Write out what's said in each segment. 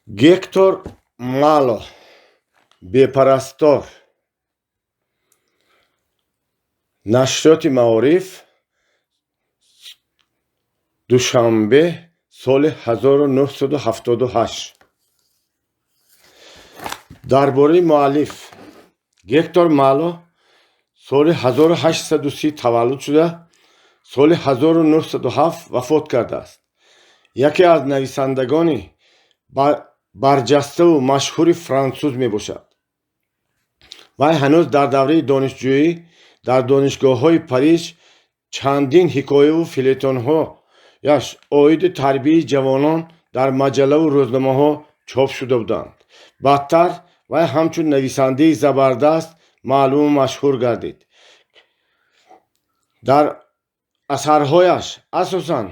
Гектор Мало, «Бепарастор», нашриёти «Маориф», Душанбе, соли 1978. Дар бораи муаллиф: Гектор Мало соли 1830 таваллуд шуда, соли 1907 вафот кардааст. Яке аз нависандагони барҷаставу машҳури франсуз мебошад. Вай ҳанӯз дар давраи донишҷӯӣ дар донишгоҳҳои Париж чандин ҳикояву фелетонҳояш оиди тарбияи ҷавонон дар маҷаллаву рӯзномаҳо чоп шуда буданд. Баъдтар вай ҳамчун нависандаи забардаст маълуму машҳур гардид. Дар асарҳояш асосан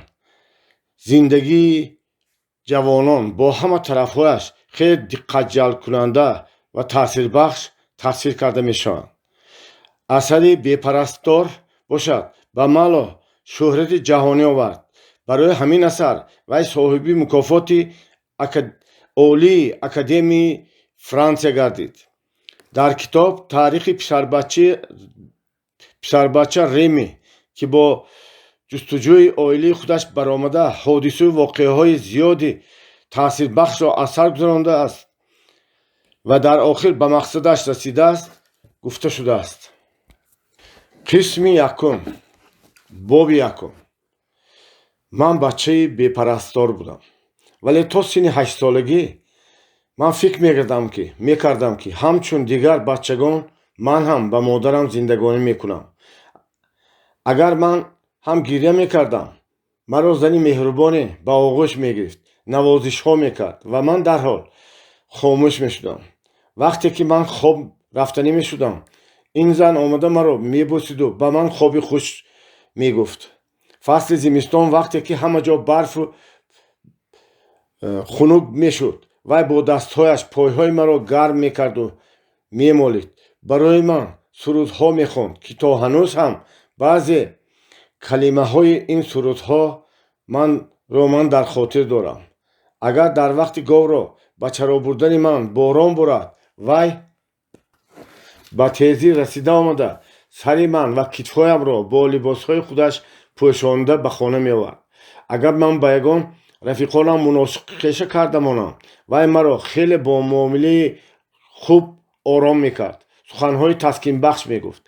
зиндагии ҷавонон бо ҳама тарафҳояш хеле диққатҷалбкунанда ва таъсирбахш тасвир карда мешаванд. Асари «Бепарастор» бошад, ба Мало шӯҳрати ҷаҳонӣ овард. Барои ҳамин асар вай соҳиби мукофоти Олии Академияи Франсия гардид. Дар китоб таърихи писарбача Реми, ки бо ҷустуҷӯи оилаи худаш баромада, ҳодисаву воқеаҳои зиёди таъсирбахшро аз сар гузарондааст ва дар охир ба мақсадаш расидааст, гуфта шудааст. Қисми якум, боби якум. Ман бачаи бепарастор будам, вале то синни 8-солагӣ ман фикр мекардам, ки ҳамчун дигар бачагон ман ҳам ба модарам зиндагонӣ мекунам. Агар ман ҳам гиря мекардам, маро зани меҳрубоне ба оғӯш мегирифт, навозишҳо мекард ва ман дарҳол хомӯш мешудам. Вақте ки ман хоб рафтанӣ мешудам, ин зан омада маро мебӯсиду ба ман хоби хуш мегуфт. Фасли зимистон, вақте ки ҳама ҷо барфу хунук мешуд, вай бо дастҳояш пойҳои маро гарм мекарду мемолид, барои ман сурудҳо мехонд, ки то ҳанӯз ҳам баъзе калимаҳои ин сурудҳо манро ман дар хотир дорам. Агар дар вақти говро ба чаро бурдани ман борон борад, вай ба тезӣ расида омада, сари ман ва китфҳоямро бо либосҳои худаш пӯшонда ба хона меовард. Агар ман ба ягон рафиқонам муноқиша карда монам, вай маро хеле бо муомилаи хуб ором мекард, суханҳои таскинбахш мегуфт.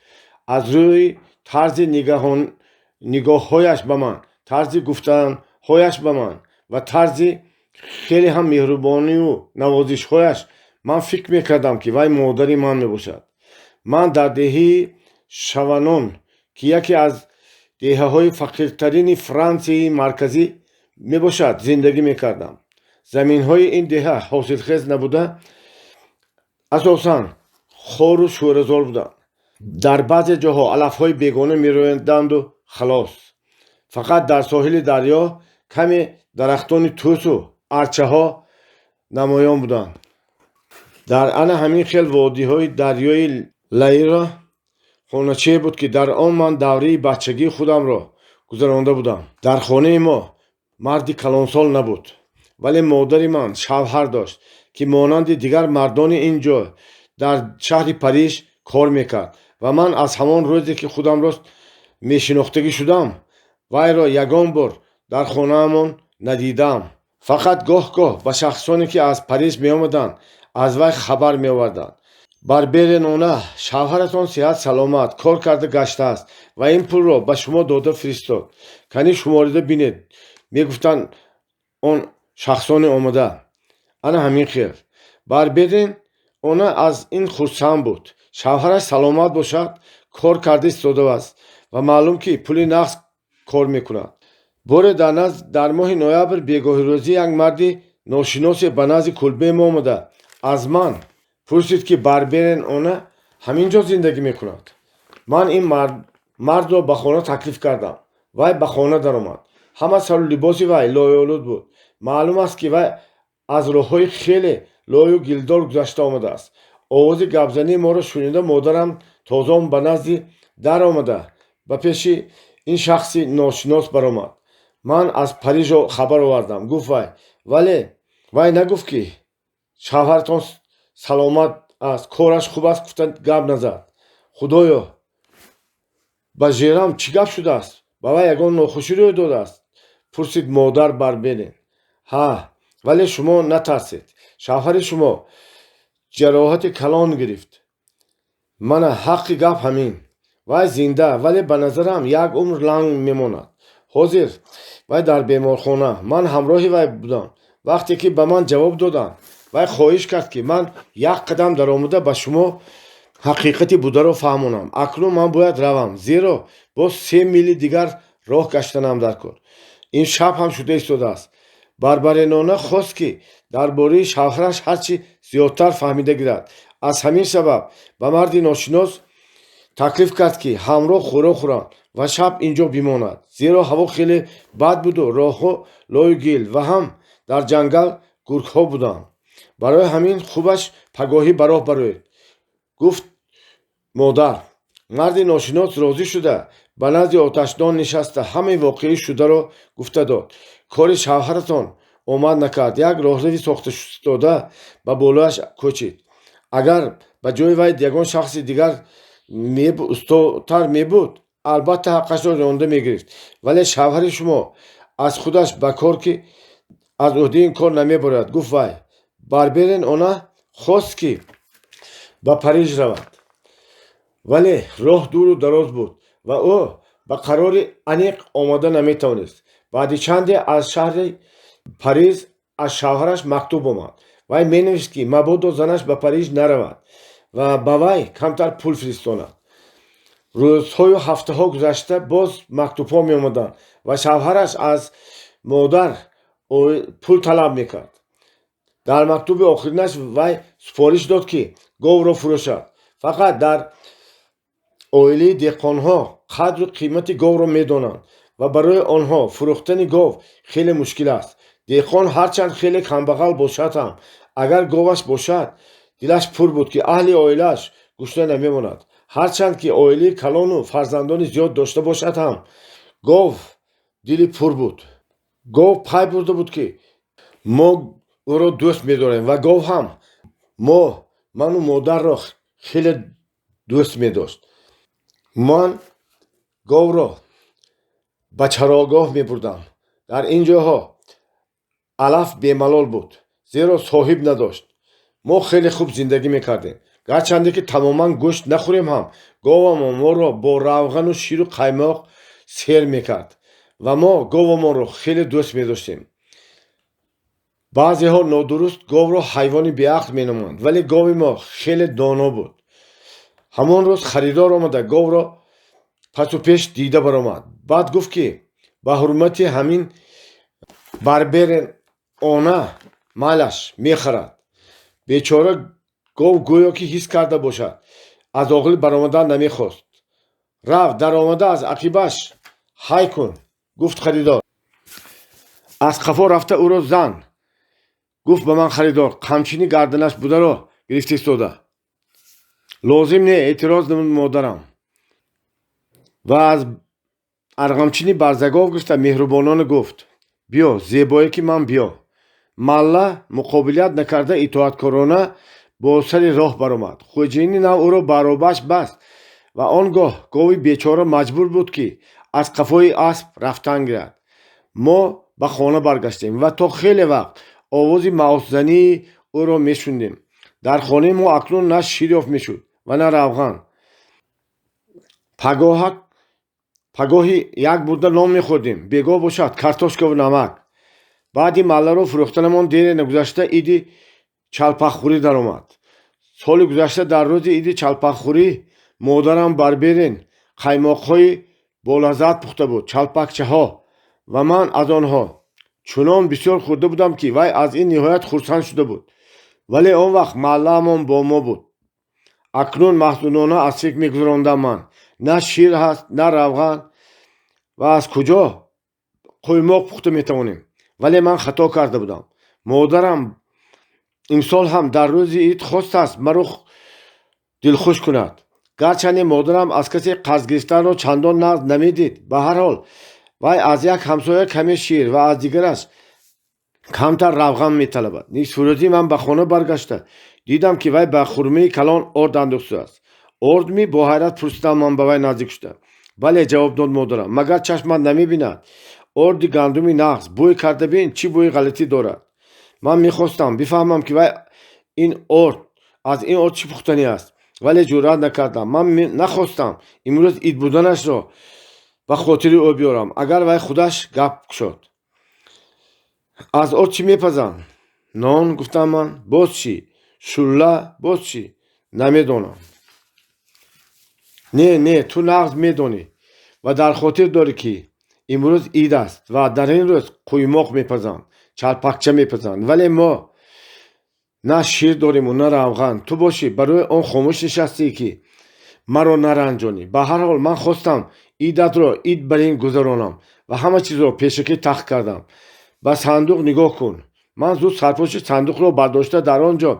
Аз рӯи тарзи нигоҳҳояш ба ман, тарзи гуфтанҳояш ба ман ва тарзи хеле ҳам меҳрубонию навозишҳояш ман фикр мекардам, ки вай модари ман мебошад. Ман дар деҳаи Шаванон, ки яке аз деҳаҳои фақиртарини Франсияи марказӣ мебошад, зиндагӣ мекардам. Заминҳои ин деҳа ҳосилхез набуда, асосан хору шӯразор буданд. Дар баъзе ҷоҳо алафҳои бегона мерӯянданду халос. Фақат дар соҳили дарё каме дарахтони тӯсу арчаҳо намоён буданд. Дар ана ҳамин хел водиҳои дарёи Луара хоначае буд, ки дар он ман давраи бачагии худамро гузаронда будам. Дар хонаи мо марди калонсол набуд, вале модари ман шавҳар дошт, ки монанди дигар мардони ин ҷо дар шаҳри Париж кор мекард, ва ман аз ҳамон рӯзе, ки худамро мешинохтагӣ шудам, вайро ягон бор дар хонаамон надидаам. Фақат гоҳ-гоҳ ба шахсоне, ки аз Париж меомаданд, аз вай хабар меоварданд: «Барберен она, шавҳаратон сиҳат саломат кор карда гаштааст ва ин пулро ба шумо дода фиристод, кани шуморида бинед», мегуфтанд он шахсони омода. Ана ҳамин хел. Барберен она аз ин хурсанд буд: шавҳараш саломат бошад, кор карда истодааст ва маълум, ки пули нағз кор мекунад. Боре дар моҳи ноябр бегоҳирӯзӣ як марди ношиносе ба назди кулбаи мо омада, аз ман пурсид, ки Барберен она ҳамин ҷо зиндагӣ мекунад. Ман ин мардро ба хона таклиф кардам. Вай ба хона даромад. Ҳама сару либоси вай лойолуд буд. Маълум аст, ки вай аз роҳҳои хеле лою гилдор гузашта омадааст. Овози гапзании моро шунида, модарам тозон ба назди дар омада, ба пеши ин шахси ношинос баромад. «Ман аз Парижо хабар овардам», гуфт вай, вале вай нагуфт, ки Шавҳаратон саломат аст, кораш хуб аст, гуфта гап назад. Худоё, ба Жерам чӣ гап шудааст? Ба вай ягон нохушӣ рӯй додааст? Пурсид модар Барберин. Ҳа, вале шумо натарсед. Шавҳари шумо ҷароҳати калон гирифт. Мана ҳаққи гап ҳамин. Вай зинда, вале ба назарам як умр ланг мемонад. Ҳозир вай дар беморхона. Ман ҳамроҳи вай будам. Вақте ки ба ман ҷавоб доданд, вай хоҳиш кард, ки ман як қадам даромада ба шумо ҳақиқати бударо фаҳмонам. Акнун ман бояд равам, зеро боз 3 мили дигар роҳ гаштанам дар кор. Ин шаб ҳам шуда истодааст. Барбаринона хост, ки дар бораи шавҳараш ҳарчи зиёдтар фаҳмида гирад. Аз ҳамин сабаб ба марди ношинос таклиф кард, ки ҳамроҳ хӯрок хӯранд ва шаб ин ҷо бимонад, зеро ҳаво хеле бад буду роҳҳо лою гил ва ҳам дар ҷангал гургҳо буданд. Барои ҳамин хубаш пагоҳӣ ба роҳ бароед, гуфт модар. Марди ношинос розӣ шуда, ба назди оташдон нишаста, ҳамаи воқеӣ шударо гуфта дод. Кори шавҳаратон омад накард. Як роҳрави сохтаистода ба болояш кӯчид. Агар ба ҷои вай ягон шахси дигар устотар мебуд, албатта ҳаққашро ронда мегирифт, вале шавҳари шумо аз худаш ба кор, ки аз ӯҳдаи ин кор намебарояд, гуфт вай. Барберин она хост, ки ба Париж равад, вале роҳ дуру дароз буд ва ӯ ба қарори аниқ омода наметавонист. Баъди чанде аз шаҳри Париж аз шавҳараш мактуб омад. Вай менавишт, ки мабодо занаш ба Париж наравад ва ба вай камтар пул фиристонад. Рӯзҳою ҳафтаҳо гузашта, боз мактубҳо меомаданд ва шавҳараш аз модар пул талаб мекард. Дар мактуби охиринаш вай супориш дод, ки говро фурӯшад. Фақат дар оилаи деҳқонҳо қадру қимати говро медонанд ва барои онҳо фурӯхтани гов хеле мушкил аст. Деҳқон ҳарчанд хеле камбағал бошад ҳам, агар говаш бошад, дилаш пур буд, ки аҳли оилааш гушна намемонад. Ҳарчанд ки оилаи калону фарзандони зиёд дошта бошад ҳам, гов дили пур буд. Гов пай бурда буд, ки мо ӯро дӯст медорем, ва гов ҳам мо, ману модарро хеле дӯст медошт. Ман говро ба чарогоҳ мебурдам. Дар ин ҷоҳо алаф бемалол буд, зеро соҳиб надошт. Мо хеле хуб зиндагӣ мекардем. Гарчанде ки тамоман гӯшт нахӯрем ҳам, говамон моро бо равғану ширу қаймоқ сер мекард ва мо говамонро хеле дӯст медоштем. Баъзеҳо нодуруст говро ҳайвони беақл меноманд, вале гови мо хеле доно буд. Ҳамон рӯз харидор омада, говро пасу пеш дида баромад. Баъд гуфт, ки ба ҳурмати ҳамин Барберин она майлаш, мехарад. Бечора гов гӯё ки ҳис карда бошад, аз оғил баромадан намехост. Рав, даромада аз ақибаш ҳай кун, гуфт харидор. Аз қафо рафта ӯро зан, гуфт ба ман харидор, қамчини гарданаш бударо гирифта истода. Лозим не, эътироз намуд модарам ва аз арғамчини барзагов гирифта меҳрубонона гуфт: «Биё, зебое ки ман, биё». Малла муқобилият накарда, итоаткорона бо сари роҳ баромад. Хоҷаини нав ӯро ба аробааш баст ва он гоҳ гови бечора маҷбур буд, ки аз қафои асп рафтан гирад. Мо ба хона баргаштем ва то хеле вақт овози маосзании ӯро мешунидем. Дар хонаи мо акнун на шир ёфт мешуд ва на равған. Пагоҳак пагоҳи як бурда нон мехӯрдем, бегоҳ бошад картошкаву намак. Баъди малларо фурӯхтанамон дере нагузашта иди чалпаххӯрӣ даромад. Соли гузашта дар рӯзи иди чалпаххӯрӣ модарам Барберин қаймоқҳои болаззат пухта буд, чалпакчаҳо, ва ман аз онҳо чунон бисёр хӯрда будам, ки вай аз ин ниҳоят хурсанд шуда буд. Вале он вақт маллаамон бо мо буд. Акнун маҳзунона аз фикр мегузарондам ман: на шир ҳаст, на равған ва аз куҷо қуймоқ пухта метавонем? Вале ман хато карда будам. Модарам имсол ҳам дар рӯзи ид хостааст маро дилхуш кунад. Гарчанде модарам аз касе қарз гирифтанро чандон нағз намедид, ба ҳар ҳол вай аз як ҳамсоя каме шир ва аз дигараш Камтар равған металабад. Нисфрӯзӣ ман ба хона баргашта дидам, ки вай ба хурмаи калон орд андохтааст. Ордми? Бо ҳайрат пурсидам ман, ба вай наздик шуда. Бале, ҷавоб дод модарам. Магар чашмат намебинад? Орди гандуми нағз, бӯй карда бин, чӣ бӯи ғалатӣ дорад. Ман мехостам бифаҳмам, ки вай ин орд аз ин орд чӣ пухтанӣ аст, вале ҷуръат накардам. Ман нахостам имрӯз ид буданашро ба хотири ӯ биёрам, агар вай худаш гап кушод. Аз орд чӣ мепазанд? Нон, гуфтам ман. Боз чӣ? Шӯлла. Боз чӣ? Намедонам. Не, не, ту нағз медонӣ ва дар хотир дорӣ, ки имрӯз ид аст ва дар ин рӯз қуймоқ мепазанд, чалпакча мепазанд, вале мо на шир дориму на равған. Ту бошӣ, барои он хомӯш нишастӣ, ки маро наранҷонӣ. Ба ҳар ҳол, ман хостам идатро ид бар ин гузаронам ва ҳама чизро пешакӣ тахт кардам. Ба сандуқ нигоҳ кун. Ман зуд сарпӯши сандуқро бардошта, дар он ҷо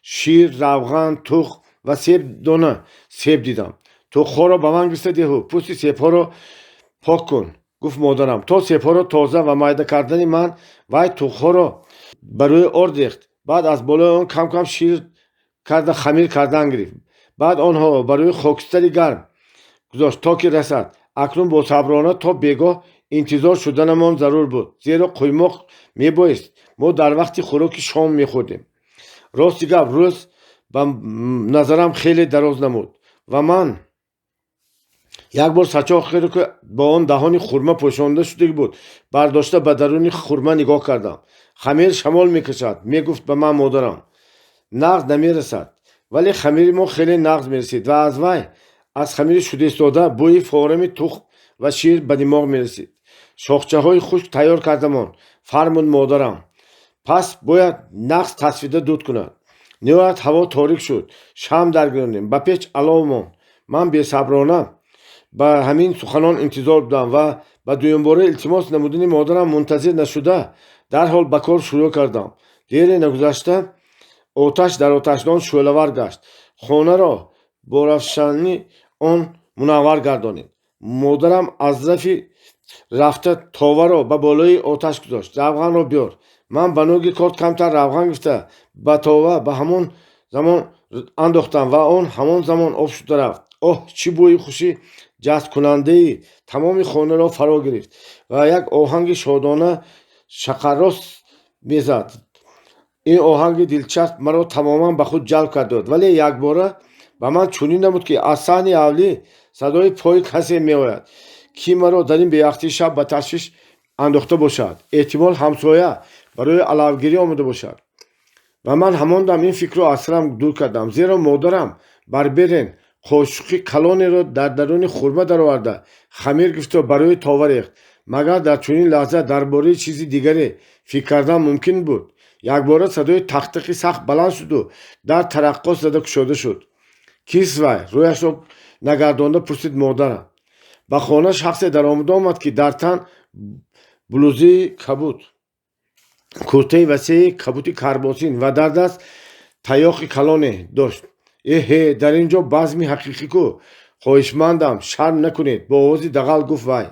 шир, равған, тухм ва се дона себ дидам. Тухмҳоро ба ман гирифта диҳу пӯсти себҳоро пок кун, гуфт модарам. То себҳоро тоза ва майда кардани ман, вай тухмҳоро ба рӯи орд рехт. Баъд аз болои он кам кам шир карда, хамир кардан гирифт. Баъд онҳоро ба рӯи хокистари гарм гузошт, то ки расад. Акнун босаброна то бегоҳ интизор шуданамон зарур буд, зеро қуймоқ мебоист мо дар вақти хӯроки шом мехӯрдем. Рости гап, рӯз ба назарам хеле дароз намуд ва ман як бор сачоқеро, ки бо он даҳони хурма пӯшонда шуда буд, бардошта, ба даруни хурма нигоҳ кардам. Хамир шамол мекашад, мегуфт ба ман модарам, нағз намерасад. Вале хамири мо хеле нағз мерасид ва аз вай, аз хамири шуда истода, бӯи форами тухм ва шир ба димоғ мерасид. Шохчаҳои хушк тайёр кардамон, фармуд модарам. Пас бояд нағз тасфида дуд кунад. Ниҳоят ҳаво торик шуд. Шамъ даргиронем, ба печ алов монд. Ман бесаброна ба ҳамин суханон интизор будам ва ба дуюмбора илтимос намудани модарам мунтазир нашуда, дарҳол ба кор шурӯъ кардам. Дере нагузашта оташ дар оташдон шӯълавар гашт, хонаро бо равшании он мунаввар гардонид. Модарам аз рафи рафта товаро ба болои оташ гузошт. Равғанро биёр. Ман ба нӯги корд камтар равған гирифта, ба това ба ҳамон замон андохтам ва он ҳамон замон об шуда рафт. Оҳ, чӣ бӯи хуши ҷазбкунандаи тамоми хонаро фаро гирифт ва як оҳанги шодона шақаррос мезад. Ин оҳанги дилчасп маро тамоман ба худ ҷалб карда буд, вале якбора ба ман чунин намуд, ки аз саҳни ҳавлӣ садои пои касе меояд, ки маро дар ин бевақтии шаб ба ташвиш андохта бошад. Эҳтимол, ҳамсоя барои алавгирӣ омода бошад ва ман ҳамон дам ин фикрро аз сарам дур кардам, зеро модарам Барберен қошуқи калонеро дар даруни хурма дароварда, хамир гирифту ба рӯи това рехт. Магар дар чунин лаҳза дар бораи чизи дигаре фикр кардан мумкин буд? Якбора садои тақтақи сахт баланд шуду дар тараққос зада кушода шуд. Кист вай? Рӯяшро нагардонда пурсид модарам. Ба хона шахсе даромада омад, ки дар тан блузаи кабуд, куртаи васеи кабути карбосин ва дар даст таёқи калоне дошт. Эҳе, дар ин ҷо базми ҳақиқӣ ку! Хоҳишмандам, шарм накунед, бо овози дағал гуфт вай.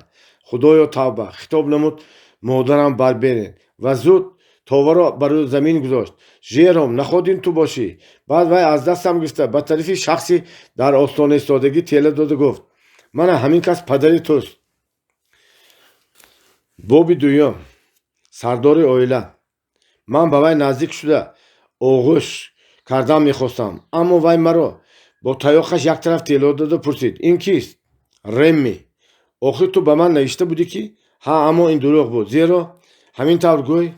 Худоё, тавба! Хитоб намуд модарам Барберен ва зуд товаро ба рӯи замин гузошт. Жером, наход ин ту бошӣ? Баъд вай аз дастам гирифта, ба тарафи шахси дар остона истодагӣ тела дода гуфт: мана, ҳамин кас падари туст. Боби дуюм. Сардори оила. Ман ба вай наздик шуда, оғӯш кардан мехостам, аммо вай маро бо таёқаш як тараф тела дода пурсид: ин кист? Ремми. Охир ту ба ман навишта будӣ, ки ҳа, аммо ин дурӯғ буд, зеро ҳамин тавр гӯй.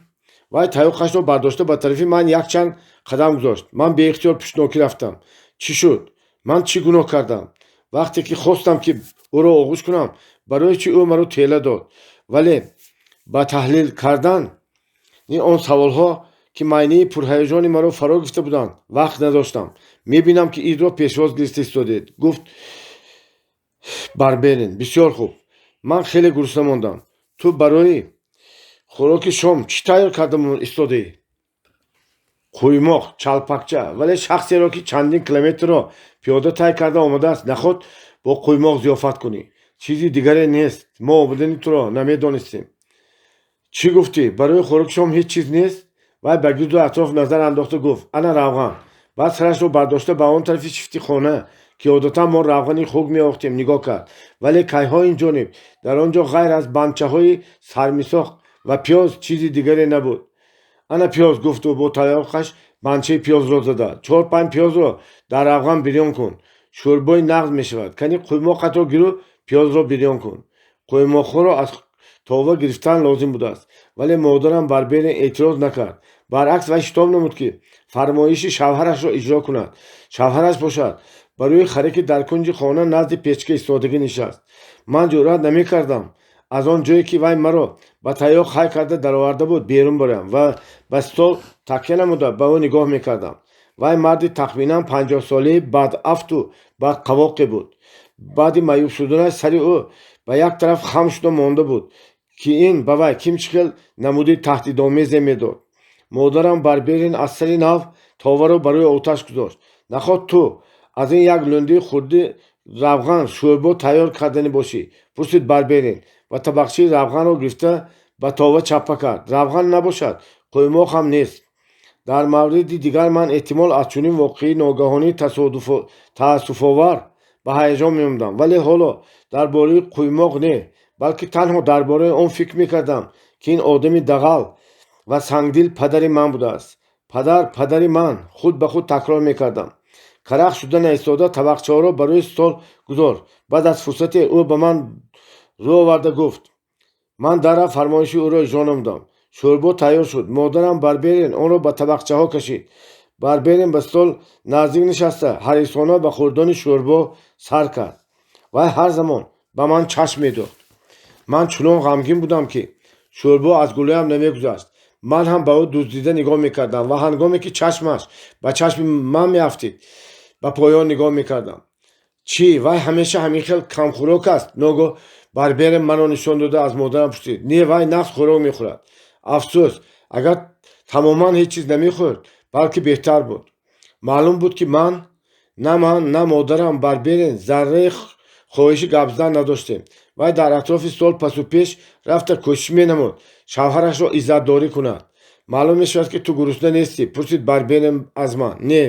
Вай таёқашро бардошта, ба тарафи ман якчанд қадам гузошт. Ман беихтиёр пуштнокӣ рафтам. Чӣ шуд? Ман чӣ гуноҳ кардам? Вақте ки хостам, ки ӯро оғӯш кунам, барои чӣ ӯ маро тела дод? Вале ба таҳлил кардани он саволҳо, ки майнаи пурҳаяҷони маро фаро гирифта буданд, вақт надоштам. Мебинам, ки идро пешвоз гирифта истодед, гуфт Барберин. Бисёр хуб, ман хеле гурусна мондам. Ту барои хӯроки шом чӣ тайёр карда истодаӣ? Қуймоқ, чалпакча. Вале шахсеро, ки чандин километрро пиёда тай карда омадааст, наход бо қуймоқ зиёфат кунӣ? Чизи дигаре нест. Мо омадани туро намедонистем. Чӣ гуфтӣ? Барои хӯроки шом ҳеҷ чиз нест? Вай ба гирду атроф назар андохта гуфт: ана равған. Баъд сарашро бардошта ба он тарафи шифти хона, ки одатан мо равғани хук меовохтем, нигоҳ кард. Вале кайҳо ин ҷониб дар он ҷо ғайр аз банчаҳои сармисоқ ва пиёз чизи дигаре набуд. Ана пиёз, гуфт ӯ бо таёқаш банчаи пиёзро зада. Чор-панҷ пиёзро дар равған бирён кун. Шӯрбои нағз мешавад. Кани қуймоқатро гиру пиёзро бирён кун. Қуймоқҳоро аз това гирифтан лозим будааст. Вале модарам Барберин эътироз накард. Баръакс, вай шитоб намуд, ки фармоиши шавҳарашро иҷро кунад. Шавҳараш бошад, ба рӯи хареки дар кунҷи хона назди печка истодагӣ нишаст. Ман ҷуръат намекардам аз он ҷое, ки вай маро ба таёқ ҳай карда дароварда буд, берун бароям ва ба стол такя намуда ба ӯ нигоҳ мекардам. Вай марди тахминан 50-солаи бадафту бадқавоқе буд. Баъди маъюб шуданаш сари ӯ ба як тараф хам шуда монда буд, ки ин ба вай ким чӣ хел намуди таҳдидомезе медод. Модарам Барберин аз сари нав товаро ба рӯи оташ гузошт. Наход ту аз ин як лӯндии хурди равған шӯрбо тайёр карданӣ бошӣ? Пурсид Барберин ва табақчаи равғанро гирифта ба това чаппа кард. Равған набошад, қуймоқ ҳам нест. Дар мавриди дигар ман эҳтимол аз чунин воқеаи ногаҳонии таассуфовар ба ҳаяҷон меомадам, вале ҳоло дар бораи қуймоқ не, балки танҳо дар бораи он фикр мекардам, ки ин одами дағал ва сангдил падари ман будааст. Падар, падари ман, худ ба худ такрор мекардам. Карах шуда наистода табақчаҳоро ба рӯи стол гузор. Баъд аз фурсате ӯ ба ман рӯ оварда гуфт. Ман даррав фармоиши ӯро иҷро намудам. Шӯрбо тайёр шуд. Модарам Барберин онро ба табақчаҳо кашид. Барберин ба стол наздик нишаста, ҳарисона ба хӯрдани шӯрбо сар кард. Вай ҳар замон ба ман чашм медохт. Ман чунон ғамгин будам, ки шӯрбо аз гулӯям намегузашт. Ман ҳам ба ӯ дуздида нигоҳ мекардам ва ҳангоме ки чашмаш ба чашми ман меафтид, ба поён нигоҳ мекардам. Чӣ, вай ҳамеша ҳамин хел камхӯрок аст? Ногоҳ Барберин маро нишон дода аз модарам пурсид. Не, вай нағз хӯрок мехӯрад. Афсӯс, агар тамоман ҳеҷ чиз намехӯрд, балки беҳтар буд. Маълум буд, ки ман на ман, на модарам Барберин зарраи хоҳиши гап задан надоштем. Вай дар атрофи стол пасу пеш рафта кӯшиш менамуд шавҳарашро иззатдорӣ кунад. Маълум мешавад, ки ту гурусна нестӣ? Пурсид Барберин аз ман. Не.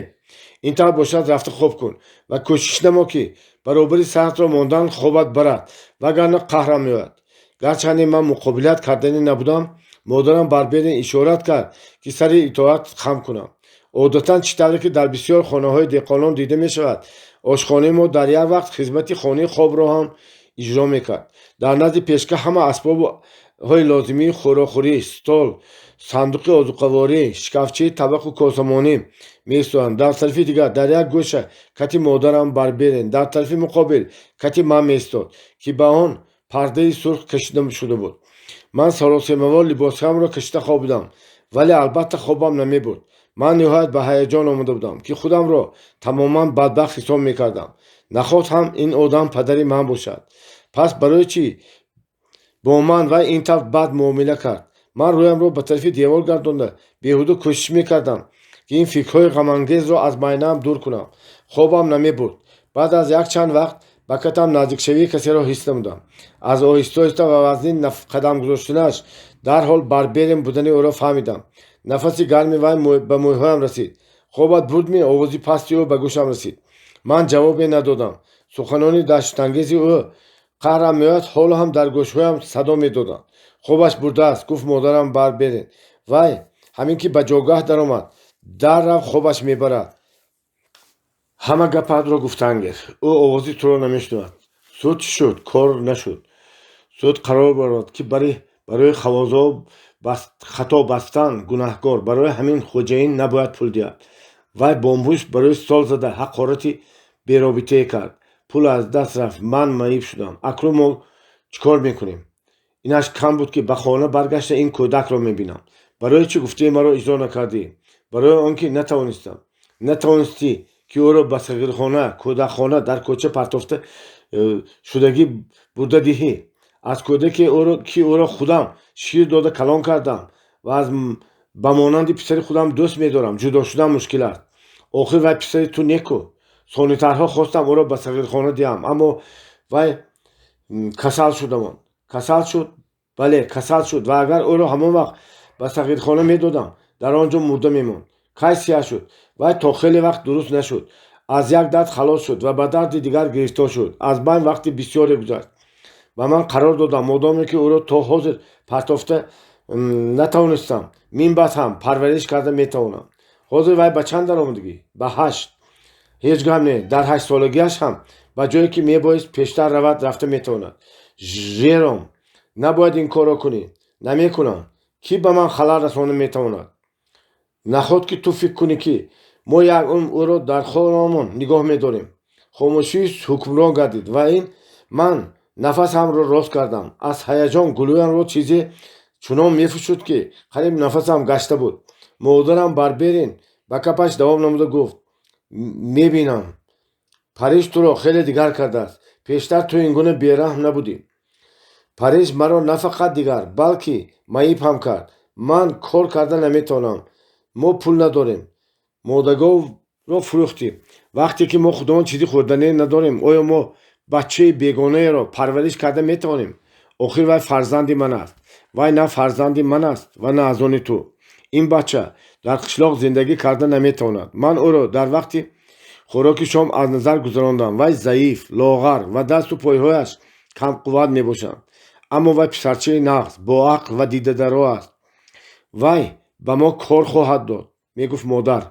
Ин тавр бошад, рафта хоб кун ва кӯшиш намо, ки баробари саратро мондан хобат барад, вагарна қаҳрам меояд. Гарчанде ман муқобилат карданӣ набудам, модарам Барберин ишорат кард, ки сари итоат хам кунам. Одатан, чӣ тавре ки дар бисёр хонаҳои деҳқонон дида мешавад, ошхонаи мо дар як вақт хизмати хонаи хобро ҳам иҷро мекард. Дар назди печка ҳама асбобҳои лозимии хӯрокхӯрӣ, стол, сандуқи озуқаворӣ, шкафчаи табақу косамонӣ меистоданд. Дар тарафи дигар, дар як гӯша кати модарам Барберин, дар тарафи муқобил кати ман меистод, ки ба он пардаи сурх кашида шуда буд. Ман саросемавор либосҳоямро кашида хобидам, вале албатта хобам намебурд. Ман ниҳоят ба ҳаяҷон омада будам, ки худамро тамоман бадбахт ҳисоб мекардам. Наход ҳам ин одам падари ман бошад? Пас барои чӣ бо ман вай ин тавр бад муомила кард? Ман рӯямро ба тарафи девор гардонда беҳуда кӯшиш мекардам, ки ин фикрҳои ғамангезро аз майнаам дур кунам. Хобам намебурд. Баъд аз якчанд вақт ба катам наздикшавии касеро ҳис намудам. Аз оҳиста оҳиста ва вазнин қадам гузоштанаш дарҳол Барберин будани ӯро фаҳмидам. Нафаси гарми вай ба мӯйҳоям расид. Хобат бурдми? Овози пасти ӯ ба гӯшам расид. Ман ҷавобе надодам. Суханони даҳшатангези ӯ, қаҳрам меояд, ҳоло ҳам дар гӯшҳоям садо медоданд. Хобаш бурдааст, гуфт модарам Барберин. Вай ҳамин ки ба ҷойгоҳ даромад, даррав хобаш мебарад. Ҳама гапатро гуфтан гир, ӯ овози туро намешунавад. Суд чӣ шуд? Кор нашуд. Суд қарор баровард, ки барои хавозаҳо хато бастан гунаҳкор, барои ҳамин хоҷаин набояд пул диҳад. Вай бо мушт ба рӯи стол зада ҳақорати беробитае кард. Пул аз даст рафт, ман маиб шудам. Акнун мо чӣ кор мекунем? Инаш кам буд, ки ба хона баргашта ин кӯдакро мебинам. Барои чӣ гуфтаи маро иҷро накардӣ? Барои он ки натавонистам. Натавонистӣ, ки ӯро ба сағирхона, кӯдакхона дар кӯча партофта шудагӣ бурда диҳӣ. Аз кӯдаке, ки ӯро худам шир дода калон кардам ва аз ба монанди писари худам дӯст медорам, ҷудо шудан мушкил аст. Охир вай писари ту неку. Сонитарҳо хостам ӯро ба сағирхона диҳам, аммо вай касал шуда монд. Касал шуд. Бале, касал шуд ва агар ӯро ҳамон вақт ба сағирхона медодам, дар он ҷо мурда мемонд. Кай сиҳат шуд? Вай то хеле вақт дуруст нашуд. Аз як дард халос шуд ва ба дарди дигар гирифтор шуд. Аз байн вақти бисёре гузашт ва ман қарор додам, модоме ки ӯро то ҳозир партофта натавонистам, минбаъд ҳам парвариш карда метавонам. Ҳозир вай ба чанд даромадагӣ? Ба 8. Ҳеҷ гап не, дар 8-солагиаш ҳам ба ҷое, ки мебоист пештар равад, рафта метавонад. Жером, набояд ин корро кунӣ. Намекунам. Кӣ ба ман халал расонда метавонад? Наход ки ту фикр кунӣ, ки мо як умр ӯро дар хонамон нигоҳ медорем? Хомӯшӣ ҳукмрон гардид ва ин ман нафасамро рост кардам. Аз ҳаяҷон гулӯямро чизе чунон мефишурд, ки қариб нафасам гашта буд. Модарам Барберин ба гапаш давом намуда гуфт: «Мебинам, Париж туро хеле дигар кардааст. Пештар ту ин гуна бераҳм набудӣ». Париж маро на фақат дигар, балки маиб ҳам кард. Ман кор карда наметавонам. Мо пул надорем, модаговро фурӯхтем. Вақте ки мо худамон чизи хӯрданӣ надорем, оё мо бачаи бегонаеро парвариш карда метавонем? Охир вай фарзанди ман аст. Вай на фарзанди ман аст ва на аз они ту. Ин бача дар қишлоқ зиндагӣ карда наметавонад. Ман ӯро дар вақти хӯроки шом аз назар гузарондам. Вай заиф, лоғар ва дасту пойҳояш камқувват мебошанд, аммо вай писарчаи нағз, боақл ва дидадаро аст. Вай ба мо кор хоҳад дод, мегуфт модар.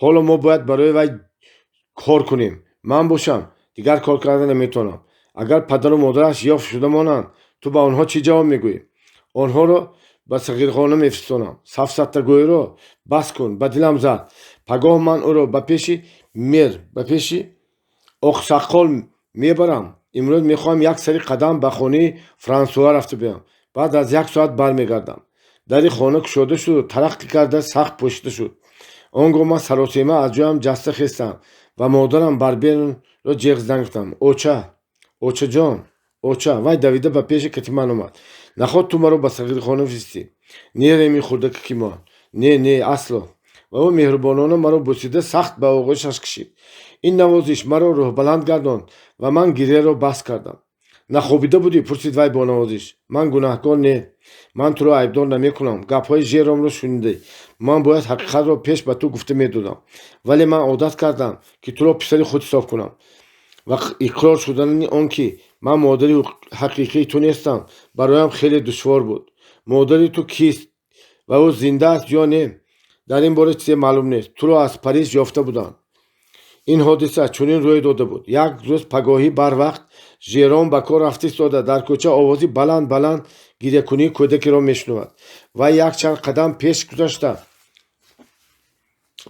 Ҳоло мо бояд барои вай кор кунем. Ман бошам, дигар кор карда наметавонам. Агар падару модараш ёфт шуда монанд, ту ба онҳо чӣ ҷавоб мегӯӣ? Онҳоро ба сағирхона мефиристонам. Сафсатагӯиро бас кун, ба дилам зад. Пагоҳ ман ӯро ба пеши мер, ба пеши оқсаққол мебарам. Имрӯз мехоҳам як сари қадам ба хонаи Франсуа рафта биёям. Баъд аз як соат бармегардам. Дари хона кушода шуду тараққӣ карда сахт пӯшида шуд. Он гоҳ ман саросема аз ҷоям ҷаста хестам ва модарам Барберинро ҷеғ задан гуфтам: «Оча, очаҷон, оча!» Вай давида ба пеши кати ман омад. «Наход ту маро ба сағирхона фиристӣ? Не, Реми хурдакаки ман, не, не, асло». Ва ӯ меҳрубонона маро бусида, сахт ба оғӯшаш кашид. Ин навозиш маро рӯҳбаланд гардонд ва ман гиряро бас кардам. «Нахобида будӣ?» — пурсид вай бо навозиш. Ман гунаҳкор не, ман туро айбдор намекунам. Гапҳои Жеромро шунидӣ. Ман бояд ҳақиқатро пеш ба ту гуфта медодам, вале ман одат кардам, ки туро писари худ ҳисоб кунам, ва иқрор шудани он ки ман модари ҳақиқии ту нестам, бароям хеле душвор буд. Модари ту кист ва ӯ зинда аст ё не, дар ин бора чизе маълум нест. Туро аз Париж ёфта буданд. Ин ҳодиса чунин рӯй дода буд. Як рӯз пагоҳӣ барвақт Жером ба кор рафта истода, дар кӯча овози баланд баланд гирякунии кӯдакеро мешунавад. Вай якчанд қадам пеш гузашта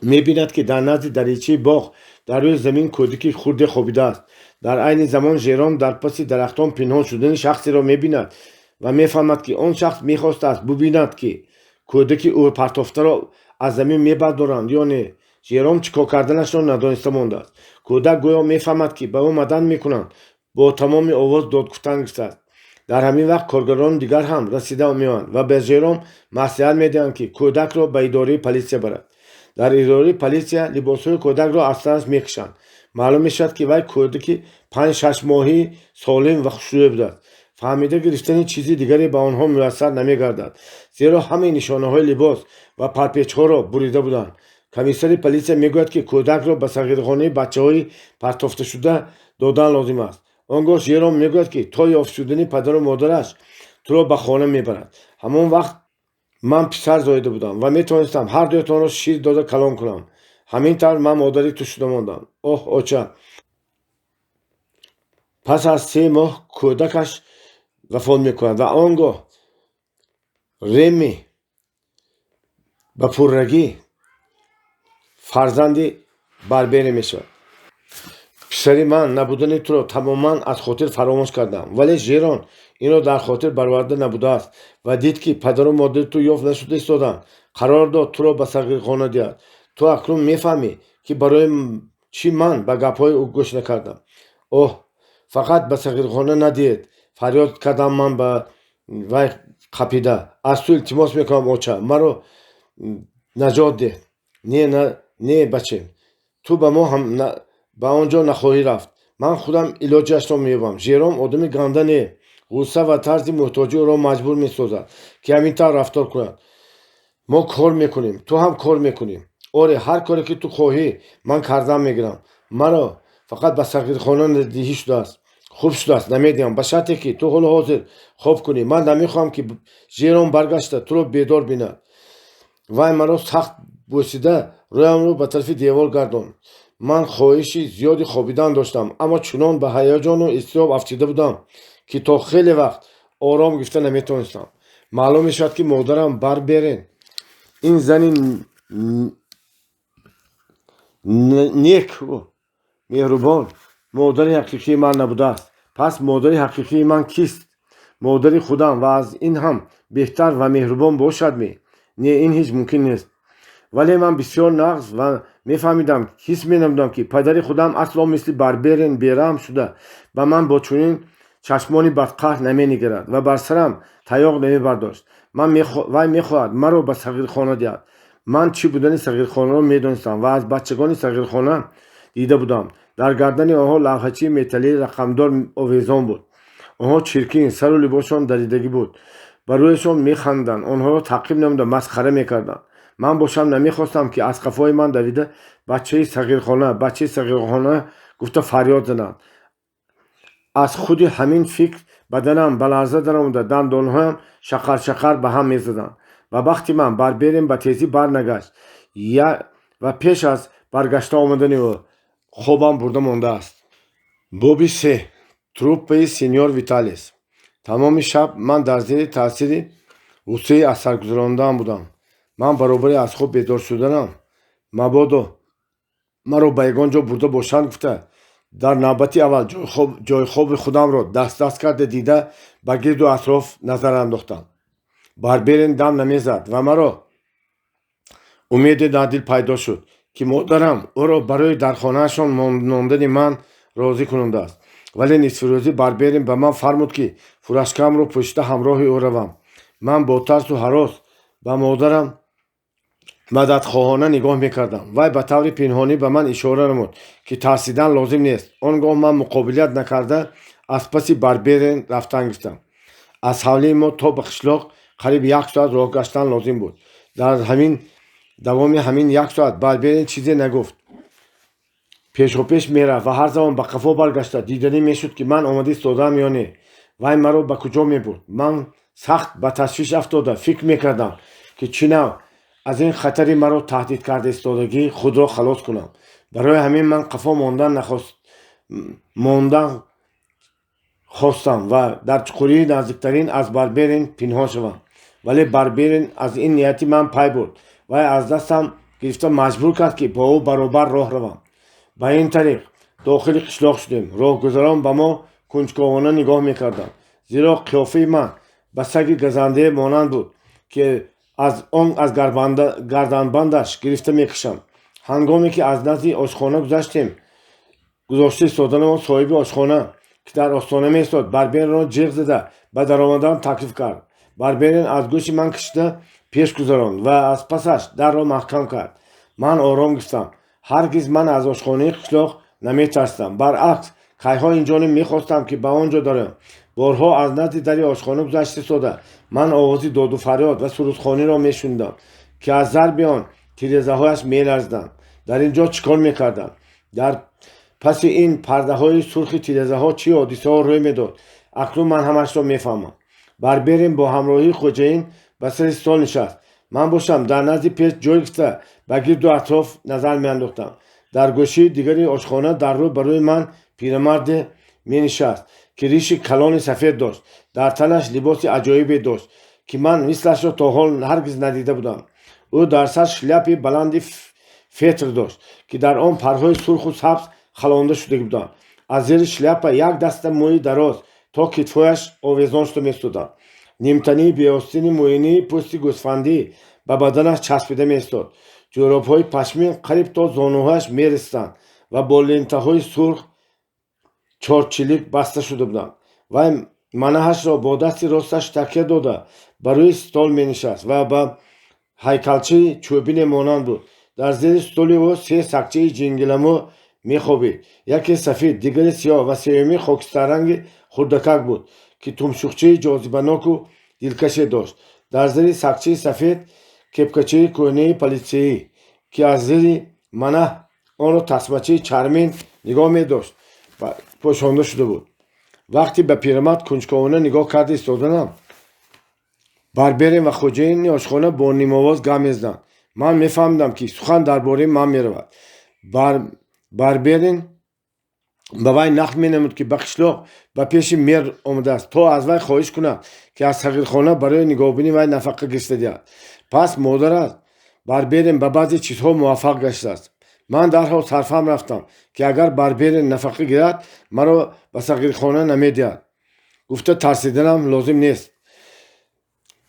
мебинад, ки дар назди даричаи боғ дар рӯи замин кӯдаки хурде хобидааст. Дар айни замон Жером дар паси дарахтон пинҳон шудани шахсеро мебинад ва мефаҳмад, ки он шахс мехостааст бубинад, ки кӯдаки ӯ партофтаро аз замин мебардоранд ё не. Жером чӣ кор карданашро надониста мондааст. Кӯдак гӯё мефаҳмад, ки ба ӯ мадан мекунанд, бо тамоми овоз дод гуфтан гирифтааст. Дар ҳамин вақт коргарони дигар ҳам расида меоянд ва ба Жером маслиҳат медиҳанд, ки кӯдакро ба идораи полисия барад. Дар идораи полисия либосҳои кӯдакро аз танаш мекашанд. Маълум мешавад, ки вай кӯдаки 5-6 моҳии солим ва хушрӯе будааст. Фаҳмида гирифтани чизи дигаре ба онҳо муяссар намегардад, зеро ҳамаи нишонаҳои либос ва парпечҳоро бурида буданд. Комиссари полисия мегӯяд, ки кӯдакро ба сағирхонаи бачаҳои партофташуда додан лозим аст. Он гоҳ Жером мегӯяд, ки то ёфт шудани падару модараш туро ба хона мебарад. Ҳамон вақт ман писар зоида будам ва метавонистам ҳар дуятонро шир дода калон кунам. Ҳамин тавр ман модари ту шуда мондам. Оҳ, оча! Пас аз 3 моҳ кӯдакаш вафот мекунад ва он гоҳ Реми ба пуррагӣ фарзанди Барбере мешавад. Писари ман, набудани туро тамоман аз хотир фаромӯш кардам. Вале Жером инро дар хотир бароварда набудааст ва дид, ки падару модари ту ёфт нашуда истоданд, қарор дод туро ба сағирхона диҳад. Ту акнун мефаҳмӣ, ки барои чӣ ман ба гапҳои ӯ гӯш накардам. Оҳ, фақат ба сағирхона надиҳед, фарёд кардам ман ба вай қапида. Аз ту илтимос мекунам, оча, маро наҷот деҳ. Не, не, бачем, ту ба мо ба он ҷо нахоҳӣ рафт. Ман худам илоҷиашро меёбам. Жером одами ганда не. Ғусса ва тарзи муҳтоҷӣ ӯро маҷбур месозад, ки ҳамин тавр рафтор кунад. Мо кор мекунем, ту ҳам кор мекунӣ. Оре, ҳар коре ки ту хоҳӣ, ман кардан мегирам. Маро фақат ба сағирхона диҳӣ шудааст. Хуб шудааст, намедиҳам, ба шарте ки ту ҳоло ҳозир хоб кунӣ. Ман намехоҳам, ки Жером баргашта туро бедор бинад. Вай маро сахт бӯсида, рӯямро ба тарафи девор гардонд. Ман хоҳиши зиёди хобидан доштам, аммо чунон ба ҳаяҷону изтироб афтида будам, ки то хеле вақт ором гирифта наметавонистам. Маълум мешавад, ки модарам Барберен, ин зани неку меҳрубон, модари ҳақиқии ман набудааст. Пас модари ҳақиқии ман кист? Модари худам ва аз ин ҳам беҳтар ва меҳрубон бошадме? Не, ин ҳеҷ мумкин нест. Вале ман бисёр нағз ва мефаҳмидам, ҳис менамудам, ки падари худам асло мисли Барберен бераҳм шуда, ба ман бо чунин чашмони бадқаҳр наменигарад ва бар сарам таёқ намебардошт. Вай мехоҳад маро ба сағирхона диҳад. Ман чӣ будани сағирхонаро медонистам ва аз бачагони сағирхона дида будам. Дар гардани онҳо лавҳачаи металлии рақамдор овезон буд. Онҳо чиркин, сару либосшон даридагӣ буд, ба рӯяшон механданд, онҳоро таъқиб намуда, масхара мекарданд. Ман бошам намехостам, ки аз қафои ман давида «Бачаи сағирхона, бачаи сағирхона» гуфта фарёд зананд. Аз худи ҳамин фикр баданам ба ларза даромада, дандонҳоям шақаршақар ба ҳам мезаданд. Ба бахти ман, Барберен ба тезӣ барнагашт ва пеш аз баргашта омадани ӯ хобам бурда мондааст. Боби се. Труппаи синьор Виталис. Тамоми шаб ман дар зери таъсири ғуссаи аз саргузарондаам будам. Ман баробари аз хоб бедор шуданам, мабодо маро ба ягон ҷо бурда бошанд гуфта, дар навбати аввал ҷойхоби худамро даст-даст карда дида, ба гирду атроф назар андохтам. Барберен дам намезад ва маро умеде дар дил пайдо шуд, ки модарам ӯро барои дар хонаашон мондани ман розӣ кунондааст. Вале нисфирӯзӣ Барберен ба ман фармуд, ки фуражкаамро пӯшида ҳамроҳи ӯ равам. Ман бо тарсу ҳарос ба модарам мададхоҳона нигоҳ мекардам. Вай ба таври пинҳонӣ ба ман ишора намуд, ки тарсидан лозим нест. Он гоҳ ман муқобилият накарда, аз паси Барберен рафтан гирифтам. Аз ҳавлии мо то ба қишлоқ қариб як соат роҳ гаштан лозим буд. Дар ҳамин давоми ҳамин як соат Барберен чизе нагуфт, пешопеш мерафт ва ҳар замон ба қафо баргашта диданӣ мешуд, ки ман омада истодаам ё не. Вай маро ба куҷо мебурд? Ман сахт ба ташвиш афтода, фикр мекардам, ки чӣ навъ аз ин хатари маро таҳдид карда истодагӣ худро халос кунам. Барои ҳамин ман қафо мондан нахост, мондан хостам ва дар чуқурии наздиктарин аз Барберен пинҳон шавам. Вале Барберен аз ин нияти ман пай бурд. Вай аз дастам гирифта, маҷбур кард, ки бо ӯ баробар роҳ равам. Ба ин тариқ дохили қишлоқ шудем. Роҳгузарон ба мо кунҷковона нигоҳ мекарданд, зеро қиёфаи ман ба саги газандае монанд буд, ки аз он аз гарданбандаш гирифта мекашанд. Ҳангоме ки аз назди ошхона гузаштем, гузошта истоданамон, соҳиби ошхона, ки дар остона меистод, Барберенро ҷиғ зада, ба даромадан таклиф кард. Барберен аз гӯши ман кашида пеш гузаронд ва аз пасаш дарро маҳкам кард. Ман ором гирифтам. Ҳаргиз ман аз ошхонаи қишлоқ наметарсидам. Баръакс, кайҳо инҷониб мехостам, ки ба он ҷо дароям. Борҳо аз назди дари ошхона гузашта истода, ман овози доду фарёд ва сурудхониро мешунидам, ки аз зарби он тирезаҳояш меларзиданд. Дар ин ҷо чӣ кор мекарданд? Дар паси ин пардаҳои сурхи тирезаҳо чӣ ҳодисаҳо рӯй медод? Акнун ман ҳамашро мефаҳмам. Барберен бо ҳамроҳии хоҷаин ба сари стол нишаст. Ман бошам дар назди печ ҷой гирифта, ба гирду атроф назар меандохтам. Дар гӯшаи дигари ошхона дар рӯ ба рӯи ман пирамарде менишаст, ки риши калони сафед дошт. Дар танаш либоси аҷоибе дошт, ки ман мислашро то ҳол ҳаргиз надида будам. Ӯ дар сар шляпи баланди фетр дошт, ки дар он парҳои сурху сабз халонда шуда буданд. Аз зери шляпа як даста мӯи дароз то китфҳояш овезон шуда меистоданд. Нимтании беостини мӯинии пӯсти гӯсфандӣ ба баданаш часпида меистод. Ҷӯробҳои пашмин қариб то зонуҳояш мерасиданд ва бо лентаҳои сурх чорчилик баста шуда буданд. Вай манаҳашро бо дасти росташ такя дода, ба рӯи стол менишаст ва ба ҳайкалчаи чӯбине монанд буд. Дар зери столи ӯ се сагчаи ҷингиламӯ мехобид: яке сафед, дигаре сиёҳ ва сеюмӣ хокистарранги хурдакак буд. ки тумшуқчаи ҷозибаноку дилкаше дошт. Дар зери сакчаи сафед кепкачаи кӯҳнаи политсеӣ, ки аз зери манаҳ онро тасмачаи чармин нигоҳ медошт, пӯшонда шуда буд. Вақте ба пирамард кунҷковона нигоҳ карда истоданам, Барберин ва хоҷаини ошхона бо нимовоз гап мезаданд. Ман мефаҳмидам, ки сухан дар бораи ман меравад. Барберин ба вай нақл менамуд, ки ба қишлоқ ба пеши мэр омадааст, то аз вай хоҳиш кунад, ки аз сағирхона барои нигоҳубини вай нафақа гирифта диҳад. Пас модарат Барберин ба баъзе чизҳо муваффақ гаштааст. Ман дарҳол сарфаҳм рафтам, ки агар Барберин нафақа гирад, маро ба сағирхона намедиҳад гуфта тарсиданам лозим нест.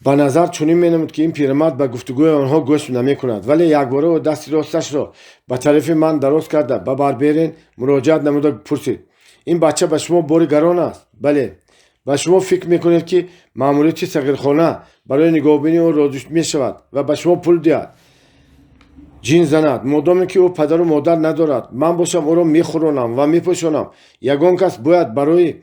Ба назар чунин менамуд, ки ин пирамард ба гуфтугӯи онҳо гӯш намекунад, вале якбора ӯ дасти росташро ба тарафи ман дароз карда, ба Барберин муроҷиат намуда пурсид: «Ин бача ба шумо бори гарон аст?» «Бале». «Ба шумо фикр мекунед, ки маъмурияти сағирхона барои нигоҳубини ӯ розӣ мешавад ва ба шумо пул диҳад? Ҷин занад, модоме ки ӯ падару модар надорад, ман бошам ӯро мехӯронам ва мепӯшонам, ягон кас бояд барои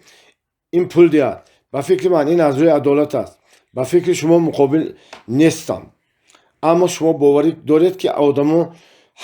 ин пул диҳад. Ба фикри ман, ин аз рӯи адолат аст. Ба фикри шумо муқобил нестам, аммо шумо боварӣ доред, ки одамо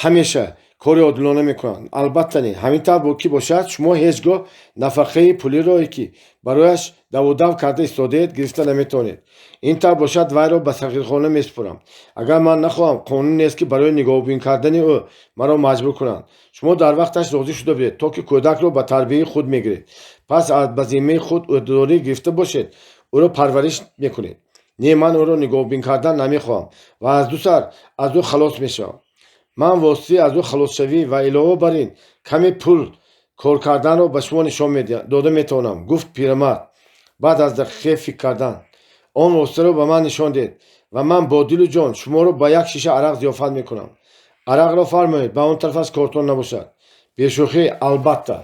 ҳамеша кори одилона мекунанд? Албатта, не. Ҳамин тавр ки бошад, шумо ҳеҷ гоҳ нафақаи пулиро, ки барояш давудав карда истодаед, гирифта наметавонед. Ин тавр бошад, вайро ба сағирхона месупорам. Агар ман нахоҳам, қонун нест, ки барои нигоҳубин кардани ӯ маро маҷбур кунанд. Шумо дар вақташ розӣ шуда будед, то ки кӯдакро ба тарбияи худ мегиред. Пас ба зиммаи худ ӯҳдадорӣ гирифта бошед, ӯро парвариш мекунед. Не, ман ӯро нигоҳубин кардан намехоҳам ва аз ду сар аз ӯ халос мешавам. Ман воситаи аз ӯ халосшавӣ ва илова бар ин каме пул кор карданро ба шумо нишон дода метавонам», гуфт пирамард баъд аз дақиқае фикр кардан. «Он воситаро ба ман нишон диҳед ва ман бо дилу ҷон шуморо ба як шиша арақ зиёфат мекунам. Арақро фармоед, ба он тараф аз кортон набошад». «Бешӯхӣ?» «Албатта».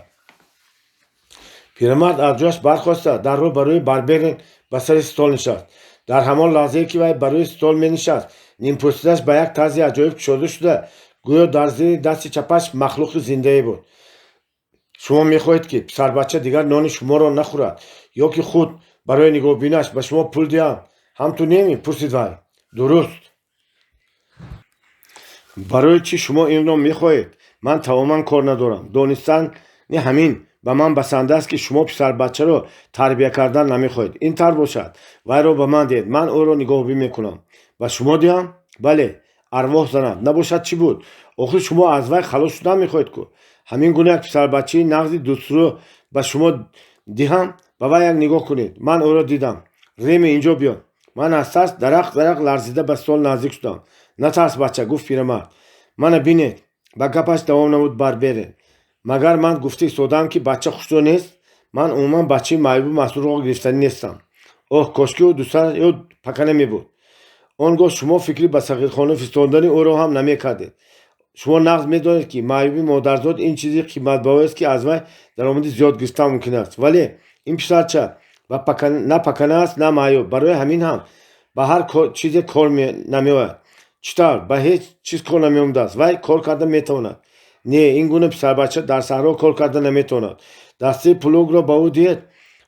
Пирамард аз ҷояш бархоста, дар рӯ ба рӯи Барберин ба сари стол нишаст. Дар ҳамон лаҳзае, ки вай ба рӯи стол менишаст, нимпӯстинаш ба як тарзи аҷоиб кушода шуда, гӯё дар зери дасти чапаш махлуқи зиндае буд. «Шумо мехоҳед, ки писарбача дигар нони шуморо нахӯрад ё ки худ барои нигоҳубинаш ба шумо пул диҳам, ҳам ту немӣ?» пурсид вай. «Дуруст». «Барои чӣ шумо инро мехоҳед, ман тамоман кор надорам. Донистани ҳамин ба ман басанда аст, ки шумо писарбачаро тарбия кардан намехоҳед. Ин тавр бошад, вайро ба ман диҳед, ман ӯро нигоҳубин мекунам». «Ба шумо диҳам?» «Бале». «Арвоҳ занад, набошад чӣ буд? Охир шумо аз вай халос шудан мехоҳед ку? Ҳамин гуна як писарбачаи нағзи дӯстрӯ ба шумо диҳам? Ба вай як нигоҳ кунед. Ман ӯро дидам. Реми, инҷо биё». Ман аз тарс дарақ дарақ ларзида ба стол наздик шудам. «Натарс, бача», гуфт пирамард. «Мана бинед», ба гапаш давом намуд Барберин. «Магар ман гуфта истодаам, ки бача хушрӯ нест? Ман умуман бачаи маъюбу масрурро гирифтанӣ нестам. Оҳ, кошки ӯ дусар ё пакана мебуд. Он гоҳ шумо фикри ба сағирхона фиристодани ӯро ҳам намекардед. Шумо нағз медонед, ки маъюби модарзод ин чизи қиматбаҳоест, ки аз вай даромади зиёд гирифтан мумкин аст. Вале ин писарча на пакана аст, на маъюб. Барои ҳамин ҳам ба ҳар чизе кор намеояд». «Чӣ тавр ба ҳеҷ чиз кор намеомадааст? Вай кор карда метавонад». «Не, ин гуна писарбача дар саҳро кор карда наметавонад. Дастаи плугро ба ӯ диҳед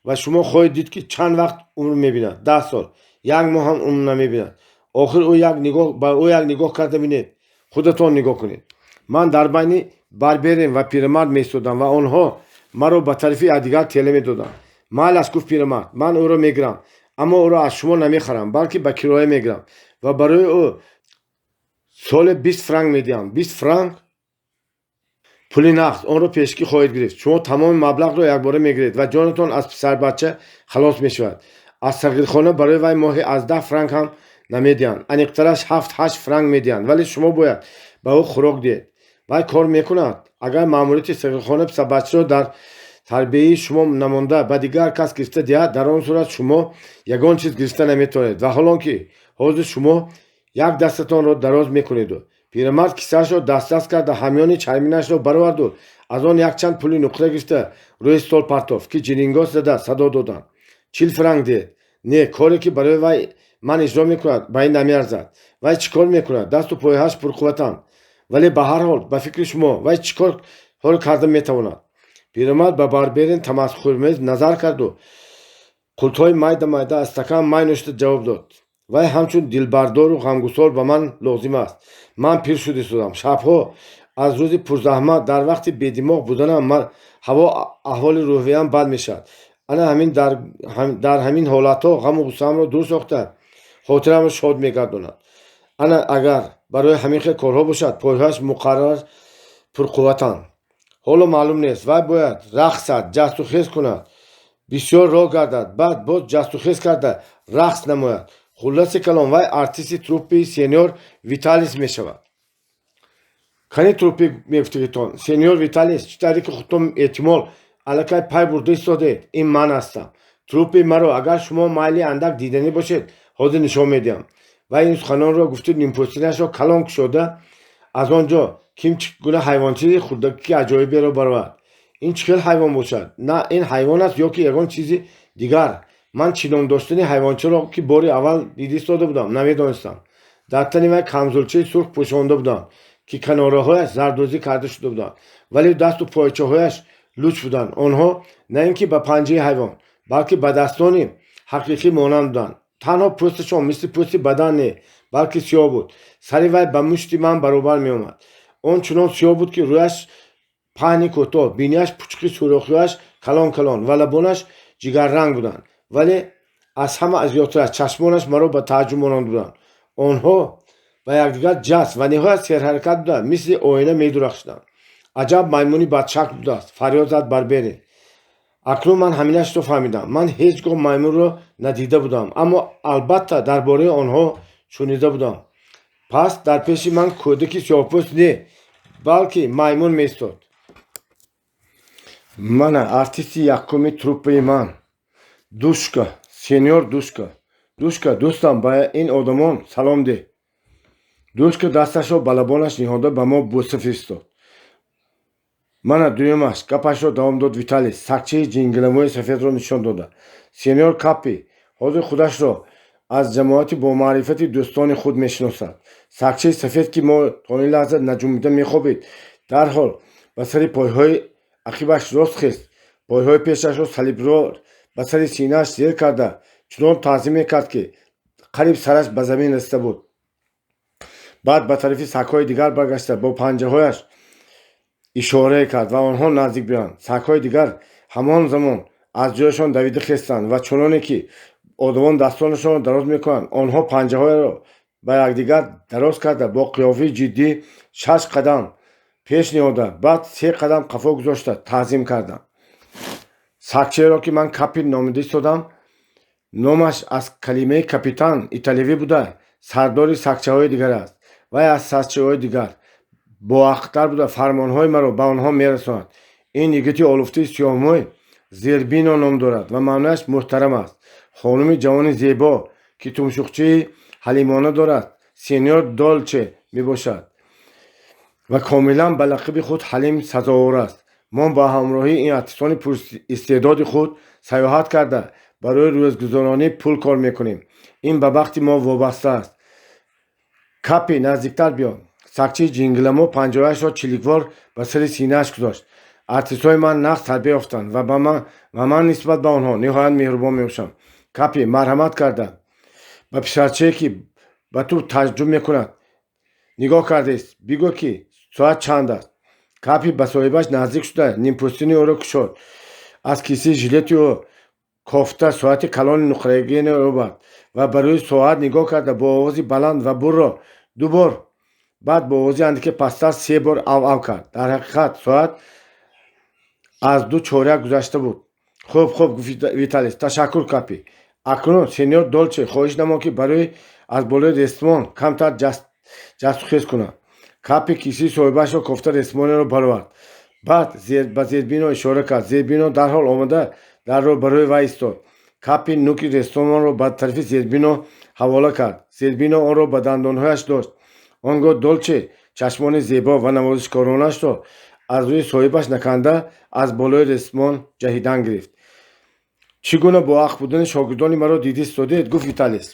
ва шумо хоҳед дид, ки чанд вақт умр мебинад. 10 сол як моҳ ҳам умр намебинад. Охир ӯ як нигоҳ ба ӯ як нигоҳ карда бинед. Худатон нигоҳ кунед». Ман дар байни Барберин ва пирамард меистодам ва онҳо маро ба тарафи якдигар тела медоданд. «Майлаш», гуфт пирамард, «ман ӯро мегирам, аммо ӯро аз шумо намехарам, балки ба кироя мегирам ва барои ӯ соле 20 франк медиҳам». 20 франк пули нақд. Онро пешакӣ хоҳед гирифт. Шумо тамоми маблағро якбора мегиред ва ҷонатон аз писарбача халос мешавад. Аз сағирхона барои вай моҳе аз 10 франк ҳам намедиҳанд, аниқтараш 7-8 франк медиҳанд, вале шумо бояд ба ӯ хӯрок диҳед. Вай кор мекунад. Агар маъмурияти сағирхона писарбачаро дар тарбияи шумо намонда, ба дигар кас гирифта диҳад, дар он сурат шумо ягон чиз гирифта наметавонед. Ва ҳолон ки ҳозир шумо як дастатонро дароз мекунеду. Пирамард кисаашро дастдаст карда, ҳамёни чарминашро бароварду аз он якчанд пули нуқра гирифта, рӯи стол партофт, ки ҷирингос зада садо доданд. 40 франк диҳед. Не, коре, ки барои вай ман иҷро мекунад, ба ин намеарзад. Вай чӣ кор мекунад? Дасту пойҳояш пурқувватанд, вале ба ҳар ҳол, ба фикри шумо, вай чӣ кор ҳол карда метавонад? Пирамард ба Барберин тамасхурмез назар карду Қултҳои майда майда аз стакан май нӯшида ҷавоб дод: «Вай ҳамчун дилбардору ғамгусор ба ман лозим аст. Ман пир шуда истодам. Шабҳо аз рӯзи пурзаҳмат, дар вақти бедимоғ буданам, ҳаво аҳволи рӯҳиям бад мешавад. Ана ҳамин дар ҳамин ҳолатҳо ғаму ғуссаамро дур сохта, хотирамро шод мегардонад. Ана агар барои ҳамин хел корҳо бошад, пойҳояш муқаррар пурқувватанд. Ҳоло маълум нест, вай бояд рақсад, ҷасту хез кунад, бисёр роҳ гардад, баъд боз ҷастухез карда рақс намояд. Хулласи калом, вай артисти труппаи сеньор Виталис мешавад». Кани труппи мегуфтагитон сеньор Виталис, чӣ таре ки худтон эҳтимол аллакай пай бурда истодед, ин ман ҳастам. Труппаи маро, агар шумо майли андак диданӣ бошед, ҳозир нишон медиҳам. Вай ин суханонро гуфту нимпӯстинашро калон кушода, аз он ҷо ким чӣ гуна ҳайвончизи хурдаки аҷоиберо баровард. Ин чӣ хел ҳайвон бошад? На, ин ҳайвон аст ё ки ягон чизи дигар? Ман чӣ ном доштани ҳайвончаро, ки бори аввал дида истода будам, намедонистам. Дар тани вай камзулчаи сурх пӯшонда буданд, ки канораҳояш зардӯзӣ карда шуда буданд, вале дасту пойчаҳояш луч буданд. Онҳо на ин ки ба панҷаи ҳайвон, балки ба дастони ҳақиқӣ монанд буданд. Танҳо пӯсташон мисли пӯсти бадан не, балки сиёҳ буд. Сари вай ба мушти ман баробар меомад. Он чунон сиёҳ буд, ки рӯяш паҳни кӯтоҳ, бинияш пучқи, сӯрохиҳояш калон калон ва лабонаш ҷигарранг буданд. Вале аз ҳама зиёдтараш чашмонаш маро ба тааҷҷуб монанд буданд. Онҳо ба якдигар ҷаст ва ниҳоят серҳаракат буда, мисли оина медурахшиданд. «Аҷаб маймуни бадшакл будааст!» — фарёд зад Барбери. Акнун ман ҳаминашро фаҳмидам. Ман ҳеҷ гоҳ маймунро надида будам, аммо албатта дар бораи онҳо шунида будам. Пас дар пеши ман кӯдаки сиёҳпӯст не, балки маймун меистод. Мана артисти якуми труппаи ман, Душка, сеньор Душка. Душка, дӯстам, ба ин одамон салом деҳ. Душка дасташро ба лабонаш ниҳода, ба мо бӯса фиристод. «Мана дуюмаш», — гапашро давом дод Виталис, сагчаи ҷингиламӯи сафедро нишон дода. «Сеньор Капи ҳозир худашро аз ҷамоати бомаърифати дӯстони худ мешиносад». Сагчаи сафед, ки мо то ин лаҳза наҷунбида мехобид, дарҳол ба сари пойҳои ақибаш рост хест, пойҳои пешашро салибвор ба сари синааш зер карда, чунон таъзим мекард, ки қариб сараш ба замин расида буд. Баъд ба тарафи сагҳои дигар баргашта, бо панҷаҳояш ишорае кард ва онҳо наздик биёянд. Сагҳои дигар ҳамон замон аз ҷояшон давида хестанд ва чуноне ки одамон дастонашонро дароз мекунанд, онҳо панҷаҳоеро ба якдигар дароз карда, бо қиёфаи ҷиддӣ шаш қадам пеш ниҳода, баъд се қадам қафо гузошта таъзим карданд. Сагчаеро, ки ман Капи номида истодам, номаш аз калимаи капитан италиявӣ буда, сардори сагчаҳои дигар аст. Вай аз сагчаҳои дигар боақлтар буда, фармонҳои маро ба онҳо мерасонад. Ин йигити олуфтаи сиёҳмӯй Зербино ном дорад ва маънояш муҳтарам аст. Хонуми ҷавони зебо, ки тумшуқчаи ҳалимона дорад, сеньор Долче мебошад ва комилан ба лақаби худ ҳалим сазовор аст. Мо ба ҳамроҳии ин артистони пуристеъдоди худ саёҳат карда, барои рӯзгузаронӣ пул кор мекунем. Ин ба бахти мо вобаста аст. Капи, наздиктар биё. Сагчаи ҷингиламӯ панҷаҳояшро чиликвор ба сари синааш гузошт. Артистҳои ман нағз тарбия ёфтанд ва ман нисбат ба онҳо ниҳоят меҳрубон мебошам. Капи, марҳамат карда ба писарчае, ки ба ту тааҷҷуб мекунад, нигоҳ кардааст, бигӯ, ки соат чанд аст. Капи ба соҳибаш наздик шуда, нимпӯстини ӯро кушод, аз кисаи жилети ӯ кофта соати калони нуқрагинеро овард ва ба рӯи соат нигоҳ карда, бо овози баланд ва бурро ду бор, баъд бо овози андаке пасттар се бор ав-ав кард. Дар ҳақиқат, соат аз ду чоряк гузашта буд. «Хуб, хуб», — гуфт Виталис. «Ташаккур, Капи. Акнун, сеньор Долче, хоҳиш намо, ки барои аз болои ресмон камтар ҷастухез кунад». Капи кисаи соҳибашро кофта, ресмонеро баровард, баъд ба Зербино ишора кард. Зербино дарҳол омада, дарро барои вай истод. Капи нуки ресмонро ба тарафи Зербино ҳавола кард. Зербино онро ба дандонҳояш дошт. Он гоҳ Долче чашмони зебо ва навозишкоронашро аз рӯи соҳибаш наканда, аз болои ресмон ҷаҳидан гирифт. «Чӣ гуна боақл будани шогирдони маро дида истодед», — гуфт Виталис.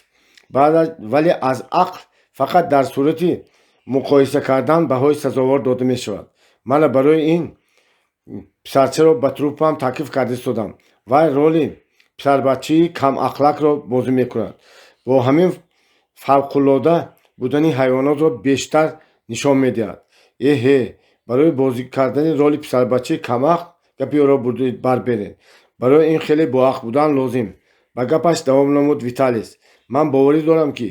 «Вале аз ақл фақат дар сурати муқоиса кардан баҳои сазовор дода мешавад. Мана барои ин писарчаро ба труппаам таклиф карда истодам. Вай роли Писарбачаи камақлакро бозӣ мекунад. Бо ҳамин фавқулода будани ҳайвонотро бештар нишон медиҳад. Эҳе, барои бозӣ кардани роли писарбачаи камақл, гапи ӯро бурид Барберин, барои ин хеле боақл будан лозим. Ба гапаш давом намуд Виталис. Ман боварӣ дорам, ки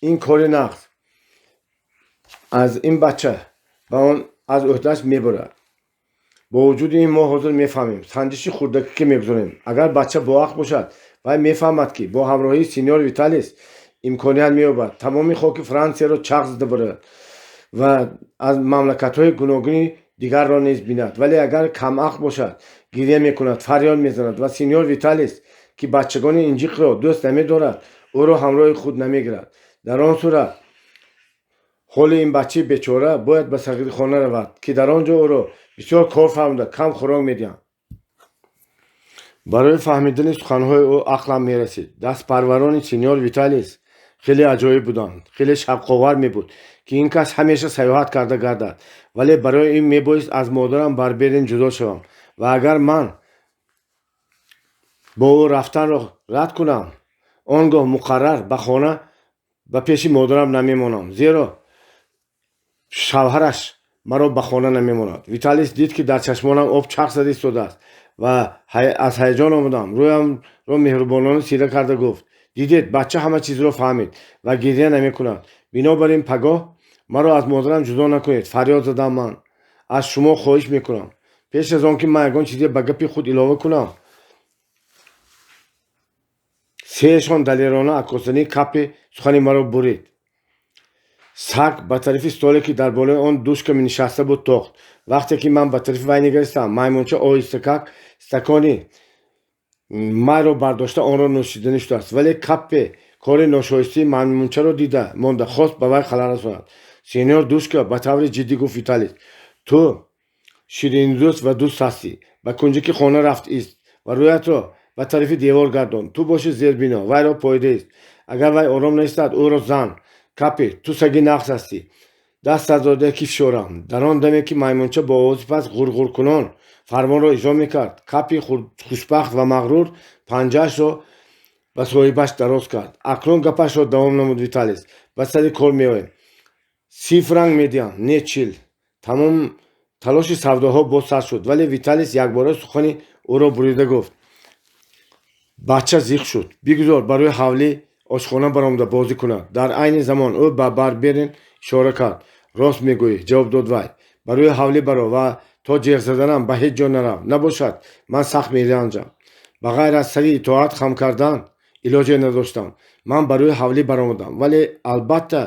ин кори нағз аз ин бача ба он аз ӯҳдааш мебурад. Бо вуҷуди ин, мо ҳозир мефаҳмем, санҷиши хурдаке ки мегузорем. Агар бача боақл бошад, вай мефаҳмад, ки бо ҳамроҳии синьор Виталис имконият меёбад тамоми хоки Франсияро чарх зада барояд ва аз мамлакатҳои гуногуни дигарро низ бинад. Вале агар камақл бошад, гиря мекунад, фарёд мезанад ва синьор Виталис, ки бачагони инҷиқро дӯст намедорад, ӯро ҳамроҳи худ намегирад. Дар он сурат ҳоли ин бачаи бечора бояд ба сағирхона равад, ки дар он ҷо ӯро бисёр кор фармуда, кам хӯрок медиҳанд. Барои фаҳмидани суханҳои ӯ ақлам мерасид. Дастпарварони синьор Виталис хеле аҷоиб буданд. Хеле шавқовар мебуд, ки ин кас ҳамеша саёҳат карда гардад, вале барои ин мебоист аз модарам Барберин ҷудо шавам ва агар ман бо ӯ рафтанро рад кунам, он гоҳ муқаррар ба хона, ба пеши модарам намемонам, зеро шавҳараш маро ба хона намемонад. Виталис дид, ки дар чашмонам об чарх зада истодааст ва аз ҳаяҷон омадам. Рӯямро меҳрубонона сира карда гуфт: «Дидед, бача ҳама чизро фаҳмид ва гиря намекунад. Бинобар ин пагоҳ маро аз модарам ҷудо накунед, фарёд задам ман, аз шумо хоҳиш мекунам. Пеш аз он ки ман ягон чизе ба гапи худ илова кунам, сеяшон далерона аккосании Капи сухани маро бурид. Саг ба тарафи столе, ки дар болои он Душка нишаста буд, тохт. Вақте ки ман ба тарафи вай нигаристам, маймунча оҳистакак стакони майро бардошта, онро нӯшиданӣ шудааст. Вале Каппе кори ношоистии маймунчаро дида монда, хост ба вай халал расонад. «Сеньор Душка, ба таври ҷиддӣ гуфт Виталис, ту шириндӯст ва дӯст ҳастӣ. Ба кунҷаки хона рафт ист ва рӯятро ба тарафи девор гардон. Ту боши зербино, вайро поида ист. Агар вай ором наистад, ӯро зан. Капи, ту саги нағз ҳастӣ. Дастат дода, ки фишорам. Дар он даме ки маймунча бо овози паст ғурғуркунон фармонро иҷро мекард, Капи хушбахт ва мағрур панҷаашро ба соҳибаш дароз кард. Акнун гапашро давом намуд Виталис. Ба сари кор меоем. 30 франк медиҳам, не 40. Тамом талоши савдоҳо боз сар шуд, вале Виталис якбора сухани ӯро бурида гуфт: «Бача зиқ шуд. Бигузор барои ҳавлӣ ошхона баромада бозӣ кунад. Дар айни замон ӯ ба Барберин ишора кард. Рост мегӯӣ, ҷавоб дод вай. Барои ҳавлӣ баро ва то ҷеғ заданам ба ҳеҷ ҷо нарав. Набошад, ман сахт меранҷам. Ба ғайр аз сари итоат хам кардан илоҷе надоштам. Ман барои ҳавлӣ баромадам, вале албатта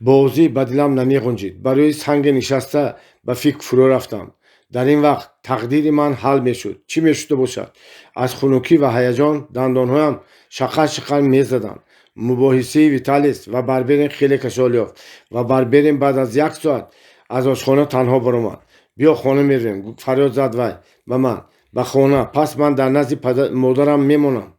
бозӣ ба дилам намеғунҷид. Барои санге нишаста ба фикр фурӯ рафтам. Дар ин вақт тақдири ман ҳал мешуд. Чӣ мешуда бошад? Аз хунукӣ ва ҳаяҷон дандонҳоям шақар шақар мезаданд. Мубоҳисаи Виталис ва Барберин хеле кашол ёфт ва Барберин баъд аз як соат аз ошхона танҳо баромад. «Биё, хона меравем, фарёд зад вай ба ман. Ба хона. Пас ман дар назди модарам мемонам.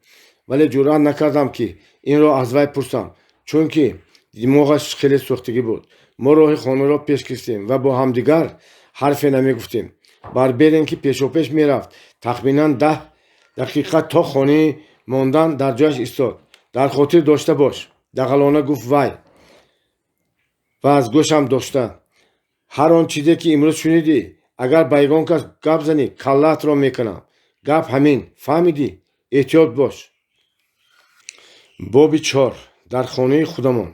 Вале ҷуръат накардам, ки инро аз вай пурсам, чунки димоғаш хеле сӯхтагӣ буд. Мо роҳи хонаро пеш гирифтем ва бо ҳамдигар ҳарфе намегуфтем. Барберин, ки пешопеш мерафт, тахминан 10 дақиқа то хонаи мондан дар ҷояш истод. «Дар хотир дошта бош, дағалона гуфт вай ва аз гӯшам дошта, ҳар он чизе ки имрӯз шунидӣ, агар ба ягон кас гап занӣ, каллаатро мекунам. Гап ҳамин, фаҳмидӣ? Эҳтиёт бош. Боби чор. Дар хонаи худамон.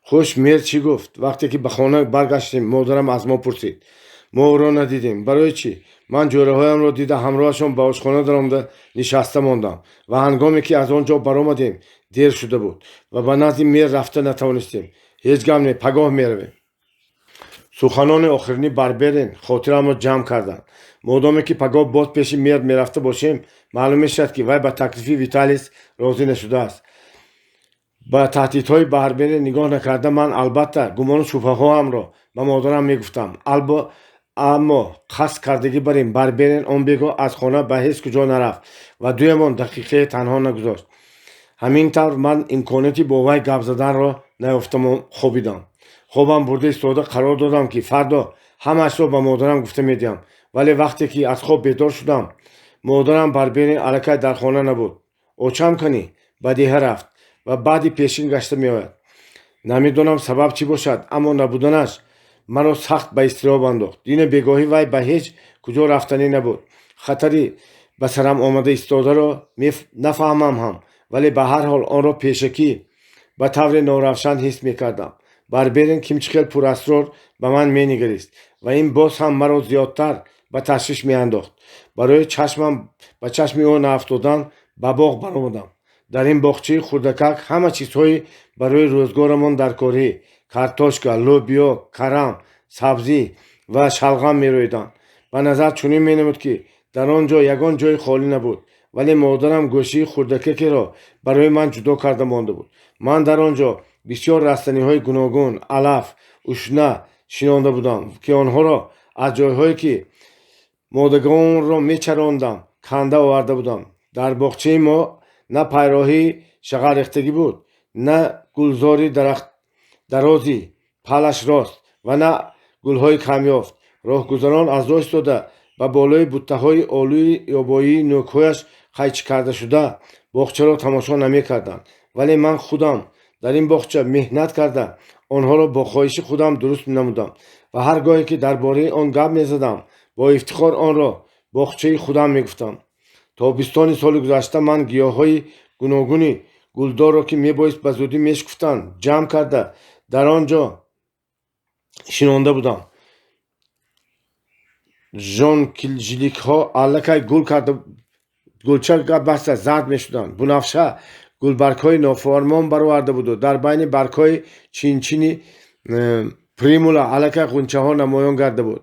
Хуш, мэр чӣ гуфт? Вақте ки ба хона баргаштем, модарам аз мо пурсид. Мо ӯро надидем. Барои чӣ? Ман ҷӯраҳоямро дида, ҳамроҳашон ба ошхона даромада нишаста мондам ва ҳангоме ки аз он ҷо баромадем, дер шуда буд ва ба назди мэр рафта натавонистем. Ҳеҷ гап не, пагоҳ меравем. Суханони охирини Барберин хотирамро ҷамъ карданд. Модоме ки пагоҳ боз пеши мэр мерафта бошем, маълум мешавад, ки вай ба таклифи Виталис розӣ нашудааст. Ба таҳдидҳои Барберин нигоҳ накарда, ман албатта гумону шубҳаҳоамро ба модарам мегуфтам. Аммо қасд кардагӣ бар ин, Барберин он бегоҳ аз хона ба ҳеҷ куҷо нарафт ва дуямон дақиқае танҳо нагузошт. Ҳамин тавр ман имконияти бо вай гап заданро наёфта хобидам. Хобам бурда истода қарор додам, ки фардо ҳамаашро ба модарам гуфта медиҳам. Вале вақте ки аз хоб бедор шудам, Модарам Барберин аллакай дар хона набуд. Очам канӣ ба деҳа рафт ва баъди пешин гашта меояд. Намедонам, сабаб чӣ бошад, аммо набуданаш маро сахт ба изтироб андохт. Дина бегоҳӣ вай ба ҳеҷ куҷо рафтанӣ набуд. Хатари ба сарам омада истодаро нафаҳмам ҳам, вале ба ҳар ҳол онро пешакӣ ба тавре норавшан ҳис мекардам. Барберин кимчи хел пурасрор ба ман менигарист ва ин боз ҳам маро зиёдтар ба ташвиш меандохт. Барои чашмам ба чашми ӯ наафтодан ба боғ баромадам. Дар ин боғчаи хурдакак ҳама чизҳои барои рӯзгорамон даркорӣ: картошка, лӯбиё, карам, сабзӣ ва шалғам мерӯиданд. Ба назар чунин менамуд, ки дар он ҷо ягон ҷои холӣ набуд, вале модарам гӯшаи хурдакакеро барои ман ҷудо карда монда буд. Ман дар он ҷо бисёр растаниҳои гуногун, алаф, ушна шинонда будам, ки онҳоро аз ҷойҳое, ки модагонро мечарондам, канда оварда будам. Дар боғчаи мо на пайроҳии шағалрехтагӣ буд, на гулзори дарози палаш рост ва на гулҳои камёфт. Роҳгузарон аз роҳ истода, ба болои буттаҳои олӯи ёбоии нӯкҳояш қайчӣ кардашуда боғчаро тамошо намекарданд, вале ман худам дар ин боғча меҳнат карда, онҳоро бо хоҳиши худам дуруст намудам ва ҳар гоҳе ки дар бораи он гап мезадам, бо ифтихор онро боғчаи худам мегуфтам. Тобистони соли гузашта ман гиёҳҳои гуногуни гулдорро, ки мебоист ба зудӣ мешукуфтанд, ҷамъ карда, дар он ҷо шинонда будам. Жонкилжиликҳо аллакай гул карда, гулча баста зард мешуданд. Бунафша гулбаргҳои нофармон бароварда буду дар байни баргҳои чинчини примула аллакай ғунчаҳо намоён гарда буд.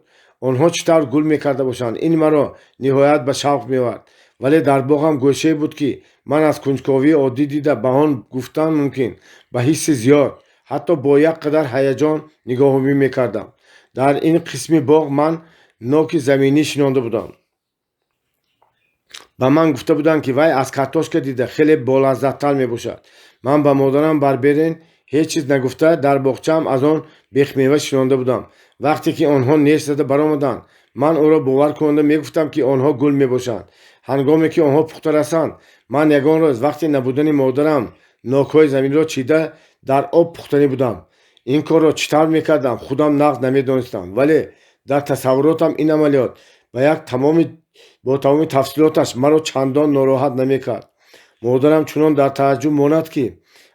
Онҳо чӣ тавр гул мекарда бошанд, ин маро ниҳоят ба шавқ меовард. Вале дар боғам гӯшае буд, ки ман аз кунҷковии оддӣ дида, ба он гуфтан мумкин, ба ҳисси зиёд, ҳатто бо як қадар ҳаяҷон нигоҳубин мекардам. Дар ин қисми боғ ман ноки заминӣ шинонда будам. Ба ман гуфта буданд, ки вай аз картошка дида хеле болаззаттар мебошад. Ман ба модарам Барберин ҳеҷ чиз нагуфта, дар боғчаам аз он бехмева шинонда будам. Вақте ки онҳо неш зада баромаданд, ман ӯро бовар кунонда мегуфтам, ки онҳо гул мебошанд. Ҳангоме ки онҳо пухта расанд, ман ягон рӯз вақти набудани модарам нокҳои заминро чида, дар об пухтанӣ будам. Ин корро чӣ тавр мекардам, худам нағз намедонистам, вале дар тасаввуротам ин амалиёт ба як тамоми бо тамоми тафсилоташ маро чандон нороҳат намекард. Модарам чунон дар тааҷҷуб монад, ки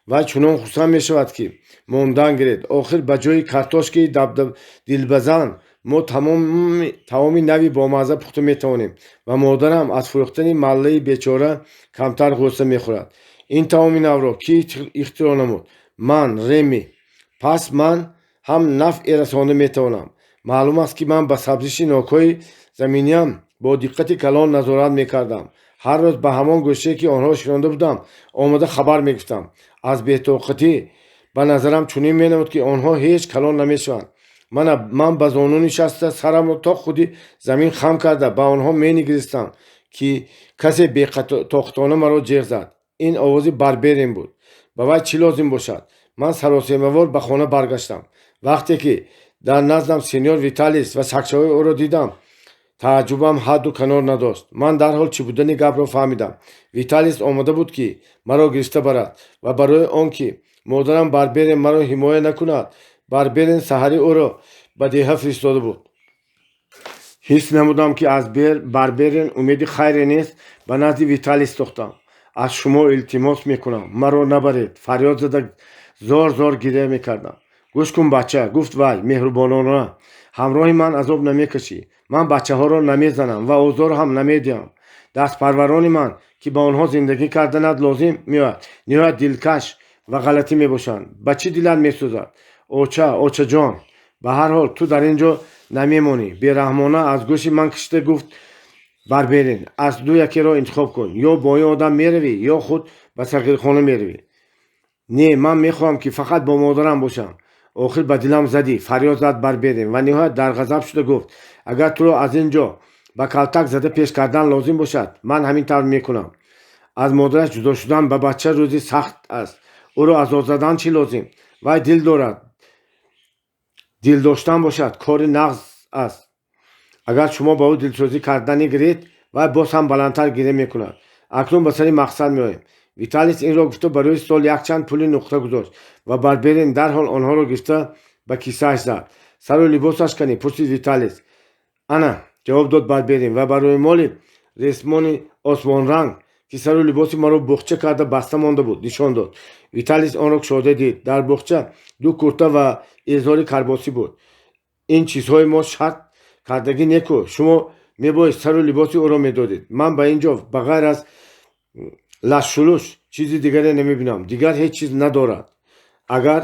вай чунон хурсанд мешавад, ки мондан гиред. Охир ба ҷои картошкаи дилбазан мо таоми нави бомазза пухта метавонем ва модарам аз фурӯхтани маллаи бечора камтар ғусса мехӯрад. Ин таоми навро кӣ ихтироъ намуд? Ман, Реми. Пас ман ҳам нафъе расонда метавонам. Маълум аст, ки ман ба сабзиши нокҳои заминиам бо диққати калон назорат мекардам. Ҳар рӯз ба ҳамон гӯшае, ки онҳоро шинонда будам, омада хабар мегирифтам. Аз бетоқатӣ ба назарам чунин менамуд, ки онҳо ҳеҷ калон намешаванд. Ман ба зону нишаста, сарамро то худи замин хам карда, ба онҳо менигаристам, ки касе бетоқатона маро ҷеғ зад. Ин овози Барберин буд. Ба вай чӣ лозим бошад? Ман саросемавор ба хона баргаштам. Вақте ки дар наздам сеньор Виталис ва сагчаҳои ӯро дидам, тааҷҷубам ҳадду канор надошт. Ман дарҳол чӣ будани гапро фаҳмидам. Виталис омода буд, ки маро гирифта барад ва барои он ки модарам Барберин маро ҳимоя накунад, Барберин саҳарӣ ӯро ба деҳа фиристода буд. Ҳис намудам, ки аз Барберин умеди хайре нест. Ба назди Виталис тохтам. «Аз шумо илтимос мекунам, маро набаред», фарёд зада, зор зор гиря мекардам. «Гӯш кун, бача», гуфт вай меҳрубонона, «ҳамроҳи ман азоб намекашӣ. Ман бачаҳоро намезанам ва озор ҳам намедиҳам. Дастпарварони ман, ки ба онҳо зиндагӣ карданат лозим меояд, ниҳоят дилкаш ва ғалатӣ мебошанд. Ба чӣ дилат месӯзад?» «Оча, очаҷон, ба ҳар ҳол ту дар ин ҷо намемонӣ», бераҳмона аз гӯши ман кашида гуфт Барберин. «Аз ду якеро интихоб кун: ё бо ин одам меравӣ, ё худ ба сағирхона меравӣ». «Не, ман мехоҳам, ки фақат бо модарам бошам». «Охир ба дилам задӣ», фарёд зад Барберин ва ниҳоят дар ғазаб шуда гуфт: «Агар туро аз ин ҷо ба калтак зада пеш кардан лозим бошад, ман ҳамин тавр мекунам». Аз модараш ҷудо шудан ба бача рӯзи сахт аст, ӯро азоб задан чӣ лозим? Вай дил дорад. Дил доштан бошад, кори нағз аст. Агар шумо ба ӯ дилсӯзӣ карданӣ гиред, Вай боз ҳам баландтар гиря мекунад. Акнун ба сари мақсад меоем. Виталис инро гуфта, ба рӯи стол якчанд пули нуқра гузошт ва Барберин дарҳол онҳоро гирифта, ба кисааш зад. Сару либосаш канӣ? Пурсид Виталис. Ана, ҷавоб дод Барберин ва ба рӯймоли ресмони осмонранг, ки сару либоси маро буғча карда баста монда буд, нишон дод. Виталис онро кушода дид. Дар буғча ду курта ва эзори карбосӣ буд. Ин чизҳои мо шарт кардагӣ неку, шумо мебоист сару либоси ӯро медодед. Ман ба ин ҷо ба ғайр аз лашшулуш чизи дигаре намебинам. Дигар ҳеҷ чиз надорад. Агар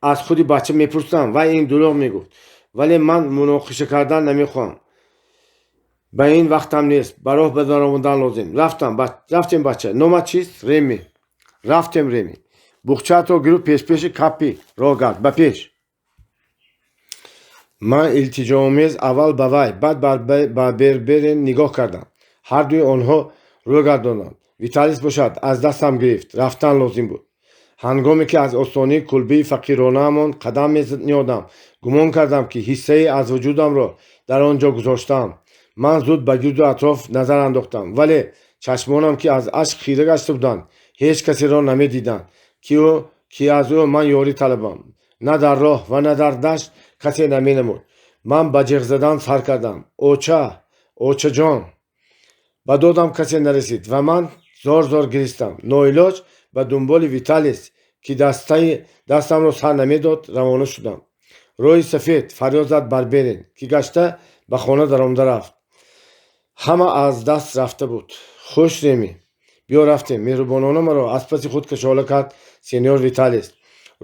аз худи бача мепурсам, вай ин дурӯғ мегуфт, вале ман муноқиша кардан намехоҳам. Ба ин вақтам нест, ба роҳ баромадан лозим. Рафтам, рафтем, бача. Номат чист? Реми. Рафтем, Реми. Буғчаатро гиру пешпеши Капи роҳ гард, ба пеш. Ман илтиҷоомез аввал ба вай, баъд ба Барберин нигоҳ кардам. Ҳардуи онҳо рӯ гардонданд. Виталис бошад, аз дастам гирифт. Рафтан лозим буд. Ҳангоме ки аз остонаи кулбаи фақиронаамон қадам мениҳодам, гумон кардам, ки ҳиссае аз вуҷудамро дар он ҷо гузоштаам. Ман зуд ба гирду атроф назар андохтам, вале чашмонам, ки аз ашк хира гашта буданд, ҳеҷ касеро намедиданд, ки аз ӯ ман ёрӣ талабам. На дар роҳ ва на дар дашт касе наменамуд. Ман ба ҷеғ задан сар кардам: «Оча, очаҷон!» Ба додам касе нарасид ва ман зор зор гиристам. Ноилоҷ ба дунболи Виталис, ки дастамро сар намедод, равона шудам. «Роҳи сафед!» фарёд зад Барберин, ки гашта ба хона даромада рафт. Ҳама аз даст рафта буд. Хуш, Реми, биё, рафтем, меҳрубонона маро аз паси худ кашола кард сеньор Виталис.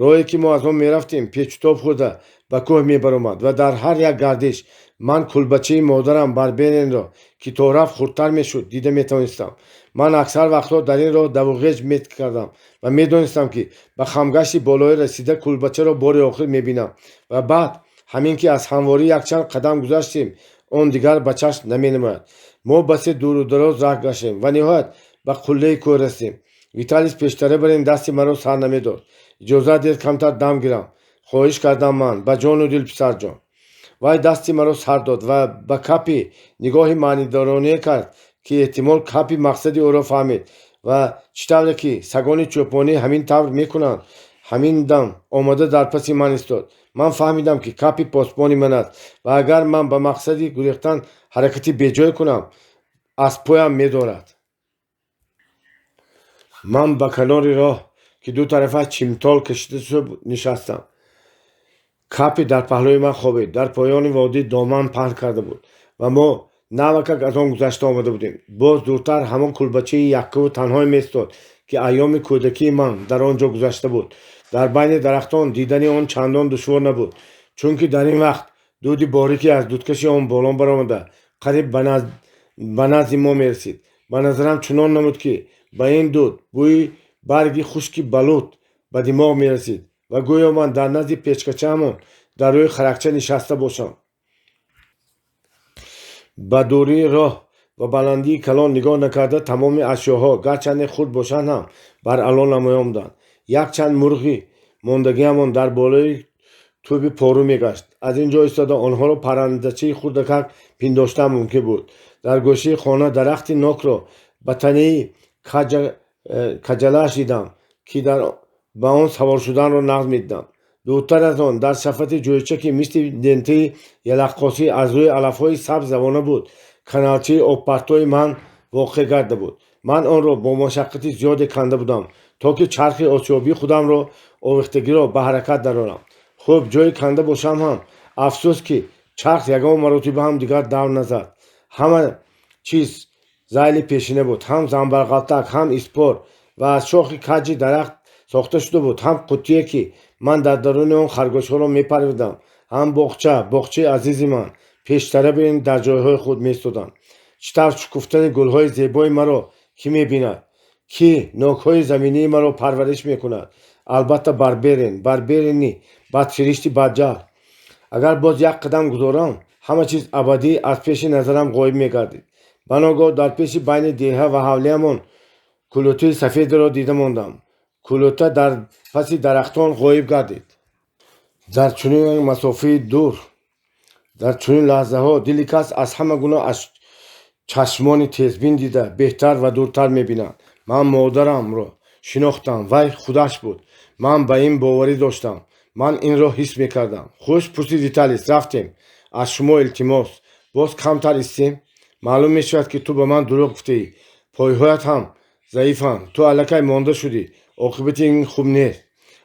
Роҳе, ки мо аз он мерафтем, печутоб хӯрда ба кӯҳ мебаромад ва дар ҳар як гардиш ман кулбачаи модарам Барберинро, ки то рафт хурдтар мешуд, дида метавонистам. Ман аксар вақтҳо дар ин роҳ давуғеҷ мекардам ва медонистам, ки ба хамгашти болоӣ расида, кулбачаро бори охир мебинам ва баъд ҳамин ки аз ҳамворӣ якчанд қадам гузаштем, он дигар ба чашм наменамояд. Мо басе дуру дароз раҳ гаштем ва ниҳоят ба қуллаи кӯҳ расидем. Виталис пештара бар ин дасти маро сар намедод. Иҷозат диҳед, камтар дам гирам, хоҳиш кардам ман ба ҷону дил, писарҷон. Вай дасти маро сар дод ва ба Капи нигоҳи маънидоронае кард, ки эҳтимол Капи мақсади ӯро фаҳмид ва чӣ тавре ки сагони чӯпонӣ ҳамин тавр мекунанд, ҳамин дам омада дар паси ман истод. Ман фаҳмидам, ки Капи посбони ман аст ва агар ман ба мақсади гурехтан ҳаракати беҷой кунам, аз поям медорад. Ман ба канори роҳ, ки ду тарафаш чимтол кашида шуда, нишастам. Капи дар паҳлӯи ман хобид. Дар поёни водӣ доман паҳн карда буд ва мо навакак аз он гузашта омада будем. Боз дуртар ҳамон кулбачаи яккаву танҳое меистод, ки айёми кӯдакии ман дар он ҷо гузашта буд. Дар байни дарахтон дидани он чандон душвор набуд, чунки дар ин вақт дуди борике аз дудкаши он болон баромада, қариб ба назди мо мерасид. Ба назарам чунон намуд, ки ба ин дуд бӯи барги хушки балут ба димоғ мерасид ва гӯё ман дар назди печкачаамон дар рӯи харакча нишаста бошам. Ба дурии роҳ ва баландии калон нигоҳ накарда, тамоми ашёҳо, гарчанде хурд бошанд ҳам, баръало намоён буданд. Якчанд мурғи мондагиамон дар болои тӯби пору мегашт. Аз ин ҷо истода онҳоро паррандачаи хурдакак пиндоштан мумкин буд. Дар гӯшаи хона дарахти нокро ба танаи каҷалааш дидам, ки ба он савор шуданро нағз медидам. Дуртар аз он, дар шафати ҷӯйча, ки мисли лентаи ялахқосӣ аз рӯи алафҳои сабз равона буд, каналчаи обпартои ман воқеъ гарда буд. Ман онро бо машаққати зиёде канда будам, то ки чархи осиёбии худамро овехтагиро ба ҳаракат дарорам. Хуб ҷойи канда бошам ҳам, афсӯс, ки чарх ягон маротиба ҳам дигар давр назад. Ҳама чиз зайли пешина буд: ҳам занбарғалтак, ҳам испор ва аз шохи каҷи дарахт сохта шуда буд, ҳам қуттие, ки ман дар даруни он харгӯшҳоро мепарвардам, ҳам боғча, боғчаи азизи ман пештара ин дар ҷойҳои худ меистоданд. Чӣ тавр шукуфтани гулҳои зебои маро кӣ мебинад? Кӣ нокҳои заминии маро парвариш мекунад? Албатта, Барберин, Барберини бадсиришти бадҷаҳл. Агар боз як қадам гузорам, ҳама чиз абадӣ аз пеши назарам ғоиб мегардид. Баногоҳ дар пеши байни деҳа ва ҳавлиямон кулӯтаи сафедеро дида мондам. Кулӯта дар паси дарахтон ғоиб гардид. Дар чунин масофаи дур, дар чунин лаҳзаҳо дили кас аз ҳама гуна Чашмони тезбин дида беҳтар ва дуртар мебинанд. Ман модарамро шинохтам. Вай худаш буд. Ман ба ин боварӣ доштам. Ман инро ҳис мекардам. Хуш, пурсид Виталис. Рафтем. Аз шумо илтимос, боз камтар истем. Маълум мешавад, ки ту ба ман дурӯғ гуфтаӣ. Пойҳоят ҳам заифанд. Ту аллакай монда шудӣ. Оқибати ин хуб нест.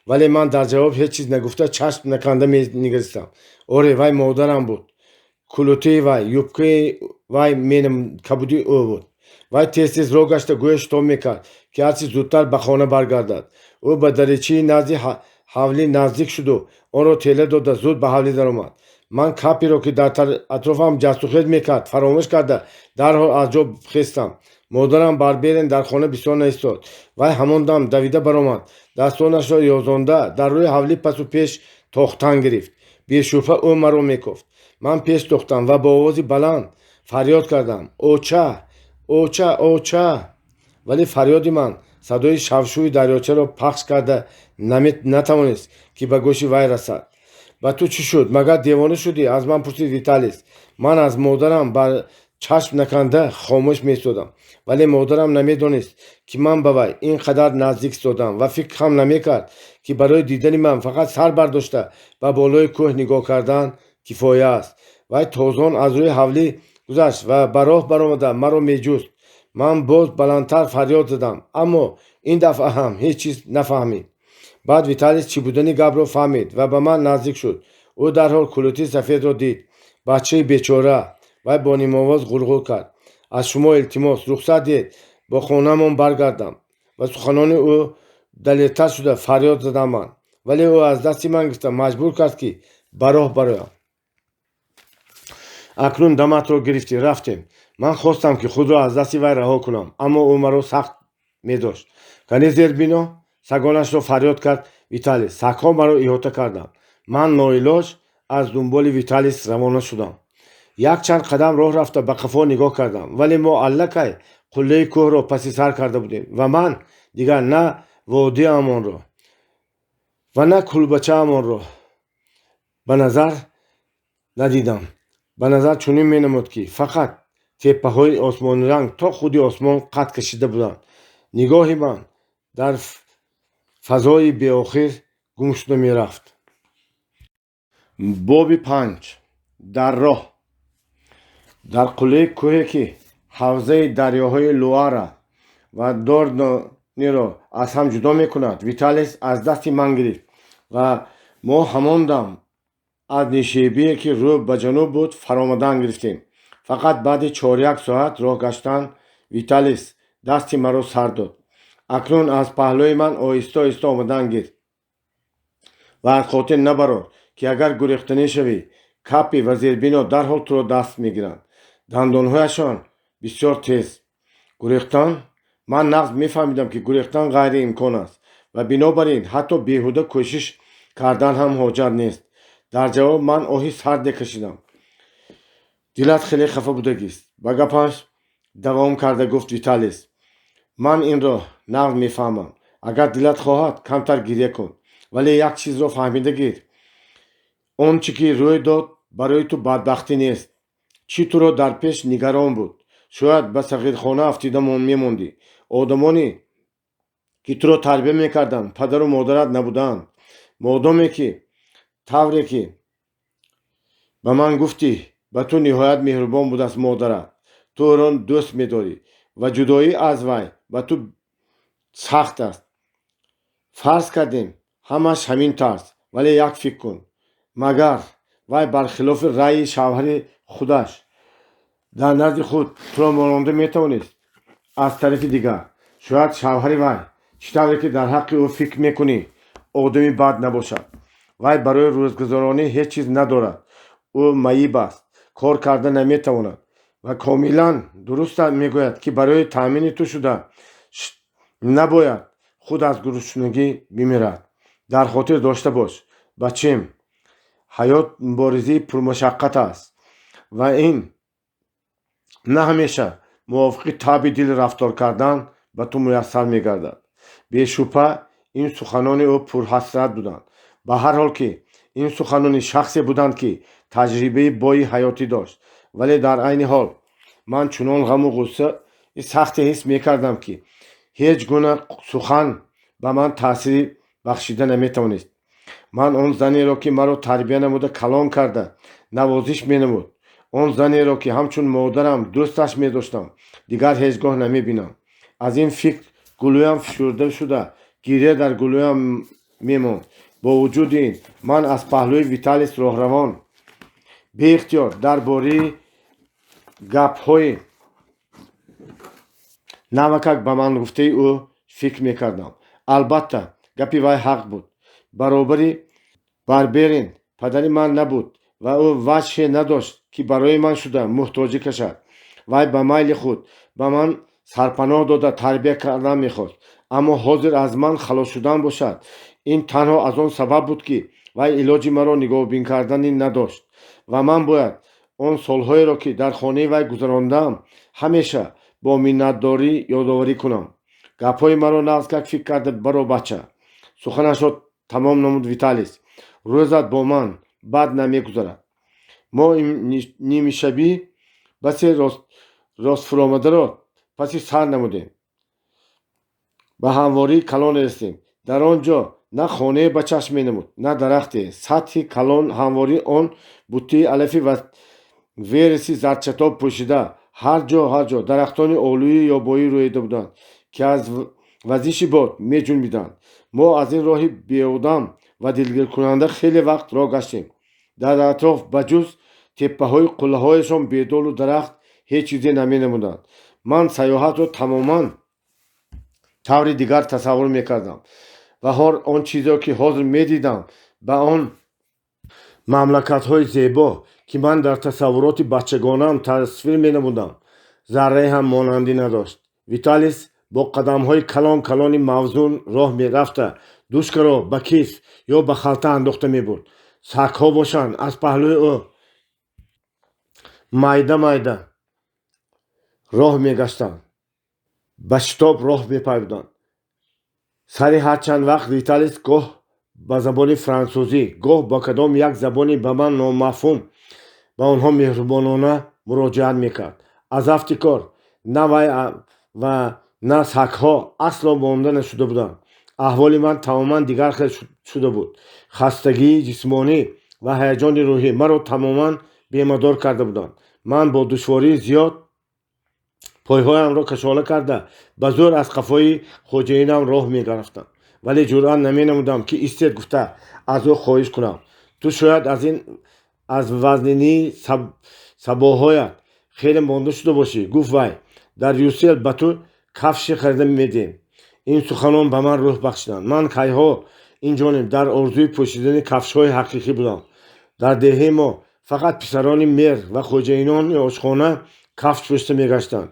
Вале ман дар ҷавоб ҳеҷ чиз нагуфта, чашм наканда менигаристам. Оре, вай модарам буд. Кулӯтаи вай, юбкаи вай кабудии ӯ буд. Вай тез тез роҳ гашта, гӯё шитоб мекард, ки ҳарчи зудтар ба хона баргардад. Ӯ ба даричаи назди ҳавлӣ наздик шуду онро тела дода, зуд ба ҳавлӣ даромад. Ман Капиро, ки дар атрофам ҷастухез мекард, фаромӯш карда, дарҳол аз ҷо хестам. Модарам Барберен дар хона бисёр наистод. Вай ҳамон дам давида баромад, дастонашро ёзонда, дар рӯи ҳавлӣ пасу пеш тохтан гирифт. Бешубҳа, ӯ маро мекофт. Ман пеш тохтам ва бо овози баланд фарёд кардам: «Оча, оча, оча!» Вале фарёди ман садои шавшуви дарёчаро пахш карда натавонист, ки ба гӯши вай расад. «Ба ту чӣ шуд? Магар девона шудӣ?» — аз ман пурсид Виталис. Ман аз модарам бар чашм наканда хомӯш меистодам. Вале модарам намедонист, ки ман ба вай ин қадар наздик истодам, ва фикр ҳам намекард, ки барои дидани ман фақат сар бардошта ба болои кӯҳ нигоҳ кардан кифоя аст. Вай тозон аз рӯи ҳавлӣ гузашт ва ба роҳ баромада маро меҷуст. Ман боз баландтар фарёд задам, аммо ин дафъа ҳам ҳеҷ чиз нафаҳмид. Баъд Виталис чӣ будани гапро фаҳмид ва ба ман наздик шуд. Ӯ дарҳол кулӯтии сафедро дид. «Бачаи бечора!» — вай бо нимовоз ғурғур кард. «Аз шумо илтимос, рухсат диҳед, ба хонаамон баргардам», — ва суханони ӯ далертар шуда фарёд задам ман. Вале ӯ аз дасти ман гирифта, маҷбур кард, ки ба роҳ бароям. «Акнун даматро гирифтӣ, рафтем». Ман хостам, ки худро аз дасти вай раҳо кунам, аммо ӯ маро сахт медошт. «Кани, Зербино!» — сагонашро фарёд кард Виталис. Сагҳо маро иҳота карданд. Ман ноилоҷ аз дунболи Виталис равона шудам. Якчанд қадам роҳ рафта, ба қафо нигоҳ кардам, вале мо аллакай қуллаи кӯҳро паси сар карда будем ва ман дигар на водиамонро ва на кулбачаамонро ба назар надидам. Ба назар чунин менамуд, ки фақат теппаҳои осмониранг то худи осмон қад кашида буданд. Нигоҳи ман дар фазои беохир гум шуда мерафт. Боби панҷ. Дар роҳ. Дар қуллаи кӯҳе, ки ҳавзаи дарёҳои Луара ва Дордониро аз ҳам ҷудо мекунад, Виталис аз дасти ман гирифт ва мо ҳамон дам аз нишебие, ки рӯ ба ҷануб буд, фаромадан гирифтем. Фақат баъди чоряк соат роҳ гаштан Виталис дасти маро сар дод. «Акнун аз паҳлӯи ман оҳиста оҳиста омадан гир ва аз хотир набарор, ки агар гурехтанӣ шавӣ, Капи ва Зербино дарҳол туро даст мегиранд. Дандонҳояшон бисёр тез». Гурехтан? Ман нағз мефаҳмидам, ки гурехтан ғайриимкон аст ва бинобар ин ҳатто беҳуда кӯшиш кардан ҳам ҳоҷат нест. Дар ҷавоб ман оҳи сарде кашидам. «Дилат хеле хафа будагист», — ба гапаш давом карда гуфт Виталис. «Ман инро нағз мефаҳмам. Агар дилат хоҳад, камтар гиря кун. Вале як чизро фаҳмида гир: он чӣ ки рӯй дод, барои ту бадбахтӣ нест. Чӣ туро дар пеш нигарон буд? Шояд ба сағирхона афтида мемондӣ. Одамоне, ки туро тарбия мекарданд, падару модарат набуданд. Модоме ки тавре ки ба ман гуфтӣ, ба ту ниҳоят меҳрубон будааст модарат, ту ӯро дӯст медорӣ ва ҷудоӣ аз вай ба ту сахт аст. Фарз кардем, ҳамаш ҳамин тарз. Вале як фикр кун: магар вай бархилофи раъйи шавҳари худаш дар назди худ туро мононда метавонист? Аз тарафи дигар, шояд шавҳари вай, чӣ тавре ки дар ҳаққи ӯ фикр мекунӣ, одами бад набошад. Вай барои рӯзгузаронӣ ҳеҷ чиз надорад. Ӯ маиб аст, кор карда наметавонад ва комилан дуруст мегӯяд, ки барои таъмини ту шуда набояд худ аз гуруснагӣ бимирад. Дар хотир дошта бош, бачем, ҳаёт муборизаи пурмашаққат аст ва ин на ҳамеша мувофиқи табъи дил рафтор кардан ба ту муяссар мегардад». Бешубҳа, ин суханони ӯ пурҳасрат буданд. Ба ҳар ҳол ки ин суханони шахсе буданд, ки таҷрибаи бои ҳаётӣ дошт, вале дар айни ҳол Ман чунон ғаму ғуссаи сахте ҳис мекардам, ки ҳеҷ гуна сухан ба ман таъсири бахшида наметавонист. Ман он занеро, ки маро тарбия намуда, калон карда, навозиш менамуд, он занеро, ки ҳамчун модарам дӯсташ медоштам, дигар ҳеҷ гоҳ намебинам. Аз ин фикр гулӯям фишурда шуда, гиря дар гулӯям мемонд. Бо вуҷуди ин, ман аз паҳлӯи Виталис роҳравон беихтиёр дар бораи гапҳои навакак ба ман гуфтаи ӯ фикр мекардам. Албатта, гапи вай ҳақ буд. Баробари Барберин падари ман набуд ва ӯ ваҷҳе надошт, ки барои ман шуда муҳтоҷӣ кашад. Вай ба майли худ ба ман сарпаноҳ дода, тарбия кардан мехост. Аммо ҳозир аз ман халос шудан бошад, ин танҳо аз он сабаб буд, ки вай илоҷи маро нигоҳубин кардани надошт ва ман бояд он солҳоеро, ки дар хонаи вай гузарондаам, ҳамеша бо миннатдорӣ ёдоварӣ кунам. Гапҳои маро нағзкак фикр карда баро, бача, суханашро тамом намуд Виталис. Рӯзат бо ман бад намегузарад. Мо нимшабӣ басе ростфуромадаро паси сар намудем, ба ҳамвории калон расидем. Дар он ҷо на хонае ба чашм менамуд, на дарахте. Сатҳи калон ҳамвории он буттаи алафӣ ва вереси зардчатоб пӯшида. Ҳар ҷо, ҳар ҷо дарахтони олӯи ёбоӣ рӯида буданд, ки аз вазиши бод меҷунбиданд. Мо аз ин роҳи беодам ва дилгиркунанда хеле вақт роҳ гаштем. Дар атроф ба ҷуз теппаҳои қуллаҳояшон бедолу дарахт ҳеҷ чизе наменамуданд. Ман саёҳатро тамоман таври дигар тасаввур мекардам ва он чизеро, ки ҳозир медидам, ба он мамлакатҳои зебо, ки ман дар тасаввуроти бачагонаам тасвир менамудам, заррае ҳам монандӣ надошт. Виталис бо қадамҳои калон калони мавзун роҳ мерафта, душкаро ба китф ё ба халта андохта мебурд. Сагҳо бошанд, аз паҳлӯи ӯ майда майда роҳ мегаштанд, ба шитоб роҳ мепаймуданд. Сари ҳар чанд вақт Виталис гоҳ ба забони франсузӣ, гоҳ ба кадом як забони ба ман номафҳум ба онҳо меҳрубонона муроҷиат мекард. Аз афти кор на вай ва на сагҳо асло монда нашуда буданд. Аҳволи ман тамоман дигар хел шуда буд. Хастагии ҷисмонӣ ва ҳаяҷони рӯҳӣ маро тамоман бемадор карда буданд. Ман бо душвории зиёд пойҳоямро кашола карда, ба зӯр аз қафои хоҷаинам роҳ мегарафтам, вале ҷуръат наменамудам, ки истед гуфта аз ӯ хоҳиш кунам. Ту шояд аз ин аз вазнинии сабоҳоят хеле монда шуда бошӣ, гуфт вай. Дар Юсел ба ту кафше харида медиҳем. Ин суханон ба ман рӯҳ бахшиданд. Ман кайҳо инҷониб дар орзуи пӯшидани кафшҳои ҳақиқӣ будам. Дар деҳаи мо фақат писарони мер ва хоҷаинони ошхона кафш пӯшида мегаштанд.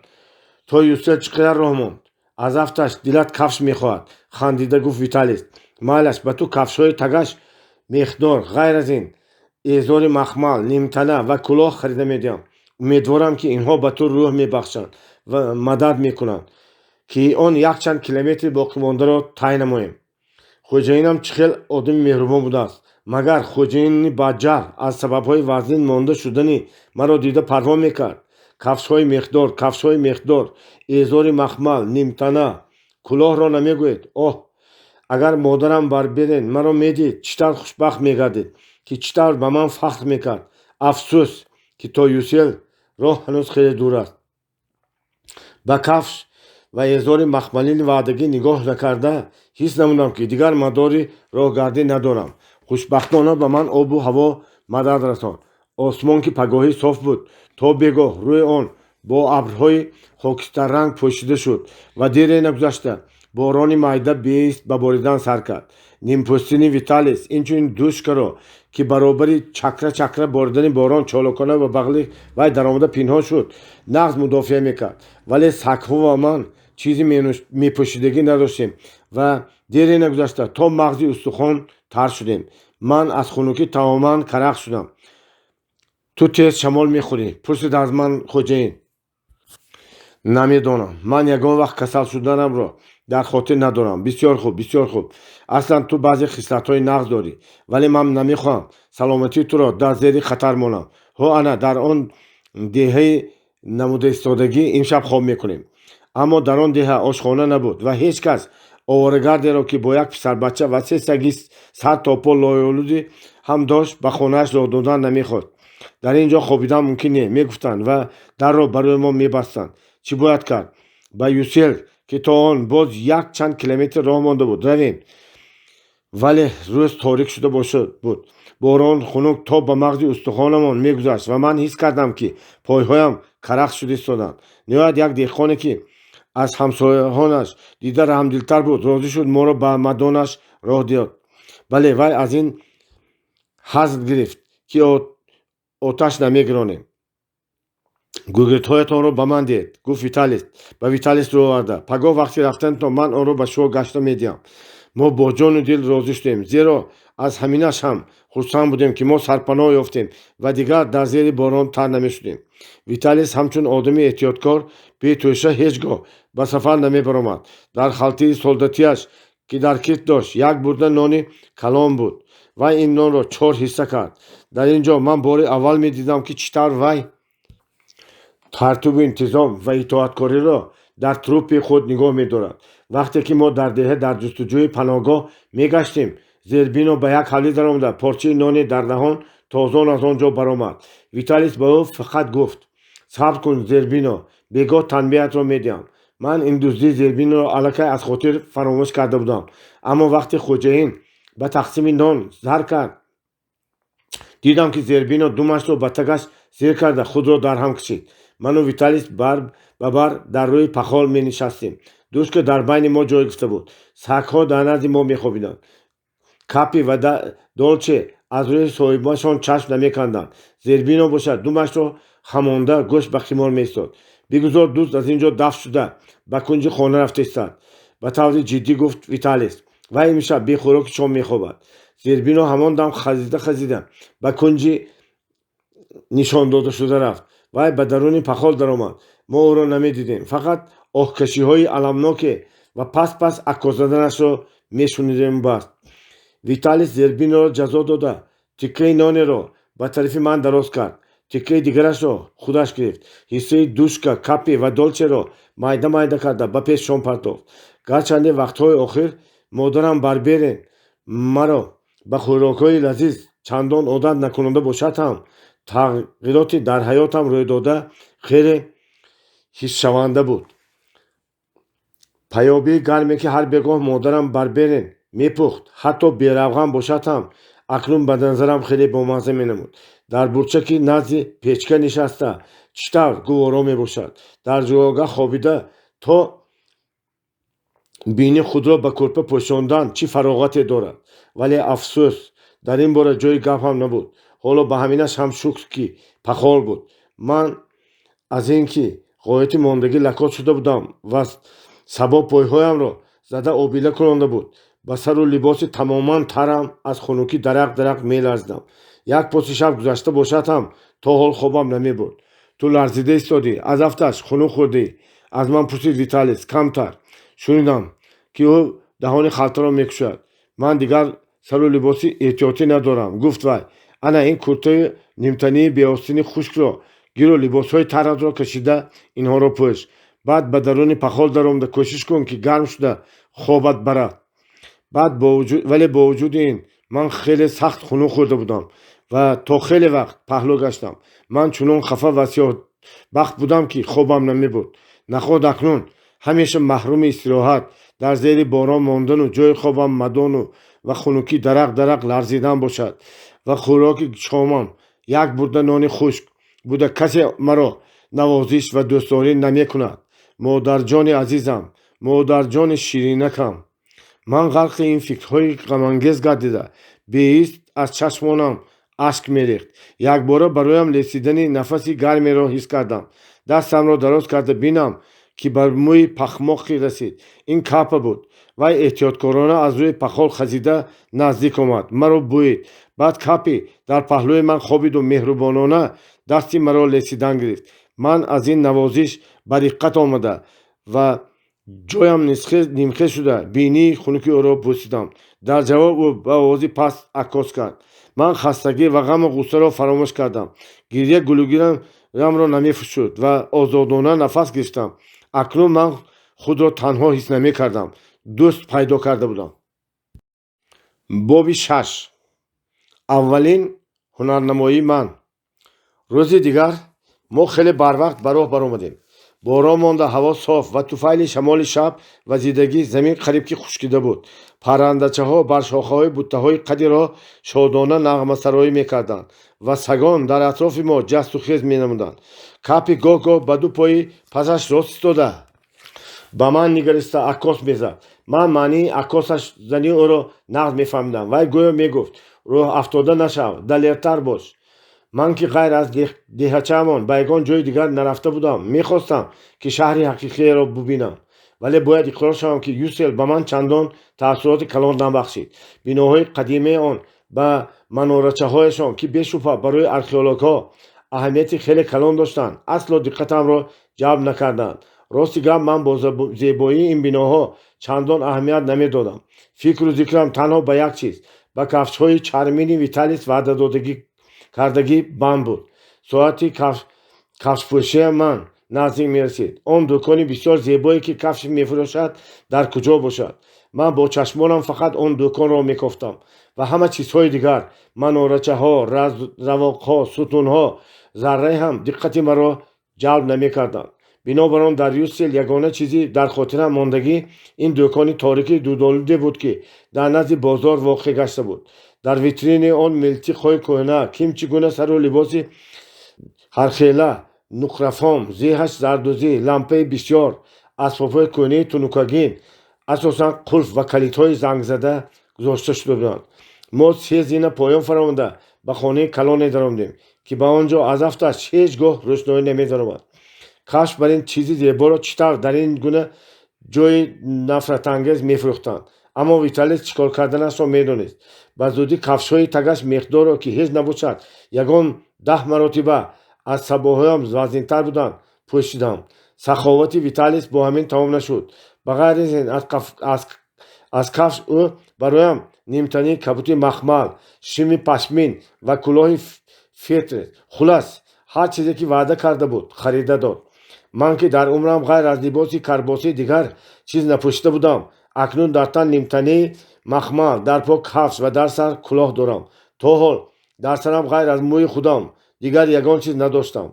То Юсел чӣ қадар роҳ монд? Аз афташ дилат кафш мехоҳад, хандида гуфт Виталис. Майлаш, ба ту кафшҳои тагаш мехдор, ғайр аз ин эзори махмал, нимтана ва кӯлоҳ харида медиҳам. Умедворам, ки инҳо ба ту рӯҳ мебахшанд ва мадад мекунанд, ки он якчанд километри боқимондаро тай намоем. Хоҷаинам чӣ хел одами меҳрубон будааст. Магар хоҷаини баҷҷаҳл аз сабабҳои вазнин монда шудани маро дида парво мекард? Кафшҳои мехдор, кафшҳои мехдор, эзори махмал, нимтана, кӯлоҳро намегӯед. Оҳ, агар модарам Барберин маро медид, чӣ тавр хушбахт мегардид, ки чӣ тавр ба ман фахр мекард. Афсӯс, ки то Юсел роҳ ҳанӯз хеле дур аст. Ба кафш ва эзори махмалини ваъдагӣ нигоҳ накарда, ҳис намудам, ки дигар мадори роҳгардӣ надорам. Хушбахтона, ба ман обу ҳаво мадад расонд. Осмон, ки пагоҳӣ соф буд, то бегоҳ рӯи он бо абрҳои хокистарранг пӯшида шуд ва дере нагузашта борони майда беист ба боридан сар кард. Нимпӯстини Виталис, инчунин душкаро, ки баробари чакра чакра боридани борон чолокона ба бағли вай даромада пинҳон шуд, нағз мудофиа мекард. Вале сагҳо ва ман чизи мепӯшидагӣ надоштем ва дере нагузашта то мағзи устухон тар шудем. Ман аз хунукӣ тамоман карах шудам. Ту тез шамол мехӯрӣ? Пурсид аз ман хоҷаин. Намедонам, ман ягон вақт касал шуданамро дар хотир надорам. Бисёр хуб, бисёр хуб. Аслан ту баъзе хислатҳои нағз дорӣ, вале ман намехоҳам саломатии туро дар зери хатар монам. Ҳо, ана дар он деҳаи Намуда истодагӣ имшаб хоб мекунем. Аммо дар он деҳа ошхона набуд ва ҳеҷ кас оворагардеро, ки бо як писарбача ва се саги сар то по лойолуди ҳам дошт, ба хонааш роҳ додан намехост. Дар ин ҷо хобидан мумкин не, мегуфтанд ва дарро барои мо мебастанд. Чӣ бояд кард? Ба Юсел, ки то он боз як чанд километр роҳ монда буд, равем. Вале рӯз торик шуда буд, борон хунук то ба мағзи устухонамон мегузашт ва ман ҳис кардам, ки пойҳоям карахт шуда истоданд. Ниҳоят як деҳқоне, ки аз ҳамсояҳонаш дида раҳмдилтар буд, розӣ шуд моро ба мадонаш роҳ диҳад. Бале, вай аз ин ҳазл гирифт, ки оташ намегиронем. Гугирдҳоятонро ба ман диҳед, гуфт Виталис ба Виталис рӯ оварда. Пагоҳ вақти рафтанатон ман онро ба шумо гашта медиҳам. Мо бо ҷону дил розӣ шудем, зеро аз ҳаминаш ҳам хурсанд будем, ки мо сарпаноҳ ёфтем ва дигар дар зери борон тар намешудем. Виталис ҳамчун одами эҳтиёткор бетӯша ҳеҷ гоҳ ба сафар намебаромад. Дар халтаи солдатиаш, ки дар китф дошт, як бурда нони калон буд. Вай ин нонро чор ҳисса кард. Дар ин ҷо ман бори аввал медидам, ки чӣ тавр вай тартибу интизом ва итоаткориро дар труппи худ нигоҳ медорад. Вақте ки мо дар деҳа дар ҷустуҷӯи паноҳгоҳ мегаштем, Зербино ба як ҳавлӣ даромада, порчаи ноне дар даҳон тозон аз он ҷо баромад. Виталис ба ӯ фақат гуфт: «Сабр кун, Зербино, бегоҳ танбеҳатро медиҳам». Ман ин дуздии Зербиноро аллакай аз хотир фаромӯш карда будам, аммо вақте хоҷаин ба тақсими нон зар кард, дидам, ки Зербино думашро ба тагаш зер карда, худро дарҳам кашид. Ману Виталис бар ба бар дар рӯи пахол менишастем. Душка дар байни мо ҷой гирифта буд. Сагҳо дар назди мо мехобиданд. Капи ва Долче аз рӯи соҳибашон чашм намеканданд. Зербино бошад, думашро хамонда, гӯш ба химор меистод. «Бигузор дузд аз ин ҷо дафт шуда ба кунҷи хона рафта истад, ба таври ҷиддӣ гуфт Виталис. Вай имшаб бехӯроки шом мехобад. Зербино ҳамон дам хазида хазида ба кунҷи нишон дода шуда рафт. Вай ба даруни пахол даромад. Мо ӯро намедидем, фақат оҳкашиҳои аламноке ва пас пас аккос заданашро мешунидем, бас. Виталис Зербиноро ҷазо дода, тиккаи нонеро ба тарафи ман дароз кард, тиккаи дигарашро худаш гирифт, ҳиссаи Душка, Капи ва Долчеро майда майда карда, ба пешшон партофт. Гарчанде вақтҳои охир модарам Барберен маро ба хӯрокҳои лазиз чандон одат накунонда бошад ҳам, тағйироти дар ҳаётам рӯйдода хеле ҳиссшаванда буд. Паёбии гарме, ки ҳар бегоҳ модарам Барберен мепухт, ҳатто беравған бошад ҳам, акнун ба назарам хеле бомазза менамуд. Дар бурчаки назди печка нишаста чӣ тавр гуворо мебошад. Дар ҷойгоҳ хобида то бини худро ба кӯрпа пӯшондан чӣ фароғате дорад. Вале афсӯс, дар ин бора ҷои гап ҳам набуд. Ҳоло ба ҳаминаш ҳам шукр, ки пахол буд. Ман аз ин ки ғояти мондагӣ лакот шуда будам ва сабо пойҳоямро зада обила кунонда буд, ба сару либоси тамоман тарам аз хунукӣ дарақ дарақ меларзидам. Як поси шаб гузашта бошад ҳам, то ҳол хобам намебурд. Ту ларзида истодӣ, аз афташ хунук хӯрдӣ? аз ман пурсид Виталис. Камтар, шунидам, ки ӯ даҳони халтаро мекушояд. Ман дигар сару либоси эҳтиётӣ надорам, гуфт вай. Ана ин куртаи нимтании беостини хушкро гиру либосҳои таратро кашида инҳоро пӯш. Баъд ба даруни пахол даромада, кӯшиш кун, ки гарм шуда хобат барад. Баъд вале бо вуҷуди ин ман хеле сахт хунук хӯрда будам ва то хеле вақт паҳлӯ гаштам. Ман чунон хафа ва сиёҳбахт будам, ки хобам намебурд. Наход акнун ҳамеша маҳруми истироҳат, дар зери борон мондану ҷои хобам мадону ва хунукӣ дарақ дарақ ларзидан бошад ва хӯроки шомам як бурда нони хушк буда, касе маро навозиш ва дӯстдорӣ намекунад. Модарҷони азизам, модарҷони ширинакам! Ман ғарқи ин фикрҳои ғамангез гардида, беист аз чашмонам ашк мерехт. Якбора бароям лесидани нафаси гармеро ҳис кардам. Дастамро дароз карда бинам, ки бар мӯи пахмоқе расид. Ин Капа буд. Вай эҳтиёткорона аз рӯи пахол хазида наздик омад, маро бӯид. Баъд Капи дар паҳлӯи ман хобиду меҳрубонона дасти маро лесидан гирифт. Ман аз ин навозиш ба диққат омада ва ҷоям нимхез шуда, бинии хунуки ӯро бӯсидам. Дар ҷавоб ӯ ба овози паст аккос кард. Ман хастагӣ ва ғаму ғуссаро фаромӯш кардам. Гиря гулӯгирамро намефишурд ва озодона нафас гирифтам. Акнун ман худро танҳо ҳис намекардам, дӯст пайдо карда будам. Боби шаш. Аввалин ҳунарнамоии ман. Рӯзи дигар мо хеле барвақт ба роҳ баромадем. Борон монда, ҳаво соф ва туфайли шамоли шаб вазидагӣ замин қариб ки хушкида буд. Паррандачаҳо бар шохаҳои буттаҳои қади роҳ шодона нағмасароӣ мекарданд ва сагон дар атрофи мо ҷасту хез менамуданд. Капи гоҳ-гоҳ ба ду пои пасаш рост истода, ба ман нигариста аккос мезад. Ман маънии аккосаш зании ӯро нағз мефаҳмидам. Вай гӯё мегуфт: «Роҳ афтода нашав, далертар бош». Ман, ки ғайр аз деҳачаамон ба ягон ҷои дигар нарафта будам, мехостам, ки шаҳри ҳақиқиеро бубинам. Вале бояд иқрор шавам, ки Юсел ба ман чандон таассуроти калон набахшид. Биноҳои қадимаи он ба манорачаҳояшон, ки бешубҳа барои археологҳо аҳамияти хеле калон доштанд, асло диққатамро ҷалб накарданд. Рости гап, ман бо зебоии ин биноҳо чандон аҳамият намедодам. Фикру зикрам танҳо ба як чиз, ба кафшҳои чармини Виталис ваъдадодагӣ кардагӣ банд буд. Соати кафшпӯшиам ман наздик мерасид. Он дукони бисёр зебое, ки кафш мефурӯшад, дар куҷо бошад? Ман бо чашмонам фақат он дуконро мекофтам ва ҳама чизҳои дигар, манорачаҳо, равоқҳо, сутунҳо, заррае ҳам диққати маро ҷалб намекарданд. Бинобар он дар Юсел ягона чизи дар хотирам мондагӣ ин дукони торики дудолуде буд, ки дар назди бозор воқеъ гашта буд. Дар витрини он милтиқҳои кӯҳна, кимчи гуна сару либоси ҳархела, нуқрафом, зеҳаш зардӯзӣ, лампаи бисёр, асбобҳои кӯҳнаи тунукагин, асосан қулф ва калидҳои зангзада гузошта шуда буданд. Мо се зина поён фаромада, ба хонаи калоне даромадем, ки ба он ҷо аз афташ ҳеҷ гоҳ рӯшноӣ намедаромад. Кафш бар ин чизи зеборо чӣ тавр дар ин гуна ҷои нафратангез мефурӯхтанд? Аммо Виталис чӣ кор карданашро медонист. Ба зудӣ кафшҳои тагаш меқдорро, ки ҳеҷ набошад ягон 10 маротиба аз сабоҳоям вазнинтар буданд, пӯшидам. Саховати Виталис бо ҳамин тамом нашуд. Ба ғайр аз ин, аз кафш ӯ бароям нимтании кабути махмал, шими пашмин ва кӯлоҳи фетр, хулас, ҳар чизе, ки ваъда карда буд, харида дод. Ман, ки дар умрам ғайр аз либоси карбосӣ дигар чиз напӯшида будам, акнун дар тан нимтании махмал, дар по кафш ва дар сар кӯлоҳ дорам. То ҳол дар сарам ғайр аз мӯи худам дигар ягон чиз надоштам.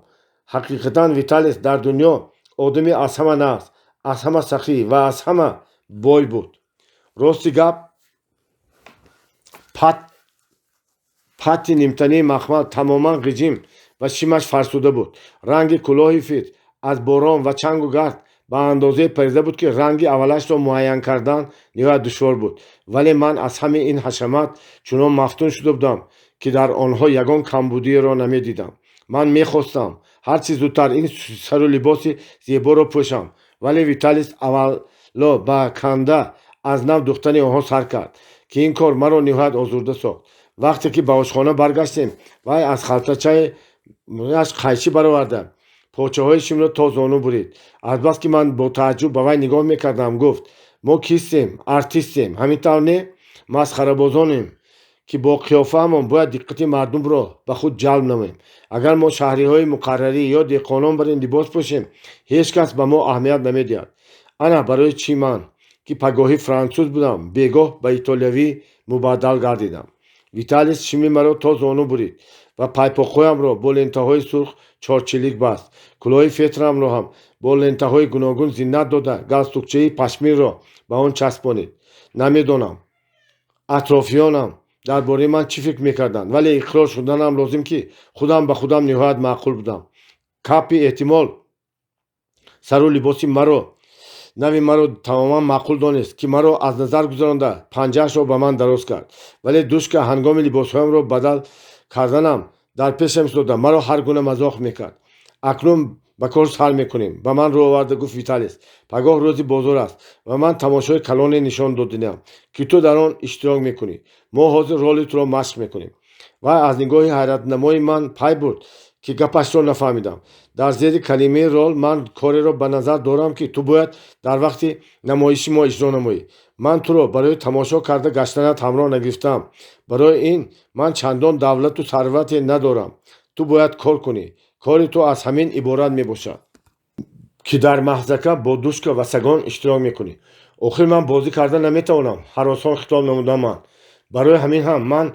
Ҳақиқатан, Виталис дар дунё одами аз ҳама нағз, аз ҳама сахӣ ва аз ҳама бой буд. Рости гап, пати нимтании махмал тамоман ғиҷим ва шимаш фарсуда буд. Ранги кӯлоҳи фетр аз борон ва чангу гард ба андозае парида буд, ки ранги аввалашро муайян кардан ниҳоят душвор буд. Вале ман аз ҳамаи ин ҳашамат чунон мафтун шуда будам, ки дар онҳо ягон камбудиеро намедидам. Ман мехостам ҳарчи зудтар ин сару либоси зеборо пӯшам, вале Виталис аввало ба канда аз нав духтани онҳо сар кард, ки ин кор маро ниҳоят озурда сохт. Вақте ки ба ошхона баргаштем, вай аз халтачааш қайчӣ бароварда, почаҳои шимро то зону бурид. Азбаски ман бо тааҷҷуб ба вай нигоҳ мекардам, гуфт: «Мо кистем? Артистем, ҳамин тавр не? Масхарабозонем, ки бо қиёфаамон бояд диққати мардумро ба худ ҷалб намоем. Агар мо шаҳриҳои муқаррарӣ ё деҳқонон бар ин либос пӯшем, ҳеҷ кас ба мо аҳамият намедиҳад». Ана барои чӣ ман, ки пагоҳӣ франсуз будам, бегоҳ ба итолиявӣ мубаддал гардидам. Виталис шими маро то зону бурид ва пайпоқҳоямро бо лентаҳои сурх чорчилик баст. Кӯлоҳи фетрамро ҳам бо лентаҳои гуногун зинат дода, галстукчаи пашминро ба он часпонид. Намедонам, атрофиёнам дар бораи ман чӣ фикр мекарданд, вале иқрор шуданам лозим, ки худам ба худам ниҳоят маъқул будам. Капи эҳтимол сару либоси маро нави маро тамоман маъқул донист, ки маро аз назар гузаронда, панҷаашро ба ман дароз кард. Вале Душка ҳангоми либосҳоямро бадал карданам дар пешам истода, маро ҳар гуна мазоқ мекард. «Акнун ба кор сар мекунем», ба ман рӯ оварда гуфт Виталис. «Пагоҳ рӯзи бозор аст ва ман тамошои калоне нишон додинам, ки ту дар он иштирок мекунӣ. Мо ҳозир роли туро машқ мекунем». Вай аз нигоҳи ҳайратнамои ман пай бурд, ки гапашро нафаҳмидам. Дар зери калимаи рол ман кореро ба назар дорам, ки ту бояд дар вақти намоиши мо иҷро намоӣ. Ман туро барои тамошо карда гаштанат ҳамроҳ нагирифтаам. Барои ин ман чандон давлату сарвате надорам. Ту бояд кор кунӣ. Кори ту аз ҳамин иборат мебошад, ки дар маҳзака бо Душка ва сагон иштирок мекунӣ. Охир ман бозӣ карда наметавонам, ҳаросон хитоб намудам ман. Барои ҳамин ҳам ман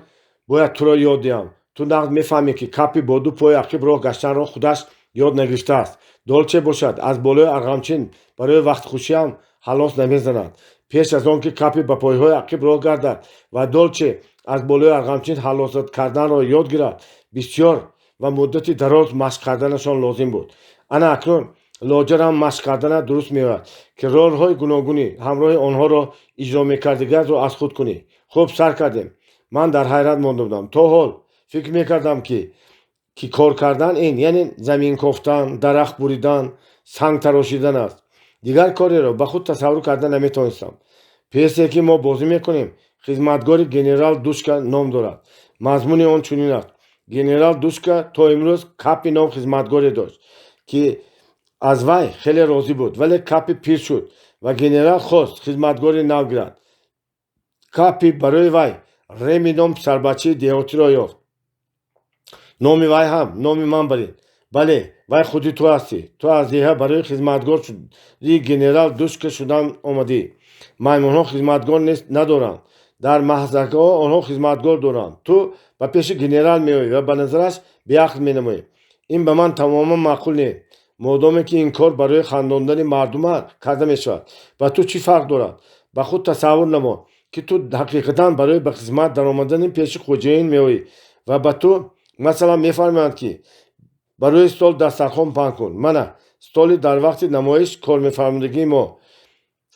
бояд туро ёд диҳам. Ту нағз мефаҳмӣ, ки Капи бо ду пои ақиб роҳ гаштанро худаш ёд нагирифтааст. Долче бошад, аз болои арғамчин барои вақтхушиам ҳалос намезанад. Пеш аз он ки Капи ба пойҳои ақиб роҳ гардад ва Долче аз болои арғамчин ҳалос карданро ёд гирад, бисёр ва муддати дароз машқ карданашон лозим буд. Ана акнун лоҷарам машқ карданат дуруст меояд, ки ролҳои гуногунӣ ҳамроҳи онҳоро иҷро мекардигаятро аз худ кунӣ. Хуб, сар кардем. Ман дар ҳайрат монда будам. То ҳол фикр мекардам, ки кор кардан ин яъне замин кофтан, дарахт буридан, санг тарошидан аст. Дигар кореро ба худ тасаввур карда наметавонистам. Пьесае, ки мо бозӣ мекунем, «Хизматгори генерал Душка» ном дорад. Мазмуни он чунин аст: генерал Душка то имрӯз Капи ном хизматгоре дошт, ки аз вай хеле розӣ буд. Вале Капи пир шуд ва генерал хост хизматгори нав гирад. Капи барои вай Реми ном писарбачаи деҳотиро ёфт. Номи вай ҳам номи ман барин. Бале, вай худи ту ҳастӣ. Ту аз деҳа барои хизматгори генерал Душка шудан омадӣ. Маймунҳо хизматгор надоранд. Дар маҳзакаҳо онҳо хизматгор доранд. Ту ба пеши генерал меоӣ ва ба назараш беақл менамоӣ. Ин ба ман тамоман маъқул не. Модоме ки ин кор барои хандондани мардум карда мешавад, ба ту чӣ фарқ дорад? Ба худ тасаввур намо, ки ту ҳақиқатан барои ба хизмат даромадани пеши хоҷаин меоӣ ва ба ту, масалан, мефармоянд, ки ба рӯи стол дастархон паҳн кун. Мана столи дар вақти намоиш кор мефармудагии мо.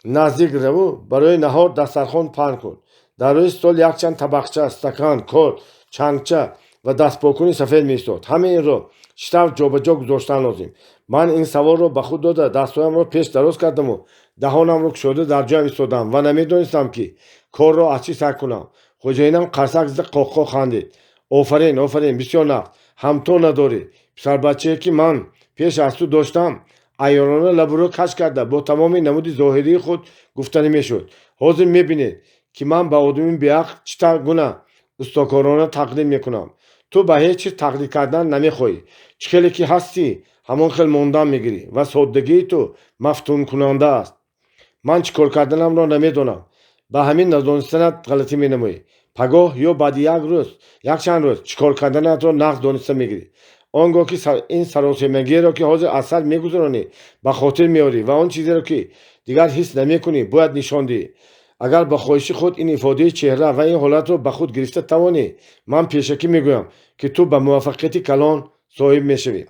Наздик раву, барои наҳор дастархон паҳн кун. Дар рӯи стол якчанд табақча, стакан, корд, чангча ва дастпокуни сафед меистод. Ҳамаи инро чӣ тавр ҷобаҷо гузоштан лозим? Ман ин саволро ба худ дода, дастҳоямро пеш дароз кардаму даҳонамро кушода дар ҷоям истодам ва намедонистам, ки корро аз чӣ сар кунам. Хоҷаинам қарсак зада қоққоқ хандид. Офарин, офарин, бисёр нағз, ҳамто надорӣ. Писарбачае, ки ман пеш аз ту доштам, айёрона лабу рӯ каҷ карда, бо тамоми намуди зоҳирии худ гуфтанӣ мешуд: «Ҳозир мебинед, ки ман ба одами беақл чӣ гуна устокорона тақлид мекунам». Ту ба ҳеҷ чиз тақлид кардан намехоҳӣ. Чӣ хеле ки ҳастӣ, ҳамон хел мондан мегирӣ ва соддагии ту мафтункунанда аст. Ман чӣ кор карданамро намедонам. Ба ҳамин надонистанат ғалатӣ менамоӣ. Пагоҳ ё баъди як рӯз, якчанд рӯз чӣ кор карданатро нағз дониста мегирӣ. Он гоҳ ки ин саросемагиеро, ки ҳозир аз сар мегузаронӣ, ба хотир меорӣ ва он чизеро, ки дигар ҳис намекунӣ, бояд нишон диҳӣ. Агар ба хоҳиши худ ин ифодаи чеҳра ва ин ҳолатро ба худ гирифта тавонӣ, ман пешакӣ мегӯям, ки ту ба муваффақияти калон соҳиб мешавӣ.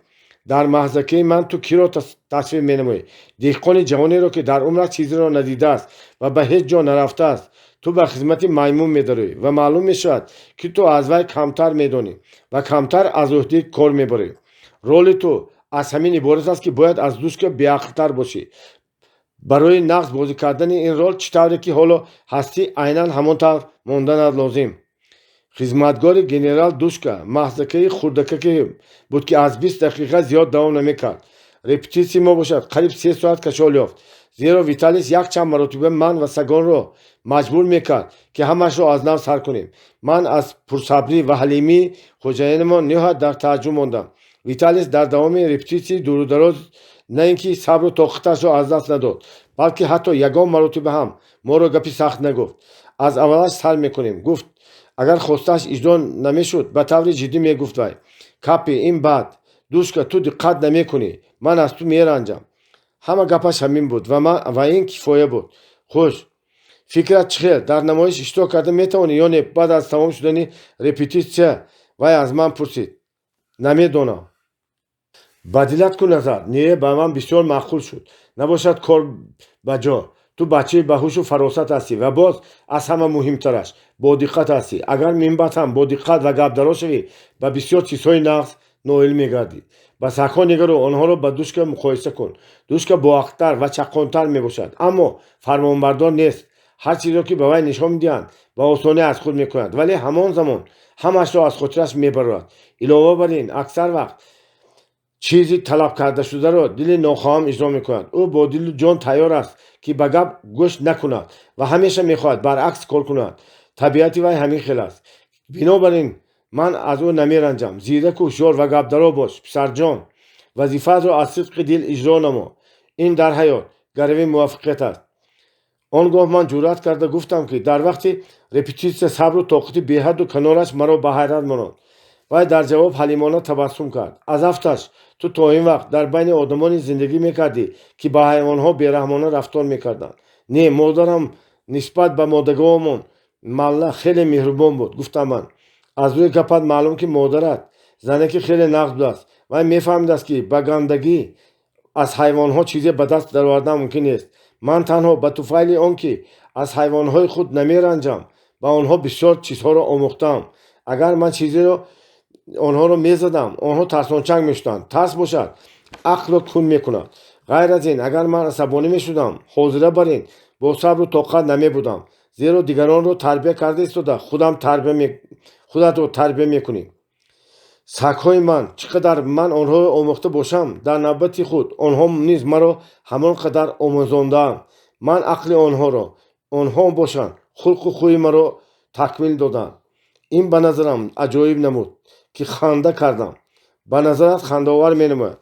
Дар маҳзакаи ман ту киро тасвир менамоӣ? Деҳқони ҷавонеро, ки дар умраш чизеро надидааст ва ба ҳеҷ ҷо нарафтааст. Ту ба хизмати маймун медароӣ ва маълум мешавад, ки ту аз вай камтар медонӣ ва камтар аз ӯҳдаи кор мебарӣ. Роли ту аз ҳамин иборат аст, ки бояд аз Душка беақлтар бошӣ. Барои нағз бозӣ кардани ин рол, чӣ тавре ки ҳоло ҳастӣ, айнан ҳамон тавр монданат лозим. «Хизматгори генерал Душка» маҳзакаи хурдакаке буд, ки аз 20 дақиқа зиёд давом намекард. Репетитсияи мо бошад, қариб 3 соат кашол ёфт, зеро Виталис якчанд маротиба ман ва сагонро маҷбур мекард, ки ҳамашро аз нав сар кунем. Ман аз пурсабрӣ ва ҳалимии хоҷаинамон ниҳоят дар тааҷҷуб мондам. Виталис дар давоми репетитсияи дурудароз на ин ки сабру тоқаташро аз даст надод, балки ҳатто ягон маротиба ҳам моро гапи сахт нагуфт. Аз аввалаш сар мекунем, гуфт, агар хостааш иҷро намешуд, ба таври ҷиддӣ мегуфт вай. Капи, ин бад. Душка, ту диққат намекунӣ, ман аз ту меранҷам. Ҳама гапаш ҳамин буд ва ин кифоя буд. Хуш, фикрат чӣ хел, дар намоиш иштирок карда метавонӣ ё не? Баъд аз тамом шудани репетитсия вай аз ман пурсид. Намедонам. Ба дилат ку назар. Не, ба ман бисёр маъқул шуд. Набошад, кор ба ҷо. Ту бачаи баҳушу фаросат ҳастӣ ва боз аз ҳама муҳимтараш, бодиққат ҳастӣ. Агар минбаъд ҳам бодиққат ва гапдароз шавӣ, ба бисёр чизҳои нағз ноил мегардӣ. Ба сагҳо нигару онҳоро ба Душка муқоиса кун. Душка боақлтар ва чаққонтар мебошад, аммо фармонбардор нест. Ҳар чизеро, ки ба вай нишон медиҳанд, ба осонӣ аз худ мекунад, вале ҳамон замон ҳамаашро аз хотираш мебарорад. Илова бар ин, аксар вақт чизи талаб кардашударо дили нохоҳам иҷро мекунад. Ӯ бо дилу ҷон тайёр аст, ки ба гап гӯш накунад, ва ҳамеша мехоҳад баръакс кор кунад. Табиати вай ҳамин хел аст, бинобар ин ман аз ӯ намеранҷам. Зираку ҳушёр ва гапдаро бош, писарҷон. Вазифаатро аз сидқи дил иҷро намо. Ин дар ҳаёт гарави муваффақият аст. Он гоҳ ман ҷуръат карда гуфтам, ки дар вақти репетитсия сабру тоқати беҳадду канораш маро ба ҳайрат монд. Вай дар ҷавоб ҳалимона табассум кард. Аз афташ, ту то ин вақт дар байни одамоне зиндагӣ мекардӣ, ки ба ҳайвонҳо бераҳмона рафтор мекарданд. Не, модарам нисбат ба модагоҳомон Малла хеле меҳрубон буд, гуфтам ман. Аз рӯи гапат маълум, ки модарат занеки хеле нағз будааст. Вай мефаҳмидааст, ки ба гандагӣ аз ҳайвонҳо чизе ба даст даровардан мумкин нест. Ман танҳо ба туфайли он ки аз ҳайвонҳои худ намеранҷам, ба онҳо бисёр чизҳоро омӯхтаам. Агар ман чизеро онҳоро мезадам, онҳо тарсончак мешуданд. Тарс бошад, ақлро кун мекунад. Ғайр аз ин, агар ман асабонӣ мешудам, ҳозира бар ин бо сабру тоқат намебудам, зеро дигаронро тарбия карда истода, худатро тарбия мекунӣ. Сагҳои ман, чӣ қадар ман онҳоро омӯхта бошам, дар навбати худ онҳо низ маро ҳамон қадар омӯзондаанд. Ман ақли онҳоро, онҳо бошанд, хулқу хӯи маро такмил доданд. Ин ба назарам аҷоиб намуд, ки ханда кардам. Ба назарат хандаовар менамояд,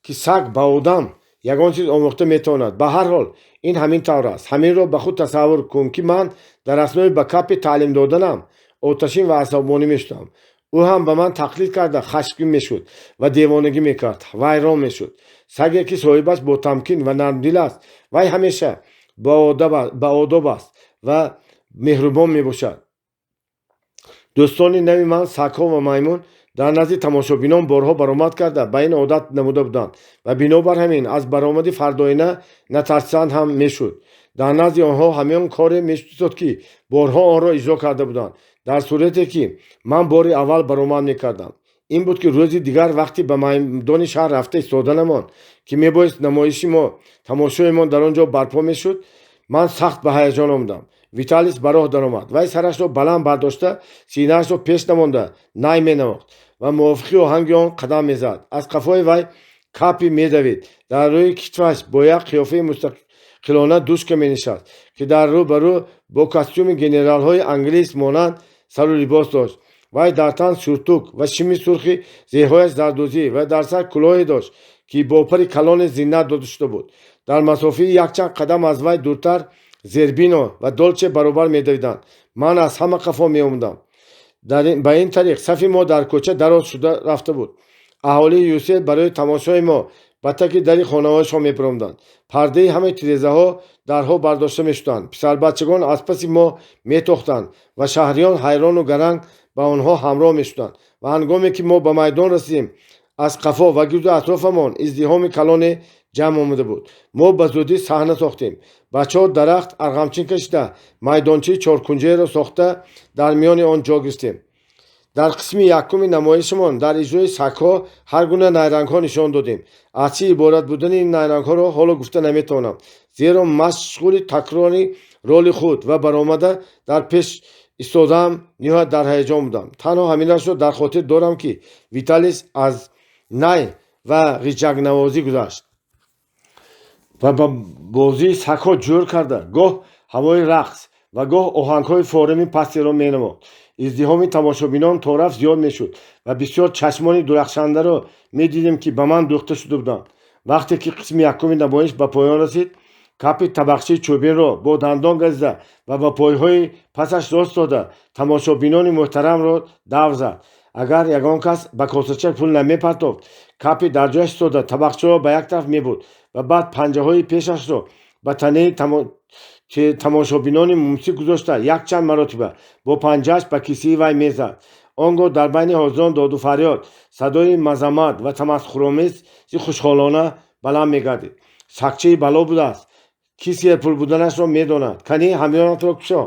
ки саг ба одам ягон чиз омӯхта метавонад? Ба ҳар ҳол, ин ҳамин тавр аст. Ҳаминро ба худ тасаввур кун, ки ман дар аснои ба Капи таълим доданам оташин ва асабонӣ мешудам. Ӯ ҳам ба ман тақлид карда, хашмгин мешуд ва девонагӣ мекард, вайрон мешуд. Саге, ки соҳибаш ботамкин ва нармдил аст, вай ҳамеша баодоб аст ва меҳрубон мебошад. Дӯстони нави ман, сагҳо ва маймун, дар назди тамошобинон борҳо баромад карда, ба ин одат намуда буданд ва бинобар ҳамин аз баромади фардоина натарсанд ҳам мешуд. Дар назди онҳо ҳамон коре мешуд, ки борҳо онро иҷро карда буданд, дар сурате ки ман бори аввал баромад мекардам. Ин буд, ки рӯзи дигар, вақте ба майдони шаҳр рафта истоданамон, ки мебоист намоиши мо, тамошоимон дар он ҷо барпо мешуд, ман сахт ба ҳаяҷон омадам. Виталис ба роҳ даромад. Вай сарашро баланд бардошта, синаашро пеш намонда, най менавохт ва мувофиқи оҳанги он қадам мезад. Аз қафои вай Капи медавид. Дар рӯи китфаш бо як қиёфаи мустақилона Душка менишаст, ки дар рӯ ба рӯ бо костюми генералҳои англис монанд сару либос дошт. Вай дар тан сюртук ва шими сурхи зеҳояш зардӯзӣ ва дар сар кӯлоҳе дошт, ки бо пари калоне зинат дода шуда буд. Дар масофаи якчанд қадам аз вай дуртар Зербино ва Долче баробар медавиданд. Ман аз ҳама қафо меомадам. Ба ин тариқ сафи мо дар кӯча дароз шуда рафта буд. Аҳолии Юсел барои тамошои мо ба таки дари хонаҳояшон мебаромаданд. Пардаи ҳамаи тирезаҳо, дарҳо бардошта мешуданд. Писарбачагон аз паси мо метохтанд ва шаҳриён ҳайрону гаранг ба онҳо ҳамроҳ мешуданд. Ва ҳангоме ки мо ба майдон расидем, аз қафо ва гирду атрофамон издиҳоми калоне ҷамъ омада буд. Мо ба зудӣ саҳна сохтем. Ба чор дарахт арғамчин кашида, майдончаи чоркунҷаеро сохта, дар миёни он ҷо гирифтем. Дар қисми якуми намоишамон дар иҷрои сагҳо ҳар гуна найрангҳо нишон додем. Аз чӣ иборат будани ин найрангҳоро ҳоло гуфта наметавонам, зеро машғули такрори роли худ ва баромада дар пеш истодаам, ниҳоят дар ҳаяҷон будам. Танҳо ҳаминашро дар хотир дорам, ки Виталис аз най ва ғиҷакнавозӣ гузашт ва ба бозии сагҳо ҷӯр карда, гоҳ ҳавои рақс ва гоҳ оҳангҳои форами пастеро менамуд. Издиҳоми тамошобинон торафт зиёд мешуд ва бисёр чашмони дурахшандаро медидем, ки ба ман дӯхта шуда буданд. Вақте ки қисми якуми намоиш ба поён расид, Капи табақчаи чӯбинро бо дандон газида ва ба пойҳои пасаш рост дода, тамошобинони муҳтарамро давр зад. Агар ягон кас ба косача пул намепартофт, Капи дар ҷояш истода, табақчаро ба як тараф мебурд ва баъд панҷаҳои пешашро ба танаи тамошобинони мумсик гузошта, якчанд маротиба бо панҷааш ба кисаи вай мезад. Он гоҳ дар байни ҳозирон доду фарёд, садои мазаммат ва тамасхуромези хушҳолона баланд мегардид. Сагчаи бало будааст, ки серпул буданашро медонад. Кани, ҳамёнатро кушо.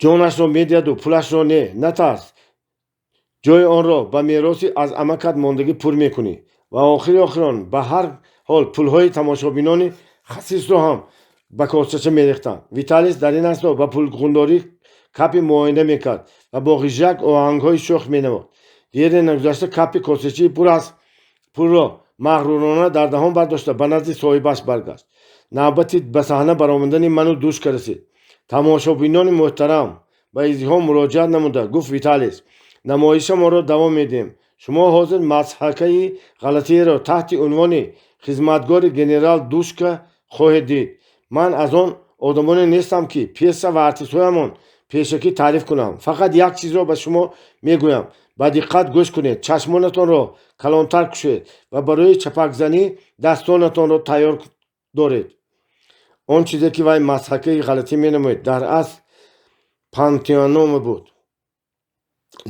Ҷонашро медиҳаду пулашро не. Натарс, ҷои онро ба мероси аз амакат мондагӣ пур мекунӣ. Ва охири охирон, ба ҳар ҳол, пулҳои тамошобинони хасисро ҳам Ба косача мерехтанд. Виталис дар ин асно ба пулғундорӣ Капи муоина мекард ва бо ғижжак оҳангҳои шӯх менавохт. Дере нагузашта Капи косачаи пур аз пулро мағрурона дар даҳон бардошта, ба назди соҳибаш баргашт. Навбати ба саҳна баромадани ману Душка расид. «Тамошобинони муҳтарам», ба издиҳом муроҷиат намуда гуфт Виталис, «намоишамонро давом медиҳем. Шумо ҳозир мазҳакаи ғалатиеро таҳти унвони «Хизматгори генерал Душка» хоҳед дид. Ман аз он одамоне нестам, ки пьеса ва артистҳоямон пешакӣ таъриф кунам. Фақат як чизро ба шумо мегӯям: ба диққат гӯш кунед, чашмонатонро калонтар кушоед ва барои чапакзанӣ дастонатонро тайёр доред». Он чизе, ки вай мазҳакаи ғалатӣ менамоид, дар асл пантомима буд.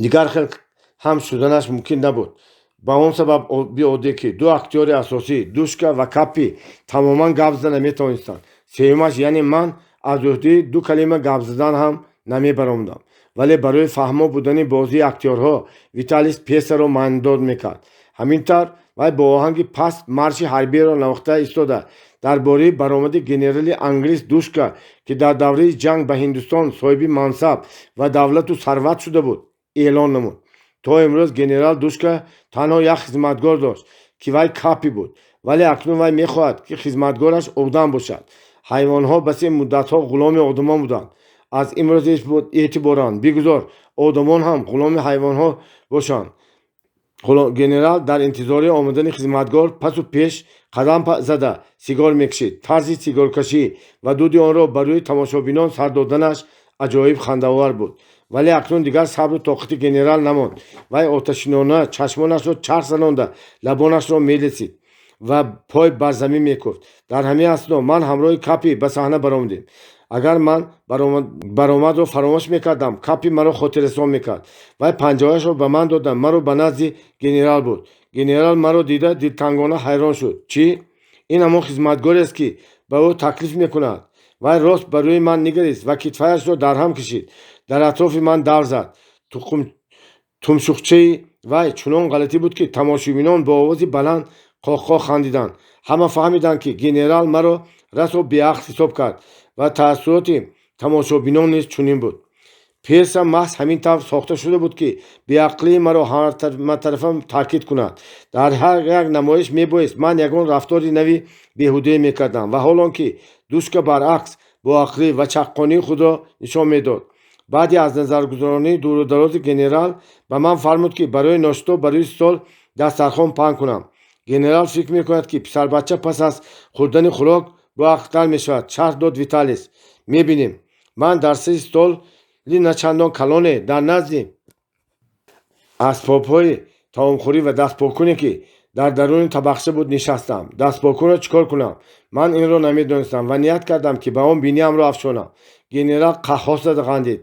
Дигар хел ҳам шуданаш мумкин набуд, ба он сабаб биоддӣ, ки ду актёри асосӣ, Душка ва Капи, тамоман гап зада наметавонистанд. Сеюмаш, яъне ман, аз ӯҳдаи ду калима гап задан ҳам намебаромадам. Вале барои фаҳмо будани бозии актёрҳо Виталис пьесаро маънидод мекард. Ҳамин тавр, вай бо оҳанги паст марши ҳарбиеро навохта истода, дар бораи баромади генерали англис Душка, ки дар давраи ҷанг ба Ҳиндустон соҳиби мансаб ва давлату сарват шуда буд, эълон намуд: «То имрӯз генерал Душка танҳо як хизматгор дошт, ки вай Капи буд. Вале акнун вай мехоҳад, ки хизматгораш одам бошад. Ҳайвонҳо басе муддатҳо ғуломи одамон буданд. Аз имрӯз эътиборан бигузор одамон ҳам ғуломи ҳайвонҳо бошанд». Генерал дар интизори омадани хизматгор пасу пеш қадам зада сигор мекашид. Тарзи сигоркашӣ ва дуди онро ба рӯи тамошобинон сар доданаш аҷоиб хандаовар буд. Вале акнун дигар сабру тоқати генерал намонд. Вай оташинона чашмонашро чарх занонда, лабонашро мелесид ва пой бар замин мекуфт. Дар ҳамин асно ман ҳамроҳи Капи ба саҳна баромадем. Агар ман баромадро фаромӯш мекардам, Капи маро хотиррасон мекард. Вай панҷаҳояшро ба ман дода, маро ба назди генерал бурд. Генерал маро дида, дилтангона ҳайрон шуд: «Чӣ, ин ҳамон хизматгорест, ки ба ӯ таклиф мекунад?» Вай рост ба рӯи ман нигарист ва китфҳояшро дарҳам кашид, дар атрофи ман давр зад. Тумшуқчаи вай чунон ғалатӣ буд, ки тамошобинон бо овози баланд қоҳқоҳ хандиданд. Ҳама фаҳмиданд, ки генерал маро расо беақл ҳисоб кард, ва таассуроти тамошобинон низ чунин буд. Пьеса маҳз ҳамин тавр сохта шуда буд, ки беақлии маро ҳаматарафа таъкид кунад. Дар ҳар як намоиш мебоист ман ягон рафтори нави беҳудае мекардам, ва ҳол он ки Душка, баръакс, боақлӣ ва чаққонии худро нишон медод. Баъди аз назаргузаронии дуру дарози генерал ба ман фармуд, ки барои ношто ба рӯи стол дастархон паҳн кунам. «Генерал фикр мекунад, ки писарбача пас аз хӯрдани хӯрок боақлтар мешавад», шарҳ дод Виталис. «Мебинем». Ман дар сари столи начандон калоне, дар назди асбобҳои таомхӯрӣ ва дастпокуне, ки дар даруни табақча буд, нишастам. Дастпокунро чӣ кор кунам, ман инро намедонистам ва ният кардам, ки ба он биниамро афшонам. Генерал қаҳҳоҳ зада хандид.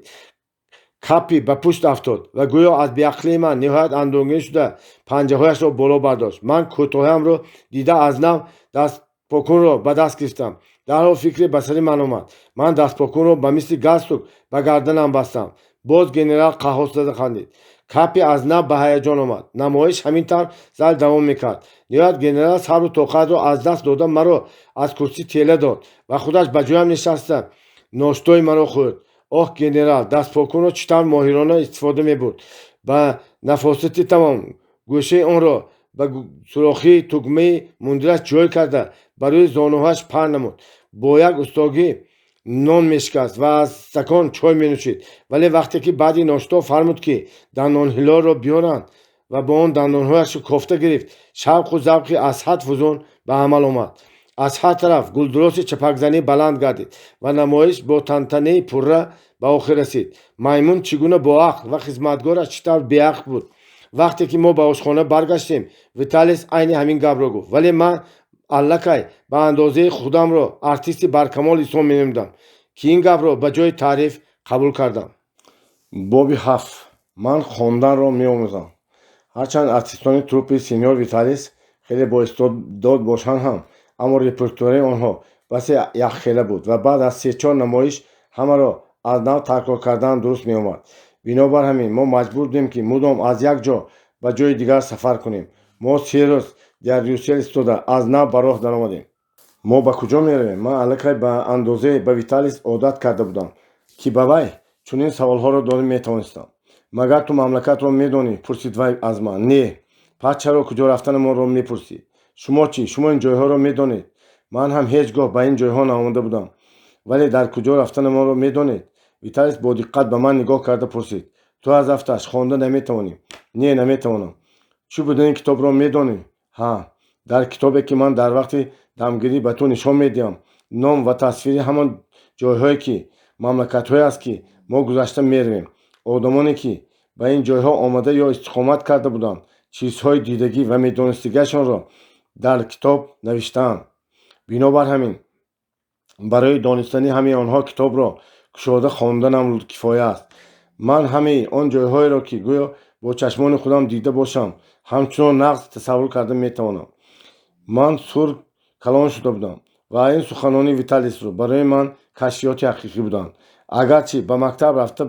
Капи ба пушт афтод ва гӯё аз беақлии ман ниҳоят андӯҳгин шуда, панҷаҳояшро боло бардошт. Ман кӯтоҳиамро дида, аз нав дастпокунро ба даст гирифтам. Дарҳол фикре ба сари ман омад. Ман дастпокунро ба мисли галстук ба гарданам бастам. Боз генерал қаҳҳоҳ зада хандид. Капи аз нав ба ҳаяҷон омад. Намоиш ҳамин тавр зал давом мекард. Ниҳоят генерал сабру тоқатро аз даст дода, маро аз курсӣ тела дод ва худаш ба ҷоям нишаста, ноштои маро хӯрд. Оҳ, генерал дастпокунро чӣ тавр моҳирона истифода мебурд! Ба нафосати тамом гӯшаи онро ба сурохии тугмаи мундираш ҷой карда, ба рӯи зонуҳояш паҳн намуд. Бо як устогӣ нон мешикаст ва аз стакон чой менӯшид. Вале вақте ки баъди ношто фармуд, ки дандонҳилолро биёранд, ва бо он дандонҳояшро кофта гирифт, шавқу завқи аз ҳад фузун ба амал омад. Аз ҳар тараф гулдуроси чапакзанӣ баланд гардид ва намоиш бо тантанаи пурра ба охир расид. Маймун чӣ гуна боақл ва хизматгораш чӣ тавр беақл буд! Вақте ки мо ба ошхона баргаштем, Виталис айни ҳамин гапро гуфт. Вале ман аллакай ба андозаи худамро артисти баркамол ҳисоб менамудам, ки ин гапро ба ҷои таъриф қабул кардам. Боби ҳафт. Ман хонданро меомӯзам. Ҳарчанд артистони труппаи сеньор Виталис хеле боистеъдод бошанд ҳам, аммо репертуари онҳо басе якхела буд ва баъд аз се-чор намоиш ҳамаро аз нав такрор кардан дуруст меомад. Бинобар ҳамин мо маҷбур будем, ки мудом аз як ҷо ба ҷои дигар сафар кунем. Мо 3 рӯз дар Брюссел истода, аз нав ба роҳ даромадем. Мо ба куҷо меравем? Ман аллакай ба андозае ба Виталис одат карда будам, ки ба вай чунин саволҳоро дода метавонистам. Магар ту мамлакатро медонӣ? Пурсид вай аз ман. Не. Пас чаро куҷо рафтанамонро мепурсӣ? Шумо чӣ, шумо ин ҷойҳоро медонед? Ман ҳам ҳеҷ гоҳ ба ин ҷойҳо наомада будам, вале дар куҷо рафтанамонро медонед? Виталис бо диққат ба ман нигоҳ карда пурсид: Ту аз афташ хонда наметавонӣ? Не, наметавонам. Чӣ будани китобро медонӣ? Ҳа. Дар китобе, ки ман дар вақти дамгирӣ ба ту нишон медиҳам, ном ва тасвири ҳамон ҷойҳое, ки мамлакатҳое аст, ки мо гузашта меравем. Одамоне, ки ба ин ҷойҳо омада ё истиқомат карда буданд, чизҳои дидагӣ ва медонистагиашонро дар китоб навиштаанд. Бинобар ҳамин, барои донистани ҳамаи онҳо китобро кушода хонданам кифоя аст. Ман ҳамаи он ҷойҳоеро, ки гӯё бо чашмони худам дида бошам, ҳамчунон нағз тасаввур карда метавонам. Ман сур калон шуда будам ва ин суханони Виталисро барои ман кашфиёти ҳақиқӣ буданд. Агарчи ба мактаб рафта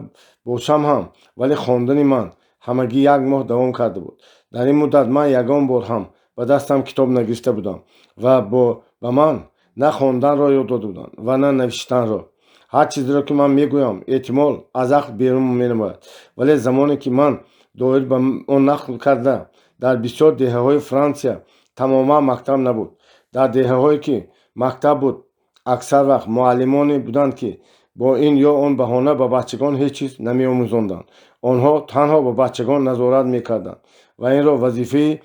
бошам ҳам, вале хондани ман ҳамагӣ як моҳ давом карда буд. Дар ин муддат ман ягон бор ҳам ба дастам китоб нагирифта будам ва ба ман на хонданро ёд дода буданд ва на навиштанро. Ҳар чизеро, ки ман мегӯям, эҳтимол, аз ақл берун менамояд, вале замоне, ки ман доир ба он нақл карда, дар бисёр деҳаҳои Франсия тамоман мактаб набуд. Дар деҳаҳое, ки мактаб буд, аксар вақт муаллимоне буданд, ки бо ин ё он баҳона ба бачагон ҳеҷ чиз намеомӯзонданд. Онҳо танҳо ба бачагон назорат мекарданд ва инро вазифаи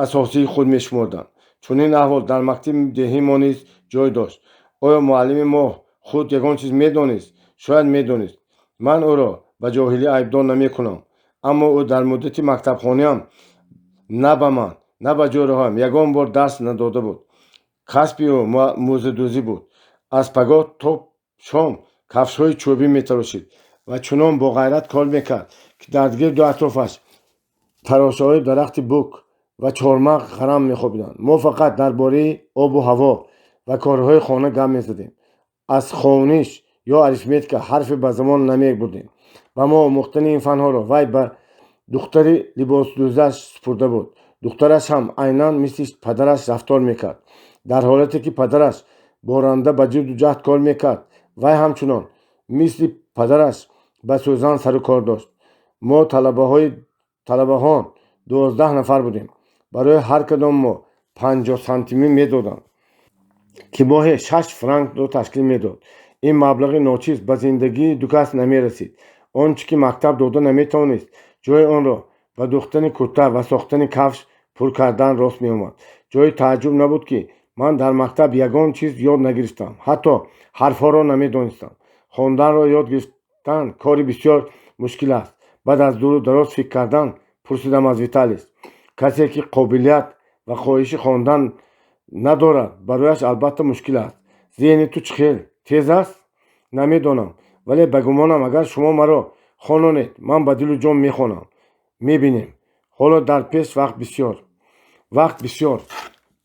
асосии худ мешумурданд. Чунин аҳвол дар мактаби деҳии мо низ ҷой дошт. Оё муаллими мо худ ягон чиз медонист? Шояд медонист. Ман ӯро ба ҷоҳилӣ айбдор намекунам, аммо ӯ дар муддати мактабхониам на ба ман, на ба ҷӯраҳоям ягон бор дарс надода буд. Касби ӯ мӯзадӯзӣ буд. Аз пагоҳ то шом кафшҳои чӯбӣ метарошид ва чунон бо ғайрат кор мекард, ки дар гирду атрофаш тарошаҳои дарахти бук ва чормағз ғарам мехобиданд. Мо фақат дар бораи обу ҳаво ва корҳои хона гап мезадем. Аз хониш ё арифметика ҳарфе ба забон намебурдем. Ба мо омӯхтани ин фанҳоро вай ба духтари либосдӯзаш супурда буд. Духтараш ҳам айнан мисли падараш рафтор мекард. Дар ҳолате ки падараш боранда ба ҷидду ҷаҳд кор мекард, вай ҳамчунон мисли падараш ба сӯзан сару кор дошт. Мо талабаҳон 12 нафар будем. Барои ҳар кадом мо 50 сантимӣ медоданд, ки моҳе 6 франкро ташкил медод. Ин маблағи ночиз ба зиндагии ду кас намерасид. Он чӣ ки мактаб дода наметавонист, ҷои онро ба дӯхтани курта ва сохтани кафш пур кардан рост меомад. Ҷои тааҷҷуб набуд, ки ман дар мактаб ягон чиз ёд нагирифтам, ҳатто ҳарфҳоро намедонистам. Хонданро ёд гирифтан кори бисёр мушкил аст. Баъд аз дуру дароз фикр кардан пурсидам аз Виталис: Касе, ки қобилият ва хоҳиши хондан надорад, барояш албатта мушкил аст. Зеҳни ту чӣ хел, тез аст? Намедонам, вале ба гумонам, агар шумо маро хононед, ман ба дилу ҷон мехонам. Мебинем, ҳоло дар пеш вақт бисёр, вақт бисёр.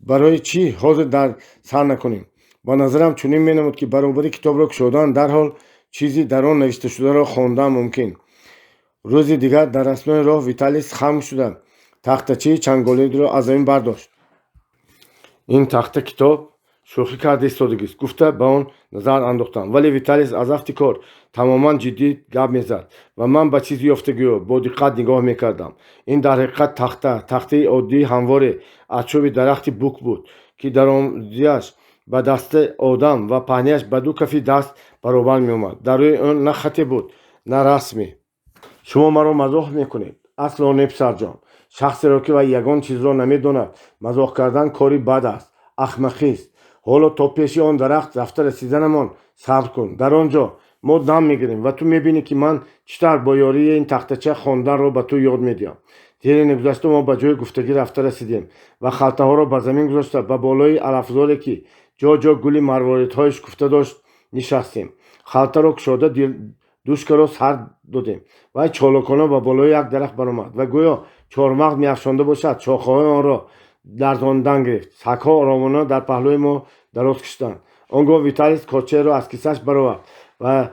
Барои чӣ ҳозир дар сар накунем? Ба назарам чунин менамуд, ки баробари китобро кушодан дарҳол чизи дар он навишташударо хондан мумкин. Рӯзи дигар дар аснои роҳ Виталис хам шуда, тахтачаи чанголиро аз замин бардошт. Ин тахта китоб шӯхӣ карда истодагист, гуфта, ба он назар андохтам, вале Виталис аз афти кор тамоман ҷиддӣ гап мезад ва ман ба чизи ёфтагиё бо диққат нигоҳ мекардам. Ин дар ҳақиқат тахтаи оддии ҳамворе аз чӯби дарахти бук буд, ки дарозиаш ба дасти одам ва паҳнияш ба ду кафи даст баробар меомад. Дар рӯи он на хате буд, на расме. Шумо маро мазоҳ мекунед? Асло не, писарҷон. Шахсеро, ки вай ягон чизро намедонад, мазоҳ кардан кори бад аст, ахмақист. Ҳоло то пеши он дарахт рафта расиданамон сабр кун. Дар он ҷо мо дам мегирем ва ту мебинӣ, ки ман чӣ тавр бо ёрии ин тахтача хонданро ба ту ёд медиҳам. Дере нагузашта мо ба ҷои гуфтагӣ рафта расидем ва халтаҳоро ба замин гузошта, ба болои алафзоре, ки ҷо ҷо гули марворидҳои шукуфта дошт, нишастем. Халтаро кушода, душкаро сар додем. Вай чолокона ба болои як дарахт баромад ва гӯё чормағз меафшонда бошад, шохаҳои онро ларзондан гирифт. Сагҳо оромона дар паҳлӯи мо дароз кашиданд. Он гоҳ Виталис корчаеро аз кисааш баровард ва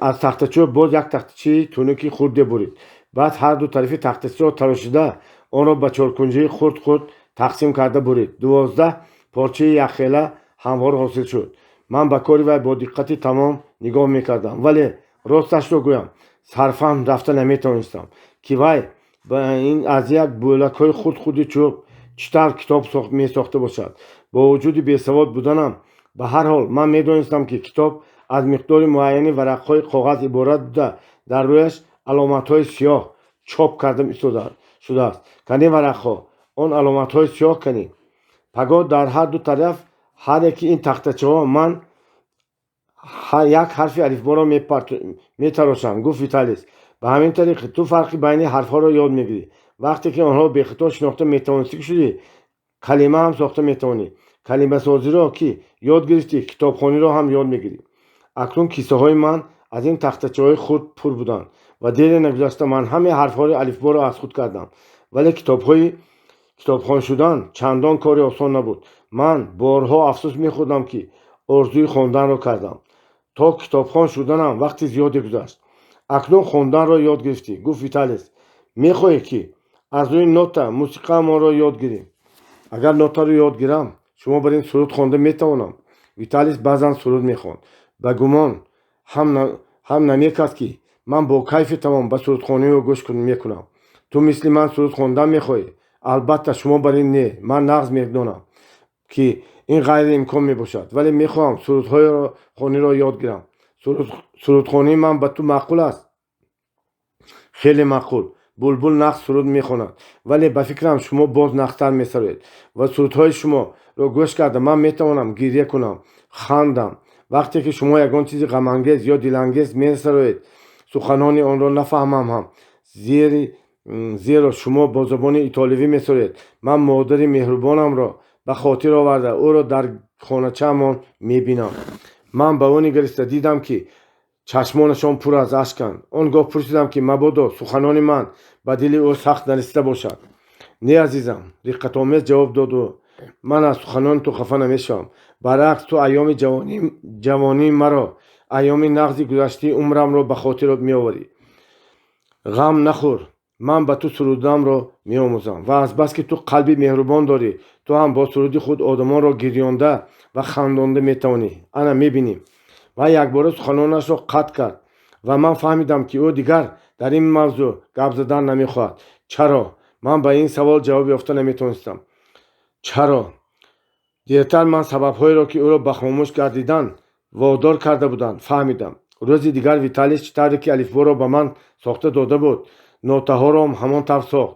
аз тахтачӯб боз як тахтачаи тунуки хурде бурид. Баъд ҳар ду тарафи тахтачаро тарошида, онро ба чоркунҷаи хурд хурд тақсим карда бурид. 12 порчаи якхела. ҳамвор ҳосил шуд. Ман ба кори вай бо диққати тамом нигоҳ мекардам, вале росташро гӯям, сарфаҳм рафта наметавонистам, ки вай ин аз як бӯлакҳои хурд-хурди чӯб чӣ тавр китоб месохта бошад. Бо вуҷуди бесавод буданам, ба ҳар ҳол ман медонистам, ки китоб аз миқдори муайяни варақҳои коғаз иборат буда, дар рӯяш аломатҳои сиёҳ чоп карда шудааст. Кани варақҳо, он аломатҳои сиёҳ кани? Пагоҳ дар ҳар ду тараф ҳар яки ин тахтачаҳо ман як ҳарфи алифборо метарошам, гуфт Виталис. Ба ҳамин тариқ ту фарқи байни ҳарфҳоро ёд мегирӣ. Вақте ки онҳоро бехато шинохта метавонистӣ шудӣ, калима ҳам сохта метавонӣ. Калимасозиро ки ёд гирифтӣ, китобхониро ҳам ёд мегирӣ. Акнун кисаҳои ман аз ин тахтачаҳои хурд пур буданд ва дере нагузашта ман ҳамаи ҳарфҳои алифборо аз худ кардам. Вале китобҳои китобхон шудан чандон кори осон набуд. Ман борҳо афсӯс мехӯрдам, ки орзуи хонданро кардам. То китобхон шуданам вақти зиёде гузашт. Акнун хонданро ёд гирифтӣ, гуфт Виталис. Мехоҳӣ, ки аз рӯи нота мусиқаамонро ёд гирем? Агар нотаро ёд гирам, шумо бар ин суруд хонда метавонам? Виталис баъзан суруд мехонд. Ба гумон ҳам намекард, ки ман бо кайфи тамом ба сурудхонии ӯ гӯш мекунам. Ту мисли ман суруд хондан мехоҳӣ? Албатта, шумо бар ин не. Ман нағз медонам, ки ин ғайриимкон мебошад, вале мехоҳам сурудхониро ёд гирам. Сурудхонии ман ба ту маъқул аст? Хеле маъқул. Булбул нағз суруд мехонад, вале ба фикрам, шумо боз нағзтар месароед ва сурудҳои шуморо гӯш карда ман метавонам гирья кунам, хандам. Вақте ки шумо ягон чизи ғамангез ё дилангез месароед, суханони онро нафаҳмам ҳам, зеро шумо бо забони итолиёвӣ месароед, ман модари меҳрубонамро ба хотир оварда, ӯро дар хоначаамон мебинам. Ман ба ӯ нигариста дидам, ки чашмонашон пур аз ашканд. Он гоҳ пурсидам, ки мабодо суханони ман ба дили ӯ сахт нарасида бошад. Не, азизам, диққатомез ҷавоб дод ӯ, ман аз суханони ту хафа намешавам. Баръакс, ту айёми ҷавонии маро, айёми нағзи гузаштаи умрамро ба хотир меоварӣ. Ғам нахӯр, ман ба ту сурудамро меомӯзам ва азбаски ту қалби меҳрубон дорӣ, ту ҳам бо суруди худ одамонро гирёнда ва хандонда метавонӣ. Ана мебинем. Вай якбора суханонашро қатъ кард ва ман фаҳмидам, ки ӯ дигар дар ин мавзӯъ гап задан намехоҳад. Чаро? Ман ба ин савол ҷавоб ёфта наметавонистам. Чаро? Дертар ман сабабҳоеро, ки ӯро ба хомӯш гардидан водор карда буданд, фаҳмидам. Рӯзи дигар Виталис чӣ тавре ки алифборо ба ман сохта дода буд, нотаҳоро ҳамон тавр сохт,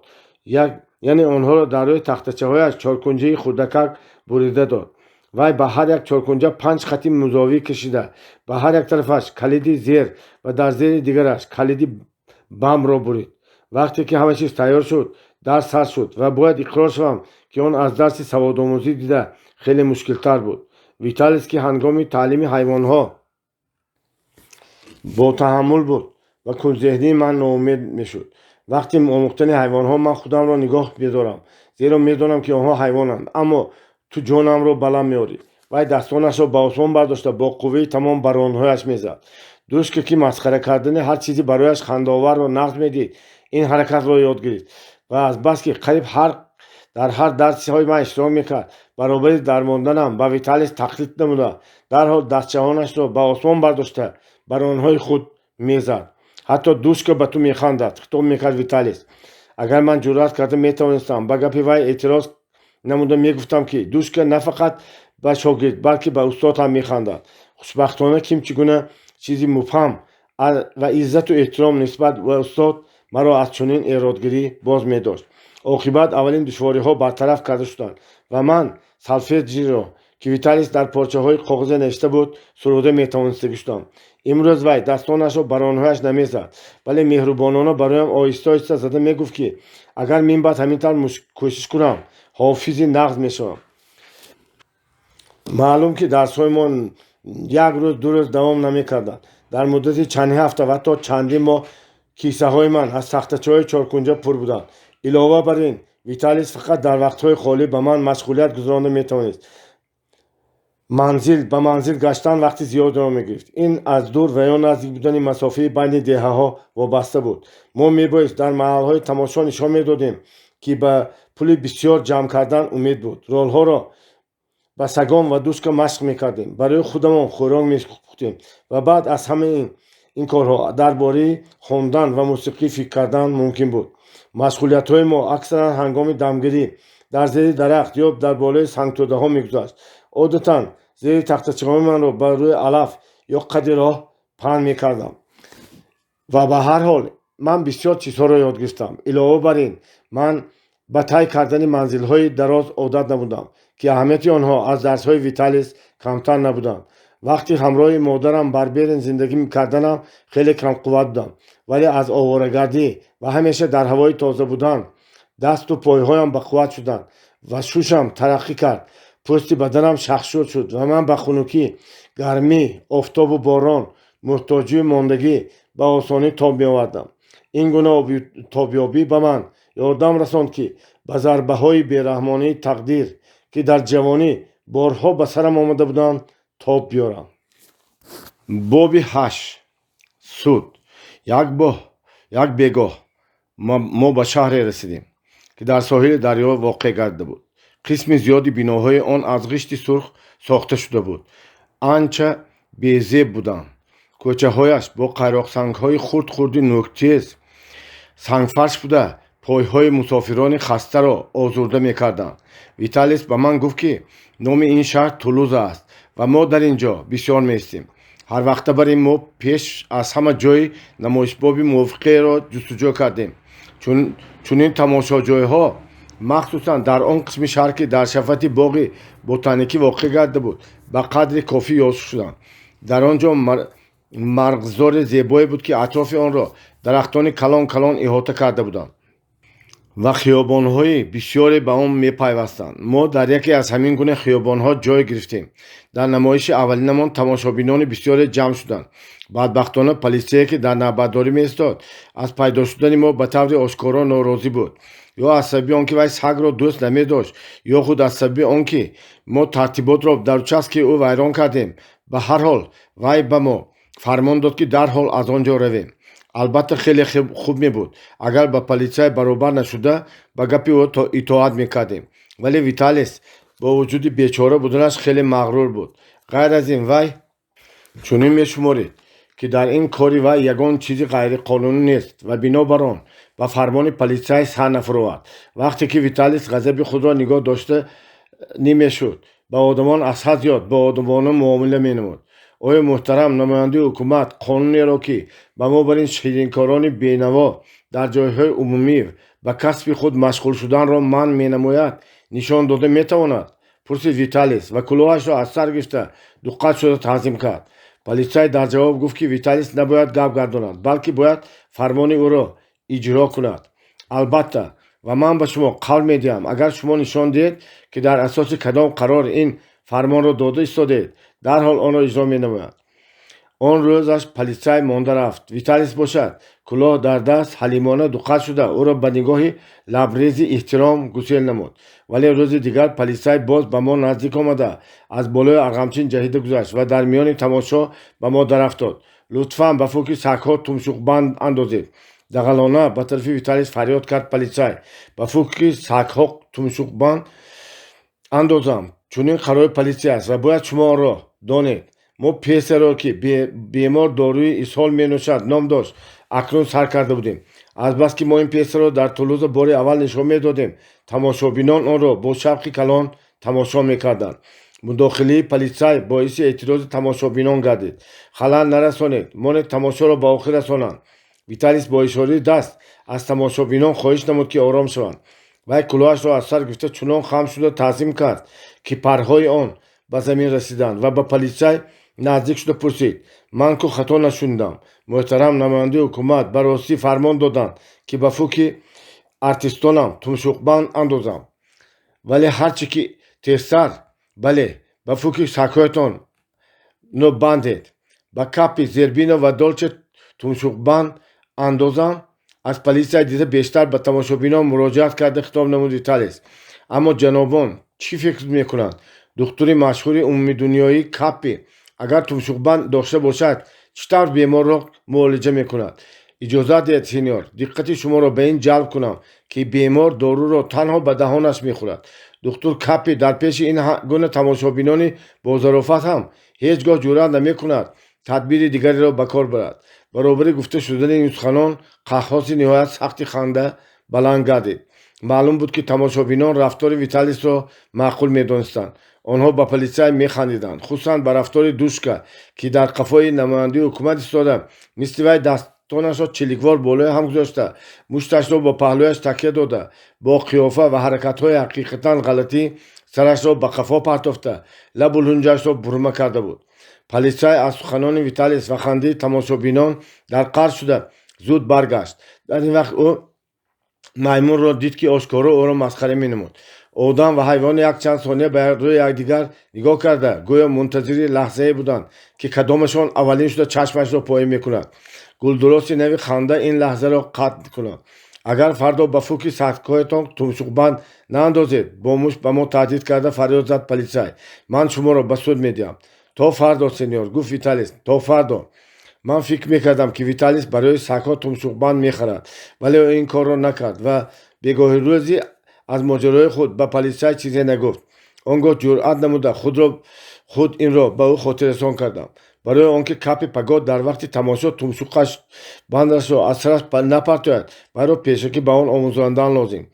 яъне онҳоро дар рӯи тахтачаҳояш чоркунҷаи хурдакак бурида дод. Вай ба ҳар як чоркунҷа панҷ хати музовӣ кашида, ба ҳар як тарафаш калиди зер ва дар зери дигараш калиди бамро бурид. Вақте ки ҳама чиз тайёр шуд, дарс сар шуд ва бояд иқрор шавам, ки он аз дарси саводомӯзӣ дида хеле мушкилтар буд. Виталис, ки ҳангоми таълими ҳайвонҳо ботаҳаммул буд ва кунҷзеҳнии ман ноумед мешуд. Вақти омӯхтани ҳайвонҳо ман худамро нигоҳ медорам, зеро медонам, ки онҳо ҳайвонанд, аммо ту ҷонамро баланд меорӣ. Вай дастонашро ба осмон бардошта, бо қувваи тамом бар онҳояш мезад. Душка, ки масхара кардани ҳар чизи барояш хандаоварро нағз медид, ин ҳаракатро ёд гирифт ва азбаски қариб дар ҳар дарсҳои ман иштирок мекард, баробари дармонданам ба Виталис тақлид намуда, дарҳол дастчаҳонашро ба осмон бардошта, бар онҳои худ мезад. Ҳатто Душка ба ту механдад, хитоб мекард Виталис. Агар ман ҷуръат карда метавонистам, ба гапи вай эътироз намуда мегуфтам, ки Душка на фақат ба шогирд, балки ба устод ҳам механдад. Хушбахтона, ким чӣ гуна чизи мубҳам ва иззату эҳтиром нисбат ба устод маро аз чунин эродгирӣ боз медошт. Оқибат аввалин душвориҳо бартараф карда шуданд ва ман солфеҷиро, ки Виталис дар порчаҳои коғазе навишта буд, суруда метавонистагӣ шудам. Имрӯз вай дастонашро бар онҳояш намезад, вале меҳрубонона бароям оҳиста оҳиста зада мегуфт, ки агар минбаъд ҳамин тавр кӯшиш кунам, ҳофизи нағз мешавам. Маълум, ки дарсҳои мо як рӯз, 2 рӯз давом намекарданд. Дар муддати чанд ҳафта ва ҳатто чандин моҳ кисаҳои ман аз тахтачаҳои чоркунҷа пур буданд. Илова бар ин, Виталис фақат дар вақтҳои холӣ ба ман машғулият гузаронда метавонист. Манзил ба манзил гаштан вақти зиёдеро мегирифт. Ин аз дур ва ё наздик будани масофаи байни деҳаҳо вобаста буд. Мо мебоист дар маҳалҳои тамошо нишон медодем, ки ба пули бисёр ҷамъ кардан умед буд. Ролҳоро Ба сагон ва душка машқ мекардем, барои худамон хӯрок мепухтем ва баъд аз ҳамаи ин корҳо дар бораи хондан ва мусиқӣ фикр кардан мумкин буд. Машғулиятҳои мо аксаран ҳангоми дамгирӣ дар зери дарахт ё дар болои сангтӯдаҳо мегузашт. Одатан зери тахтачаҳоямонро бар рӯи алаф ё қади роҳ паҳн мекардам. Ва ба ҳар ҳол, ман бисёр чизҳоро ёд гирифтам. Илова бар ин, ман ба тай кардани манзилҳои дароз одат намудам, ки аҳамияти онҳо аз дарсҳои Виталис камтар набуданд. Вақти ҳамроҳи модарам бар Берн зиндагӣ карданам, хеле камқувват будам, вале аз оворагардӣ ва ҳамеша дар ҳавои тоза будан дасту пойҳоям бақувват шуданд ва шушам тараққӣ кард. Пӯсти баданам шахшур шуд ва ман ба хунукӣ, гармӣ, офтобу борон, муҳтоҷию мондагӣ ба осонӣ тоб меовардам. Ин гуна тобёбӣ ба ман ёрдам расонд, ки ба зарбаҳои бераҳмонаи тақдир, ки дар ҷавонӣ борҳо ба сарам омада буданд, тоб биёрам. Боби 8. Суд. Як бегоҳ мо ба шаҳре расидем, ки дар соҳили дарё воқеъ гардида буд. Қисми зиёди биноҳои он аз ғишти сурх сохта шуда буд, анча безеб буданд. Кӯчаҳояш бо қайроқсангҳои хурд-хурди нӯктез сангфарш буда, пойҳои мусофирони хастаро озурда мекарданд. Виталис ба ман гуфт, ки номи ин шаҳр Тулуза аст ва мо дар ин ҷо бисёр меистем. Ҳарвақта бар ин мо пеш аз ҳама ҷойи намоишбоби мувофиқеро ҷустуҷӯ кардем. Чунин тамошоҷойҳо, махсусан дар он қисми шаҳр, ки дар шафати боғи ботаникӣ воқеъ гардида буд, ба қадри кофӣ ёфт шуданд. Дар он ҷо марғзори зебое буд, ки атрофи онро дарахтони калон калон иҳота карда буданд ва хиёбонҳои бисёре ба он мепайвастанд. Мо дар яке аз ҳамин гуна хиёбонҳо ҷой гирифтем. Дар намоиши аввалинамон тамошобинони бисёре ҷамъ шуданд. Бадбахтона, полисие, ки дар навбатдорӣ меистод, аз пайдо шудани мо ба таври ошкоро норозӣ буд. Ё аз сабаби он ки вай сагро дӯст намедошт, ё худ аз сабаби он ки мо тартиботро дар участкаи ӯ вайрон кардем. Ба ҳар ҳол, вай ба мо фармон дод, ки дарҳол аз он ҷо равем. Албатта, хеле хуб мебуд, агар ба полисай баробар нашуда, ба гапи ӯ итоат мекардем, вале Виталис бо вуҷуди бечора буданаш хеле мағрур буд. Ғайр аз ин, вай чунин мешуморид, ки дар ин кори вай ягон чизи ғайриқонунӣ нест ва бинобар он ба фармони полисай сар нафуровард. Вақте ки Виталис ғазаби худро нигоҳ дошта намешуд, ба одамон аз ҳад зиёд боодобона муомила менамуд. Оё муҳтарам намояндаи ҳукумат қонунеро, ки ба мо бар ин ширинкорони бенаво дар ҷойҳои умумӣ ба касби худ машғул шуданро манъ менамояд, нишон дода метавонад? Пурсид Виталис ва кулоҳашро аз сар гирифта, дуқат шуда таъзим кард. Полисай дар ҷавоб гуфт, ки Виталис набояд гап гардонад, балки бояд фармони ӯро иҷро кунад. Албатта, ва ман ба шумо қавл медиҳам, агар шумо нишон диҳед, ки дар асоси кадом қарор ин фармонро дода истодед, дарҳол онро иҷро менамояд. Он рӯзаш полисай монда рафт. Виталис бошад, кулоҳ дар даст, ҳалимона дуқат шуда, ӯро ба нигоҳи лабрези эҳтиром гусел намуд. Вале рӯзи дигар полисай боз ба мо наздик омада, аз болои арғамчин ҷаҳида гузашт ва дар миёни тамошо ба мо дарафтод. Лутфан ба фуки сагҳо тумшуқбанд андозед, дағалона ба тарафи Виталис фарёд кард полисай. Ба фуки сагҳо тумшуқбанд андозам? Чунин қарори полисия аст ва бояд шумо онро донед. Мо пьесаро, ки «Бемор доруи исҳол менӯшад» ном дошт, акнун сар карда будем. Азбаски мо ин пьесаро дар Тулуза бори аввал нишон медодем, тамошобинон онро бо шавқи калон тамошо мекарданд. Мудохилаи полисай боиси эътирози тамошобинон гардид. Халал нарасонед, монед тамошоро ба охир расонанд. Виталис бо ишораи даст аз тамошобинон хоҳиш намуд, ки ором шаванд. Вай кулоҳашро аз сар гирифта, чунон хам шуда таъзим кард, ки парҳои он ба замин расиданд, ва ба полисай наздик шуда пурсид: Ман ку хато нашунидам? Муҳтарам намояндаи ҳукумат ба ростӣ фармон доданд, ки ба фуки артистонам тумшуқбанд андозам? Вале ҳар чӣ ки тезтар. Бале, ба фуки сагҳоятон бандед. Ба Капи, Зербино ва Долче тумшуқбанд андозам? Аз полисия дида бештар ба тамошобинон муроҷиат карда хитоб намуд Виталис. Аммо ҷанобон чӣ фикр мекунанд? Духтури машҳури умумидунёӣ Капи агар тумшуқбанд дошта бошад, чӣ тавр беморро муолиҷа мекунад? Иҷозат диҳед, сеньор, диққати шуморо ба ин ҷалб кунам, ки бемор доруро танҳо ба даҳонаш мехӯрад. Духтур Капи дар пеши ин гуна тамошобинони бозарофат ҳам ҳеҷ гоҳ ҷуръат намекунад тадбири дигареро ба кор барад. Баробари гуфта шудани ин суханон қаҳҳоси ниҳоят сахти ханда баланд гардид. Маълум буд, ки тамошобинон рафтори Виталисро маъқул медонистанд. Онҳо ба полисай механдиданд, хусусан ба рафтори Душка, ки дар қафои намояндаи ҳукумат истода, мисли вай дастонашро чиликвор болои ҳам гузошта, мушташро ба паҳлӯяш такя дода, бо қиёфа ва ҳаракатҳои ҳақиқатан ғалатӣ сарашро ба қафо партофта, лабу лунҷашро бурма карда буд. Полисай аз суханони Виталис ва хандаи тамошобинон дар қарз шуда, зуд баргашт. Дар ин вақт ӯ маймунро дид, ки ошкоро ӯро масхара менамуд. Одам ва ҳайвон якчанд сония ба рӯи якдигар нигоҳ карда, гӯё мунтазири лаҳзае буданд, ки кадомашон аввалин шуда чашмашро поин мекунад. Гулдуроси нави ханда ин лаҳзаро қатъ кунад. Агар фардо ба фуки сагҳоятон тумшуқбанд наандозед, бо мушт ба мо таҳдид карда фарёд зад полисай, ман шуморо ба суд медиҳам. То фардо, сеньор, гуфт Виталис, то фардо. Ман фикр мекардам, ки Виталис барои сагҳо тумшуқбанд мехарад, вале ӯ ин корро накард ва бегоҳи рӯзи аз моҷарои худ ба полисай чизе нагуфт. Он гоҳ ҷуръат намуда худ инро ба ӯ хотиррасон кардам. Барои он ки Капи пагоҳ дар вақти тамошо тумшуқаш бандашро аз сараш напартояд, вайро пешакӣ ба он омӯзондан лозим.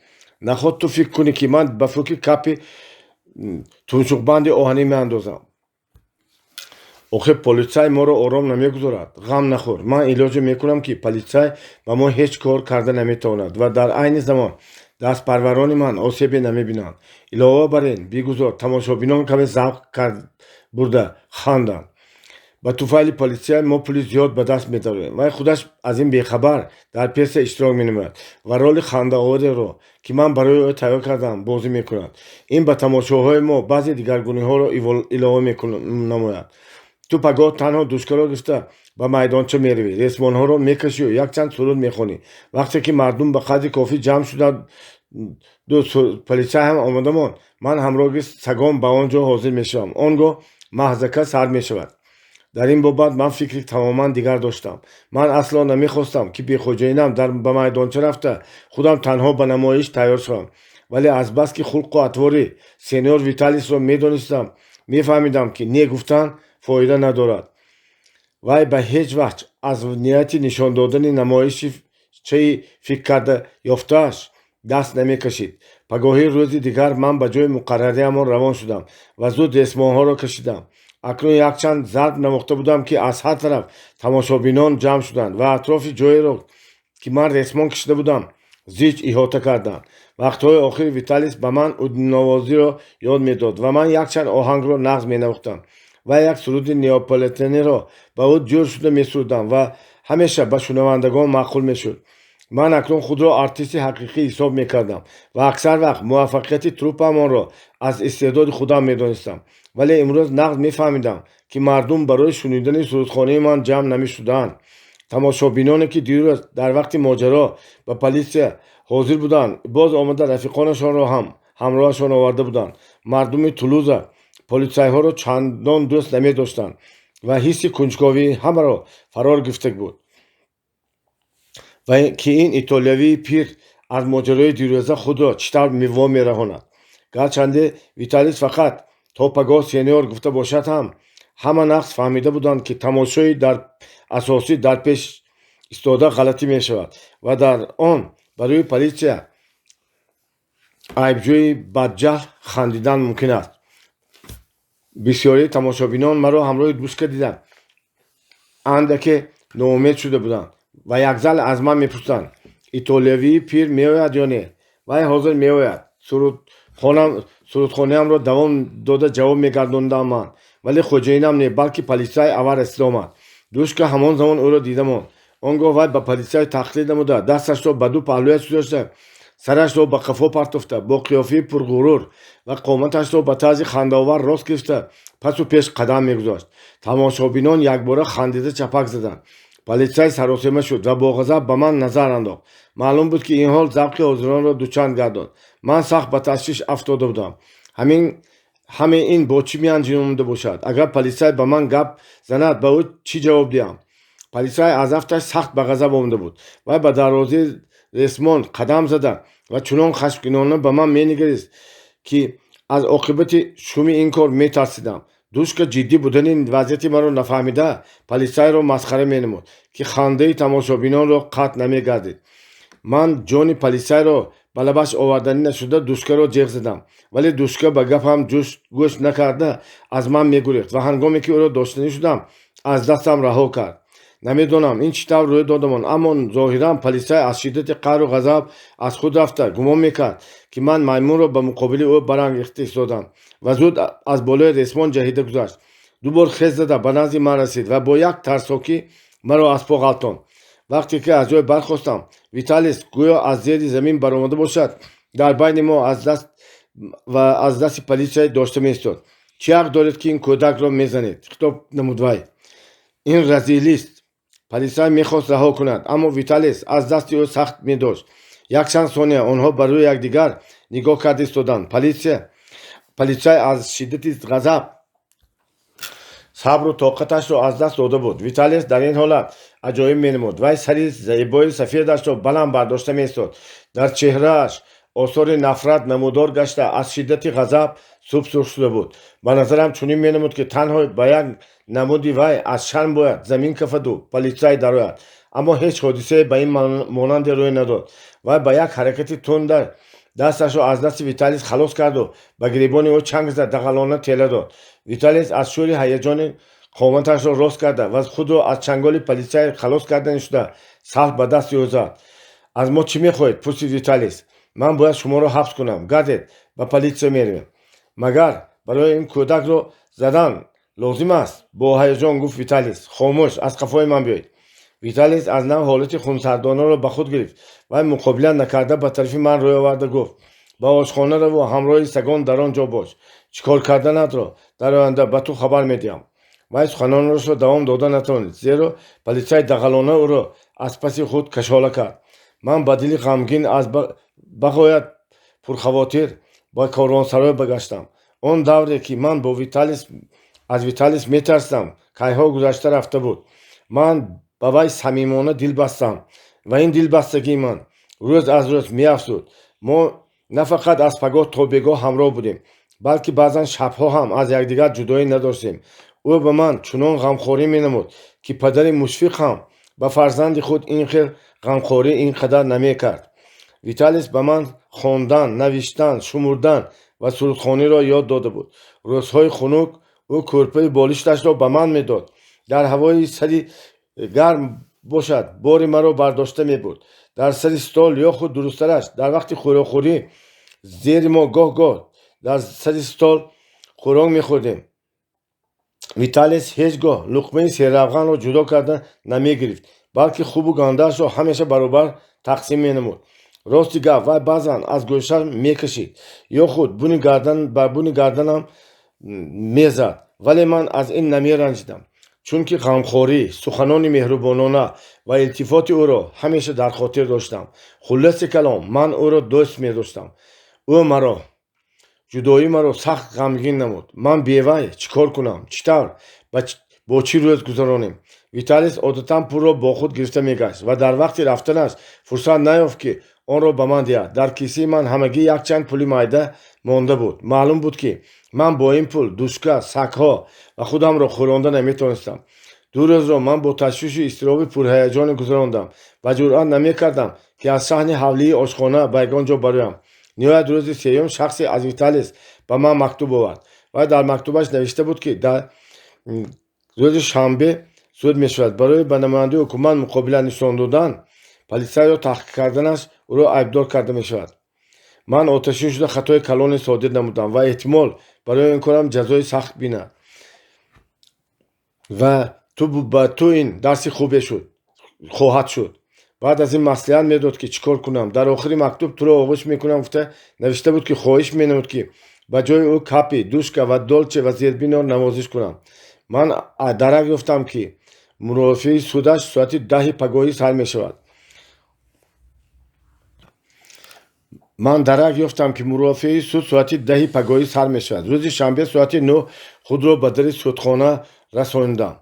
Наход ту фикр кунӣ, ки ман ба фуки Капи тумшуқбанди оҳанӣ меандозам. Охир полисай моро ором намегузорад. Ғам нахӯр, ман илоҷе мекунам, ки полисай ба мо ҳеҷ кор карда наметавонад ва дар айни замон дастпарварони ман осебе намебинанд. Илова бар ин, бигузор тамошобинон каме завқ бурда ханданд. Ба туфайли полисай мо пули зиёд ба даст медорем. Вай худаш аз ин бехабар дар пьеса иштирок менамояд ва роли хандаоворро, ки ман барои ӯ тайёр кардам, бозӣ мекунад. Ин ба тамошоҳои мо баъзе дигаргуниҳоро илова менамояд. Ту пагоҳ танҳо Душкаро гирифта ба майдонча меравӣ, ресмонҳоро мекашию якчанд суруд мехонӣ. Вақте ки мардум ба қадри кофӣ ҷамъ шуданду полисай ҳам омода монд, ман ҳамроҳи сагон ба он ҷо ҳозир мешавам. Он гоҳ маҳзака сар мешавад. Дар ин бобат ман фикри тамоман дигар доштам. Ман асло намехостам, ки бехоҷаинам ба майдонча рафта, худам танҳо ба намоиш тайёр шавам, вале азбаски хулқу атвори сеньор Виталисро медонистам, мефаҳмидам, ки не гуфтан фоида надорад. Вай ба ҳеҷ ваҷҳ аз нияти нишон додани намоишчаи фикр карда ёфтааш даст намекашид. Пагоҳии рӯзи дигар ман ба ҷои муқаррариамон равон шудам ва зуд ресмонҳоро кашидам. Акнун якчанд зарб навохта будам, ки аз ҳар тараф тамошобинон ҷамъ шуданд ва атрофи ҷоеро, ки ман ресмон кашида будам, зич иҳота карданд. Вақтҳои охир Виталис ба ман уднавозиро ёд медод ва ман якчанд оҳангро нағз менавохтам ва як суруди неаполитаниро ба уд ҷӯр шуда месурудам ва ҳамеша ба шунавандагон маъқул мешуд. Ман акнун худро артисти ҳақиқӣ ҳисоб мекардам ва аксар вақт муваффақияти труппаамонро аз истеъдоди худам медонистам, вале имрӯз нағз мефаҳмидам, ки мардум барои шунидани сурудхонии ман ҷамъ намешуданд. Тамошобиноне, ки дирӯз дар вақти моҷаро ба полисия ҳозир буданд, боз омада рафиқонашонро ҳам ҳамроҳашон оварда буданд. Мардуми Тулуза полисайҳоро чандон дӯст намедоштанд ва ҳисси кунҷковӣ ҳамаро фаро гирифта буд, ва ки ин итолиёвии пир аз моҷарои дирӯза худро чӣ тавр вомераҳонад. Гарчанде Виталис фақат «То пагоҳ, сеньор» гуфта бошад ҳам, ҳама нағз фаҳмида буданд, ки тамошои дар асосӣ дар пеш истода ғалатӣ мешавад ва дар он барои полисия айбҷӯи бадҷаҳл хандидан мумкин аст. Бисёрии тамошобинон маро ҳамроҳи Душка дида, андаке ноумед шуда буданд ва якзал аз ман мепурсанд: «Итолиёвии пир меояд ё не?» Вай ҳозир меояд, сурудхониамро давом дода ҷавоб мегардондам ман, вале хоҷаинам не, балки полисай аввал расида омад. Душка ҳамон замон ӯро дида монд. Он гоҳ вай ба полисай тақлид намуда, дасташро ба ду паҳлӯяш гузошта, сарашро ба қафо партофта, бо қиёфаи пурғурур ва қоматашро ба тарзи хандаовар рост гирифта, пасу пеш қадам мегузошт. Тамошобинон якбора хандида чапак заданд. Полисай саросема шуд ва бо ғазаб ба ман назар андохт. Маълум буд, ки ин ҳол завқи ҳозиронро дучанд гардонд. Ман сахт ба ташвиш афтода будам. Ҳамин ин бо чӣ меанҷомида бошад? Агар полисай ба ман гап занад, ба ӯ чӣ ҷавоб диҳам? Полисай аз афташ сахт ба ғазаб омада буд. Вай ба дарвозаи ресмон қадам зада ва чунон хашмгинона ба ман менигарист, ки аз оқибати шуми ин кор метарсидам. Душка ҷиддӣ будани вазъияти маро нафаҳмида, полисайро масхара менамуд, ки хандаи тамошобинонро қатъ намегардид. Ман ҷони полисайро ба лабаш оварданӣ нашуда, Душкаро ҷеғ задам, вале Душка ба гапам гӯш накарда, аз ман мегурехт ва ҳангоме ки ӯро доштанӣ шудам, аз дастам раҳо кард. Намедонам, ин чӣ тавр рӯй додамон, аммо зоҳиран полисай аз шиддати қаҳру ғазаб аз худ рафта, гумон мекард, ки ман маймунро ба муқобили ӯ барангехта истодам ва зуд аз болои ресмон ҷаҳида гузашт. Ду бор хез зада ба назди ман расид ва бо як тарсокӣ маро аз по ғалтонд. Вақте ки аз ҷой бархостам, Виталис гӯё аз зери замин баромада бошад, дар байни мо аз даст ва аз дасти полисай дошта меистод. Чӣ ҳақ доред, ки ин кӯдакро мезанед? Хитоб намуд вай. Ин разилист. Полисай мехост раҳо кунад, аммо Виталис аз дасти ӯ сахт медошт. Якчанд сония онҳо ба рӯи якдигар нигоҳ карда истоданд. Полисай аз шиддати ғазаб сабру тоқаташро аз даст дода буд. Виталис дар ин ҳолат аҷоиб менамуд. Вай сари зебои сафедашро баланд бардошта меистод. Дар чеҳрааш осори нафрат намудор гашта, аз шиддати ғазаб субсурх шуда буд. Ба назарам чунин менамуд, ки танҳо ба як намуди вай аз шарм бояд замин кафаду полисай дарояд, аммо ҳеҷ ҳодисае ба ин монанде рӯй надод. Вай ба як ҳаракати тунда дасташро аз дасти Виталис халос карду ба гиребони ӯ чанг зада, дағалона тела дод. Виталис аз шӯри ҳаяҷони қоматашро рост карда ва худро аз чанголи полисай халос карданӣ шуда, салф ба дасти ӯ зад. Аз мо чӣ мехоҳед? Пурсид Виталис. Ман бояд шуморо ҳабс кунам. Гардед, ба политсия меравем. Магар барои ин кӯдакро задан лозим аст? Бо ҳаяҷон гуфт Виталис. Хомӯш, аз қафои ман биёед. Виталис аз нав ҳолати хунсардонаро ба худ гирифт. Вай муқобила накарда, ба тарафи ман рӯй оварда гуфт: ба ошхона раву ҳамроҳи сагон дар он ҷо бош. Чӣ кор карданатро дар оянда ба ту хабар медиҳам. Вай суханонашро давом дода натавонист, зеро полисай дағалона ӯро аз паси худ кашола кард. Ман ба дили ғамгин, аз бағоят пурхавотир ба корвонсарой баргаштам. Он давре, ки ман бо Виталис аз Виталис метарсидам, кайҳо гузашта рафта буд. Ман ба вай самимона дил бастам ва ин дилбастагии ман рӯз аз рӯз меафзуд. Мо на фақат аз пагоҳ то бегоҳ ҳамроҳ будем, балки баъзан шабҳо ҳам аз якдигар ҷудоӣ надоштем. Ӯ ба ман чунон ғамхорӣ менамуд, ки падари мушфиқ ҳам ба фарзанди худ ин хел ғамхорӣ ин қадар намекард. Виталис ба ман хондан, навиштан, шумурдан ва сурудхониро ёд дода буд. Рӯзҳои хунук ӯ кӯрпаи болишташро ба ман медод. Дар ҳавои сари гарм бошад, бори маро бардошта мебурд. Дар сари стол ё худ дурусттараш дар вақти хӯрокхӯрӣ, зери мо гоҳ-гоҳ дар сари стол хӯрок мехӯрдем, Виталис ҳеҷ гоҳ луқмаи серравғанро ҷудо карда намегирифт, балки хубу гандаашро ҳамеша баробар тақсим менамуд. Рости гап, вай баъзан аз гӯшам мекашид ё худ буни гардан ба буни гарданам мезад, вале ман аз ин намеранҷидам, чунки ғамхорӣ, суханони меҳрубонона ва илтифоти ӯро ҳамеша дар хотир доштам. Хулоси калом, ман ӯро дӯст медоштам, ӯ маро. Ҷудоӣ маро сахт ғамгин намуд. Ман бевай чӣ кор кунам? Чӣ тавр, бо чӣ рӯз гузаронем? Виталис одатан пулро бо худ гирифта мегашт ва дар вақти рафтанаш фурсат наёфт, ки онро ба ман диҳад. Дар кисаи ман ҳамагӣ якчанд пули майда монда буд. Маълум буд, ки ман бо ин пул Душка, сагҳо ва худамро хӯронда наметавонистам. 2 рӯзро ман бо ташвишу изтироби пурҳаяҷоне гузарондам ва ҷуръат намекардам, ки аз саҳни ҳавлии ошхона ба ягон ҷо бароям. Ниҳоят, рӯзи сеюм шахсе аз Виталис ба ман мактуб овард. Вай дар мактубаш навишта буд, ки дар рӯзи шанбе суд мешавад. Барои ба намояндаи ҳукумат муқобила нишон додан, полисайро таҳқиқ карданаш ӯро айбдор карда мешавад. Ман оташин шуда, хатои калоне содир намудам ва эҳтимол барои ин корам ҷазои сахт бинад ва ба ту ин дарси хубе шуд хоҳад шуд. Баъд аз ин маслиҳат медод, ки чӣ кор кунам. Дар охири мактуб туро оғӯш мекунам гуфта навишта буд, ки хоҳиш менамуд, ки ба ҷои ӯ Капи, Душка ва Долче ва Зербино навозиш кунам. Ман дарак ёфтам, ки мурофиаи судаш соати 10-и пагоҳӣ сар мешавад. Ман дарак ёфтам, ки мурофиаи суд соати 10-и пагоҳӣ сар мешавад. Рӯзи шанбе соати 9 худро ба дари судхона расонидам.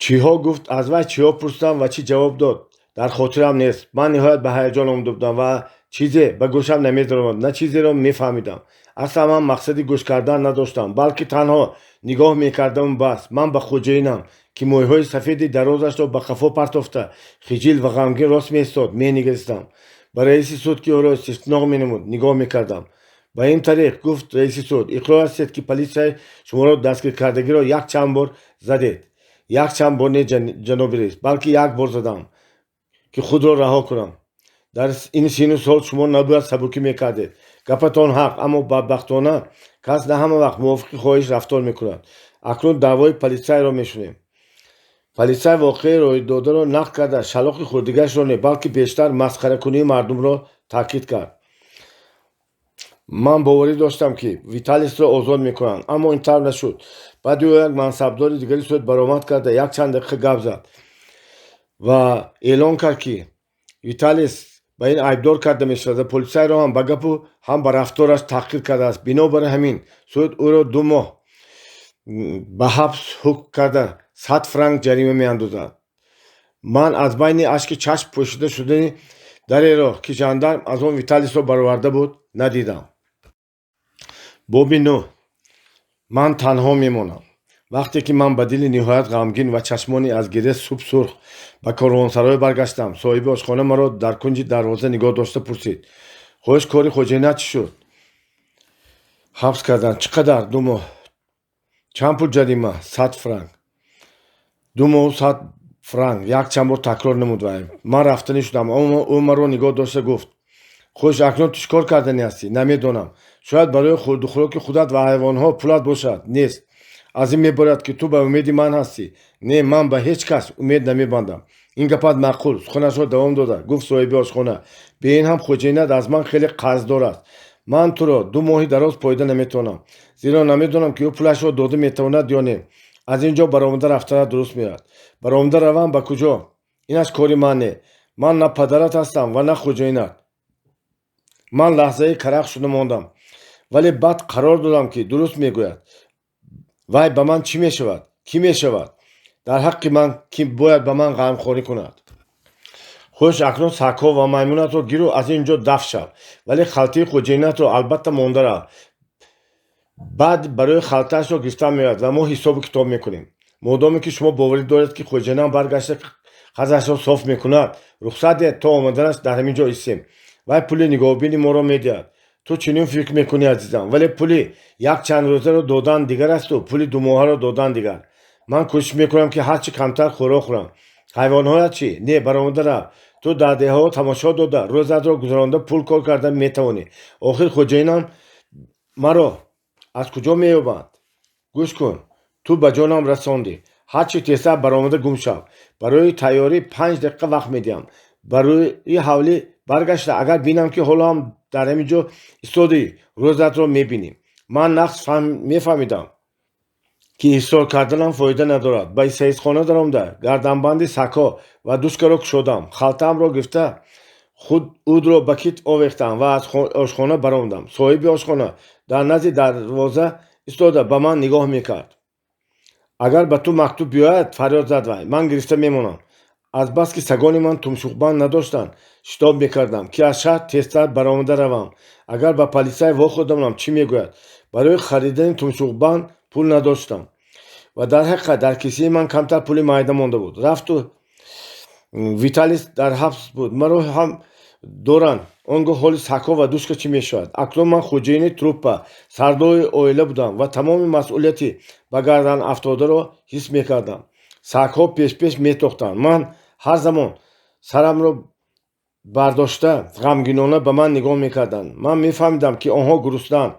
Чиҳо гуфт, аз вай чиҳо пурсидам ва чӣ ҷавоб дод, дар хотирам нест. Ман ниҳоят ба ҳаяҷон омада будам ва чизе ба гӯшам намедаромад, на чизеро мефаҳмидам. Аслан ман мақсади гӯш кардан надоштам, балки танҳо нигоҳ мекардаму бас. Ман ба хоҷаинам, ки мӯйҳои сафеди дарозашро ба қафо партофта, хиҷил ва ғамгин рост меистод, менигаристам. Ба раиси суд, ки ӯро истисноқ менамуд, нигоҳ мекардам. Ба ин тариқ, гуфт раиси суд, иқрор ҳастед, ки полисай шуморо дастгиркардагиро якчанд бор задед. Якчанд бор не, ҷаноби раис, балки як бор задам, ки худро раҳо кунам. Дар ин сину сол шумо набояд сабукӣ мекардед. Гапатон ҳақ, аммо бадбахтона кас на ҳама вақт мувофиқи хоҳиш рафтор мекунад. Акнун даъвои полисайро мешунем. Полисай воқеаи рӯйдодаро нақл карда, шалоқи хурдигашро не, балки бештар масхаракунии мардумро таъкид кард. Ман боварӣ доштам, ки Виталисро озод мекунанд, аммо ин тавр нашуд. Баъди ӯ як мансабдори дигари суд баромад карда, якчанд дақиқа гап зад ва эълон кард, ки Виталис ба ин айбдор карда мешавад ва полисайро ҳам ба гапу ҳам ба рафтораш таҳқир кардааст. Бинобар ҳамин суд ӯро 2 моҳ ба ҳабс ҳукм карда, 100 франк ҷарима меандозад. Ман аз байни ашки чашм пӯшида шудани дареро, ки жандарм аз он Виталисро бароварда буд, надидам. Боби нӯҳ. Ман танҳо мемонам. Вақте ки ман ба дили ниҳоят ғамгин ва чашмони аз гиря субсурх ба корвонсарой баргаштам, соҳиби ошхона маро дар кунҷи дарвоза нигоҳ дошта пурсид: «Хоҳиш, кори хоҷаина чӣ шуд?» Ҳабс карданд. Чӣ қадар? 2 моҳ. Чанд пул ҷарима? 100 франк. 2 моҳу 100 франк, якчанд бор такрор намуд вай. Ман рафтанӣ шудам, аммо ӯ маро нигоҳ дошта гуфт: «Хуш, акнун ту чӣ кор карданӣ ҳастӣ?» Намедонам. Шояд барои хӯрдухӯроки худат ва ҳайвонҳо пулат бошад. Нест. Аз ин меборад, ки ту ба умеди ман ҳастӣ. Не, ман ба ҳеҷ кас умед намебандам. Ин гапат маъқул, суханашро давом дода гуфт соҳиби ошхона. Бе ин ҳам хоҷаинат аз ман хеле қарздор аст. Ман туро 2 моҳи дароз поида наметавонам, зеро намедонам, ки ӯ пулашро дода метавонад ё не. Аз ин ҷо баромада рафтанат дуруст меояд. Баромада равам? Ба куҷо? Инаш кори ман не. Ман на падарат ҳастам ва на хоҷаинат. Ман лаҳзае карах шуда мондам, вале баъд қарор додам, ки дуруст мегӯяд. Вай ба ман чӣ мешавад? Кӣ мешавад дар ҳаққи ман, ки бояд ба ман ғамхорӣ кунад? Хуш, акнун сагҳо ва маймунатро гиру аз ин ҷо дафт шав, вале халтаи хоҷаинатро албатта монда рав. Баъд барои халтаашро гирифтан меояд ва мо ҳисобу китоб мекунем. Модоме ки шумо боварӣ доред, ки хоҷаинам баргашта қарзашро соф мекунад, рухсат диҳед, то омаданаш дар ҳамин ҷо истем. Вай пули нигоҳубини моро медиҳад. Ту чунин фикр мекунӣ, азизам, вале пули якчанд рӯзаро додан дигар асту пули думоҳаро додан дигар. Ман кӯшиш мекунам, ки ҳарчи камтар хӯрок хӯрам. Ҳайвонҳоят чӣ? Не, баромада рав. Ту дар деҳаҳо тамошо дода, рӯзатро гузаронда, пул кор карда метавонӣ. Охир хоҷаинам маро аз куҷо меёбад? Гӯш кун, ту ба ҷонам расондӣ. Ҳарчи тезтар баромада гум шав. Барои тайёрӣ 5 дақиқа вақт медиҳам. Ба рӯи ҳавлӣ баргашта, агар бинам, ки ҳоло ҳам дар ҳамин ҷо истодӣ, рӯзатро мебинӣ. Ман нағз мефаҳмидам, ки исрор карданам фоида надорад. Ба саисхона даромада, гарданбанди сагҳо ва Душкаро кушодам, халтаамро гирифта, худ удро ба китф овехтам ва аз ошхона баромадам. Соҳиби ошхона дар назди дарвоза истода, ба ман нигоҳ мекард. «Агар ба ту мактуб биёяд, — фарёд зад вай, — ман гирифта мемонам». Азбаски сагони ман тумшуқбанд надоштанд, шитоб мекардам, ки аз шаҳр тезтар баромада равам. Агар ба полисай вохӯрдамам, чӣ мегӯяд? Барои харидани тумшуқбанд пул надоштам ва дар ҳақиқат дар кисаи ман камтар пули майда монда буд. Рафту Виталис дар ҳабс буд, маро ҳам доранд. Он гоҳ ҳоли сагҳо ва Душка чӣ мешавад? Акнун ман хоҷаини труппа, сардори оила будам ва тамоми масъулияти ба гардан афтодаро ҳис мекардам. Сагҳо пешпеш метохтанд. Ман ҳар замон сарамро бардошта, ғамгинона ба ман нигоҳ мекарданд. Ман мефаҳмидам, ки онҳо гуруснаанд.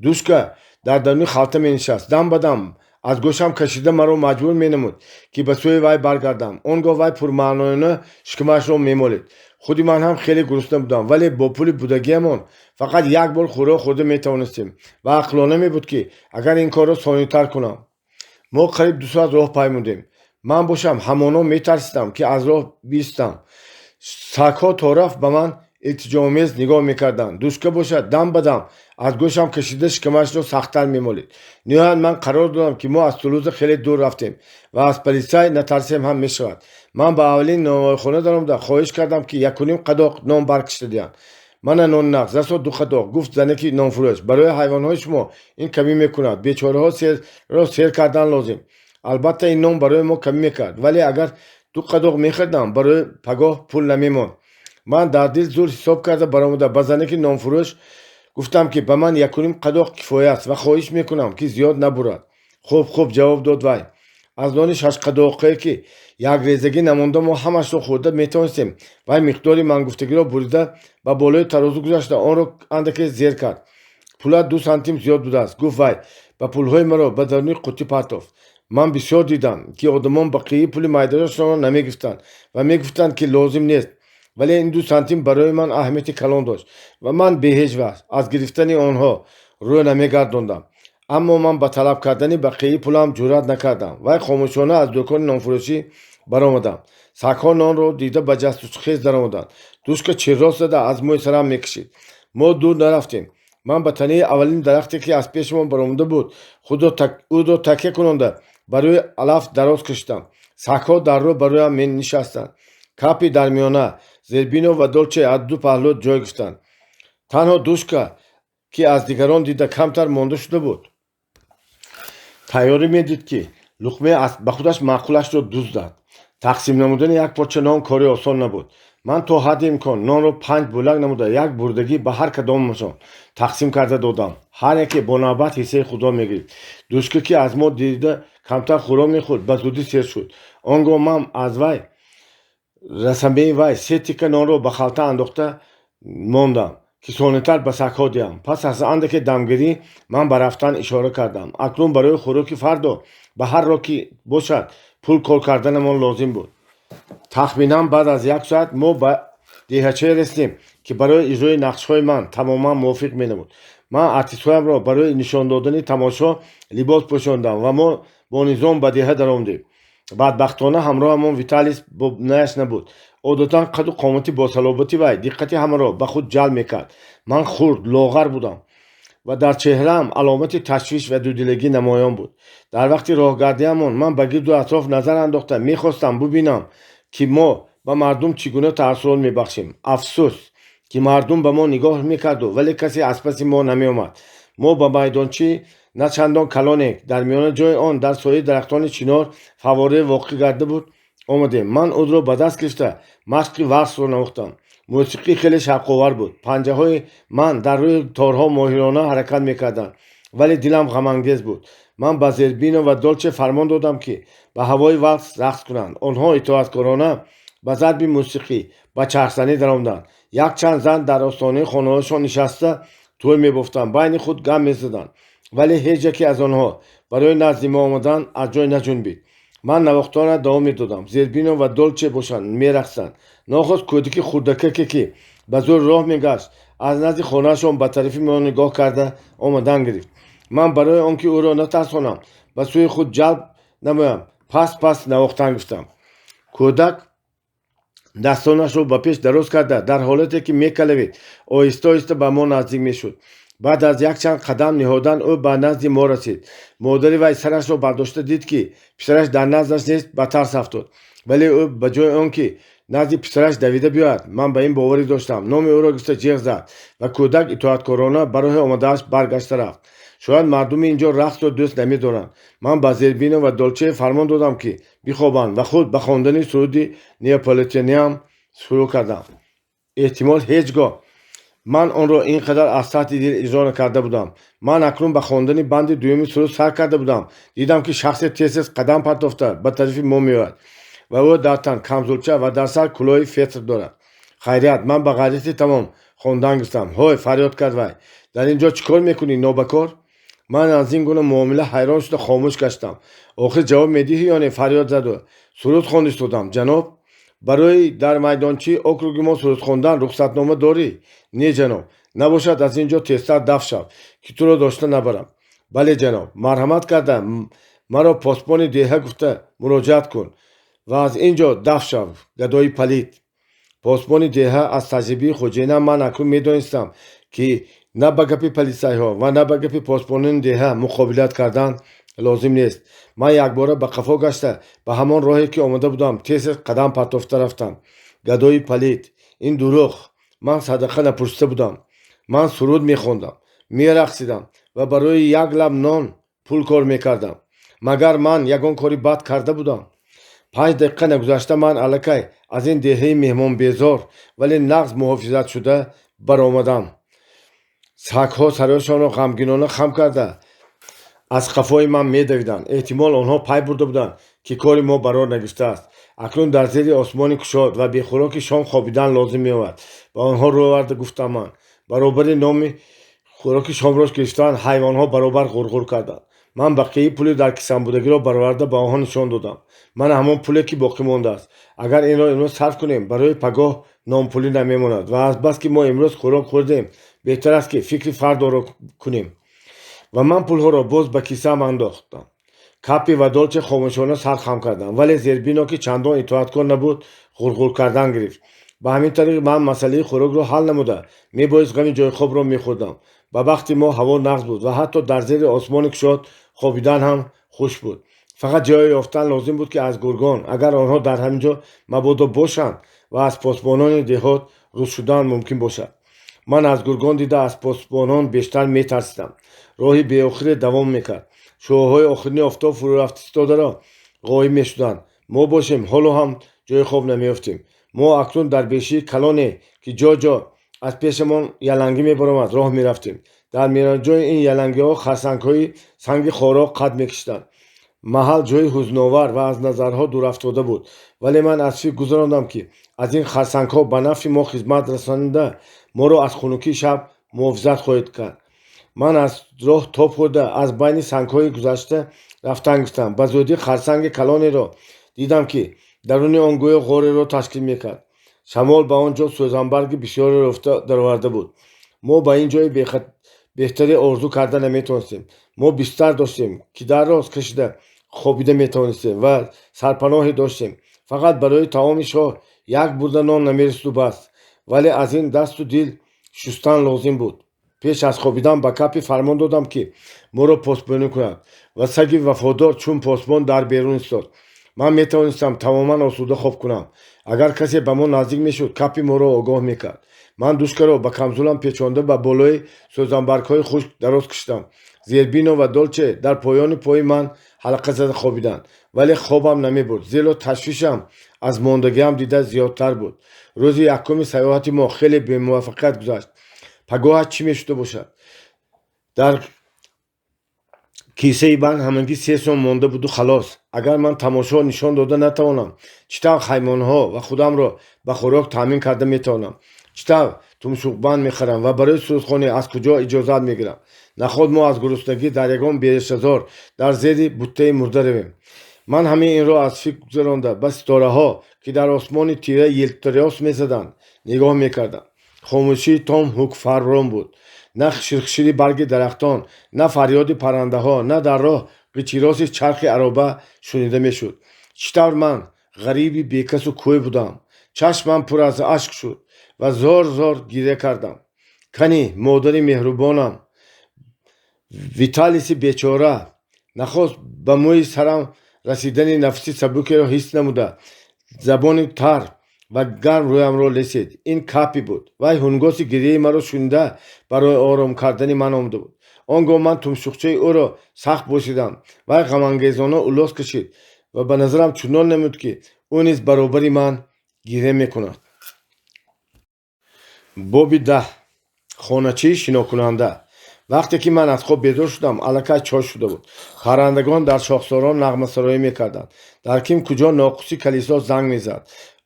Душка дар даруни халта менишаст, дам ба дам аз гӯшам кашида, маро маҷбур менамуд, ки ба сӯи вай баргардам. Он гоҳ вай пурмаъноёна шикамашро мемолид. Худи ман ҳам хеле гурусна будам, вале бо пули будагиамон фақат як бор хӯрок хӯрда метавонистем ва ақлона мебуд, ки агар ин корро сонитар кунам. Мо қариб 2 соат роҳ паймудем. Ман бошам ҳамоно метарсидам, ки аз роҳ биистам. Сагҳо то рафт ба ман илтиҷоомез нигоҳ мекарданд. Душка бошад дам ба дам Аз гӯшам кашида, шикамашро сахттар мемолид. Ниҳоят ман қарор додам, ки мо аз Тулуза хеле дур рафтем ва аз полисай натарсем ҳам мешавад. Ман ба аввалин нонвойхона даромада, хоҳиш кардам, ки 1,5 қадоқ нон баркашида диҳанд. «Мана нони нағз, расо ду қадоқ», гуфт занаки нонфурӯш. «Барои ҳайвонҳои шумо ин камӣ мекунад. Бечораҳоро сер кардан лозим». Албатта, ин нон барои мо камӣ мекард, вале агар ду қадоқ мехӯрдам, барои пагоҳ пул намемонд. Ман дар дил зур ҳисоб карда баромада, ба занаки нонфурӯш гуфтам, ки ба ман 1,5 қадоқ кифоя аст ва хоҳиш мекунам, ки зиёд набурад. «Хуб, хуб», ҷавоб дод вай. Аз нони шашқадоқе, ки якрезагӣ намонда, мо ҳамашро хӯрда метавонистем, вай миқдори мангуфтагиро бурида, ба болои тарозу гузашта, онро андаке зер кард. «Пулат 2 сантим зиёд будааст», гуфт вай ва пулҳои маро ба даруни қуттӣ партофт. Ман бисёр дидам, ки одамон бақияи пули майдаашонро намегирифтанд ва мегуфтанд, ки лозим нест, вале ин 2 сантим барои ман аҳамияти калон дошт ва ман беҳеҷ вақт аз гирифтани онҳо рӯ намегардондам. Аммо ман ба талаб кардани бақияи пулам ҷуръат накардам. Вай хомӯшона аз дукони нонфурӯшӣ баромадам. Сагҳо нонро дида, ба ҷасту хез даромаданд. Душка чиррос зада, аз мӯи сарам мекашид. Мо дур нарафтем. Ман ба танаи аввалин дарахте, ки аз пешамон баромада буд, ӯро такя кунонда, ба рӯи алаф дароз кашидам. Сагҳо дар рӯ ба рӯям нишастанд. Капи дар миёна, Зербино ва Долче аз ду паҳлӯ ҷой гирифтанд. Танҳо Душка, ки аз дигарон дида камтар монда шуда буд, тайёрӣ медид, ки луқмаи ба худаш маъқулашро дуздад. Тақсим намудани як порча нон кори осон набуд. Ман то ҳадди имкон нонро панҷ бӯлак намуда, як бурдагӣ ба ҳар кадомашон тақсим карда додам. Ҳар яке бо навбат ҳиссаи худро мегирифт. Душка, ки аз мо дида камтар хӯрок мехӯрд, ба зудӣ сер шуд. Он гоҳ ман аз вай расамеи вай се тикка нонро ба халта андохта мондам, ки сонитар ба сагҳо диҳам. Пас аз андаке дамгирӣ ман ба рафтан ишора кардам. Акнун барои хӯроки фардо ба ҳар роҳ ки бошад пул кор карданамон лозим буд. Тахминан баъд аз як соат мо ба деҳачае расидем, ки барои иҷрои нақшҳои ман тамоман мувофиқ менамуд. Ман артистҳоямро барои нишон додани тамошо либос пӯшондам ва мо бо низом ба деҳа даромадем. Бадбахтона, ҳамроҳамон Виталис бо наяш набуд. Одатан қаду қомати босалобати вай диққати ҳамаро ба худ ҷалб мекард. Ман хурд, лоғар будам ва дар чеҳраам аломати ташвиш ва дудилагӣ намоён буд. Дар вақти роҳгардиамон ман ба гирду атроф назар андохта, мехостам бубинам, ки мо ба мардум чӣ гуна таассурот мебахшем. Афсӯс, ки мардум ба мо нигоҳ мекарду, вале касе аз паси мо намеомад. Мо ба майдончаи на чандон калоне, дар миёна ҷои он дар сояи дарахтони чинор фаввораи воқеъ гарда буд, омадем. Ман удро ба даст гирифта, машқи валсро навохтам. Мусиқӣ хеле шавқовар буд. Панҷаҳои ман дар рӯи торҳо моҳирона ҳаракат мекарданд, вале дилам ғамангез буд. Ман ба Зербино ва Долче фармон додам, ки ба ҳавои валс рақс кунанд. Онҳо итоаткорона ба зарби мусиқӣ ба чархзанӣ даромаданд. Якчанд зан дар остонаи хонаҳояшон нишаста, тӯй мебофтанд, байни худ гап мезаданд, вале ҳеҷ яке аз онҳо барои назди мо омадан аз ҷой наҷунбид. Ман навохтанро давом медодам, Зербино ва Долче бошанд, мерақсиданд. Нохост кӯдаки хурдакаке, ки ба зӯр роҳ мегашт, аз назди хонаашон ба тарафи мо нигоҳ карда омадан гирифт. Ман барои он ки ӯро натарсонам, ба сӯи худ ҷалб намоям, паст паст навохтан гирифтам. Кӯдак дастонашро ба пеш дароз карда, дар ҳолате ки мекалавид, оҳиста оҳиста ба мо наздик мешуд. Баъд аз якчанд қадам ниҳодан ӯ ба назди мо расид. Модари вай сарашро бардошта дид, ки писараш дар наздаш нест, ба тарс афтод. Вале ӯ ба ҷои он ки назди писараш давида биёяд, ман ба ин боварӣ доштам, номи ӯро гирифта ҷеғ зад ва кӯдак итоаткорона ба роҳи омадааш баргашта рафт. Шояд мардуми ин ҷо рақсро дӯст намедоранд. Ман ба Зербино ва Долче фармон додам, ки бихобанд, ва худ ба хондани суруди неаполитаниам шурӯъ кардам. Эҳтимол, ҳеҷ гоҳ ман онро ин қадар аз таҳти дил иҷро накарда будам. Ман акнун ба хондани банди дуюми суруд сар карда будам. Дидам, ки шахсе тез тез қадам партофта, ба тарафи мо меояд ва ӯ дар тан камзулча ва дар сар кӯлоҳи фетр дорад. Хайрият, ман ба ғайрати тамом хондан гирифтам. «Ҳой!» фарёд кард вай. «Дар ин ҷо чӣ кор мекунӣ, нобакор?» Ман аз ин гуна муомила ҳайрон шуда, хомӯш гаштам. «Охир ҷавоб медиҳӣ ё не?» фарёд зад ӯ. «Суруд хондистодам, ҷаноб». «Барои дар майдончаи округи мо суруд хондан рухсатнома дорӣ?» «Не, ҷаноб». «Набошад, аз ин ҷо тезтар даф шав, ки туро дошта набарам». «Бале, ҷаноб. Марҳамат карда маро посбони деҳа гуфта муроҷиат кун ва аз ин ҷо даф шав, гадои палид». Посбони деҳа. Аз таҷрибаи хоҷаинам ман акнун медонистам, ки На ба гапи полисайҳо ва на ба гапи посбонони деҳа муқобилат кардан лозим нест. Ман якбора ба қафо гашта, ба ҳамон роҳе, ки омада будам, тез қадам партофта рафтам. Гадои палид! Ин дурӯғ! Ман садақа напурсида будам. Ман суруд мехондам, мерақсидам ва барои як лаб нон пул кор мекардам. Магар ман ягон кори бад карда будам? 5 дақиқа нагузашта ман аллакай аз ин деҳаи меҳмонбезор, вале нағз муҳофизатшуда баромадам. Сагҳо сарҳояшонро ғамгинона хам карда, аз қафои ман медавиданд. Эҳтимол, онҳо пай бурда буданд, ки кори мо барор нагирифтааст. Акнун дар зери осмони кушод ва бехӯроки шом хобидан лозим меояд. Ба онҳо рӯ оварда гуфтам ман. Баробари номи хӯроки шомро гирифтан, ҳайвонҳо баробар ғурғур карданд. Ман бақияи пули дар кисамбудагиро бароварда, ба онҳо нишон додам. Мана ҳамон пуле, ки боқӣ мондааст. Агар инро имрӯз сарф кунем, барои пагоҳ нонпулӣ намемонад. Ва азбаски мо имрӯз хӯрок хӯрдем, беҳтар аст, ки фикри фардоро кунем. Ва ман пулҳоро боз ба кисаам андохтам. Капи ва Долче хомӯшона сар хам карданд, вале Зербино, ки чандон итоаткор набуд, ғурғур кардан гирифт. Ба ҳамин тариқ ман масъалаи хӯрокро ҳал намуда, мебоист ғами ҷойхобро мехӯрдам. Ба бахти мо ҳаво нағз буд ва ҳатто дар зери осмони кушод хобидан ҳам хуш буд. Фақат ҷое ёфтан лозим буд, ки аз гургон, агар онҳо дар ҳамин ҷо мабодо бошанд, ва аз посбонони деҳот рӯз шудан мумкин бошад. Ман аз гургон дида аз посбонон бештар метарсидам. Роҳи беохире давом мекард. Шуоҳои охирини офтоб фурӯрафтистодаро ғоиб мешуданд. Мо бошем, ҳоло ҳам ҷои хоб намеёфтем. Мо акнун дар бешии калоне, ки ҷо-ҷо аз пешамон ялангӣ мебаромад, роҳ мерафтем. Дар миёнаҷои ин ялангиҳо харсангҳои санги хоро қад мекашиданд. Маҳал ҷои ҳузновар ва аз назарҳо дурафтода буд, вале ман аз фикр гузарондам, ки аз ин харсангҳо ба нафъи мо хизмат расонида, моро аз хунукии шаб муҳофизат хоҳед кард. Ман аз роҳ тоб хӯрда, аз байни сангҳои гузашта рафтан гирифтам. Ба зудӣ харсанги калонеро дидам, ки даруни он гӯё ғореро ташкил мекард. Шамол ба он ҷо сӯзанбарги бисёреро ёфта дароварда буд. Мо ба ин ҷои беҳтаре орзу карда наметавонистем. Мо бистар доштем, ки дароз кашида хобида метавонистем, ва сарпаноҳе доштем. Фақат барои таоми шоҳ як бурда нон намерасиду бас, вале аз ин дасту дил шустан лозим буд. Пеш аз хобидан ба Капи фармон додам, ки моро посбонӣ кунад, ва саги вафодор чун посбон дар берун истод. Ман метавонистам тамоман осуда хоб кунам. Агар касе ба мо наздик мешуд, Капи моро огоҳ мекард. Ман душкаро ба камзулам печонда, ба болои сӯзанбаргҳои хушк дароз кашидам. Зербино ва Долче дар поёни пои ман ҳалқа зада хобиданд, вале хобам намебурд, зеро ташвишам аз мондагиам дида зиёдтар буд. Рӯзи якуми саёҳати мо хеле бемуваффақият гузашт. Пагоҳаш чӣ мешуда бошад? Дар кисаи ман ҳамагӣ 3 сом монда буду халос. Агар ман тамошо нишон дода натавонам, чӣ тавр хаймонҳо ва худамро ба хӯрок таъмин карда метавонам? Чӣ тавр тумшуқбанд мехарам ва барои сурудхонӣ аз куҷо иҷозат мегирам? Наход мо аз гуруснагӣ дар ягон берешазор дар зери буттаи мурда равем? Ман ҳамаи инро аз фикр гузаронда, ба ситораҳо, ки дар осмони тира елтирос мезаданд, нигоҳ мекардам. Хомӯшии том ҳукмфармон буд. На хиширхишири барги дарахтон, на фарёди паррандаҳо, на дар роҳ ғичироси чархи ароба шунида мешуд. Чӣ тавр ман ғариби бекасу кӯй будам! Чашмам пур аз ашк шуд ва зор зор гиря кардам. Кани модари меҳрубонам? Виталиси бечора нахост ба мӯи сарам расидани нафаси сабукеро ҳис намуда, забони тар ва гарм рӯямро лесид. Ин Капи буд. Вай ҳунгоси гиряи маро шунида, барои ором кардани ман омада буд. Он гоҳ ман тумшуқчаи ӯро сахт босидам. Вай ғамангезона улос кашид ва ба назарам чунон намуд, ки ӯ низ баробари ман гиря мекунад. Боби 10. Хоначии шинокунанда. Вақте ки ман аз хоб бедор шудам, аллакай чош шуда буд. Паррандагон дар шохсорон нағмасароӣ мекарданд. Дар ким куҷо ноқуси калисо занг мезад.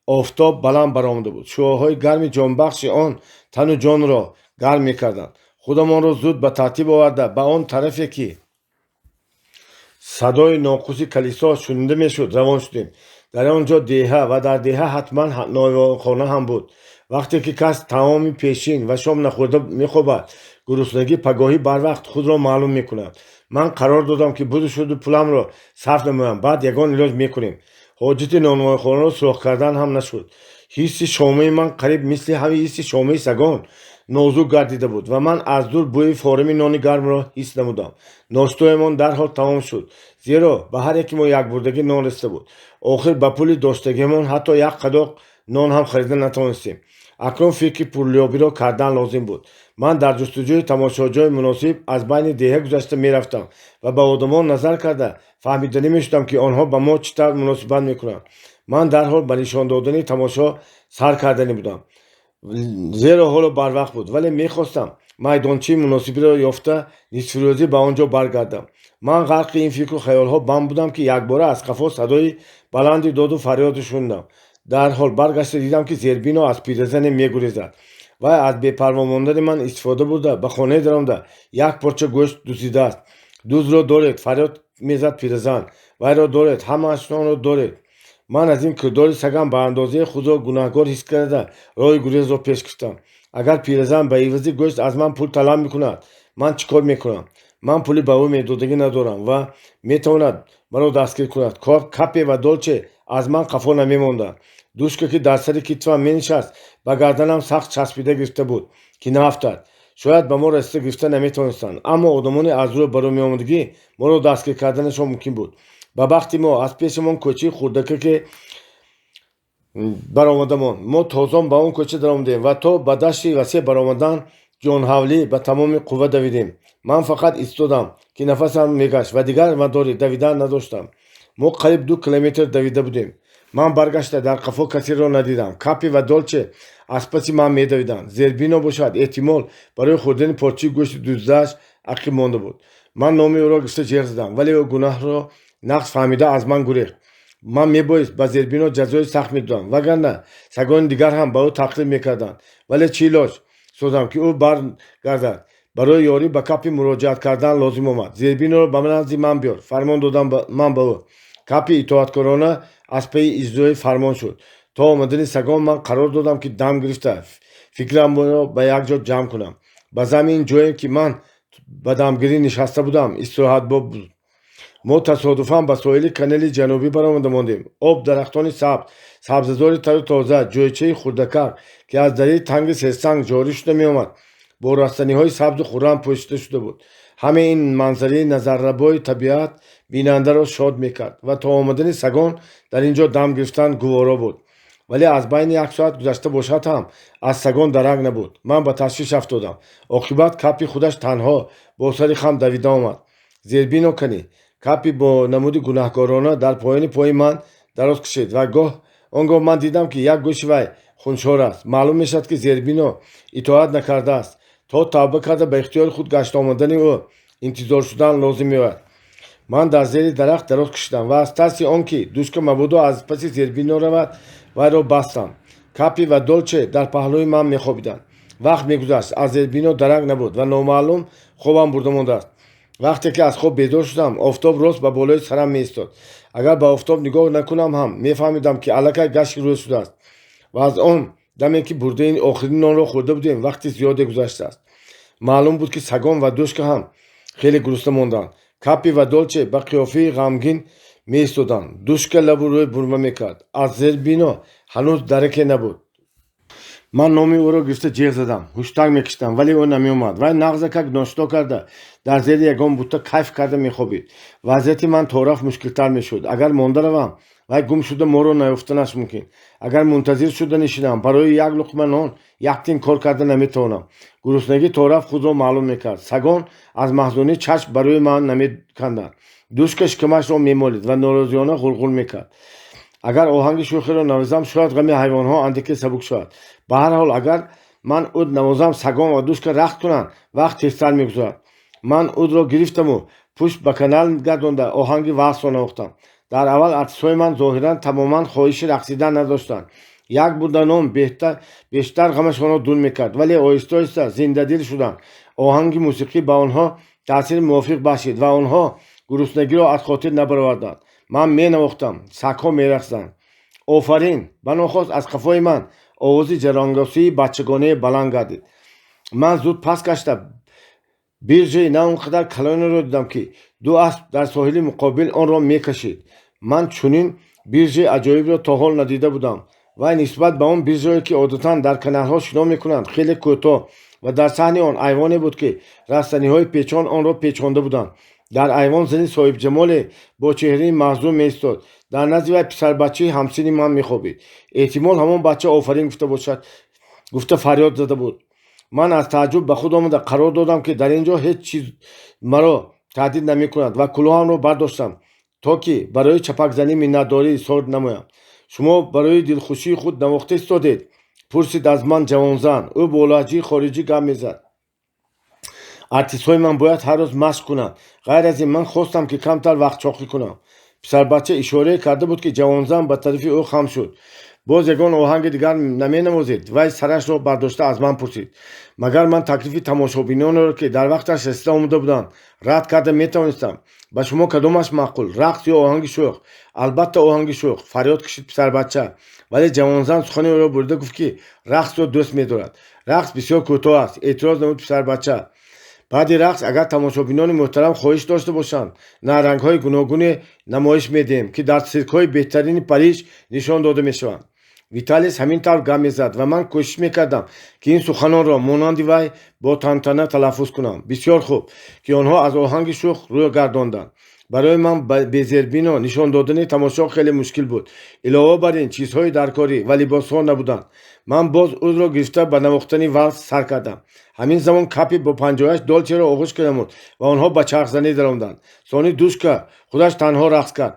Офтоб баланд баромада буд. Шуоҳои гарми ҷонбахши он тану ҷонро гарм мекарданд. Худамонро зуд ба тартиб оварда, ба он тарафе, ки садои ноқуси калисо шунида мешуд, равон шудем. Дар он ҷо деҳа ва дар деҳа ҳатман нонвойхона ҳам буд. Вақте ки кас таоми пешин ва шом нахӯрда мехобад, гуруснагӣ пагоҳӣ барвақт худро маълум мекунад. Ман қарор додам, ки буду шуду пуламро сарф намоям, баъд ягон илоҷ мекунем. Ҳоҷати нонвойхонаро сурох кардан ҳам нашуд. Ҳисси шомаи ман қариб мисли ҳамин ҳисси шомаи сагон Нозук гардида буд ва ман аз дур бӯи форими нони гармро ҳис намудам. Ноштоямон дарҳол тамом шуд, зеро ба ҳар яки мо якбурдагӣ нон расида буд. Охир ба пули доштагиамон ҳатто як қадоқ нон ҳам харида натавонистем. Акнун фикри пулёбиро кардан лозим буд. Ман дар ҷустуҷӯи тамошоҷои муносиб аз байни деҳа гузашта мерафтам ва ба одамон назар карда фаҳмиданӣ мешудам, ки онҳо ба мо чӣ тавр муносибат мекунанд. Ман дарҳол ба нишон додани тамошо сар карданӣ будам, зеро ҳоло барвақт буд, вале мехостам майдончаи муносибиро ёфта, нисфирӯзӣ ба он ҷо баргардам. Ман ғарқи ин фикру хаёлҳо банд будам, ки якбора аз қафо садои баланди доду фарёду шунидам. Дарҳол баргашта дидам, ки Зербино аз пиразане мегурезад. Вай аз бепарво мондани ман истифода бурда, ба хонае даромада, як порча гӯшт дуздидааст. «Дуздро доред!» — фарёд мезад пиразан. «Вайро доред, ҳамаашонро доред!» Ман аз ин кирдори сагам ба андозаи худро гунаҳкор ҳис карда, роҳи гурезро пеш гирифтам. Агар пиразан ба ивази гӯшт аз ман пул талаб мекунад, ман чӣ кор мекунам? Ман пули ба ӯ медодагӣ надорам ва метавонад маро дастгир кунад. Капе ва Долче аз ман қафо намемонданд. Душка, ки дар сари китфам менишаст, ба гарданам сахт часпида гирифта буд, ки наафтад. Шояд ба мо расида гирифта наметавонистанд, аммо одамони аз рӯ ба рӯ меомадагӣ моро дастгир карданашон мумкин буд. Ба бахти мо, аз пешамон кӯчаи хурдакаке баромада монд. Мо тозон ба он кӯча даромадем ва то ба дашти васеъ баромадан ҷонҳавлӣ ба тамоми қувва давидем. Ман фақат истодам, ки нафасам мегашт, ва дигар мадори давидан надоштам. Мо қариб 2 километр давида будем. Ман баргашта дар қафо касеро надидам. Капи ва Долче аз паси ман медавиданд. Зербино бошад, эҳтимол, барои хӯрдани порчаи гӯшти дуздидааш ақиб монда буд. Ман номи ӯро гирифта ҷеғ задам, вале ӯ гунаҳро нағз фаҳмида, аз ман гурехт. Ман мебоист ба Зербино ҷазои сахт медодам, вагарна сагони дигар ҳам ба ӯ тақлид мекарданд. Вале чӣ илоҷ созам, ки ӯ баргардад? Барои ёрӣ ба Капи муроҷиат кардан лозим омад. «Зербиноро ба назди ман биёр», — фармон додам ман ба ӯ. Капи итоаткорона аз пайи иҷрои фармон шуд. То омадани сагон ман қарор додам, ки дам гирифта, фикрамро ба як ҷо ҷамъ кунам. Ба замми ин ҷое, ки ман ба дамгирӣ нишаста будам, истироҳатбоб буд. Мо тасодуфан ба соҳили канали ҷанубӣ баромада мондем. Об, дарахтони сабз, сабзазори тару тоза, ҷойчаи хурдакак, ки аз дараи танги серсанг ҷорӣ шуда меомад, бо растаниҳои сабзу хуррам пӯшида шуда буд. Ҳамаи ин манзараи назаррабои табиат бинандаро шод мекард ва то омадани сагон дар ин ҷо дам гирифтан гуворо буд. Вале аз байни як соат гузашта бошад ҳам, аз сагон дарак набуд. Ман ба ташвиш афтодам. Оқибат Капи худаш танҳо бо сари хам давида омад. «Зербино канӣ?» Капи бо намуди гунаҳкорона дар поёни пои ман дароз кашид ва гоҳ он гоҳ ман дидам, ки як гӯши вай хуншор аст. Маълум мешавад, ки Зербино итоат накардааст. То тавба карда, ба ихтиёри худ гашта омадани ӯ интизор шудан лозим меояд. Ман дар зери дарахт дароз кашидам ва аз тарси он ки Душка мабодо аз паси Зербино равад, вайро бастам. Капи ва Долче дар паҳлӯи ман мехобиданд. Вақт мегузашт, аз Зербино дарак набуд ва номаълум хобам бурда мондааст. Вақте ки аз хоб бедор шудам, офтоб рост ба болои сарам меистод. Агар ба офтоб нигоҳ накунам ҳам, мефаҳмидам, ки аллакай гашти рӯз шудааст ва аз он даме, ки бурдаи охирин нонро хӯрда будем, вақти зиёде гузаштааст. Маълум буд, ки сагон ва Душка ҳам хеле гурусна монданд. Капи ва Долче ба қиёфаи ғамгин меистоданд. Душка лабу рӯй бурма мекард. Аз Зербино ҳанӯз дараке набуд. Ман номи ӯро гирифта ҷеғ задам, ҳуштак мекашидам, вале ӯ намеомад. Вай нағзакак ношто карда, дар зери ягон бута кайф карда мехобид. Вазъияти ман торафт мушкилтар мешуд. Агар монда равам, вай гум шуда, моро наёфтанаш мумкин. Агар мунтазир шуда нишинам, барои як луқма нон як тин кор карда наметавонам. Гуруснагӣ торафт худро маълум мекард. Сагон аз маҳзунӣ чашм ба рӯи ман намеканданд. Душка шикамашро мемолид ва норозиёна ғулғул мекард. Агар оҳанги шӯхиро навозам, шояд ғами ҳайвонҳо андаке сабук шавад. Ба ҳар ҳол, агар ман уд навозам, сагон ва Душка рақс кунанд, вақт тезтар мегузарад. Ман удро гирифтаму пушт ба канал гардонда, оҳанги валсро навохтам. Дар аввал артистҳои ман зоҳиран тамоман хоҳиши рақсидан надоштанд. Як бурда нон бештар ғамашонро дур мекард, вале оҳиста оҳиста зиндадил шуданд. Оҳанги мусиқӣ ба онҳо таъсири мувофиқ бахшид ва онҳо гуруснагиро аз хотир набароварданд. Ман менавохтам, сагҳо мерақсиданд. «Офарин!» Банохост аз қафои ман овози ҷарангосии бачагонае баланд гардид. Ман зуд паст гашта, биржаи на он қадар калонеро дидам, ки ду асп дар соҳили муқобил онро мекашид. Ман чунин биржаи аҷоибро то ҳол надида будам. Вай нисбат ба он биржае, ки одатан дар каналҳо шино мекунанд, хеле кӯтоҳ. Ва дар саҳни он айвоне буд, ки растаниҳои печон онро печонда буданд. Дар айвон зани соҳибҷамоле бо чеҳраи маҳзун меистод. Дар назди вай писарбачаи ҳамсини ман мехобид. Эҳтимол, ҳамон бача «Офарин» гуфта бошад, гуфта фарёд зада буд. Ман аз тааҷҷуб ба худ омада, қарор додам, ки дар ин ҷо ҳеҷ чиз маро таҳдид намекунад, ва кулоҳамро бардоштам, то ки барои чапакзанӣ миннатдорӣ изҳор намоям. «Шумо барои дилхушии худ навохта истодед?» — пурсид аз ман ҷавонзан. Ӯ бо лаҳҷаи хориҷӣ гап мезад. Артистҳои ман бояд ҳар рӯз машқ кунанд. Ғайр аз ин, ман хостам, ки камтар вақтчоқӣ кунам. Писарбача ишорае карда буд, ки ҷавонзан ба тарафи ӯ хам шуд. «Боз ягон оҳанги дигар наменавозед?» — вай сарашро бардошта аз ман пурсид. Магар ман таклифи тамошобинонеро, ки дар вақташ расида омада буданд, рад карда метавонистам? «Ба шумо кадомаш маъқул, рақс ё оҳанги шӯх?» «Албатта, оҳанги шӯх!» — фарёд кашид писарбача. Вале ҷавонзан сухани ӯро бурида гуфт, ки рақсро дӯст медорад. «Рақс бисёр кӯтоҳ аст», — эътироз намуд писарбача. «Баъди рақс, агар тамошобинони муҳтарам хоҳиш дошта бошанд, найрангҳои гуногуне намоиш медиҳем, ки дар сиркҳои беҳтарини Париж нишон дода мешаванд». Виталис ҳамин тавр гап мезад ва ман кӯшиш мекардам, ки ин суханонро монанди вай бо тантана талаффуз кунам. Бисёр хуб, ки онҳо аз оҳанги шӯх рӯ гардонданд. Барои ман бе Зербино нишон додани тамошо хеле мушкил буд. Илова бар ин, чизҳои даркорӣ ва либосҳо набуданд. Ман боз удро гирифта, ба навохтани валс сар кардам. Ҳамин замон Капи бо панҷояш Долчеро оғӯш намуд ва онҳо ба чархзанӣ даромаданд. Сони Душка худаш танҳо рақс кард.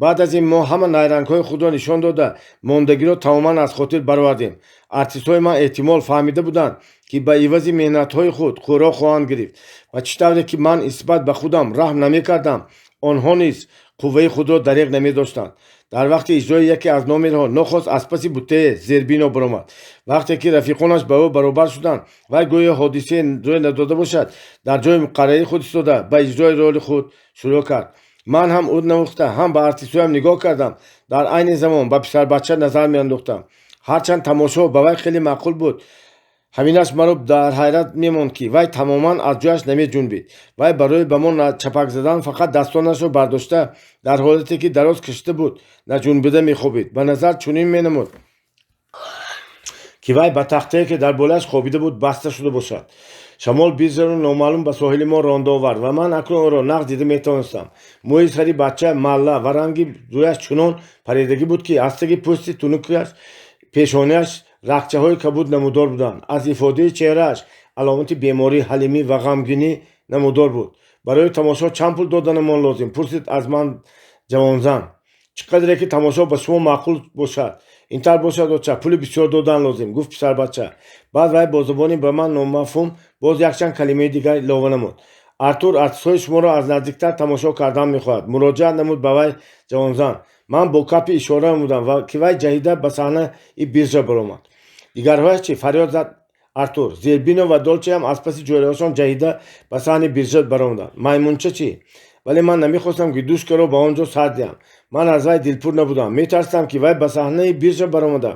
Баъд аз ин мо ҳама найрангҳои худро нишон дода, мондагиро тамоман аз хотир баровардем. Артистҳои ман, эҳтимол, фаҳмида буданд, ки ба ивази меҳнатҳои худ хӯрок хоҳанд гирифт, ва чӣ тавре ки ман нисбат ба худам раҳм намекардам, онҳо низ қувваи худро дареғ намедоштанд. Дар вақти иҷрои яке аз номерҳо нохост аз паси буттае Зербино баромад. Вақте ки рафиқонаш ба ӯ баробар шуданд, вай гӯё ҳодисае рӯй надода бошад, дар ҷои муқаррарии худ истода, ба иҷрои роли худ шурӯъ кард. Ман ҳам уд навохта, ҳам ба артистҳоям нигоҳ кардам, дар айни замон ба писарбача назар меандохтам. Ҳарчанд тамошо ба вай хеле маъқул буд, ҳаминаш маро дар ҳайрат мемонд, ки вай тамоман аз ҷояш намеҷунбид. Вай барои ба мо чапак задан фақат дастонашро бардошта, дар ҳолате ки дароз кашида буд, наҷунбида мехобид. Ба назар чунин менамуд, ки вай ба тахтае, ки дар болояш хобида буд, баста шуда бошад. Шамол биржаро номаълум ба соҳили мо ронда овард ва ман акнун ӯро нағз дида метавонистам. Мӯи сари бача малла ва ранги рӯяш чунон паридагӣ буд, ки аз таги пӯсти тунукаш пешонааш рагчаҳои кабуд намудор буданд. Аз ифодаи чеҳрааш аломати беморӣ, ҳалимӣ ва ғамгинӣ намудор буд. «Барои тамошо чанд пул доданамон лозим?» — пурсид аз ман ҷавонзан. «Чӣ қадре ки тамошо ба шумо маъқул бошад». «Ин тавр бошад, оча, пули бисёр додан лозим», — гуфт писарбача. Баъд вай бо забони ба ман номафҳум боз якчанд калимаи дигар илова намуд. «Артур артистҳои шуморо аз наздиктар тамошо кардан мехоҳад», — муроҷиат намуд ба вай ҷавонзан. Ман бо Капи ишора намудам, ки вай ҷаҳида ба саҳнаи биржа баромад. «Дигарҳояш чӣ?» — фарёд зад Артур. Зербино ва Долчеам аз паси ҷойҳояшон ҷаҳида ба саҳни биржа баромаданд. «Маймунча чӣ?» Вале ман намехостам, ки Душкаро ба он ҷо сар диҳам. Ман аз вай дилпур набудам. Метарсидам, ки вай ба саҳнаи биржа баромада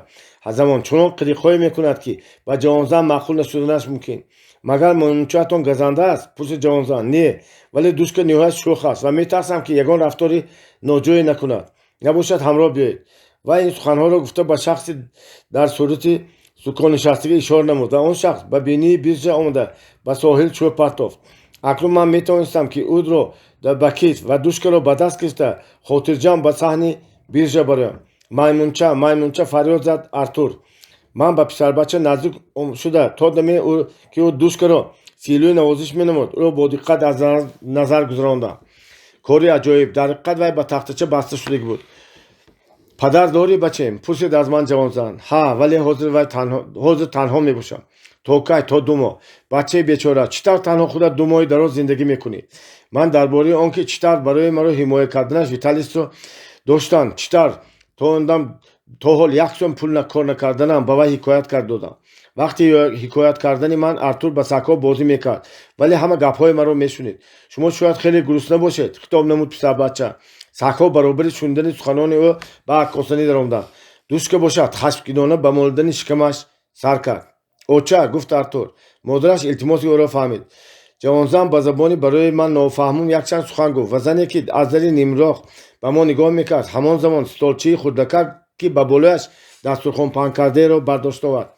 замон чунон қириқҳое мекунад, ки ба ҷавонзан маъқул нашуданаш мумкин. «Магар маймунчаатон газанда аст?» — пурсид ҷавонзан. «Не, вале Душка ниҳоят шӯх аст ва метарсам, ки ягон рафтори ноҷое накунад. Набошад, ҳамроҳ биёед». Вай ин суханҳоро гуфта, ба шахси дар сурати суконнишастагӣ ишора намуд ва он шахс ба бинии биржа омада, ба соҳил чӯб партофт. Акнун ман метавонистам, ки удро ба китф ва Душкаро ба даст гирифта, хотирҷамъ ба саҳни биржа бароям. «Маймунча, маймунча!» — фарёд зад Артур. Ман ба писарбача наздик шуда, то даме ки ӯ Душкаро силӯи навозиш менамуд, ӯро бо диққат аз назар гузарондам. Кори аҷоиб, дар ҳақиқат вай ба тахтача баста шудагӣ буд. «Падар дорӣ, бачем?» — пурсид аз ман ҷавонзан. «Ҳа, вале ҳозир танҳо мебошам». «То кай?» «То 2 моҳ». «Бачаи бечора, чӣ тавр танҳо худат 2 моҳи дароз зиндагӣ мекунӣ?» Ман дар бораи он ки чӣ тавр барои маро ҳимоя карданаш Виталисро доштанд, чӣ тавр то он дам то ҳол як сом пул кор накарданам, ба вай ҳикоят кард додам. Вақти ҳикоят кардани ман Артур ба сагҳо бозӣ мекард, вале ҳама гапҳои маро мешунид. «Шумо шояд хеле гурусна бошед», — хитоб намуд писарбача. Сагҳо баробари шунидани суханони ӯ ба аккосонӣ даромаданд. Душка бошад, хашмгинона ба молидани шикамаш сар кард. «Оча», — гуфт Артур. Модараш илтимоси ӯро фаҳмид. Ҷавонзан ба забони барои ман нофаҳмум якчанд сухан гуфт ва зане, ки аз дари нимроҳ ба мо нигоҳ мекард, ҳамон замон столчаи хурдакак, ки ба болояш дастурхон паҳн кардаеро, бардошта овард.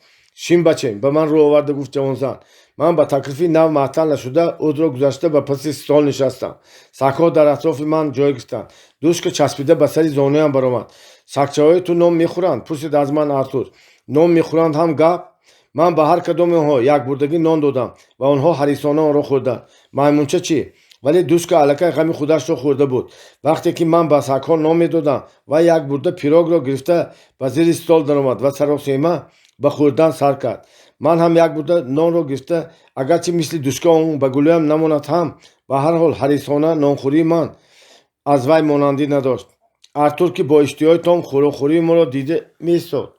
«Шин, бачем», — ба ман рӯ оварда гуфт ҷавонзан. Ман ба таклифи нав маътал нашуда, удро гузашта ба паси стол нишастам. Сагҳо дар атрофи ман ҷой гирифтанд. Душка часпида ба сари зонуям баромад. Сагчаҳои ту нон мехӯранд? Пурсид аз ман Артур. Нон мехӯранд ҳам гап? Ман ба ҳар кадоми онҳо якбурдагӣ нон додам ва онҳо ҳарисона онро хӯрданд. Маймунча чӣ? Вале Душка аллакай ғами худашро хӯрда буд. Вақте ки ман ба сагҳо нон медодам, вай як бурда пирогро гирифта ба зери стол даромад ва саросема ба хӯрдан сар кард. Ман ҳам як бурда нонро гирифта, агарчи мисли Душка он ба гулӯям намонад ҳам, ба ҳар ҳол ҳарисона нонхӯрии ман аз вай монандӣ надошт. Артур, ки бо иштиҳои том хӯрокхӯрии моро дида меистод,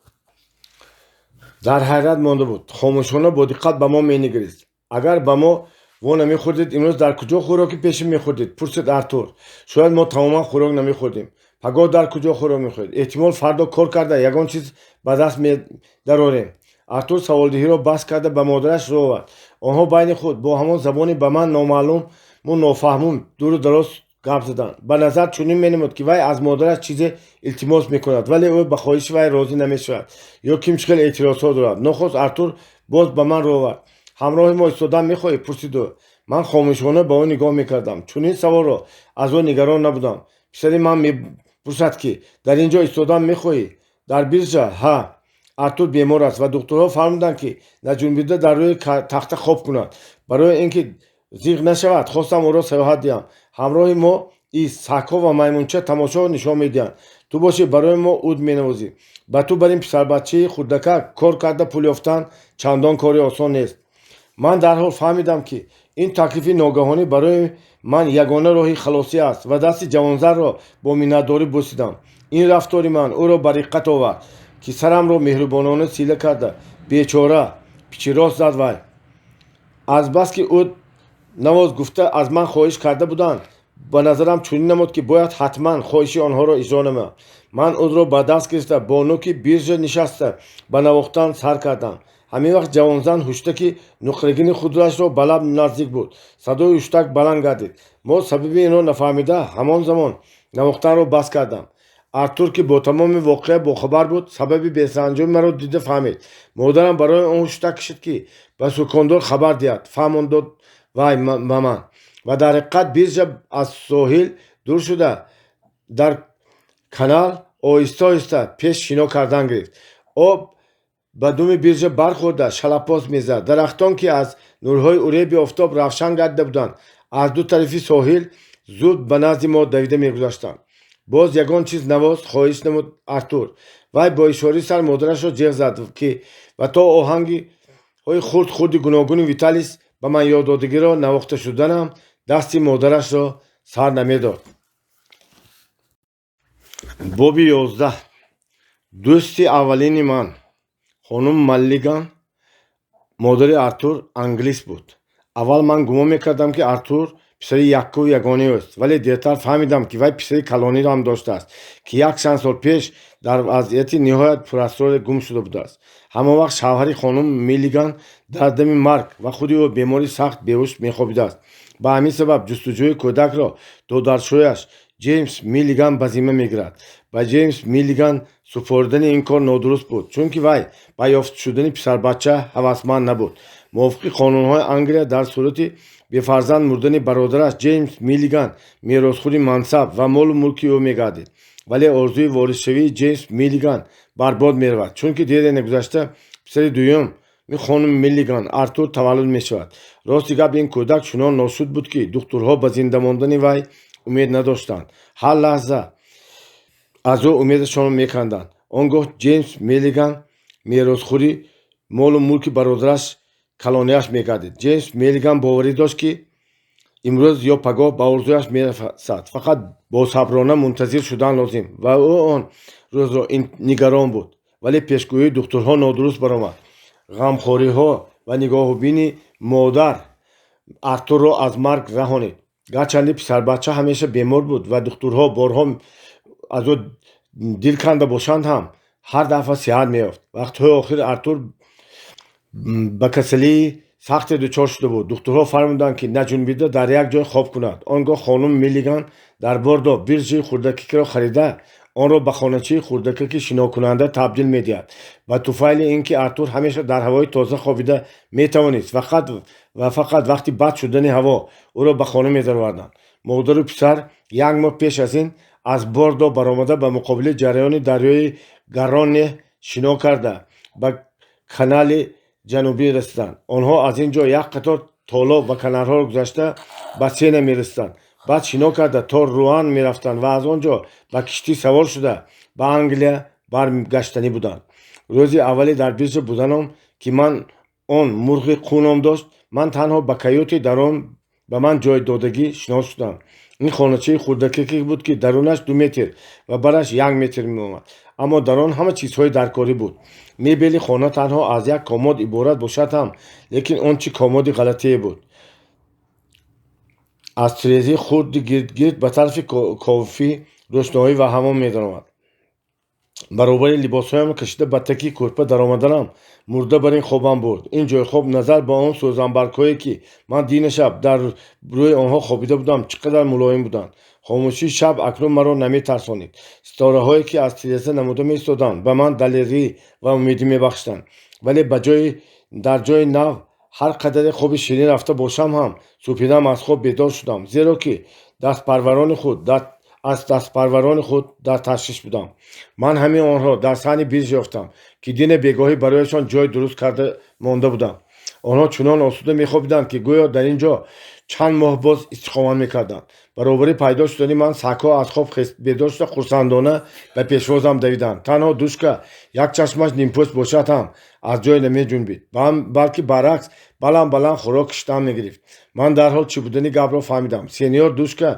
дар ҳайрат монда буд. Хомӯшона бо диққат ба мо менигарист. Агар ба мо во намехӯрдед, имрӯз дар куҷо хӯроки пешин мехӯрдед? Пурсид Артур. Шояд мо тамоман хӯрок намехӯрдем. Пагоҳ дар куҷо хӯрок мехӯред? Эҳтимол, фардо кор карда ягон чиз ба даст медарорем. Артур саволдиҳиро бас карда ба модараш рӯ овард. Онҳо байни худ бо ҳамон забони ба ман номаълуму нофаҳмум дуру дароз гап заданд. Ба назар чунин менамуд, ки вай аз модараш чизе илтимос мекунад, вале ӯ ба хоҳиши вай розӣ намешавад ё ким чӣ хел эътирозҳо дорад. Нохост Артур боз ба ман рӯ овард. Ҳамроҳи мо истодан мехоҳӣ? Пурсид ӯ. Ман хомӯшона ба ӯ нигоҳ мекардам. Чунин саволро аз ӯ нигарон набудам. Писари ман мепурсад, ки дар ин ҷо истодан мехоҳӣ? Дар биржа? Ҳа. Артур бемор аст ва духтурҳо фармуданд, ки наҷунбида дар рӯи тахта хоб кунад. Барои ин ки зиқ нашавад, хостам ӯро саёҳат диҳам. Ҳамроҳи мо ист, сагҳо ва маймунча тамошо нишон медиҳанд. Ту бошӣ, барои мо уд менавозӣ. Ба ту бар ин писарбачаи хурдакак кор карда пул ёфтан чандон кори осон нест. Ман дарҳол фаҳмидам, ки ин таклифи ногаҳонӣ барои ман ягона роҳи халосӣ аст ва дасти ҷавонзарро бо миннатдорӣ бусидам. Ин рафтори ман ӯро ба риққат овард, ки сарамро меҳрубонона сила карда, бечора, пичирост зад вай. Азбаски уд навоз гуфта аз ман хоҳиш карда буданд, ба назарам чунин намуд, ки бояд ҳатман хоҳиши онҳоро иҷро намоям. Ман удро ба даст гирифта, бо нӯки биржа нишаста ба навохтан сар кардам. Ҳамин вақт ҷавонзан ҳуштаки нуқрагини худрашро ба лаб наздик буд. Садои ҳуштак баланд гардид. Мо сабаби инро нафаҳмида, ҳамон замон навохтанро бас кардам. Артур, ки бо тамоми воқеа бохабар буд, сабаби бесаранҷоми маро дида фаҳмид. Модарам барои он ҳуштак кашид, ки ба сукондор хабар диҳад, фаҳмон дод вай ба ман. Ва дар ҳақиқат биржа аз соҳил дур шуда, дар канал оҳиста оҳиста пеш шино кардан гирифт. Об ба думи биржа бархӯрда шалапос мезад. Дарахтон, ки аз нурҳои уреби офтоб равшан гардида буданд, аз ду тарафи соҳил зуд ба назди мо давида мегузаштанд. Боз ягон чиз навоз, хоҳиш намуд Артур. Вай бо ишораи сар модарашро ҷеғ зад, ки ва то оҳангҳои хурд хурди гуногуни Виталис ба ман ёддодагиро навохта шуданам дасти модарашро сар намедод. Боби 11. Дӯсти аввалини ман. Хонум Маллиган, модари Артур, англис буд. Аввал ман гумон мекардам, ки Артур писари яккуву ягонаи ӯст, вале дертар фаҳмидам, ки вай писари калониро ҳам доштааст, ки як чанд сол пеш дар вазъияти ниҳоят пурасроре гум шуда будааст. Ҳамон вақт шавҳари хонум Миллиган дар дами марг ва худи ӯ бемори сахт беҳуш мехобидааст. Ба ҳамин сабаб ҷустуҷӯи кӯдакро додаршӯяш Ҷеймс Миллиган ба зимма мегирад. Ба Ҷеймс Миллиган супоридани ин кор нодуруст буд, чунки вай ба ёфт шудани писарбача ҳавасманд набуд. Мувофиқи қонунҳои Англия, дар сурати бефарзанд мурдани бародараш, Ҷеймс Миллиган меросхӯри мансаб ва молу мулки ӯ мегардид. Вале орзуи ворисшавии Ҷеймс Миллиган барбод меравад, чунки дере нагузашта писари дуюми хонум Миллиган, Артур, таваллуд мешавад. Рости гап, ин кӯдак чунон ношуд буд, ки духтурҳо ба зинда мондани вай умед надоштанд, ҳар лаҳза аз ӯ умедашонро меканданд. Он гоҳ Ҷеймс Миллиган меросхӯри молу мулки бародараш калонияш мегардид. Ҷеймс Миллиган боварӣ дошт, ки имрӯз ё пагоҳ ба орзуяш мерасад, фақат босаброна мунтазир шудан лозим, ва ӯ он рӯзро нигарон буд. Вале пешгӯии духтурҳо нодуруст баромад. Ғамхориҳо ва нигоҳубини модар Артурро аз марг раҳонид. Гарчанде писарбача ҳамеша бемор буд ва духтурҳо борҳо аз ӯ дил канда бошанд ҳам, ҳар дафъа сиҳат меёфт. Вақтҳои охир Артур ба касалии сахте дучор шуда буд. Духтурҳо фармуданд, ки наҷунбида дар як ҷой хоб кунад. Он гоҳ хонум Миллиган дар Бордо биржаи хурдакикро харида, Онро ба хоначаи хурдакаки шинокунанда табдил медиҳад. Ба туфайли ин ки Артур ҳамеша дар ҳавои тоза хобида метавонист, фақат ва фақат вақти бад шудани ҳаво ӯро ба хона медароварданд. Модару писар як моҳ пеш аз ин аз Бордо баромада, ба муқобили ҷараёни дарёи Гаронне шино карда, ба Канали Ҷанубӣ расиданд. Онҳо аз ин ҷо як қатор толоб ва каналҳоро гузашта, ба Сена мерасиданд, баъд шино карда то Руан мерафтанд ва аз он ҷо ба киштӣ савор шуда, ба Англия баргаштанӣ буданд. Рӯзи аввали дар биржа буданам, ки ман он Мурғи қӯ ном дошт, ман танҳо ба каюти дар он ба ман ҷой додагӣ шинос шудам. Ин хоначаи хурдакаке буд, ки дарунаш 2 метр ва бараш 1 метр меомад, аммо дар он ҳама чизҳои даркорӣ буд. Мебели хона танҳо аз як комод иборат бошад ҳам, лекин он чӣ комоди ғалатие буд! Аз тирезаи хурди гирд-гирд ба тарафи кофӣ рӯшноӣ ва ҳаво медаромад. Баробари либосҳоямро кашида, ба таки кӯрпа даромаданам, мурда бар ин хобам бурд. Ин ҷойхоб назар ба он сӯзанбаргҳое, ки ман дина шаб дар рӯи онҳо хобида будам, чӣ қадар мулоим буданд! Хомӯшии шаб акнун маро наметарсонид. Ситораҳое, ки аз тиреза намуда меистоданд, ба ман далерӣ ва умедӣ мебахшиданд. Вале ба ҷои дар ҷои нав ҳар қадаре хоби ширин рафта бошам ҳам, субҳидам аз хоб бедор шудам, зеро ки дастпарварони худ аз дастпарварони худ дар ташвиш будам. Ман ҳамин онҳоро дар саҳни биржа ёфтам, ки дина бегоҳӣ барояшон ҷой дуруст карда монда будам. Онҳо чунон осуда мехобиданд, ки гӯё дар ин ҷо чанд моҳ боз истиқомат мекарданд. Баробари пайдо шудани ман сагҳо аз хоб бедор шуда, хурсандона ба пешвозам давиданд. Танҳо Душка, як чашмаш нимпӯст бошад ҳам, аз ҷой намеҷунбид, балки баръакс баланд баланд хӯрок кишидан мегирифт. Ман дарҳол чӣ будани гапро фаҳмидам. Сеньор Душка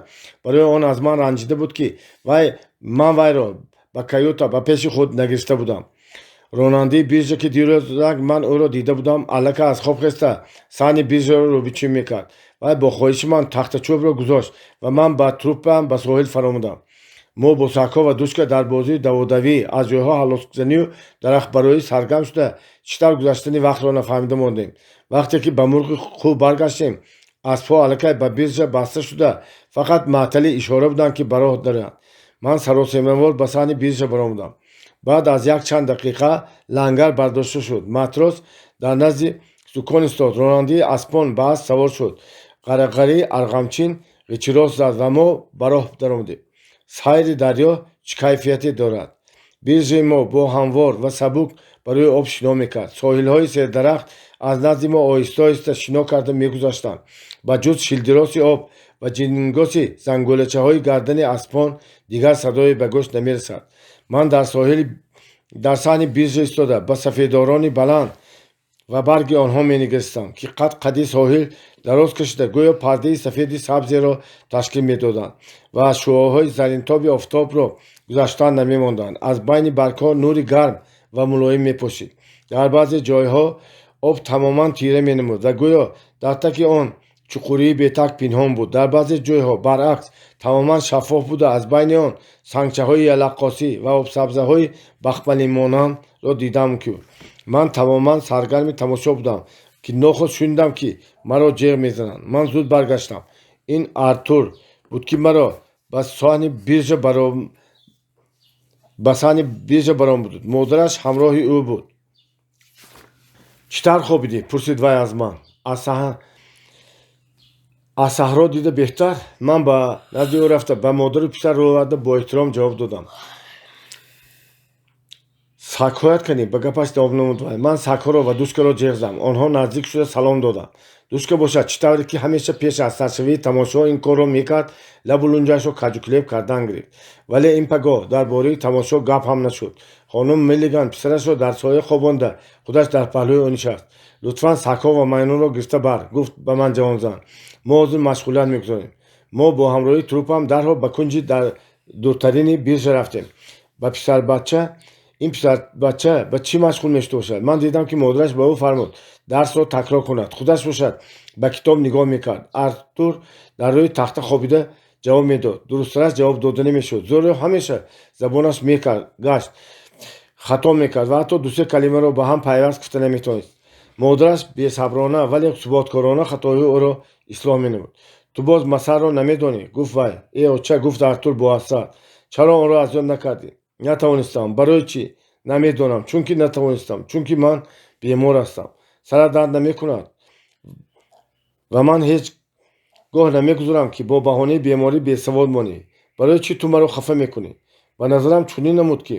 барои он аз ман ранҷида буд, ки вай ман вайро ба каюта ба пеши худ нагирифта будам. Ронандаи биржа, ки дирӯзак ман ӯро дида будам, аллакай аз хоб хеста, саҳни биржаро рӯбичин мекард. Вай бо хоҳиши ман тахтачӯбро гузошт ва ман ба труппаам ба соҳил фаромадам. Мо бо сагҳо ва Душка дар бозии даводавӣ, аз ҷойҳо ҳалоскзанию дарахтбароӣ саргарм шуда, чӣ тавр гузаштани вақтро нафаҳмида мондем. Вақте ки ба Мурғи қӯ баргаштем, аспҳо аллакай ба биржа баста шуда, фақат маътали ишора буданд, ки ба роҳ дароянд. Ман саросемавор ба саҳни биржа баромадам. Баъд аз як чанд дақиқа лангар бардошта шуд, матрос дар назди сукон истод, ронандаи аспон ба асп савор шуд, ғарағарии арғамчин ғичирос зад ва мо ба роҳ даромадем. Сайри дарё чӣ кайфияте дорад! Биржаи мо бо ҳамвор ва сабук ба рӯи об шино мекард. Соҳилҳои сердарахт аз назди мо оҳиста оҳиста шино карда мегузаштанд. Ба ҷуз шилдироси об ва ҷингоси зангӯлачаҳои гардани аспон дигар садое ба гӯш намерасад. Ман дар соҳили дар саҳни биржа истода, ба сафедорони баланд ва барги онҳо менигаристам, ки қад қади соҳил дароз кашида, гӯё пардаи сафеди сабзеро ташкил медоданд ва шуоъҳои заринтоби офтобро гузаштан намемонданд. Аз байни баргҳо нури гарм ва мулоим мепошид. Дар баъзе ҷойҳо об тамоман тира менамуд ва гӯё дар таки он чуқурии бетак пинҳон буд. Дар баъзе ҷойҳо, баръакс, тамоман шаффоф буда, аз байни он сангчаҳои яллақосӣ ва обсабзаҳои бахмалимонандро дидан мумкин буд. Ман тамоман саргарми тамошо будам, ки нохост шунидам, ки маро ҷеғ мезананд. Ман зуд баргаштам. Ин Артур буд, ки маро ба саҳни биржа баром буд. Модараш ҳамроҳи ӯ буд. «Чӣ тавр хобидӣ?» — пурсид вай аз ман. Аз саҳро дида беҳтар». Ман ба назди ӯ рафта, ба модару писар рӯ оварда, бо эҳтиром ҷавоб додам. «Сагҳоят канӣ?» — ба гапаш давом намуд вай. Ман сагҳоро ва Душкаро ҷеғ задам. Онҳо наздик шуда салом доданд. Душка бошад, чӣ тавре ки ҳамеша пеш аз саршавии тамошо ин корро мекард, лабу лунҷашро каҷукулеб кардан гирифт. Вале ин пагоҳ дар бораи тамошо гап ҳам нашуд. Хонум Миллиган писарашро дар соя хобонда, худаш дар паҳлӯи ӯ нишаст. «Лутфан сагҳо ва маймунро гирифта бар», — гуфт ба ман ҷавонзан. «Мо ҳозир машғулият мегузорем». Мо бо ҳамроҳии труппам дарҳол ба кунҷи дуртарини биржа рафтем. Ба писарбача ин писарбача ба чӣ машғул мешуда бошад? Ман дидам, ки модараш ба ӯ фармуд дарсро такрор кунад, худаш бошад ба китоб нигоҳ мекард. Артур дар рӯи тахта хобида ҷавоб медод. Дурусттараш, ҷавоб дода намешуд, зеро ҳамеша забонаш мегашт, хато мекард ва ҳатто дусе калимаро ба ҳам пайваст гуфта наметавонист. Модараш бесаброна, вале суботкорона хатоҳои ӯро ислоҳ менамуд. «Ту боз масалро намедонӣ», — гуфт вай. «Э, оча», — гуфт Артур бо ҳасрат. Чаро онро аз ёд накардӣ? Натавонистам. Барои чӣ? Намедонам. Чунки натавонистам. Чунки ман бемор ҳастам. Сарат дард намекунад? Ва ман ҳеҷ гоҳ намегузорам, ки бо баҳонаи беморӣ бесавод монӣ. Барои чӣ ту маро хафа мекунӣ? Ба назарам чунин намуд, ки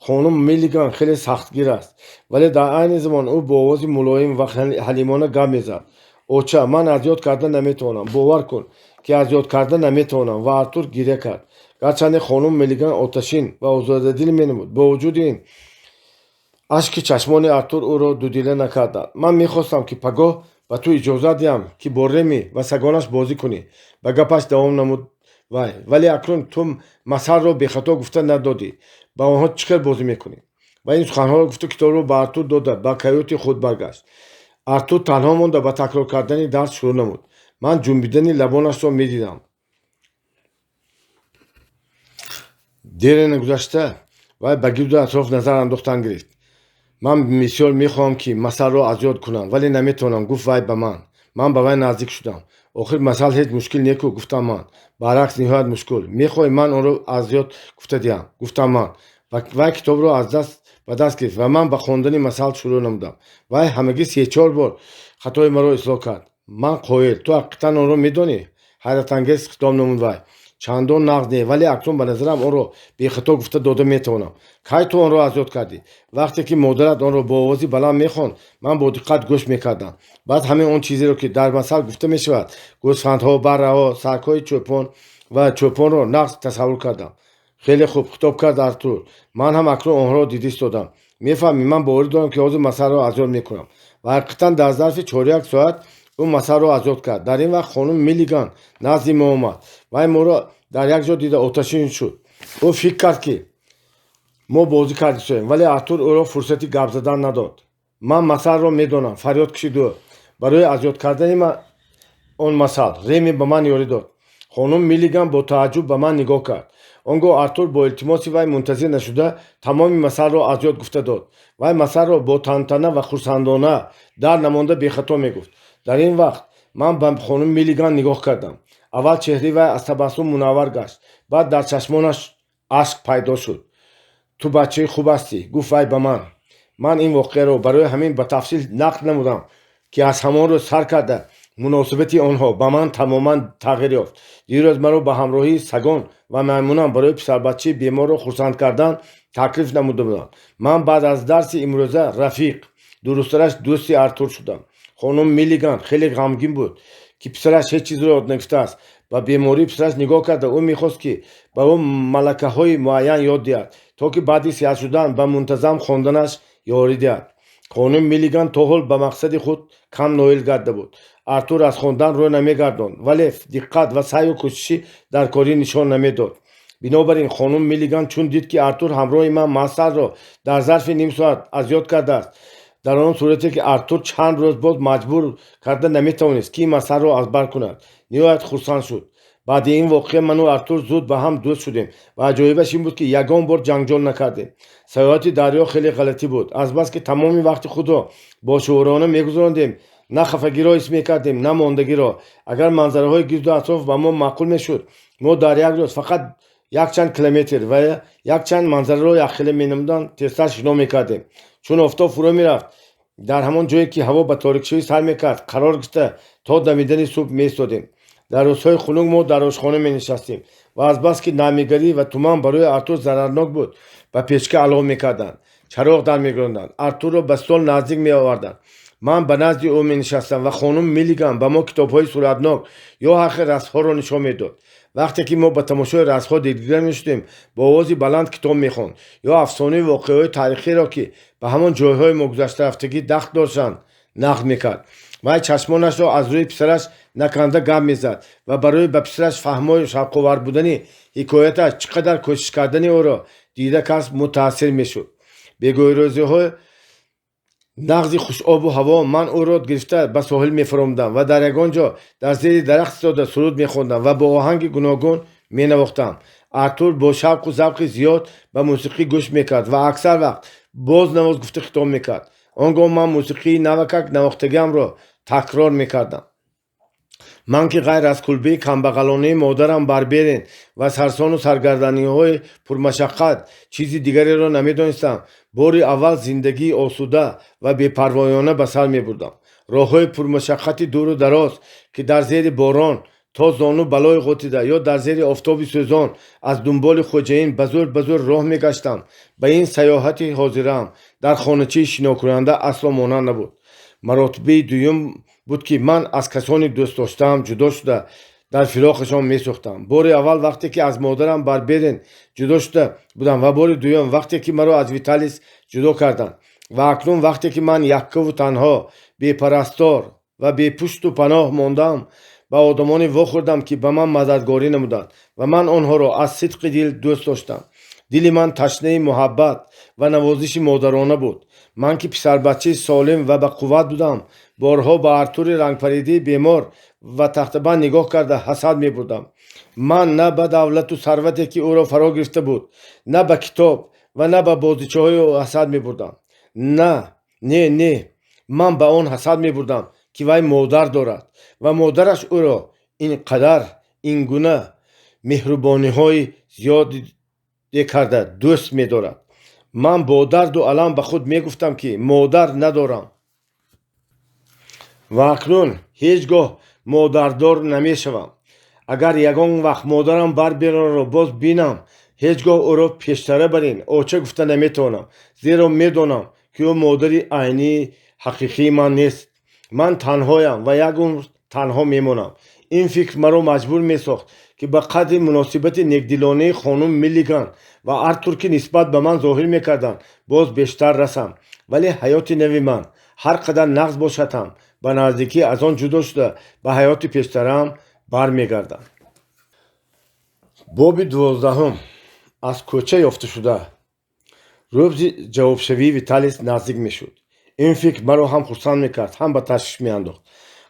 хонум Миллиган хеле сахтгир аст, вале дар айни замон ӯ бо овози мулоим ва ҳалимона гап мезад. Оча, ман аз ёд карда наметавонам. Бовар кун, ки аз ёд карда наметавонам. Ва Артур гиря кард. Гарчанде хонум Миллиган оташин ва озодадил менамуд, бо вуҷуди ин ашки чашмони Артур ӯро дудила накарданд. Ман мехостам, ки пагоҳ ба ту иҷозат диҳам, ки бо Реми ва сагонаш бозӣ кунӣ, ба гапаш давом намуд вай, вале акнун ту масалро бехато гуфта надодӣ. Ба онҳо чӣ хел бозӣ мекунӣ? Ва ин суханҳоро гуфту китобро ба Артур дода, ба каюти худ баргашт. Артур танҳо монда, ба такрор кардани дарс шурӯъ намуд. Ман ҷунбидани лабонашро медидам. Дере нагузашта вай ба гирду атроф назар андохтан гирифт. Ман бисёр мехоҳам, ки масалро аз ёд кунам, вале наметавонам, гуфт вай ба ман. Ман ба вай наздик шудам. Охир масал ҳеҷ мушкил неку, гуфтам ман. Баръакс, ниҳоят мушкил. Мехоҳӣ ман онро аз ёд гуфта диҳам? Гуфтам ман. Вай китобро аз даст ба даст гирифт ва ман ба хондани масал шурӯъ намудам. Вай ҳамагӣ се-чор бор хатои маро ислоҳ кард. Ман қоил. Ту ҳақиқатан онро медонӣ? Ҳайратангез хитоб намуд вай. Чандон нағз не, вале акнун ба назарам онро бехато гуфта дода метавонам. Кай ту онро аз ёд кардӣ? Вақте ки модарат онро бо овози баланд мехонд, ман бо диққат гӯш мекардам. Баъд ҳамин он чизеро, ки дар масал гуфта мешавад, гӯсфандҳо, барраҳо, сагҳои чӯпон ва чӯпонро нағз тасаввур кардам. Хеле хуб, хитоб кард Артур. Ман ҳам акнун онҳоро дида истодам. Мефаҳмӣ, ман боварӣ дорам, ки ҳозир масалро аз ёд мекунам. Ва ҳақиқатан дар зарфи чоряк соат ӯ масалро аз ёд кард. Дар ин вақт хонум Миллиган назди мо омад. Вай моро дар як ҷо дида оташин шуд. Ӯ фикр кард, ки мо бозӣ кардисоем, вале Артур ӯро фурсати гап задан надод. Ман масалро медонам, фарёд кашид ӯ. Барои аз ёд кардани он масал Реми ба ман ёрӣ дод. Хонум Миллиган бо тааҷҷуб ба ман нигоҳ кард. Он гоҳ Артур бо илтимоси вай мунтазир нашуда тамоми масалро аз ёд гуфта дод. Вай масалро бо тантана ва хурсандона дар намонда бехато мегуфт. Дар ин вақт ман ба хонум Миллиган нигоҳ кардам. Аввал чеҳраи вай аз табассум мунаввар гашт, баъд дар чашмонаш ашк пайдо шуд. Ту бачаи хуб ҳастӣ, гуфт вай ба ман. Ман ин воқеаро барои ҳамин ба тафсил нақл намудам, ки аз ҳамон рӯз сар карда муносибати онҳо ба ман тамоман тағйир ёфт. Дирӯз маро ба ҳамроҳии сагон ва маймунам барои писарбачаи беморро хурсанд кардан таклиф намуда буданд. Ман баъд аз дарси имрӯза рафиқ, дурусттараш дӯсти Артур шудам. Хонум Миллиган хеле ғамгин буд, ки писараш ҳеҷ чизро ёд нагирифтааст. Ба бемории писараш нигоҳ карда, ӯ мехост, ки ба ӯ малакаҳои муайян ёд диҳад, то ки баъди сиҳат шудан ба мунтазам хонданаш ёрӣ диҳад. Хонум Миллиган то ҳол ба мақсади худ кам ноил гарда буд. Артур аз хондан рӯ намегардонд, вале диққат ва саъю кӯшиши дар корӣ нишон намедод. Бинобар ин хонум Миллиган чун дид, ки Артур ҳамроҳи ман масалро дар зарфи ним соат аз ёд кардааст, дар он сурате ки Артур чанд рӯз боз маҷбур карда наметавонист, ки ин масъаларо аз бар кунад, ниҳоят хурсанд шуд. Баъди ин воқеа ману Артур зуд ба ҳам дӯст шудем ва аҷоибаш ин буд, ки ягон бор ҷанҷол накардем. Саёҳати дарё хеле ғалатӣ буд. Азбаски тамоми вақти худро бошуурона мегузарондем, на хафагиро ҳис мекардем, на мондагиро. Агар манзараҳои гирду атроф ба мо маъқул мешуд, мо дар як рӯз фақат якчанд километр ва якчанд манзараро якхела менамудан тезтар шино мекардем. Чун офтоб фурӯ мерафт, дар ҳамон ҷое, ки ҳаво ба торикшавӣ сар мекард, қарор гирифта то дамидани субҳ меистодем. Дар рӯзҳои хунук мо дар ошхона менишастем ва азбаски намигарӣ ва туман барои Артур зарарнок буд, ба печка алов мекарданд, чароғ дар мегиронданд, Артурро ба стол наздик меоварданд. Ман ба назди ӯ менишастам ва хонум Миллиган ба мо китобҳои суратнок ё ҳар хел расмҳоро нишон медод. Вақте ки мо ба тамошои расмҳо дилгир мешудем, бо овози баланд китоб мехонд ё афсонаи воқеаҳои таърихиро, ки ба ҳамон ҷойҳои мо гузаштарафтагӣ дахл доштанд, нақл мекард. Вай чашмонашро аз рӯи писараш наканда гап мезад ва барои ба писараш фаҳмою шавқовар будани ҳикояташ чӣ қадар кӯшиш кардани ӯро дида кас мутаассир мешуд. Бегоҳирӯзиҳои нағзи хушобу ҳаво ман ӯро гирифта ба соҳил мефаромдам ва дар ягон ҷо дар зери дарахт истода суруд мехондам ва бо оҳанги гуногун менавохтам. Артур бо шавқу завқи зиёд ба мусиқӣ гӯш мекард ва аксар вақт боз навоз гуфта хитоб мекард. Он гоҳ ман мусиқии навакак навохтагиамро такрор мекардам. Ман ки ғайр аз кулбаи камбағалонаи модарам Барберин ва сарсону саргарданиҳои пурмашаққат чизи дигареро намедонистам, бори аввал зиндагии осуда ва бепарвоёна ба сар мебурдам. Роҳҳои пурмашаққати дуру дароз, ки дар зери борон то зону ба лой ғотида ё дар зери офтоби сӯзон аз дунболи хоҷаин ба зӯр ба зӯр роҳ мегаштам, ба ин саёҳати ҳозираам дар хоначаи шинокунанда асло монанд набуд. Маротибаи дуюм буд, ки ман аз касони дӯстдоштаам ҷудо шуда, дар фироқашон месӯхтам. Бори аввал вақте ки аз модарам Барберин ҷудо шуда будам ва бори дуюм вақте ки маро аз Виталис ҷудо карданд. Ва акнун вақте ки ман яккаву танҳо, бепарастор ва бепушту паноҳ мондам, ба одамоне вохӯрдам, ки ба ман мададгорӣ намуданд ва ман онҳоро аз сидқи дил дӯст доштам. Дили ман ташнаи муҳаббат ва навозиши модарона буд. Ман ки писарбачаи солим ва ба қувват будам, борҳо ба Артури рангпаридии бемор ва тахтабанд нигоҳ карда, ҳасад мебурдам. Ман на ба давлату сарвате, ки ӯро фаро гирифта буд, на ба китоб ва на ба бозичаҳои ӯ ҳасад мебурдам. На, не, не, ман ба он ҳасад мебурдам, ки вай модар дорад ва модараш ӯро ин қадар, ин гуна меҳрубониҳои зиёде карда дӯст медорад. Ман бо дарду алам ба худ мегуфтам, ки модар надорам ва акнун ҳеҷ гоҳ модардор намешавам. Агар ягон вақт модарам Барберинро боз бинам, ҳеҷ гоҳ ӯро пештара бар ин оча гуфта наметавонам, зеро медонам, ки ӯ модари айнии ҳақиқии ман нест. Ман танҳоям ва як умр танҳо мемонам. Ин фикр маро маҷбур месохт, ки ба қадри муносибати некдилонаи хонум Миллиган ва Артур, ки нисбат ба ман зоҳир мекарданд, боз бештар расам. Вале ҳаёти нави ман ҳар қадар нағз бошад ҳам, ба наздикӣ аз он ҷудо шуда, ба ҳаёти пештараам бармегардам. Боби 12-ум. Аз кӯча ёфташуда. Рӯзи ҷавобшавии Виталис наздик мешуд. Ин фикр маро ҳам хурсанд мекард, ҳам ба ташвиш меандохт.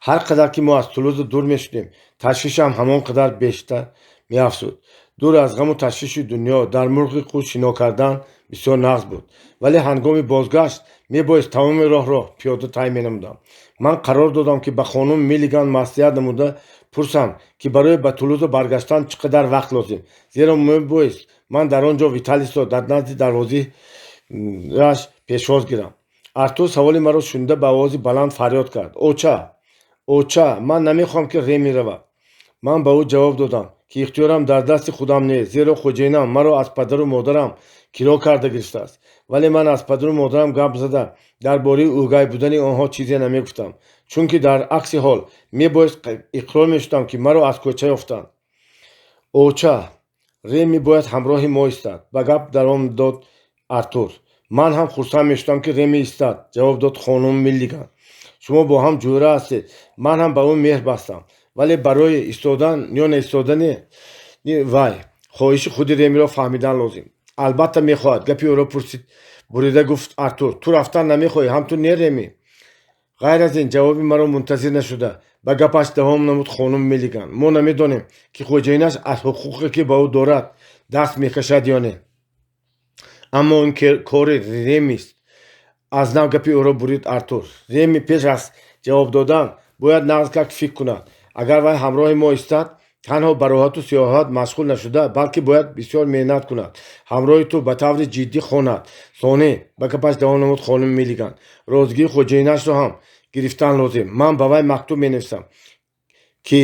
Ҳар қадар ки мо аз Тулуза дур мешудем, ташвишам ҳамон қадар бештар меафзуд. Дур аз ғаму ташвиши дунё дар мурғи худ шино кардан бисёр нағз буд, вале ҳангоми бозгашт мебоист тамоми роҳро пиёда тай менамудам. Ман қарор додам, ки ба хонум Миллиган маслиҳат намуда пурсам, ки барои ба Тулуза баргаштан чӣ қадар вақт лозим, зеро мебоист ман дар он ҷо Виталисро дар назди дарвозиаш пешвоз гирам. Артур саволи маро шунида, ба овози баланд фарёд кард: «Оча, оча, ман намехоҳам, ки Реми равад!» Ман ба ӯ ҷавоб додам, ки ихтиёрам дар дасти худам нест, зеро хоҷаинам маро аз падару модарам киро карда гирифтааст. Вале ман аз падару модарам гап зада, дар бораи ӯгай будани онҳо чизе намегуфтам, чунки дар акси ҳол мебоист иқрор мешудам, ки маро аз кӯча ёфтанд. «Оча, Реми бояд ҳамроҳи мо истад», ба гап давом дод Артур. «Ман ҳам хурсанд мешудам, ки Реми истад», ҷавоб дод хонум Миллиган. «Шумо бо ҳам ҷӯра ҳастед. Ман ҳам ба ӯ меҳр бастам. Вале барои истодан ё наистодани вай хоҳиши худи Ремиро фаҳмидан лозим». «Албатта мехоҳад», гапи ӯро пурсид бурида гуфт Артур. «Ту рафтан намехоҳӣ, ҳам ту не, Реми?» «Ғайр аз ин», ҷавоби маро мунтазир нашуда, ба гапаш давом намуд хонум Миллиган, «мо намедонем, ки хоҷаинаш аз ҳуқуқе, ки ба ӯ дорад, даст мекашад ё не. Аммо ин кори Ремист», аз нав гапи ӯро бурид Артур. «Реми пеш аз ҷавоб додан бояд нағзкак фикр кунад. Агар вай ҳамроҳи мо истад, танҳо ба роҳату сиёҳат машғул нашуда, балки бояд бисёр меҳнат кунад, ҳамроҳи ту ба таври ҷиддӣ хонад. Сонӣ», ба гапаш давом намуд хонум Миллиган, «розигии хоҷаинашро ҳам гирифтан лозим. Ман ба вай мактуб менависам, ки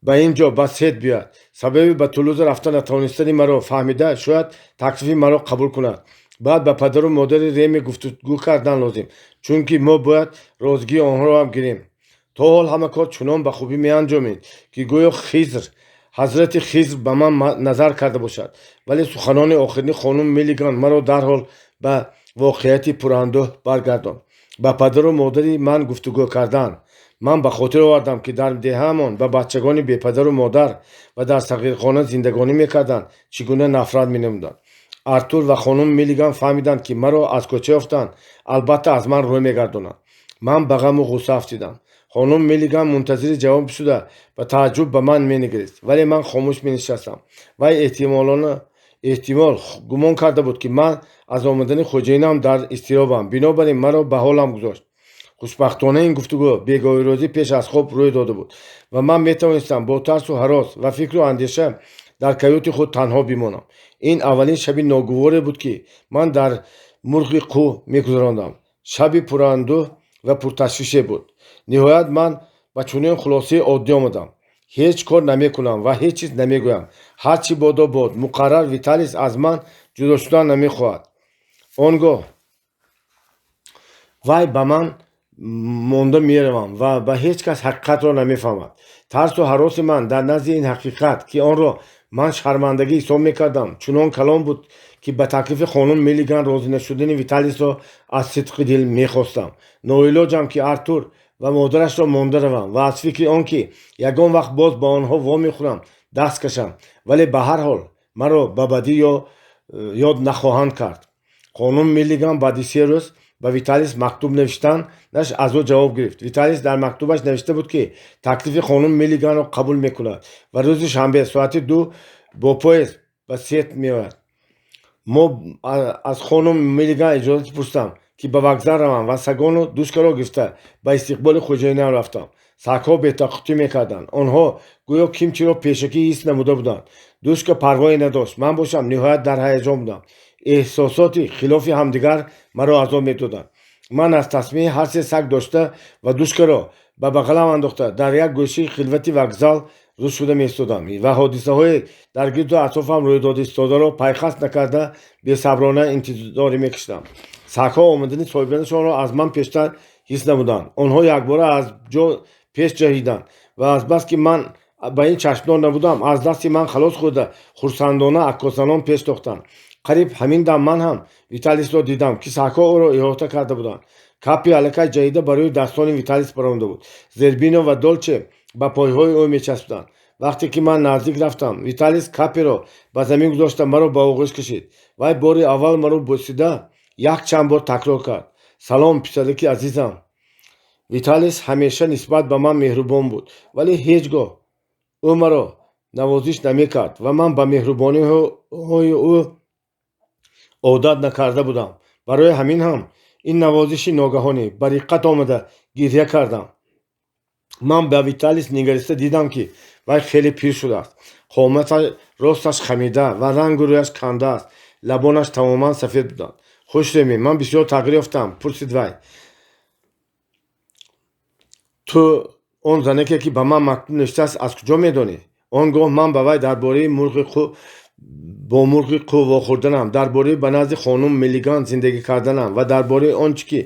ба ин ҷо ба Сет биёяд. Сабаби ба Тулуза рафта натавонистани маро фаҳмида, шояд таклифи маро қабул кунад. Баъд ба падару модари Реми гуфтугӯ кардан лозим, чунки мо бояд розигии онҳоро ҳам гирем». То ҳол ҳама кор чунон ба хубӣ меанҷомид, ки гӯё Хизр, ҳазрати Хизр ба ман назар карда бошад. Вале суханони охирини хонум Миллиган маро дарҳол ба воқеияти пурандӯҳ баргардонд. Ба падару модари ман гуфтугӯ кардан. Ман ба хотир овардам, ки дар деҳаамон ба бачагони бепадару модар ва дар сағирхона зиндагонӣ мекарданд, чӣ гуна нафрат менамуданд. Артур ва хонум Миллиган фаҳмиданд, ки маро аз кӯча ёфтанд, албатта аз ман рӯй мегардонанд. Ман ба ғаму ғусса афтидам. Хонум Миллиган мунтазири ҷавоб шуда, ба тааҷҷуб ба ман менигарист, вале ман хомӯш менишастам. Вай эҳтимол гумон карда буд, ки ман аз омадани хоҷаинам дар изтиробам, бинобар ин маро ба ҳолам гузошт. Хушбахтона, ин гуфтугӯ бегоҳи рӯзӣ пеш аз хоб рӯй дода буд ва ман метавонистам бо тарсу ҳарос ва фикру андеша дар каюти худ танҳо бимонам. Ин аввалин шаби ногуворе буд, ки ман дар Мурғи қӯ мегузарондам. Шаби пурандӯҳ ва пурташвише буд. Ниҳоят, ман ба чунин хулосаи оддӣ омадам: ҳеҷ кор намекунам ва ҳеҷ чиз намегӯям. Ҳар чӣ бодо бод. Муқаррар, Виталис аз ман ҷудо шудан намехоҳад. Он гоҳ вай ба ман монда меравам ва ба ҳеҷ кас ҳақиқатро намефаҳмад. Тарсу ҳароси ман дар назди ин ҳақиқат, ки онро ман шармандагӣ ҳисоб мекардам, чунон калон буд, ки ба таклифи хонум Миллиган розӣ нашудани Виталисро аз сидқи дил мехостам. Ноилоҷам, ки Артур ва модарашро монда равам ва аз фикри он ки ягон вақт боз ба онҳо вомехӯрам, даст кашам, вале ба ҳар ҳол маро ба бадӣ ёд нахоҳанд кард. Хонум Миллиган баъди 3 рӯз ба Виталис мактуб навиштанаш аз ӯ ҷавоб гирифт. Виталис дар мактубаш навишта буд, ки таклифи хонум Миллиганро қабул мекунад ва рӯзи шанбе соати 2 бо поезд ба Сет меояд. Мо аз хонум Миллиган иҷозат пурсидам, ки ба вокзал равам, ва сагону Душкаро гирифта ба истиқболи хоҷаинам рафтам. Сагҳо бетоқатӣ мекарданд. Онҳо гӯё ким чиро пешакӣ ҳис намуда буданд. Душка парвое надошт. Ман бошам, ниҳоят дар ҳаяҷон будам. Эҳсосоти хилофи ҳамдигар маро азоб медоданд. Ман аз тасмаи ҳар се саг дошта ва Душкаро ба бағалам андохта, дар як гӯшаи хилвати вокзал рӯз шуда меистодам ва ҳодисаҳои дар гирду атрофам рӯйдода истодаро пайхас накарда, бесаброна интизорӣ мекашидам. Сагҳо омадани соҳибонашонро аз ман пештар ҳис намуданд. Онҳо якбора аз ҷо пеш ҷаҳиданд ва азбаски ман ба ин чашмдор набудам, аз дасти ман халос хӯрда, хурсандона аккосанон пеш тохтанд. Қариб ҳамин дам ман ҳам Виталисро дидам, ки сагҳо ӯро иҳота карда буданд. Капи аллакай ҷаҳида ба рӯи дастони Виталис баромада буд. Зербино ва Долче ба пойҳои ӯ мечаспиданд. Вақте ки ман наздик рафтам, Виталис Каперо ба замин гузошта, маро ба оғӯш кашид. Вай бори аввал маро бӯсида, якчанд бор такрор кард: «Салом, писараки азизам!» Виталис ҳамеша нисбат ба ман меҳрубон буд, вале ҳеҷ гоҳ ӯ маро навозиш намекард ва ман ба меҳрубониҳои ӯ одат накарда будам. Барои ҳамин ҳам ин навозиши ногаҳонӣ ба риққат омада, гирья кардам. Ман ба Виталис нигариста дидам, ки вай хеле пир шудааст. Қомати росташ хамида ва рангу рӯяш канда аст. Лабонаш тамоман сафед буданд. «Хуш, Реми, ман бисёр тағйир ёфтам?» — пурсид вай. «Ту он занаке, ки ба ман мактуб навиштааст, аз куҷо медонӣ?» Он гоҳ ман ба вай дар бораи бо Мурғи қӯ вохӯрданам, дар бораи ба назди хонум Миллиган зиндагӣ карданам ва дар бораи он чӣ ки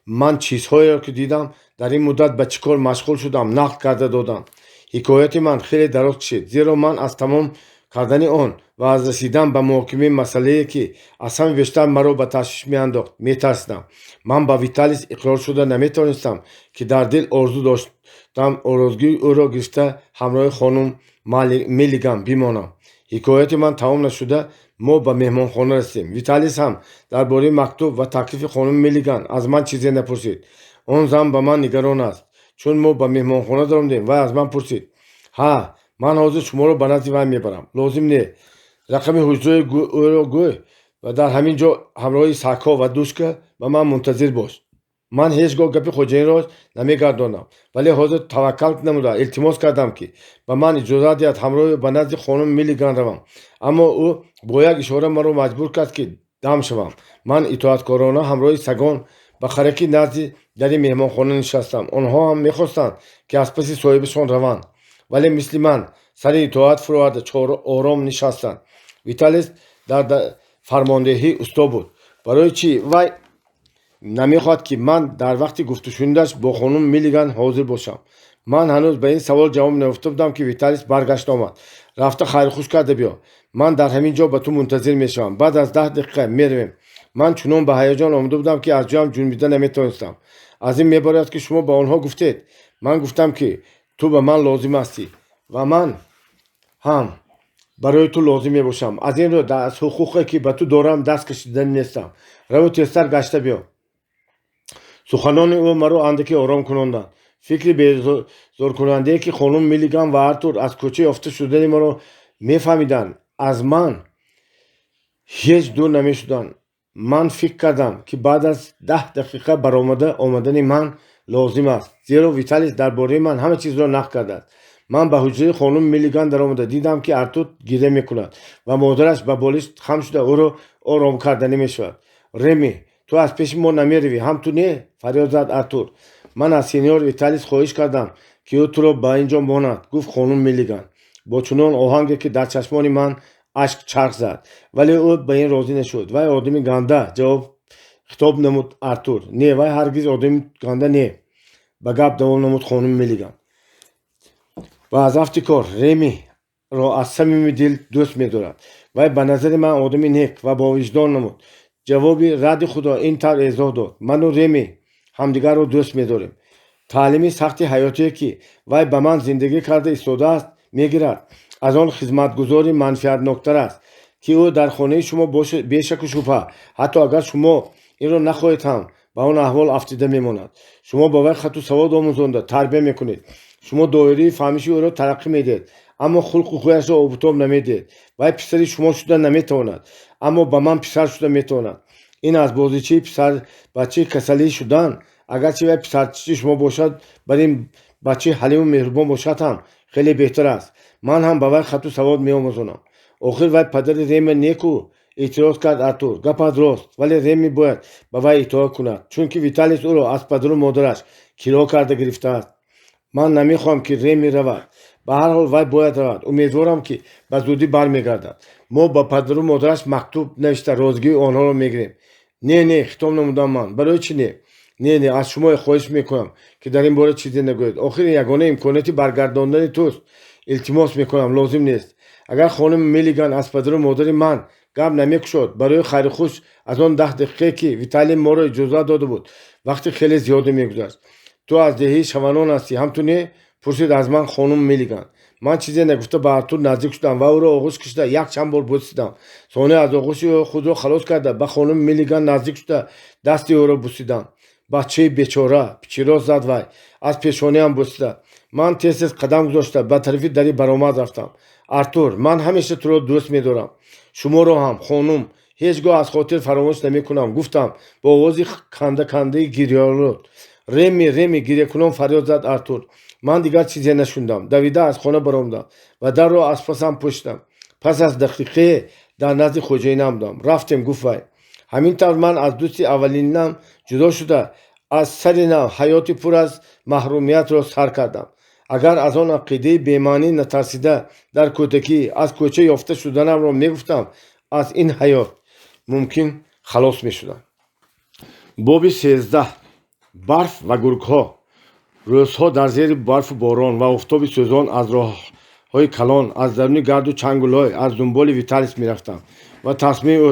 ман чизҳоеро, ки дидам, дар ин муддат ба чӣ кор машғул шудам, нақл карда додам. Ҳикояти ман хеле дароз кашид, зеро ман аз тамом кардани он ва аз расидан ба муҳокимаи масъалае, ки аз ҳама бештар маро ба ташвиш меандохт, метарсидам. Ман ба Виталис иқрор шуда наметавонистам, ки дар дил орзу доштам орозгии ӯро гирифта, ҳамроҳи хонум Миллиган бимонам. Ҳикояти ман тамом нашуда, мо ба меҳмонхона расидем. Виталис ҳам дар бораи мактуб ва таклифи хонум Миллиган аз ман чизе напурсид. Он зан ба ман нигарон аст. Чун мо ба меҳмонхона даромадем, вай аз ман пурсид: «Ҳа, ман ҳозир шуморо ба назди вай мебарам». «Лозим не. Рақами ҳуҷраи ӯро гӯй ва дар ҳамин ҷо ҳамроҳи сагҳо ва Душка ба ман мунтазир бош». Ман ҳеҷ гоҳ гапи хоҷаинро намегардонам, вале ҳозир таваккал намуда, илтимос кардам, ки ба ман иҷозат диҳад ҳамроҳи ба назди хонум Миллиган равам. Аммо ӯ бо як ишора маро маҷбур кард, ки дам шавам. Ман итоаткорона ҳамроҳи сагон ба хараки назди дари меҳмонхона нишастам. Онҳо ҳам мехостанд, ки аз паси соҳибашон раванд, вале мисли ман сари итоат фуроварда, ором нишастанд. Виталис дар фармондеҳӣ усто буд. Барои чӣ вай намехоҳад, ки ман дар вақти гуфтушунидаш бо хонум Миллиган ҳозир бошам? Ман ҳанӯз ба ин савол ҷавоб наёфта будам, ки Виталис баргашта омад. «Рафта хайрухуш карда биё. Ман дар ҳамин ҷо ба ту мунтазир мешавам. Баъд аз 10 дақиқа меравем». Ман чунон ба ҳаяҷон омада будам, ки аз ҷоям ҷунбида наметавонистам. «Аз ин мебарояд, ки шумо ба онҳо гуфтед?» «Ман гуфтам, ки ту ба ман лозим ҳастӣ ва ман ҳам барои ту лозим мебошам. Аз ин рӯ аз ҳуқуқе, ки ба ту дорам, даст кашиданӣ нестам. Раву тезтар гашта биё». Суханони ӯ маро андаке ором кунонданд. Фикри безоркунандае, ки хонум Миллиган ва Артур аз кӯча ёфта шудани маро мефаҳмиданд, аз ман ҳеҷ дур намешуданд. Ман фикр кардам, ки баъд аз 10 дақиқа баромада омадани ман Лозим аст, зеро Виталис дар бораи ман ҳама чизро нақл кардааст. Ман ба ҳуҷраи хонум Миллиган даромада дидам, ки Артур гиря мекунад ва модараш ба болишт хам шуда ӯро ором карданӣ мешавад. Реми, ту аз пеши мо намеравӣ, ҳам ту не? Фарёд зад Артур. Ман аз сеньор Виталис хоҳиш кардам, ки ӯ туро ба ин ҷо монад, гуфт хонум Миллиган бо чунон оҳанге, ки дар чашмони ман ашк чарх зад, вале ӯ ба ин розӣ нашуд. Вай одами ганда, ҷавоб хитоб намуд Артур. Не, вай ҳаргиз одами ганда не, ба гап давом намуд хонум Миллиган. Ва аз афти кор Ремиро аз самими дил дӯст медорад. Вай ба назари ман одами нек ва бовиҷдон намуд. Ҷавоби радди худро ин тавр эзоҳ дод: ману Реми ҳамдигарро дӯст медорем. Таълими сахти ҳаётие, ки вай ба ман зиндагӣ карда истодааст мегирад, аз он хизматгузори манфиатноктар аст, ки ӯ дар хонаи шумо бешаку шубҳа, ҳатто агар шумо инро нахоҳед ҳам, ба он аҳвол афтида мемонад. Шумо ба вай хату савод омӯзонда тарбия мекунед. Шумо доираи фаҳмиши ӯро тараққӣ медиҳед, аммо хулқу хӯяшро обутоб намедиҳед. Вай писари шумо шуда наметавонад, аммо ба ман писар шуда метавонад. Ин аз бозичаи писарбачаи касалӣ шудан, агарчи вай писарчаи шумо бошад, бар ин бачаи ҳалиму меҳрубон бошад ҳам хеле беҳтар аст. Ман ҳам ба вай хату савод меомӯзонам. Охир вай падари Реми неку, эътироз кард Артур. Гапат рост, вале Реми бояд ба вай итоат кунад, чунки Виталис ӯро аз падару модараш киро карда гирифтааст. Ман намехоҳам, ки Реми равад. Ба ҳар ҳол вай бояд равад. Умедворам, ки ба зудӣ бармегардад. Мо ба падару модараш мактуб навишта розигии онҳоро мегирем. Не, не, хитоб намудам ман. Барои чӣ не? Не, не, аз шумо хоҳиш мекунам, ки дар ин бора чизе нагӯед. Охир ягона имконияти баргардондани туст. Илтимос мекунам, лозим нест. Агар хонум Миллиган аз падару модари ман гап намекушод, барои хайрухуш аз он 10 дақиқае, ки Виталий моро иҷозат дода буд, вақти хеле зиёде мегузашт. Ту аз деҳаи Шаванон ҳастӣ, ҳам ту не? Пурсид аз ман хонум Миллиган. Ман чизе нагуфта ба Артур наздик шудам ва ӯро оғӯш кашида як чанд бор бусидам. Сония аз оғӯши ӯ худро халос карда, ба хонум Миллиган наздик шуда дасти ӯро бусидам. Бачаи бечора, пичирос зад вай, аз пешониам бусида. Ман тез тез қадам гузошта ба тарафи дари баромад рафтам. Артур, ман ҳамеша туро дӯст медорам. Шуморо ҳам, хонум, ҳеҷ гоҳ аз хотир фаромӯш намекунам, гуфтам бо овози канда-кандаи гирёолуд. Реми, Реми, гирякунон фарёд зад Артур. Ман дигар чизе нашунидам. Давида аз хона баромадам ва дарро аз пасам пӯшидам. Пас аз дақиқае дар назди хоҷаинам будам. Рафтем, гуфт вай. Ҳамин тавр ман аз дӯсти аввалинам ҷудо шуда, аз сари нав ҳаёти пур аз маҳрумиятро сар кардам. Агар аз он ақидаи бемаънӣ натарсида дар кӯдакӣ аз кӯча ёфта шуданамро мегуфтам, аз ин ҳаёт мумкин халос мешудам. Боби 13. Барф ва гургҳо. Рӯзҳо дар зери барфу борон ва офтоби сӯзон аз роҳҳои калон, аз даруни гарду чангу лой аз дунболи Виталис мерафтам ва тасмаи ӯ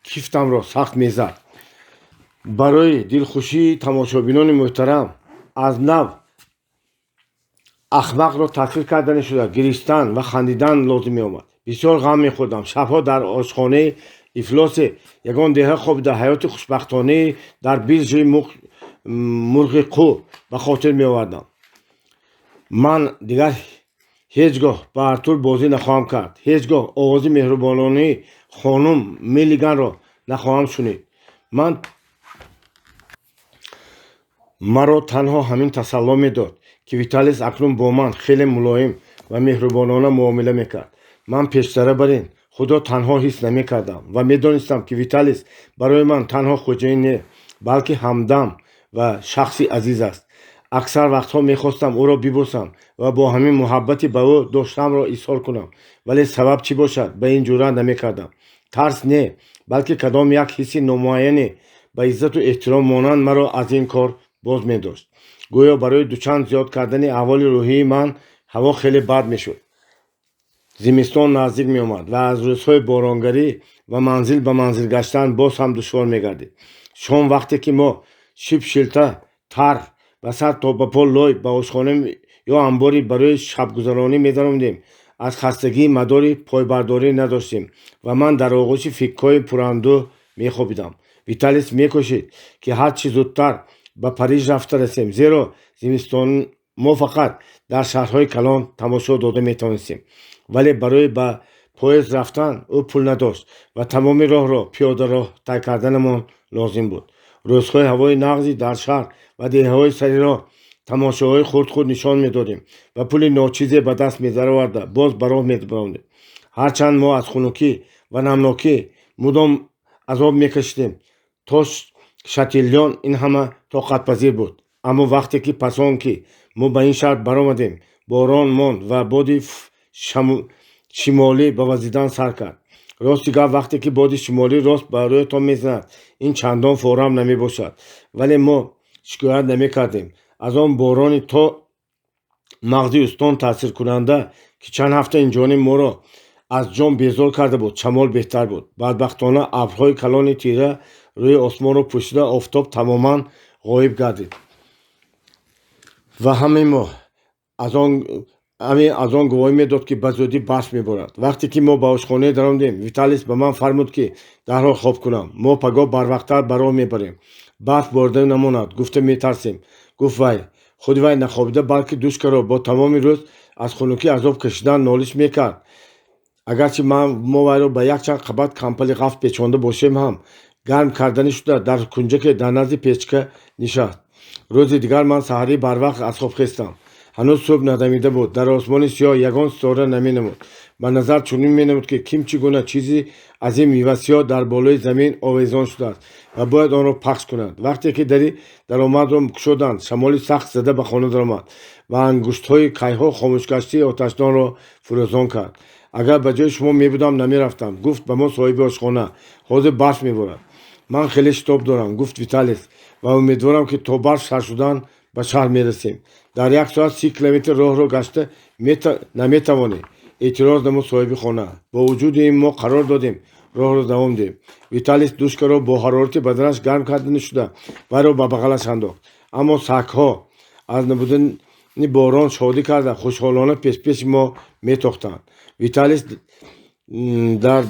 кифтамро сахт мезад. Барои дилхушии тамошобинони муҳтарам аз нав ахмақро тасвир кардани шуда гиристан ва хандидан лозим меомад. Бисёр ғам мехӯрдам. Шабҳо дар ошхонаи ифлосе ягон деҳа хобида, ҳаёти хушбахтонаи дар биржаи мурғи қӯ ба хотир меовардам. Ман дигар ҳеҷ гоҳ ба Артур бозӣ нахоҳам кард. Ҳеҷ гоҳ овози меҳрубононаи хонум Миллиганро нахоҳам шунид. Ман маро танҳо ҳамин тасалло медод, ки Виталис акнун бо ман хеле мулоим ва меҳрубонона муомила мекард. Ман пештара бар ин худро танҳо ҳис намекардам ва медонистам, ки Виталис барои ман танҳо хоҷаин не, балки ҳамдам ва шахси азиз аст. Аксар вақтҳо мехостам ӯро бибӯсам ва бо ҳамин муҳаббати ба ӯ доштамро изҳор кунам, вале сабаб чӣ бошад, ба ин ҷуръат намекардам. Тарс не, балки кадом як ҳисси номуайяне ба иззату эҳтиром монанд маро аз ин кор боз медошт. Гӯё барои дучанд зиёд кардани аҳволи рӯҳии ман ҳаво хеле бад мешуд. Зимистон наздик меомад ва аз рӯзҳои боронгарӣ ва манзил ба манзил гаштан боз ҳам душвор мегардид. Шом, вақте ки мо шиб-шилта, тар ва сар то ба по лой ба ошхона ё амбори барои шабгузаронӣ медаромадем, аз хастагии мадори пойбардорӣ надоштем ва ман дар оғӯши фиккҳои пурандӯҳ мехобидам. Виталис мекӯшид, ки ҳарчи зудтар ба Париж рафта расем, зеро зимистон мо фақат дар шаҳрҳои калон тамошо дода метавонистем. Вале барои ба поезд рафтан ӯ пул надошт ва тамоми роҳро пиёдароҳ тай карданамон лозим буд. Рӯзҳои ҳавои нағзи дар шаҳр ва деҳаҳои сари роҳ тамошоҳои хурд-хурд нишон медодем ва пули ночизе ба даст медароварда, боз ба роҳ мебаромадем. Ҳарчанд мо аз хунукӣ ва намнокӣ мудом азоб мекашидем, то Шатилён ин ҳама тоқатпазир буд. Аммо вақте ки пас он ки мо ба ин шаҳр баромадем, борон монд ва боди шимолӣ ба вазидан сар кард. Рости гап, вақте ки боди шимолӣ рост ба рӯятон мезанад, ин чандон форам намебошад. Вале мо шикоят намекардем. Аз он борони то мағзи устон таъсиркунанда, ки чанд ҳафта инҷониб моро аз ҷон безор карда буд, шамол беҳтар буд. Бадбахтона, абрҳои калони тира рӯи осмонро пӯшида, офтоб тамоман ғоиб гардид ва ҳамаи мо аз он гувоҳӣ медод, ки ба зудӣ барф меборад. Вақте ки мо ба ошхонае даромадем, Виталис ба ман фармуд, ки дарҳол хоб кунам. Мо пагоҳ барвақттар ба роҳ мебарем. Барф борида намонад, гуфта метарсем, гуфт вай. Худи вай нахобида, балки Душкаро бо тамоми рӯз аз хунукӣ азоб кашидан нолиш мекард. Агарчи мо вайро ба якчанд қабат кампали ғафт печонда бошем ҳам, гарм карданӣ шуда, дар кунҷаке дар назди печка нишаст. Рӯзи дигар ман саҳарӣ барвақт аз хоб хестам. Ҳанӯз субҳ надамида буд. Дар осмони сиёҳ ягон ситора наменамуд. Ба назар чунин менамуд, ки ким чӣ гуна чизи азим ва сиёҳ дар болои замин овезон шудааст ва бояд онро пахш кунад. Вақте ки дари даромадро кушоданд, шамоли сахт зада ба хона даромад ва ангуштҳои кайҳо хомӯшгаштии оташдонро фурӯзон кард. Агар ба ҷои шумо мебудам, намерафтам, гуфт ба мо соҳиби ошхона. Ҳозир барф меборад. Ман хеле шитоб дорам, гуфт Виталис, ва умедворам, ки то барф сар шудан ба шаҳр мерасем. Дар як соат 30 километр роҳро гашта наметавонӣ, эътироз намуд соҳиби хона. Бо вуҷуди ин мо қарор додем роҳро давом диҳем. Виталис Душкаро бо ҳарорати баданаш гарм карданӣ шуда, вайро ба бағалаш андохт. Аммо сагҳо аз набудани борон шодӣ карда, хушҳолона пешпеши мо метохтанд. Виталис дар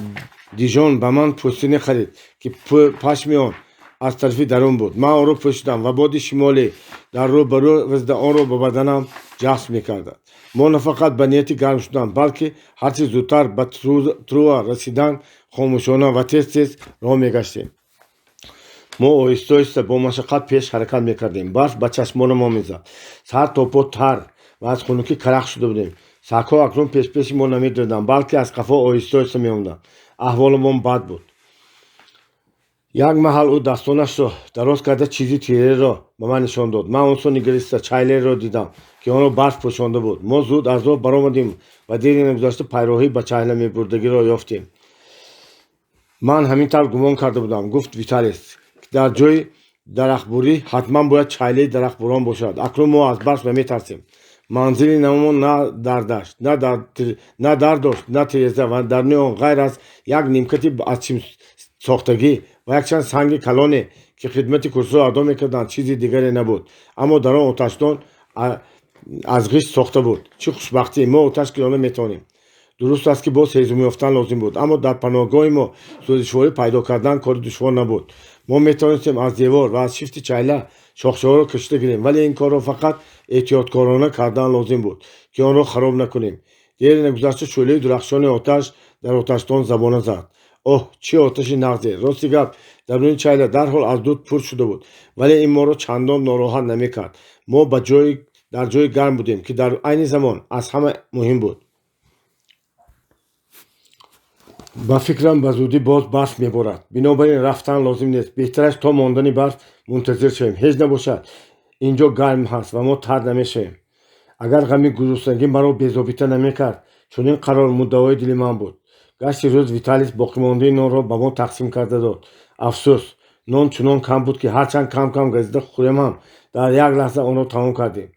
Дижон ба ман пӯстине харид, ки пашми он аз тарафи дарун буд. Ман онро пӯшидам ва боди шимолӣ дар рӯ ба рӯ вазида онро ба баданам ҷасб мекард. Мо на фақат ба нияти гарм шудан, балки ҳарчи зудтар ба Труа расидан хомӯшона ва тез-тез роҳ мегаштем. Мо оҳиста-оҳиста бо машаққат пеш ҳаракат мекардем. Барф ба чашмонамон мезад. Сар то по тар ва аз хунукӣ карах шуда будем. Сагҳо акнун пешпеши мо намедоданд, балки аз қафо оҳиста-оҳиста меомаданд. Аҳволамон бад буд. Як маҳал ӯ дастонашро дароз карда, чизи тираеро ба ман нишон дод. Ман он сӯ нигариста чайлеро дидам, ки онро барф пӯшонда буд. Мо зуд аз роҳ баромадем ва дери нагузашта пайроҳӣ ба чайла мебурдагиро ёфтем. Ман ҳамин тавр гумон карда будам, гуфт Виталис, ки дар ҷои дарахтбурӣ ҳатман бояд чайлаи дарахтбурон бошад. Акнун мо аз барф наметарсем. Манзили навмон на дар дашт, на дар дошт, на тиреза ва дар он ғайр аз як нимкати аз чим сохтагӣ ва якчанд санги калоне, ки хидмати курсиро адо мекарданд, чизи дигаре набуд. Аммо дар он оташдон аз ғишт сохта буд. Чӣ хушбахтӣ, мо оташ гирона метавонем. Дуруст аст, ки боз ҳезум ёфтан лозим буд, аммо дар паноҳгоҳи мо сӯзишворӣ пайдо кардан кори душвор набуд. Мо метавонистем аз девор ва аз шифти чайла шохчаҳоро кашида гирем, вале ин корро фақат эҳтиёткорона кардан лозим буд, ки онро хароб накунем. Дери нагузашта шӯълаи дурахшони оташ дар оташдон забона зад. Оҳ, чӣ оташи нағзе! Рости гап, даруни чайла дарҳол аз дуд пур шуда буд, вале ин моро чандон нороҳат намекард. Мо дар ҷои гарм будем, ки дар айни замон аз ҳама муҳим буд. Ба фикрам, ба зудӣ боз барф меборад. Бинобар ин рафтан лозим нест. Беҳтараш то мондани барф мунтазир шавем. Ҳеҷ набошад, ин ҷо гарм ҳаст ва мо тар намешавем. Агар ғами гуруснагӣ маро безобита намекард, чунин қарор муддаои дили ман буд. Гашти рӯз Виталис боқимондаи нонро ба мо тақсим карда дод. Афсӯс, нон чунон кам буд, ки ҳарчанд кам-кам газида хӯрем ҳам, дар як лаҳза онро тамом кардем.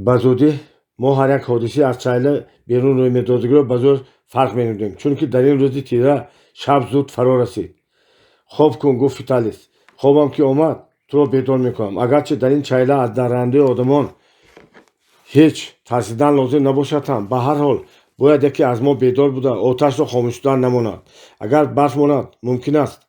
Ба зудӣ мо ҳар як ҳодисаи аз чайла берун рӯй медодагиро ба зӯр фарқ менамудем, чунки дар ин рӯзи тира шаб зуд фаро расид. Хоб кун, гуфт Виталис. Хобам ки омад, туро бедор мекунам. Агарчи дар ин чайла аз даррандаи одамон ҳеҷ тарсидан лозим набошад ҳам, ба ҳар ҳол бояд яке аз мо бедор буда, оташро хомӯш шудан намонад. Агар барф монад, мумкин аст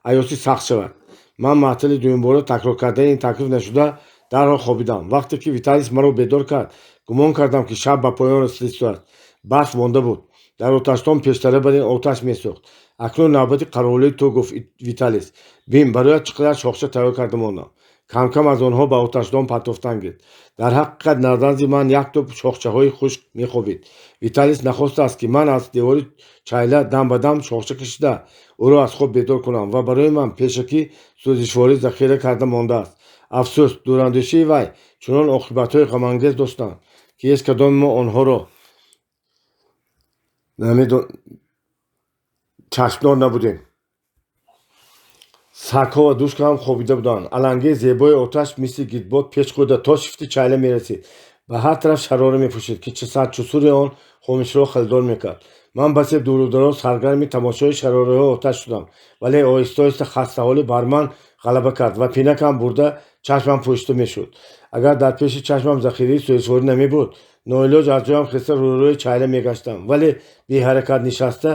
аёсӣ сахт шавад. Ман маътали дуюмбора такрор кардани ин таклиф нашуда, дарҳол хобидам. Вақте ки Виталис маро бедор кард, гумон кардам, ки шаб ба поён расида истодааст. Барф монда буд. Дар оташдон пештара бар ин оташ месӯхт. Акнун навбати қаровулии ту, гуфт Виталис. Бин, бароят чӣ қадар шохча тайёр карда мондам. Камкам аз онҳо ба оташдон партофтан гирифт. Дар ҳақиқат, дар назди ман як тӯб шохчаҳои хушк мехобид. Виталис нахостааст, ки ман аз девори чайла дам ба дам шохча кашида ӯро аз хоб бедор кунам ва барои ман пешакӣ сӯзишворӣ захира карда мондааст. Афсӯс, дурандешии вай чунон оқибатҳои ғамангез доштанд, ки ҳеҷ кадоми мо онҳоро чашмдор набудем. Сагҳо ва Душка ҳам хобида буданд. Алангаи зебои оташ мисли гидбод печ хӯрда то шифти чайла мерасид. Ба ҳар тараф шарора мепӯшид, ки сарчусури он хомӯширо хелдор мекард. Ман басе дуру дароз саргарми тамошои шарораҳои оташ шудам, вале оҳиста оҳиста хастаҳолӣ бар ман ғалаба кард ва пинакам бурда чашмам пӯшида мешуд. Агар дар пеши чашмам захираи сӯзишворӣ намебуд, ноилоҷ аз ҷоям хеста рӯрӯи чайла мегаштам, вале беҳаракат нишаста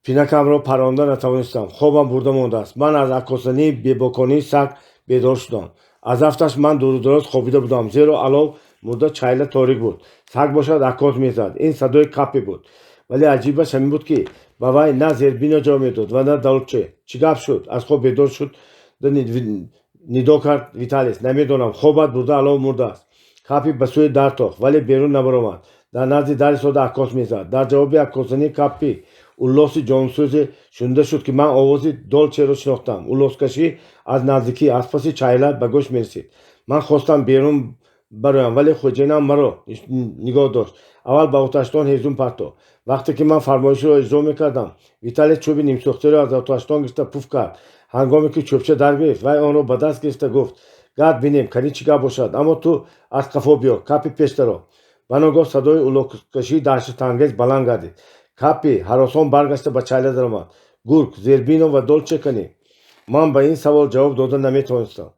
пинакамро паронда натавонистам. Хобам бурда мондааст. Ман аз аккосзании бебоконии саг бедор шудам. Аз афташ ман дуру дароз хобида будам, зеро алов мурда чайла торик буд. Саг бошад, аккос мезад. Ин садои Каппи буд, вале аҷибаш ҳамин буд, ки ба вай на Зербино ҷавоб медод ва на Долче. Чӣ гап шуд? Аз хоб бедор шуд, нидо кард Виталис. Намедонам, хобат бурда, алов мурдааст. Каппи ба сӯи дар тохт, вале берун набаромад. Дар назди дар истода аккос мезад. Дар ҷавоби аккосзании Каппи уллоси ҷонсӯзе шунида шуд, ки ман овози Долчеро шинохтам. Уллоскашӣ аз наздикӣ, аз паси чайла ба гӯш мерасид. Ман хостам берун бароям, вале хоҷаинам маро нигоҳ дошт. Аввал ба оташдон ҳезум партофт. Вақте ки ман фармоишро иҷро мекардам, Виталис чӯби нимсӯхтаро аз оташдон гирифта пуф кард. Ҳангоме ки чӯбча дар гирифт, вай онро ба даст гирифта гуфт: «Гард бинем, кани чӣ гап бошад, аммо ту аз қафо биё, Каппи, пештаро». Ба ногаҳ садои уллоккашии даҳшатангез баланд гардид. Каппи ҳаросон баргашта ба чайла даромад. Гург, Зербино ва Долче канӣ? Ман ба ин савол ҷавоб дода наметавонистам.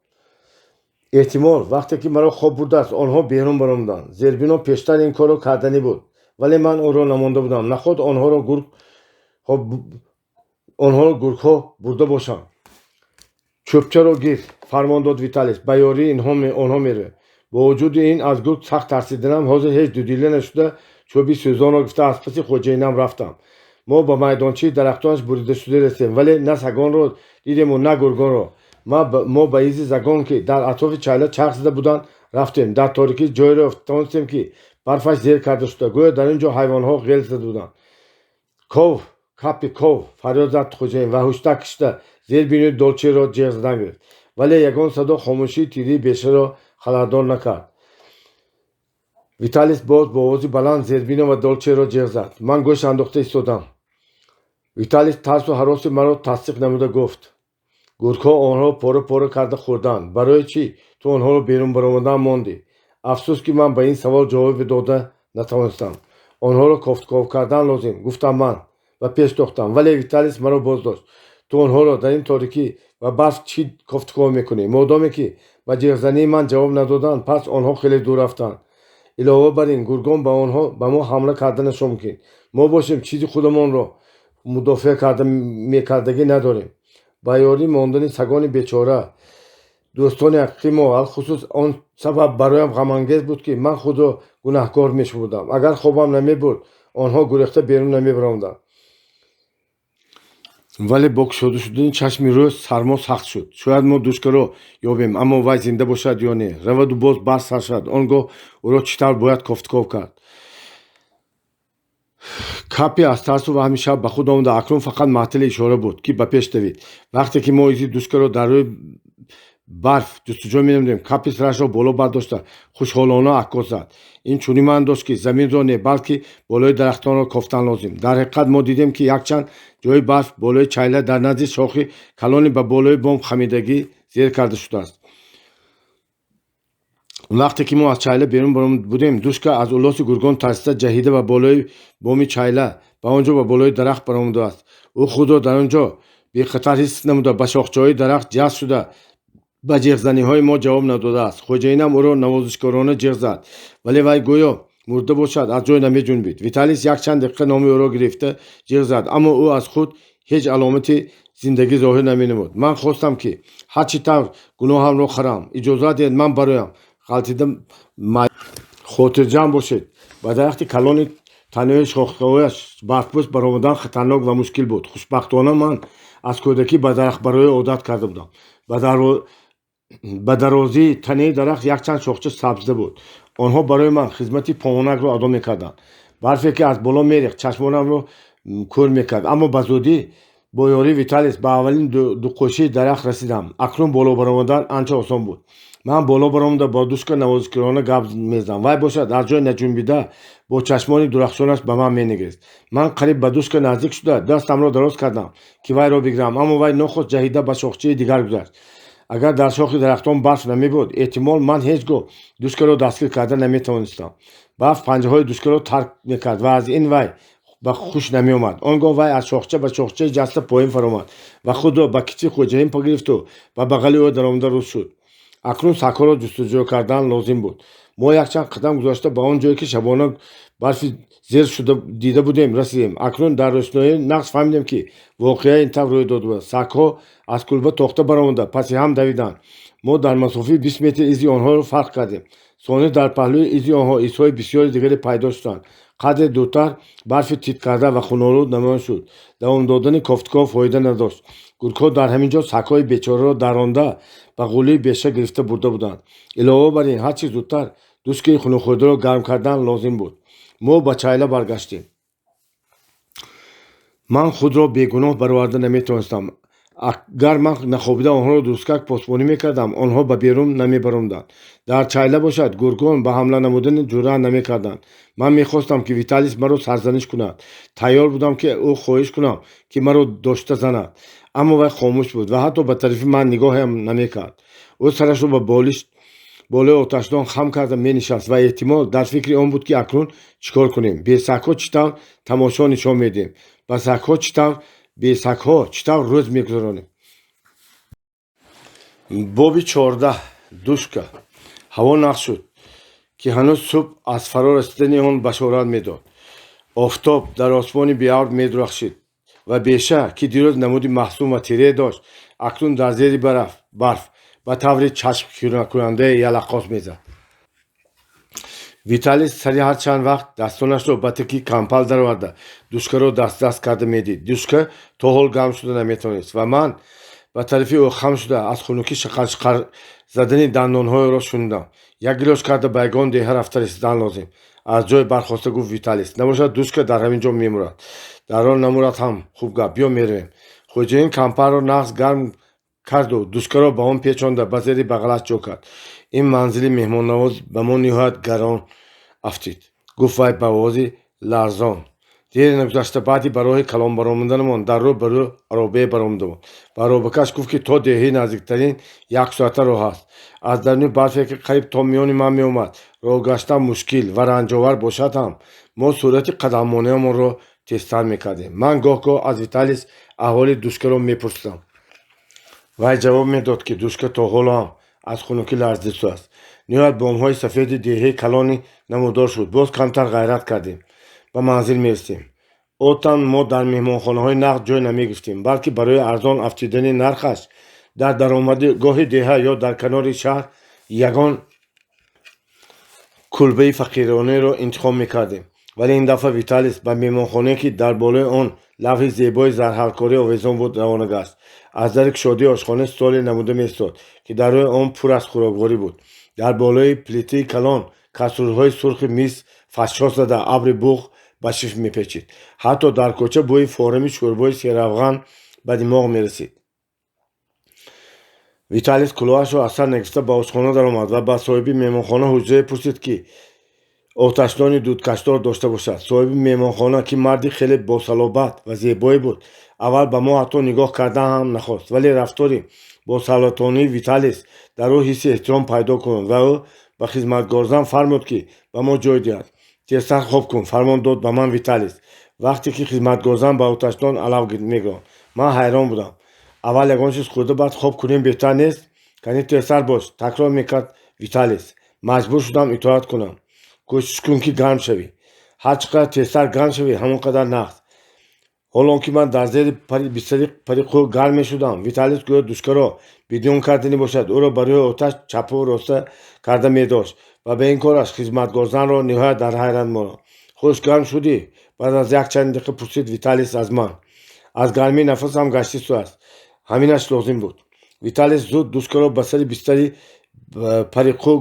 Эҳтимол, вақте ки маро хоб бурдааст, онҳо берун баромаданд. Зербино пештар ин корро карданӣ буд, вале ман ӯро намонда будам. Наход онҳоро гургҳо бурда бошанд? «Чӯбчаро гир», фармон дод Виталис. «Ба ёрии онҳо меравем». Бо вуҷуди ин аз гург сахт тарсиданам, ҳозир ҳеҷ дудила нашуда чӯби сӯзонро гирифта аз паси хоҷаинам рафтам. Мо ба майдончаи дарахтонаш буридашуда расидем, вале на сагонро дидему, на гургонро. Мо ба изи загон, ки дар атрофи чайла чарх зада буданд, рафтем. Дар торикӣ ҷойеро тавонистем, ки барфаш зер карда шуда, гӯё дар ин ҷо ҳайвонҳо ғел зада буданд. «Ков, Каппи, ков!» фарёд зад хоҷаин ва ҳуштак кашида Зербинои Долчеро ҷеғ задан гирифт, вале ягон садо хомӯшии тирии бешаро халалдор накард. Виталис боз бо овози баланд Зербино ва Долчеро ҷеғ зад. Ман гӯш андохта истодам. Виталис тарсу ҳароси маро тасдиқ намуда гуфт: «Гургҳо онҳоро пора пора карда хӯрданд. Барои чӣ ту онҳоро берун баромадан мондӣ?» Афсӯс, ки ман ба ин савол ҷавобе дода натавонистам. «Онҳоро кофтуков кардан лозим», гуфтам ман ва пеш тохтам, вале Виталис маро боздошт. «Ту онҳоро дар ин торикӣ ва барф чӣ кофтуков мекунӣ? Модоме ки ба ҷеғзании ман ҷавоб надоданд, пас онҳо хеле дур рафтанд. Илова бар ин, гургон ба онҳо ба мо ҳамла карданашон мумкин. Мо бошем, чизи худамонро мудофиа карда мекардагӣ надорем. Ба ёрӣ мондани сагони бечора, дӯстони ҳақиқии мо, алхусус он сабаб бароям ғамангез буд, ки ман худро гунаҳкор мешумурдам. Агар хобам намебурд, онҳо гурехта берун намебаромаданд». Вале бо кушода шудани чашми рӯз сармо сахт шуд. Шояд мо Душкаро ёбем, аммо вай зинда бошад ё не? Раваду боз барф сар шавад, он гоҳ ӯро чӣ тавр бояд кофтуков кард? Каппи аз тарсу ваҳми шаб ба худ омада, акнун фақат маътали ишора буд, ки ба пеш давид. Вақте ки мо изи Душкаро дар рӯи барф ҷустуҷӯ менамудем, Каппи сарашро боло бардошта хушҳолона аккос зад. Ин чунин маъно дошт, ки заминро не, балки болои дарахтонро кофтан лозим. Дар ҳақиқат, мо дидем, ки якчанд ҷои барф болои чайла дар назди шохи калони ба болои бом хамидагӣ зер карда шудааст. Вақте ки мо аз чайла берун баромада будем, Душка аз уллоси гургон тарсида ҷаҳида ба болои боми чайла, ба он ҷо ба болои дарахт баромадааст. Ӯ худро дар он ҷо бехатар ҳис намуда, ба шохчаҳои дарахт ҷазб шуда, ба ҷеғзаниҳои мо ҷавоб надодааст. Хоҷаинам ӯро навозишкорона ҷеғ зад, вале вай гӯё мурда бошад, аз ҷой намеҷунбид. Виталис якчанд дақиқа номи ӯро гирифта ҷеғ зад, аммо ӯ аз худ ҳеҷ аломати зиндагӣ зоҳир наменамуд. Ман хостам, ки ҳарчи тавр гуноҳамро хӯрам. «Иҷозат диҳед, ман бароям ғалтида». «Хотирҷамъ бошед», ба дарахти калони Танаи шохҳояш барфпӯш баромадан хатарнок ва мушкил буд. Хушбахтона, ман аз кӯдакӣ ба дарахтбароӣ одат карда будам. Ба дарозии танаи дарахт якчанд шохча сабзида буд. Онҳо барои ман хизмати помонакро адо мекарданд. Барфе, ки аз боло мерехт, чашмонамро кӯр мекард, аммо ба зудӣ бо ёрии Виталис ба аввалин дуқӯшии дарахт расидам. Акнун боло баромадан анча осон буд. Ман боло баромада, бо Душка навозишкорона гап мезадам. Вай бошад, аз ҷой наҷунбида, бо чашмони дурахшонаш ба ман менигарист. Ман қариб ба Душка наздик шуда, дастамро дароз кардам, ки вайро бигирам, аммо вай нохост ҷаҳида ба шохчаи дигар гузашт. Агар дар шохи дарахтон барф намебуд, эҳтимол, ман ҳеҷ гоҳ Душкаро дастгир карда наметавонистам. Барф панҷаҳои Душкаро тар мекард ва аз ин вай ба хуш намеомад. Он гоҳ вай аз шохча ба шохчаи ҷаста поин фаромад ва худро ба китфи хоҷаин гирифту ба бағали ӯ даромада рӯз шуд. Акнун сагҳоро ҷустуҷӯ кардан лозим буд. Мо якчанд қадам гузошта, ба он ҷое, ки шабона барфи зер шуда дида будем, расидем. Акнун дар рӯшноии нағз фаҳмидем, ки воқеа ин тавр рӯй дода буд. Сагҳо аз кулба тохта баромада, паси ҳам давиданд. Мо дар масофаи 20 метр изи онҳоро фарқ кардем. Сонӣ дар паҳлӯи изи онҳо изҳои бисёри дигаре пайдо шуданд. Қадре дуртар барфи титкарда ва хунолуд намоён шуд. Давом додани кофтуков фоида надошт. Гургҳо дар ҳамин ҷо сагҳои бечораро даронда, ба ғулии беша гирифта бурда буданд. Илова бар ин, ҳарчи зудтар Душкаи хунукхӯрдаро гарм кардан лозим буд. Мо ба чайла баргаштем. Ман худро бегуноҳ бароварда наметавонистам. Агар ман нахобида онҳоро дурусткак посбонӣ мекардам, онҳо ба берун намебаромданд. Дар чайла бошад, гургон ба ҳамла намудани ҷуръат намекарданд. Ман мехостам, ки Виталис маро сарзаниш кунад. Тайёр будам, ки ӯ хоҳиш кунам, ки маро дошта занад, аммо вай хомӯш буд ва ҳатто ба тарафи ман нигоҳеам намекард. Ӯ сарашро ба болишт болои оташдон хам карда менишаст ва эҳтимол, дар фикри он буд, ки акнун чӣ кор кунем, бе сагҳо чӣ тавр тамошо нишон медиҳем, ба сагҳо чӣ тавр, бе сагҳо чӣ тавр рӯз мегузаронем. Боби 14. Душка. Ҳаво нағз шуд, ки ҳанӯз субҳ аз фаро расидани он башорат медод. Офтоб дар осмони беабр медурахшид ва беша, ки дирӯз намуди маҳзун ва тире дошт, акнун дар зери барф ба таври чашмкунакунандае ялақос мезад. Виталис сари ҳар чанд вақт дастонашро ба таки кампал дароварда, Душкаро дастдаст карда медид. Душка то ҳол гарм шуда наметавонист ва ман ба тарафи ӯ хам шуда, аз хунукӣ шақар-шақар задани дандонҳоеро шунидам. «Як илоҷ карда ба ягон деҳа рафта расидан лозим», аз ҷой бархоста гуфт Виталис. «Набошад, Душка дар ҳамин ҷо мемурад». «Дар он намурад ҳам хуб гап. Биё, меравем». Хоҷаин кампалро нағз гарм карду Душкаро ба он печонда, ба зери бағалаш ҷо кард. «Ин манзили меҳмоннавоз ба мо ниҳоят гарон афтид», гуфт вай ба овози ларзон. Дер нагузашта, баъди ба роҳи калон баромаданамон, дар рӯ ба рӯ аробае баромада буд ва аробакаш гуфт, ки то деҳаи наздиктарин як соата роҳ аст. Аз даруни барфе, ки қариб то миёни ман меомад, роҳ гаштан мушкил ва ранҷовар бошад ҳам, мо суръати қадаммониамонро тезтар мекардем. Ман гоҳ-гоҳ аз Виталис аҳволи Душкаро мепурсидам. Вай ҷавоб медод, ки Душка то ҳоло ҳам аз хунукӣ ларзидааст. Ниҳоят бомҳои сафеди деҳаи калони намудор шуд. Боз камтар ғайрат кардем, ба манзил мерасем. Одатан мо дар меҳмонхонаҳои нағз ҷой намегирифтем, балки барои арзон афтидани нархаш дар даромадгоҳи деҳа ё дар канори шаҳр ягон кулбаи фақиронеро интихоб мекардем. Вале ин дафъа Виталис ба меҳмонхонае, ки дар болои он лавҳи зебои зарҳалкорӣ овезон буд, равона гашт. Аз дари кушодии ошхона столе намуда меистод, ки дар рӯи он пур аз хӯрокворӣ буд. Дар болои плитаи калон каструлҳои сурхи мис фашшос зада, абри буғ ба шифт мепечид. Ҳатто дар кӯча бӯи форами шӯрбои серавған ба димоғ мерасид. Виталис кулоҳашро аз сар нагирифта ба ошхона даромад ва ба соҳиби меҳмонхона ҳуҷрае пурсид, ки оташдони дудкашдор дошта бошад. Соҳиби меҳмонхона, ки марди хеле босалобат ва зебое буд, аввал ба мо ҳатто нигоҳ кардан ҳам нахост, вале рафтори босалотонии Виталис дар ӯ ҳисси эҳтиром пайдо кунад ва ӯ ба хизматгорзан фармуд, ки ба мо ҷой диҳад. «Тезтар хоб кун», фармон дод ба ман Виталис, вақте ки хизматгорзан ба оташдон алав мегирифт. Ман ҳайрон будам. «Аввал ягон чиз хӯрда, баъд хоб кунем беҳтар нест? Кани, тезтар бош», такрор мекард Виталис. Маҷбур шудам итоат кунам. «Кӯшиш кун, ки гарм шавӣ. Ҳар чӣ қадар тезтар гарм шавӣ, ҳамон қадар нағз». Ҳоло он ки ман дар зери бистари пари қӯ гарм мешудам, Виталис гӯё Душкаро бидун карданӣ бошад, ӯро ба рӯи оташ чапу роста карда медошт ва ба ин кораш хизматгорзанро ниҳоят дар ҳайрат монд. Хуш, гарм шудӣ? Баъд аз якчанд дақиқа пурсид Виталис аз ман. Аз гармӣ нафасам гаштистааст. Ҳаминаш лозим буд. Виталис зуд Душкаро ба сари бистари париқӯ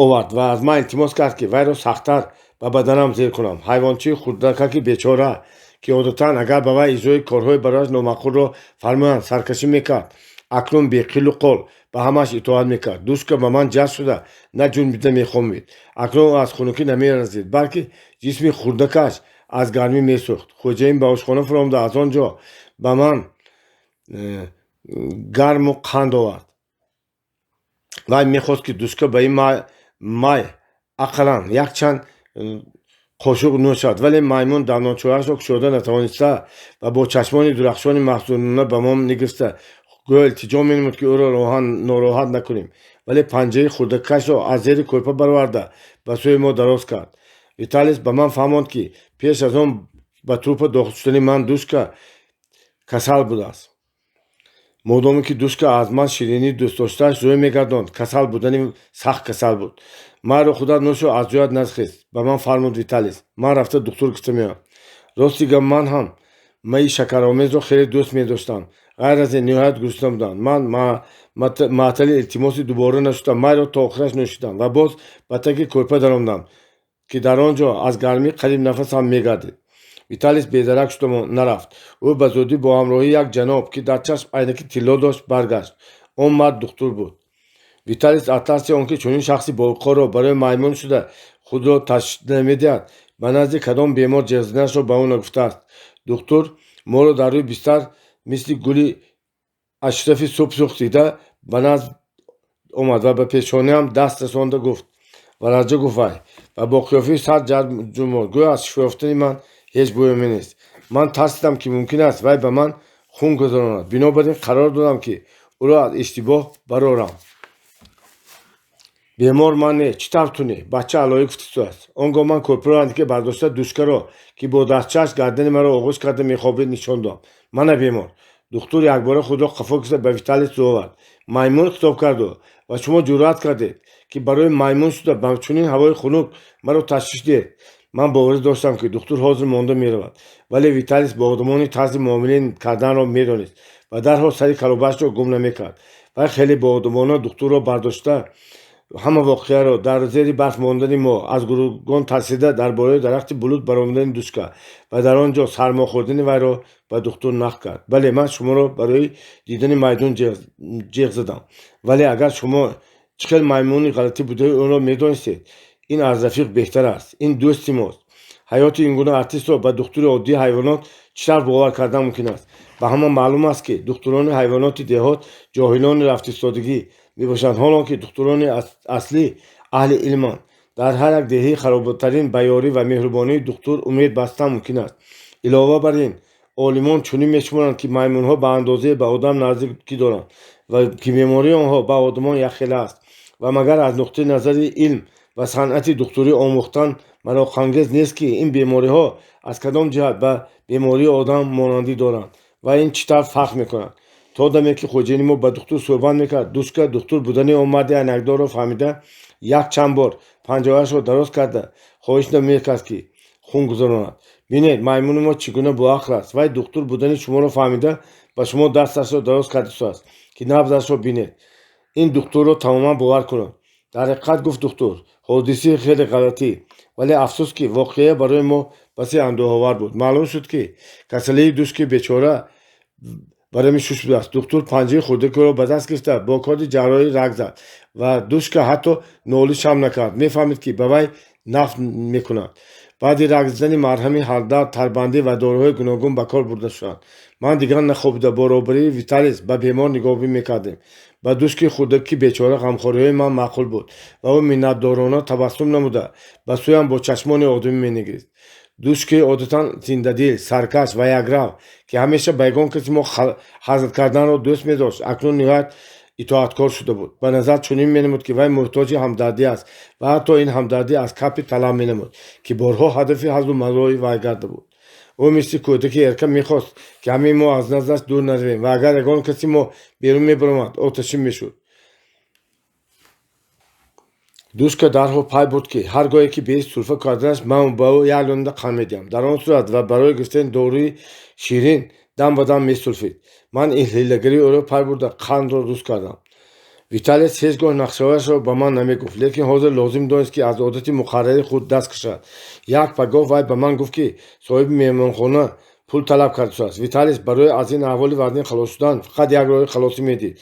овард ва аз ман илтимос кард, ки вайро сахттар ба баданам зер кунам. Ҳайвончии хурдакаки бечора, ки одатан агар ба вай иҷрои корҳои барояш номаъқулро фармоянд, саркашӣ мекард, акнун беқилу қол ба ҳамааш итоат мекард. Душка ба ман ҷазб шуда, на ҷунбида мехобид. Акнун ӯ аз хунукӣ намеларзид, балки ҷисми хурдакаш аз гармӣ месӯхт. Хоҷаин ба ошхона фуромада, аз он ҷо ба ман гарму қанд овард. Вай мехост, ки Душка ба ин май ақаллан якчанд қошуқ нӯшад, вале маймун дандончояшро кушода натавониста ва бо чашмони дурахшони маҳзунона ба мо нигиста, гӯё илтиҷо менамуд, ки ӯро нороҳат накунем, вале панҷаи хурдакашро аз зери кӯрпа бароварда, ба сӯи мо дароз кард. Виталис ба ман фаҳмонд, ки пеш аз он ба труппа дохил шудани ман Душка касал будааст. Модоме ки Душка аз ман ширинии дӯстдоштааш рӯй мегардонд, касал будани сахт касал буд. Майро худат нӯшу аз ҷоят нахез, ба ман фармуд Виталис. Ман рафта духтур гуфта меоям. Рости гап, ман ҳам майи шакаромезро хеле дӯст медоштам. Ғайр аз ин, ниҳоят гурусна будам. Ман маътали илтимоси дубора нашудам, майро то охираш нӯшидам ва боз ба таги кӯрпа даромадам, ки дар он ҷо аз гармӣ қариб нафасам мегардид. Виталис бедарак шуда нарафт. Ӯ ба зудӣ бо ҳамроҳии як ҷаноб, ки дар чашм айнаки тилло дошт, баргашт. Он мард духтур буд. Виталис аз тарси он ки чунин шахси бовиқорро барои маймун шуда худро ташвиш намедиҳад, ба назди кадом бемор ҷеғ заданашро ба ӯ нагуфтааст. Духтур моро дар рӯи бистар мисли гули ашрафи субҳ сӯхт дида, ба назд омад ва ба пешонаам даст расонда гуфт: «Вараҷа», гуфт вай ва бо қиёфаи сар ҷунбонд, гӯё аз шифо ёфтани ман ҳеҷ буюме нест. Ман тарсидам, ки мумкин аст вай ба ман хун гузаронад, бинобар ин қарор додам, ки ӯро аз иштибоҳ барорам. «Бемор ман не, чӣ тавр ту не?» Бача алоӣ гуфтистааст. Он гоҳ ман кӯрпаро андаке бардошта, Душкаро, ки бо дастчааш гардани маро оғӯш карда мехобид, нишон додам. «Мана бемор». Духтур якбора худро қафо кашида, ба Виталис рӯ овард. «Маймун», хитоб кард ӯ, «ва шумо ҷуръат кардед, ки барои маймун шуда ба чунин ҳавои хунук маро ташвиш диҳед?» Ман боварӣ доштам, ки духтур ҳозир монда меравад, вале Виталис бо одамони тарзи муомила карданро медонист ва дарҳол сари калобаашро гум намекард. Вай хеле боодобона духтурро бардошта, ҳама воқеаро, дар зери барф мондани мо, аз гургон тарсида дар болои дарахти булут баромадани Душка ва дар он ҷо сармо хӯрдани вайро ба духтур нақл кард. «Бале, ман шуморо барои дидани майдун ҷеғ задам, вале агар шумо чӣ хел маймуни ғалатӣ будаи онро медонистед, ин аз рафиқ беҳтар аст. Ин дӯсти мост. Ҳаёти ин гуна артистро ба духтури оддии ҳайвонот чӣ тавр бовар кардан мумкин аст? Ба ҳама маълум аст, ки духтурони ҳайвоноти деҳот ҷоҳилони рафтистодагӣ мебошанд, ҳолон ки духтурони аслӣ аҳли илманд. Дар ҳар як деҳаи хароботарин ба ёрӣ ва меҳрубонии духтур умед бастан мумкин аст. Илова бар ин, олимон чунин мешуморанд, ки маймунҳо ба андозае ба одам наздикӣ доранд ва ки бемории онҳо ба одамон якхела аст. Ва магар аз нуқтаи назари илм ва санъати духтурӣ омӯхтан мароқангез нест, ки ин бемориҳо аз кадом ҷиҳат ба бемории одам монандӣ доранд ва ин чӣ тавр фарқ мекунанд?» То даме ки хоҷаини мо ба духтур суҳбат мекард, Душка духтур будани он марди айнакдорро фаҳмида, як чанд бор панҷаҳояшро дароз карда, хоҳиш мекард, ки хун гузаронад. «Бинед, маймуни мо чӣ гуна боақл аст. Вай духтур будани шуморо фаҳмида, ба шумо дасташро дароз кардааст, ки набзашро бинед. Ин духтурро тамоман бовар кунед». «Дар ҳақиқат, — гуфт духтур, — ҳодисаи хеле ғалатӣ, вале афсӯс, ки воқеа барои мо басе андӯҳовар буд. Маълум шуд, ки касалии Душки бечора варами шуш будааст. Духтур панҷаи хурдакиро ба даст гирифта, бо корди ҷарроҳӣ раг зад ва Душка ҳатто нолиш ҳам накард. Мефаҳмид, ки ба вай наф мекунад. Баъди раг задани марҳами ҳардард, тарбандӣ ва доруҳои гуногун ба кор бурда шуданд. Ман дигар нахобида, бо роҳбарии Виталис ба бемор нигоҳубин мекардем. Ба Душки хурдаки бечора ғамхориҳои ман маъқул буд ва ӯ миннатдорона табассум намуда, ба сӯям бо чашмони одамӣ менигарист. Душки одатан зиндадил, саркаш ва якрав, ки ҳамеша ба ягон каси мо ҳазл карданро дӯст медошт, акнун ниҳоят итоаткор шуда буд. Ба назар чунин менамуд, ки вай муҳтоҷи ҳамдардӣ аст ва ҳатто ин ҳамдардӣ аз Капи талаб менамуд, ки борҳо ҳадафи ҳазлу мазоҳи вай гарда буд. Ӯ мисли кӯдаки эрка мехост, ки ҳамаи мо аз наздаш дур наравем, ва агар ягон каси мо берун мебаромад, оташин мешуд. Душка дарҳол пай бурд, ки ҳар гоҳе ки беист сулфа карданаш, ман ба ӯ як лонда қанд медиҳам. Дар он сурат ва барои гирифтани доруи ширин дам ба дам месулфид. Ман ин ҳилагарии ӯро пай бурда, қандро дуст кардам. Виталис ҳеҷ гоҳ нақшаҳояшро ба ман намегуфт, лекин ҳозир лозим донист, ки аз одати муқаррарии худ даст кашад. Як пагоҳ вай ба ман гуфт, ки соҳиби меҳмонхона пул талаб кардааст. Виталис барои аз ин аҳволи вазнин халос шудан фақат як роҳи халосӣ медид.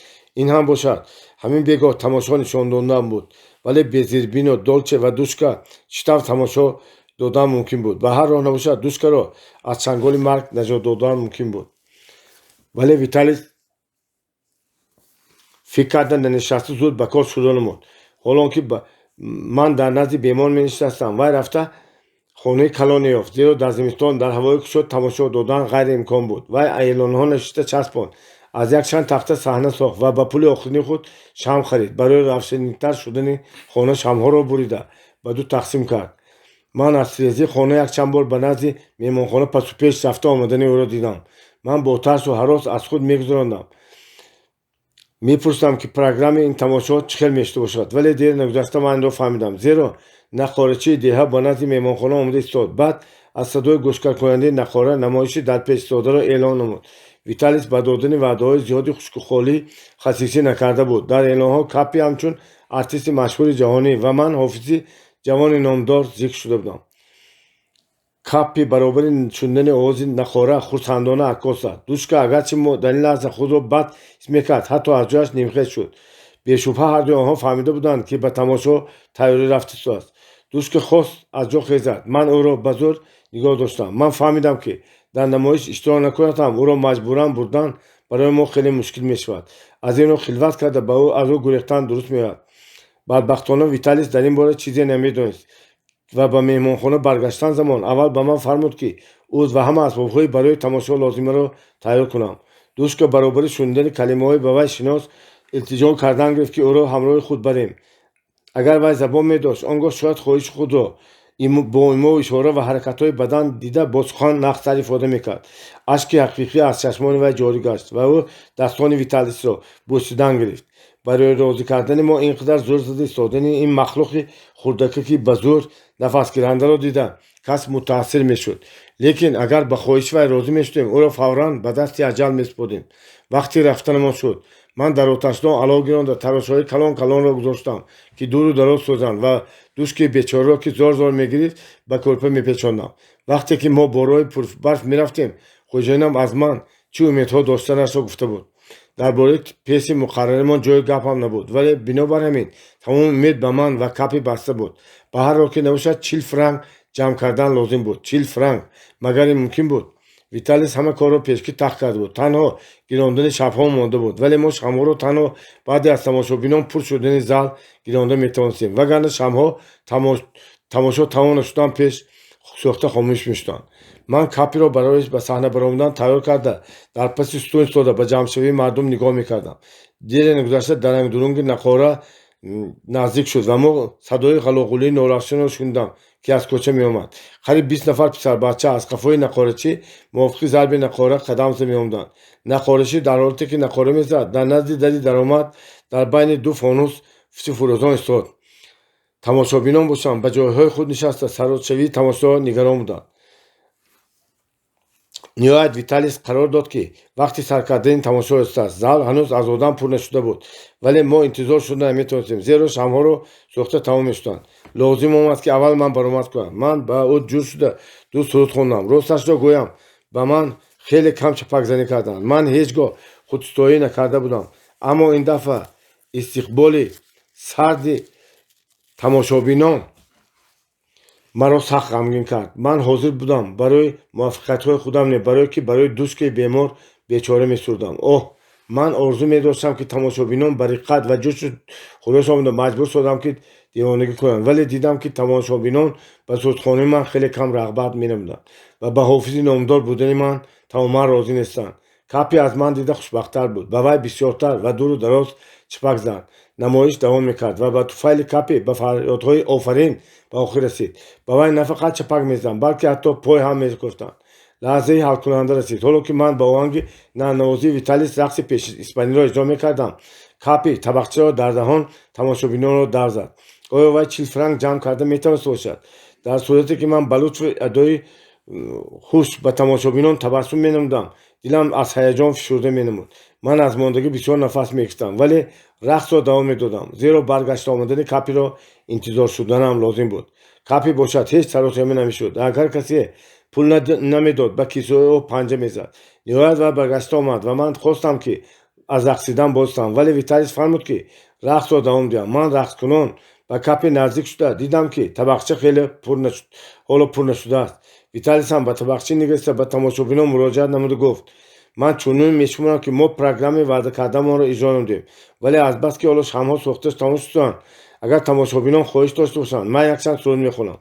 Ин ҳам бошад ҳамин бегоҳ тамошо нишон додан буд. Вале бе Зербино, Долче ва Душка чӣ тавр тамошо додан мумкин буд? Ба ҳар роҳ набошад, Душкаро аз чанголи марг наҷот додан мумкин буд. Вале Виталис фикр карда нанишаста зуд ба кор шурӯъ намуд. Ҳолон ки ман дар назди бемор менишастам, вай рафта хонаи калоне ёфт, зеро дар зимистон дар ҳавои кушод тамошо додан ғайриимкон буд. Вай эълонҳо нишиста часпонд, аз якчанд тахта саҳна сохт ва ба пули охирини худ шамъ харид. Барои равшанитар шудани хона шамъҳоро бурида ба ду тақсим кард. Ман аз тирезаи хона якчанд бор ба назди меҳмонхона пасу пеш рафта омадани ӯро дидам. Ман бо тарсу ҳарос аз худ мегузарондам. Мепурсидам, ки программаи ин тамошо чӣ хел мешуда бошад, вале дер нагузашта ман инро фаҳмидам, зеро нақорачии деҳа ба назди меҳмонхона омада истод. Баъд аз садои гӯшкаркунандаи нақора намоиши дар пеш истодаро эълон намуд. Виталис ба додани ваъдаҳои зиёди хушкухолӣ хасисӣ накарда буд. Дар эълонҳо Капи ҳамчун артисти машҳури ҷаҳонӣ ва ман ҳофизи ҷавони номдор зикр шуда будам. Капи баробари шунидани овози нақора хурсандона аккос зад. Душка агарчи дар ин лаҳза худро бад ҳис мекард, ҳатто аз ҷояш нимхез шуд. Бешубҳа ҳардуи онҳо фаҳмида буданд, ки ба тамошо тайёрӣ рафта истодааст. Душка хост аз ҷо хезад. Ман ӯро ба зӯр нигоҳ доштам. Ман фаҳмидам, ки дар намоиш иштирок накунад ҳам, ӯро маҷбуран бурдан барои мо хеле мушкил мешавад. Аз ин рӯ хилват карда ба ӯ аз ӯ гурехтан дуруст меояд. Бадбахтона Виталис дар ин бора чизе намедонист ва ба меҳмонхона баргаштан замон аввал ба ман фармуд, ки уд ва ҳама асбобҳои барои тамошо лозимаро тайёр кунам. Душка баробари шунидани калимаҳои ба вай шинос илтиҷо кардан гирифт, ки ӯро ҳамроҳи худ барем. Агар вай забон медошт, он гоҳ шояд хоҳиши худро бо имову ишора ва ҳаракатҳои бадан дида бо сухан нағзтар ифода мекард. Ашки ҳақиқӣ аз чашмони вай ҷорӣ гашт ва ӯ дастони Виталисро бӯсидан гирифт. Барои розӣ кардани мо ин қадар зӯр зада истодани ин махлуқи хурдакаки ба зӯр нафасгирандаро дида кас мутаассир мешуд. Лекин агар ба хоҳиши вай розӣ мешудем, ӯро фавран ба дасти аҷал месупордем. Вақти рафтанамон шуд. Ман дар оташдон алов гиронда тарошҳои калон калонро гузоштам, ки дуру дароз сӯзанд, ва Душкаи бечораро, ки зор зор мегирифт, ба кӯрпа мепечондам. Вақте ки мо бо роҳи пурбарф мерафтем, хӯҷаинам аз ман чӣ умедҳо доштанашро гуфта буд. Дар бораи пьеси муқарраримон ҷои гап ҳам набуд, вале бинобар ҳамин тамоми умед ба ман ва Капи баста буд. Ба ҳар роҳ ки набошад, 40 франк ҷамъ кардан лозим буд. 40 франк! Магар ин мумкин буд? Виталис ҳама корро пешкӣ тахт карда буд. Танҳо гирондани шамъҳо монда буд, вале мо шамъҳоро танҳо баъде аз тамошобинон пур шудани зал гиронда метавонистем, вагарна шамъҳо тамошо тамом нашудан пеш сӯхта хомӯш мешуданд. Ман Капиро барои ба саҳна баромадан тайёр карда, дар паси сутун истода ба ҷамъшавии мардум нигоҳ мекардам. Дере нагузашта дарангдурунги нақора наздик шуд ва мо садои ғалоғулии норавшанро шунидам, ки аз кӯча меомад. Қариб 20 нафар писарбача аз қафои нақорачӣ мувофиқи зарби нақора қадам зада меомаданд. Нақорачӣ дар ҳолате ки нақора мезад, дар назди дари даромад дар байни ду фонус фурӯзон истод. Тамошобинон бошанд, ба ҷойҳои худ нишаста, сарросшавии тамошоро нигарон буданд. Ниҳоят Виталис қарор дод, ки вақти сар кардани тамошо расидааст. Зал ҳанӯз аз одам пур нашуда буд, вале мо интизор шуда наметавонистем, зеро шамъҳоро сӯхта тамом мешуданд. Лозим омад, ки аввал ман баромад кунам. Ман ба ӯ ҷур шуда ду суруд хондам. Росташро гӯям, ба ман хеле кам чапакзанӣ карданд. Ман ҳеҷ гоҳ худситоӣ накарда будам, аммо ин дафъа истиқболи сарди тамошобинон маро сахт ғамгин кард. Ман ҳозир будам барои муваффақиятҳои худам не, барое ки барои Душкаи бемор бечора месурудам. Оҳ, ман орзу медоштам, ки тамошобинон ба риққат ва ҷӯшу хурӯш омада маҷбур созам, ки девонагӣ кунанд, вале дидам, ки тамошобинон ба сурудхонии ман хеле кам рағбат менамуданд ва ба ҳофизи номдор будани ман тамоман розӣ нестанд. Капи аз ман дида хушбахттар буд. Ба вай бисёртар ва дуру дароз чапак зад. Намоиш давом мекард ва ба туфайли Капи ба фарёдҳои офарин ба охир расид. Ба вай на фақат чапак мезаданд, балки ҳатто пой ҳам мекӯфтанд. Лаҳзаи ҳалкунанда расид. Ҳоло ки ман ба оҳанги нармнавозии Виталис рақси испаниро иҷро мекардам, Капи табақчаро дар даҳон тамошобинонро дар зад. Оё вай 40 франк ҷамъ карда метавонист бошад, дар сурате ки ман ба лутфи адои хуш ба тамошобинон табассум менамудам, дилам аз ҳаяҷон фишурда менамуд? Ман аз мондагӣ бисёр нафас мекашидам, вале рақсро давом медодам, зеро баргашта омадани Капиро интизор шуданам лозим буд. Капи бошад, ҳеҷ саросема намешуд. Агар касе пул намедод, ба кисаи ӯ панҷа мезад. Ниҳоят вай баргашта омад ва ман хостам, ки аз рақсидан бозистам, вале Виталис фармуд, ки рақсро давом диҳам. Ман рақскунон ба Капи наздик шуда дидам, ки табақча хеле ҳоло пур нашудааст. Виталис ҳам ба табақча нигариста, ба тамошобинон муроҷиат намуда гуфт: «Ман чунин мешуморам, ки мо программаи ваъда кардамонро иҷро намудем, вале азбаски ҳоло шамъҳо сӯхта тамом шуданд, агар тамошобинон хоҳиш дошта бошанд, ман якчанд суруд мехонам».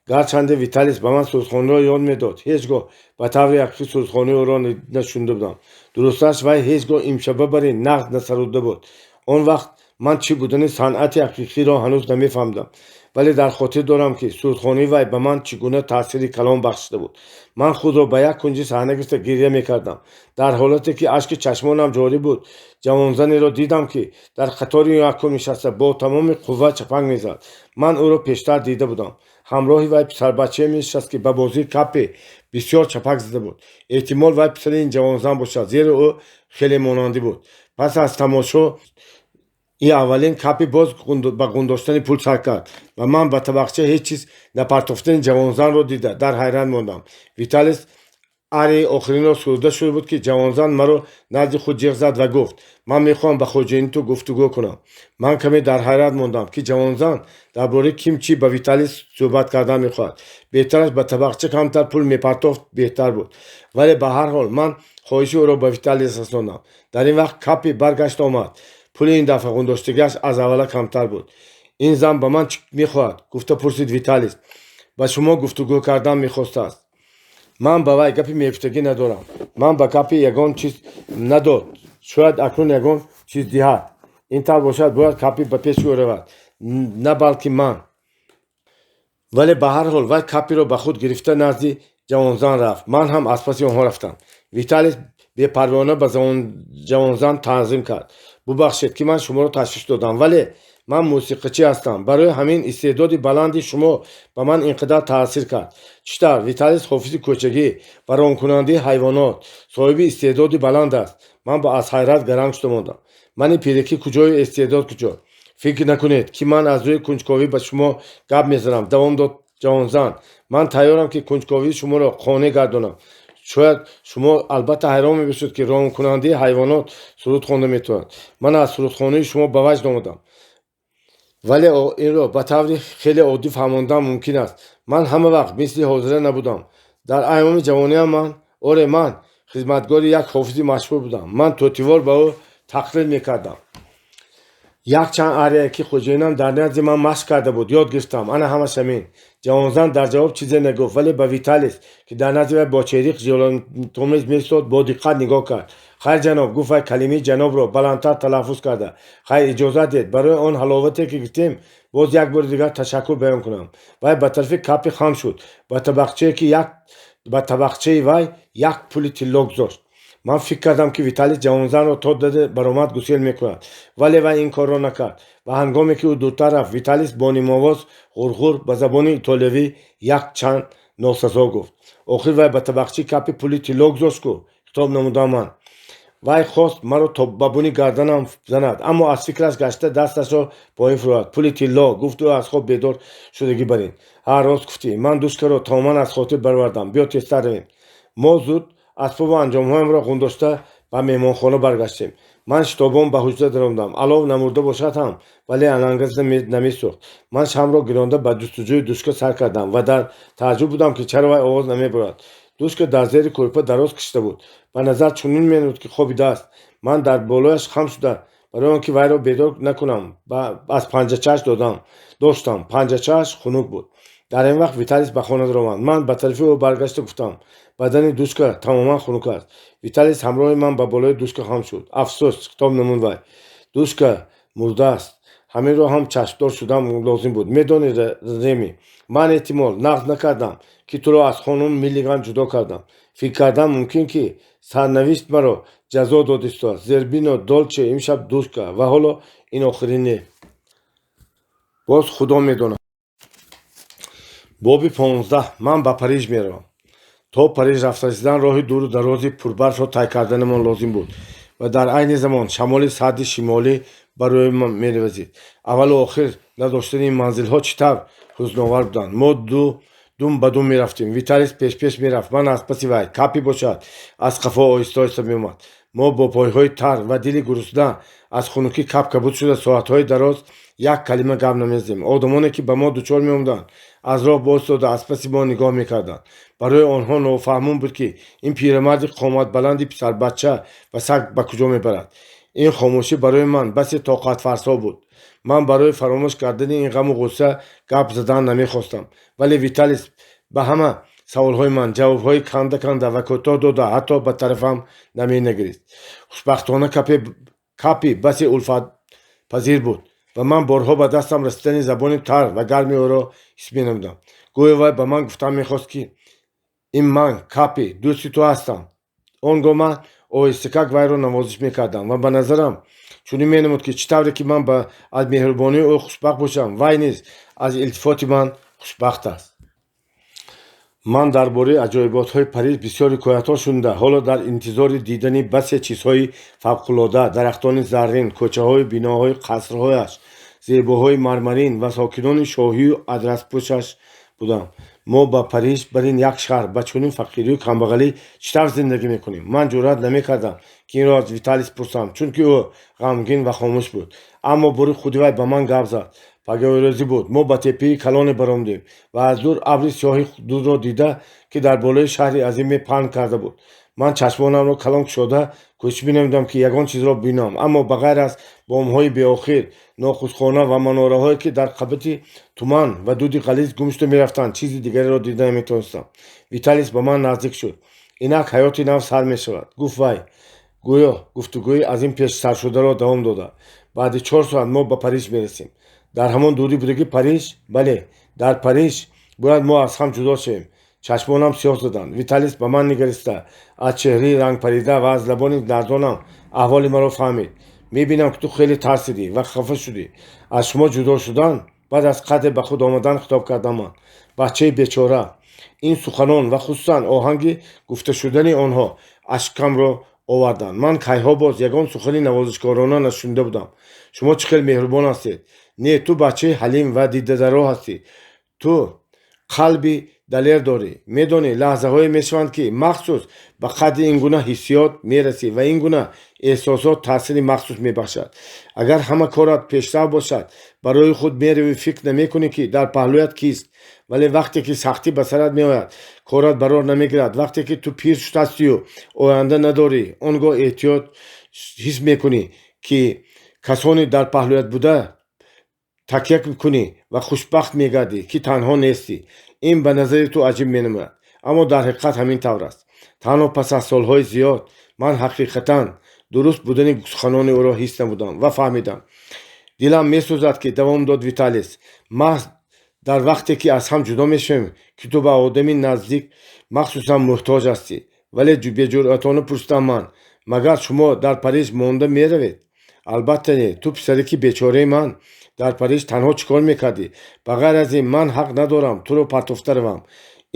Гарчанде Виталис ба ман сурудхониро ёд медод, ҳеҷ гоҳ ба таври ҳақиқӣ сурудхонии ӯро нашунида будам. Дурусташ, вай ҳеҷ гоҳ имшаба барин нағз насаруда буд. Он вақт ман чӣ будани санъати ҳақиқиро ҳанӯз намефаҳмидам, вале дар хотир дорам, ки сурудхонии вай ба ман чӣ гуна таъсири калон бахшида буд. Ман худро ба як кунҷи саҳна гирифта гиря мекардам. Дар ҳолате ки ашки чашмонам ҷорӣ буд, ҷавонзанеро дидам, ки дар қатори якум нишаста, бо тамоми қувва чапанг мезад. Ман ӯро пештар дида будам. Ҳамроҳи вай писарбачае менишаст, ки ба бозии Капи бисёр чапак зада буд. Эҳтимол, вай писари ин ҷавонзан бошад, зеро ӯ хеле монандӣ буд. Пас аз тамошо и аввалин Капи боз ба ғундоштани пул сар кард ва ман ба табақча ҳеҷ чиз напартофтани ҷавонзанро дида, дар ҳайрат мондам. Виталис арияи охиринро суруда шуда буд, ки ҷавонзан маро назди худ ҷиғ зад ва гуфт: «Ман мехоҳам ба хоҷаини ту гуфтугӯ кунам». Ман каме дар ҳайрат мондам, ки ҷавонзан дар бораи ким чӣ ба Виталис суҳбат кардан мехоҳад. Беҳтараш ба табақча камтар пул мепартофт, беҳтар буд, вале ба ҳар ҳол ман хоҳиши ӯро ба Виталис расондам. Дар ин вақт Капи баргашта омад. Пули ин дафъа ғундоштагиаш аз аввала камтар буд. «Ин зан ба ман чӣ мехоҳад?» — гуфта пурсид Виталис. «Ба шумо гуфтугӯ кардан мехостааст». Ман ба вай гапи мефтагӣ надорам. Ман ба Капи ягон чиз надод, шояд акнун ягон чиз диҳад. Ин тавр бошад, бояд Капи ба пеши ӯ равад, на балки ман. Вале ба ҳар ҳол вай Капиро ба худ гирифта, назди ҷавонзан рафт. Ман ҳам аз паси онҳо рафтам. Виталис бепарвоона ба ҷавонзан таъзим кард: «Бубахшед, ки ман шуморо ташвиш додам, вале ман мусиқичӣ ҳастам. Барои ҳамин истеъдоди баланди шумо ба ман ин қадар таъсир кард». Чӣ тавр Виталис, ҳофизи кӯчагӣ ва ромкунандаи ҳайвонот, соҳиби истеъдоди баланд аст, ман аз ҳайрат гаранг шуда мондам. Мани пиракӣ куҷою истеъдод куҷо? «Фикр накунед, ки ман аз рӯи кунҷковӣ ба шумо гап мезанам», — давом дод ҷавонзан. «Ман тайёрам, ки кунҷковии шуморо қонеъ гардонам. Шояд шумо албатта ҳайрон мебошед, ки ромкунандаи ҳайвонот суруд хонда метавонад. Ман аз сурудхонии шумо ба ваҷд омадам, вале инро ба таври хеле оддӣ фаҳмондан мумкин аст. Ман ҳама вақт мисли ҳозира набудам. Дар айёми ҷавониам ман, оре, ман хизматгори як ҳофизи машҳур будам. Ман тӯтивор ба ӯ тақлид мекардам. Якчанд ария, ки хоҷаинам дар назди ман машқ карда буд, ёд гирифтам. Ана ҳамаш ҳамин». Ҷавонзан дар ҷавоб чизе нагуфт, вале ба Виталис, ки дар назди вай бо чеҳраи хиҷолатомез меистод, бо диққат нигоҳ кард. «Хайр, ҷаноб», — гуфт вай, калимаи ҷанобро баландтар талаффуз карда. «Хайр, иҷозат диҳед барои он ҳаловате, ки гирифтем, боз як бори дигар ташаккур баён кунам». Вай ба тарафи Капи хам шуд, ба табақчаи вай як пули тилло гузошт. Ман фикр кардам, ки Виталис ҷавонзанро то дади баромад гусел мекунад, вале вай ин корро накард ва ҳангоме ки ӯ дуртар рафт, Виталис бо нимовоз ғурғур ба забони итолиёвӣ якчанд носазо гуфт. «Охир вай ба табақчаи Капи пули тилло гузошт ку», — хитоб намудам ман. Вай хост маро то ба буни гарданам занад, аммо аз фикраш гашта, дасташро поин фурӯрд. «Пули тилло», — гуфт ӯ аз хоб бедор шудагӣ барин. «Ҳа, рост гуфтӣ, ман душкаро тамоман аз хотир баровардам. Биё, тезтар равем». Мо зуд асбобу анҷомҳоямро ғундошта, ба меҳмонхона баргаштем. Ман шитобон ба ҳуҷра даромадам. Алов намурда бошад ҳам, вале аланга намесӯхт. Ман шамъро гиронда, ба ҷустуҷӯи душка сар кардам ва дар тааҷҷуб будам, ки чаро вай овоз намебарад. Душка дар зери кӯрпа дароз кашида буд. Ба назар чунин менамуд, ки хобидааст. Ман дар болояш хам шуда, барои он ки вайро бедор накунам, аз панҷачааш додам доштам. Панҷачааш хунук буд. Дар ин вақт Виталис ба хона даромад. Ман ба тарафи ӯ баргашта гуфтам: «Бадани душка тамоман хунук аст». Виталис ҳамроҳи ман ба болои душка хам шуд. «Афсӯс», — хитоб намуд вай, «душка мурдааст. Ҳаминро ҳам чашмдор шудан лозим буд. Медонӣ, Реми, ман эҳтимол нағз накардам, ки туро аз хонум Миллиган ҷудо кардам. Фикр кардан мумкин, ки сарнавишт маро ҷазо дод истодааст. Зербино Долче, имшаб душка, ва ҳоло ин охирин не». Боз Худо медонад. Боби 15. Ман ба Париж меравам. То Париж рафта расидан роҳи дуру дарози пурбарфро тай карданамон лозим буд ва дар айни замон шамоли сарди шимолӣ ба рӯямон мевазид. Аввалу охир надоштани ин манзилҳо чӣ тавр ҳузновар буданд. Мо дум ба дум мерафтем. Виталис пешпеш мерафт, ман аз паси вай, Капи бошад, аз қафо оҳиста оҳиста меомад. Мо бо пойҳои тар ва дили гурусна, аз хунукӣ кабкабуд шуда, соатҳои дароз як калима гап намезадем. Одамоне, ки ба мо дучор меомаданд, аз роҳ боистода, аз паси мо нигоҳ мекарданд. Барои онҳо нофаҳмум буд, ки ин пирамарди қоматбаланди писарбача ва саг ба куҷо мебарад. Ин хомӯшӣ барои ман басе тоқатфарсо буд. Ман барои фаромӯш кардани ин ғаму ғусса гап задан намехостам, вале Виталис ба ҳама саволҳои ман ҷавобҳои канда канда ва кӯтоҳ дода, ҳатто ба тарафам наменагарист. Хушбахтона, Капи басе улфатпазир буд ва ман борҳо ба дастам расидани забони тар ва гарми ӯро ҳис менамудам. Гӯё вай ба ман гуфтан мехост, ки ин ман, Капи, дӯсти ту ҳастам. Он гоҳ ман оҳистакак вайро навозиш мекардам ва ба назарам чунин менамуд, ки чӣ тавре ки ман аз меҳрубонии ӯ хушбахт бошам, вай низ аз илтифоти ман хушбахт аст. Ман дар бораи аҷоиботҳои Париж бисёр ҳикоятҳо шунида, ҳоло дар интизори дидани басе чизҳои фавқулода: дарахтони заррин, кӯчаҳою биноҳои қасрҳояш, зебоҳои мармарин ва сокинони шоҳию адраспӯшаш будам. Мо ба Париж, бар ин як шаҳр, ба чунин фақирию камбағалӣ чӣ тавр зиндагӣ мекунем? Ман ҷуръат намекардам, ки инро аз Виталис пурсам, чунки ӯ ғамгин ва хомӯш буд. Аммо бори худи вай ба ман гап зад. Пагоҳирӯзӣ буд. Мо ба теппаи калоне баромадем ва аз дур абри сиёҳи дудро дида, ки дар болои шаҳри азиме паҳн карда буд. Ман чашмонамро калон кушода кӯшиш менамудам, ки ягон чизро бинам, аммо ба ғайр аз бомҳои беохир, нохусхона ва манораҳое, ки дар қабати туман ва дуди ғализ гум шуда мерафтанд, чизи дигареро дида наметавонистам. Виталис ба ман наздик шуд. «Инак ҳаёти нав сар мешавад», гуфт вай, гӯё гуфтугӯи аз ин пеш саршударо давом дода. «Баъди 4 соат мо ба Париж мерасем.» «Дар ҳамон дурӣ будагӣ Париж?» «Бале, дар Париж бояд мо аз ҳам ҷудо шавем.» Чашмонам сиёҳ заданд. Виталис ба ман нигариста, аз чеҳраи рангпарида ва аз лабони ларзонам аҳволи маро фаҳмид. «Мебинам, ки ту хеле тарсидӣ ва хафа шудӣ.» «Аз шумо ҷудо шудан?» Баъд аз қадре ба худ омадан хитоб кардам ман. «Бачаи бечора.» Ин суханон ва хусусан оҳанги гуфта шудани онҳо ашкамро оварданд. Ман кайҳо боз ягон сухани навозишкорона нашунида будам. «Шумо чӣ хел меҳрубон ҳастед!» «Не, ту бачаи ҳалим ва дидадаро ҳастӣ. Ту қалби далер дорӣ. Медонӣ, лаҳзаҳое мешаванд, ки махсус ба қадри ин гуна ҳиссиёт мерасӣ ва ин гуна эҳсосот таъсири махсус мебахшад. Агар ҳама корат пешрав бошад, барои худ меравӣ, фикр намекунӣ, ки дар паҳлӯят кист. Вале вақте ки сахтӣ ба сарат меояд, корат барор намегирад, вақте ки ту пир шудастию оянда надорӣ, он гоҳ эҳтиёт ҳис мекунӣ, ки касоне дар паҳлӯят буда такя кунӣ ва хушбахт мегардӣ, ки танҳо нестӣ. Ин ба назари ту аҷиб менамояд, аммо дар ҳақиқат ҳамин тавр аст.» Танҳо пас аз солҳои зиёд ман ҳақиқатан дуруст будани суханони ӯро ҳис намудам ва фаҳмидам. «Дилам месӯзад, ки, давом дод Виталис, маҳз дар вақте ки аз ҳам ҷудо мешавем, ки ту ба одами наздик махсусан муҳтоҷ ҳастӣ.» «Вале, беҷуръатона пурсидам ман, магар шумо дар Париж монда меравед?» «Албатта не. Ту, писараки бечораи ман, дар Париж танҳо чӣ кор мекардӣ? Ба ғайр аз ин, ман ҳақ надорам туро партофта равам.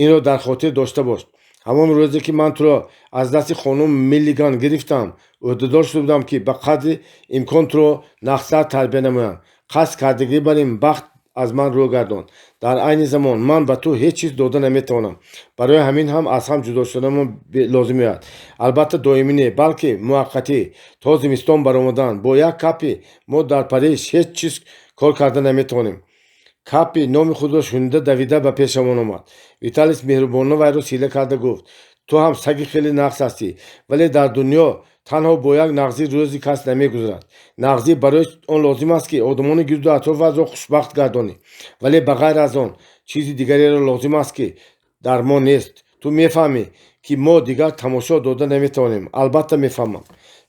Инро дар хотир дошта бош: ҳамон рӯзе, ки ман туро аз дасти хонум Миллиган гирифтам, ӯҳдадор шуда будам, ки ба қадри имкон туро нағзтар тарбия намоям. Қасд кардагӣ бар ин бахт аз ман рӯ гардонд. Дар айни замон ман ба ту ҳеҷ чиз дода наметавонам. Барои ҳамин ҳам аз ҳам ҷудо шуданамон лозим меояд. Албатта, доимӣ не, балки муваққатӣ, то зимистон баромадан. Бо як Капи мо дар Париж ҳеҷ чиз кор карда наметавонем.» Капи номи худро шунида, давида ба пешамон омад. Виталис меҳрубонона вайро сила карда гуфт: «Ту ҳам саги хеле нағз ҳастӣ, вале дар дунё танҳо бо як нағзӣ рӯзи кас намегузарад. Нағзӣ барои он лозим аст, ки одамони гирду атрофатро хушбахт гардонӣ, вале ба ғайр аз он чизи дигареро лозим аст, ки дар мо нест. Ту мефаҳмӣ, ки мо дигар тамошо дода наметавонем?» «Албатта, мефаҳмам.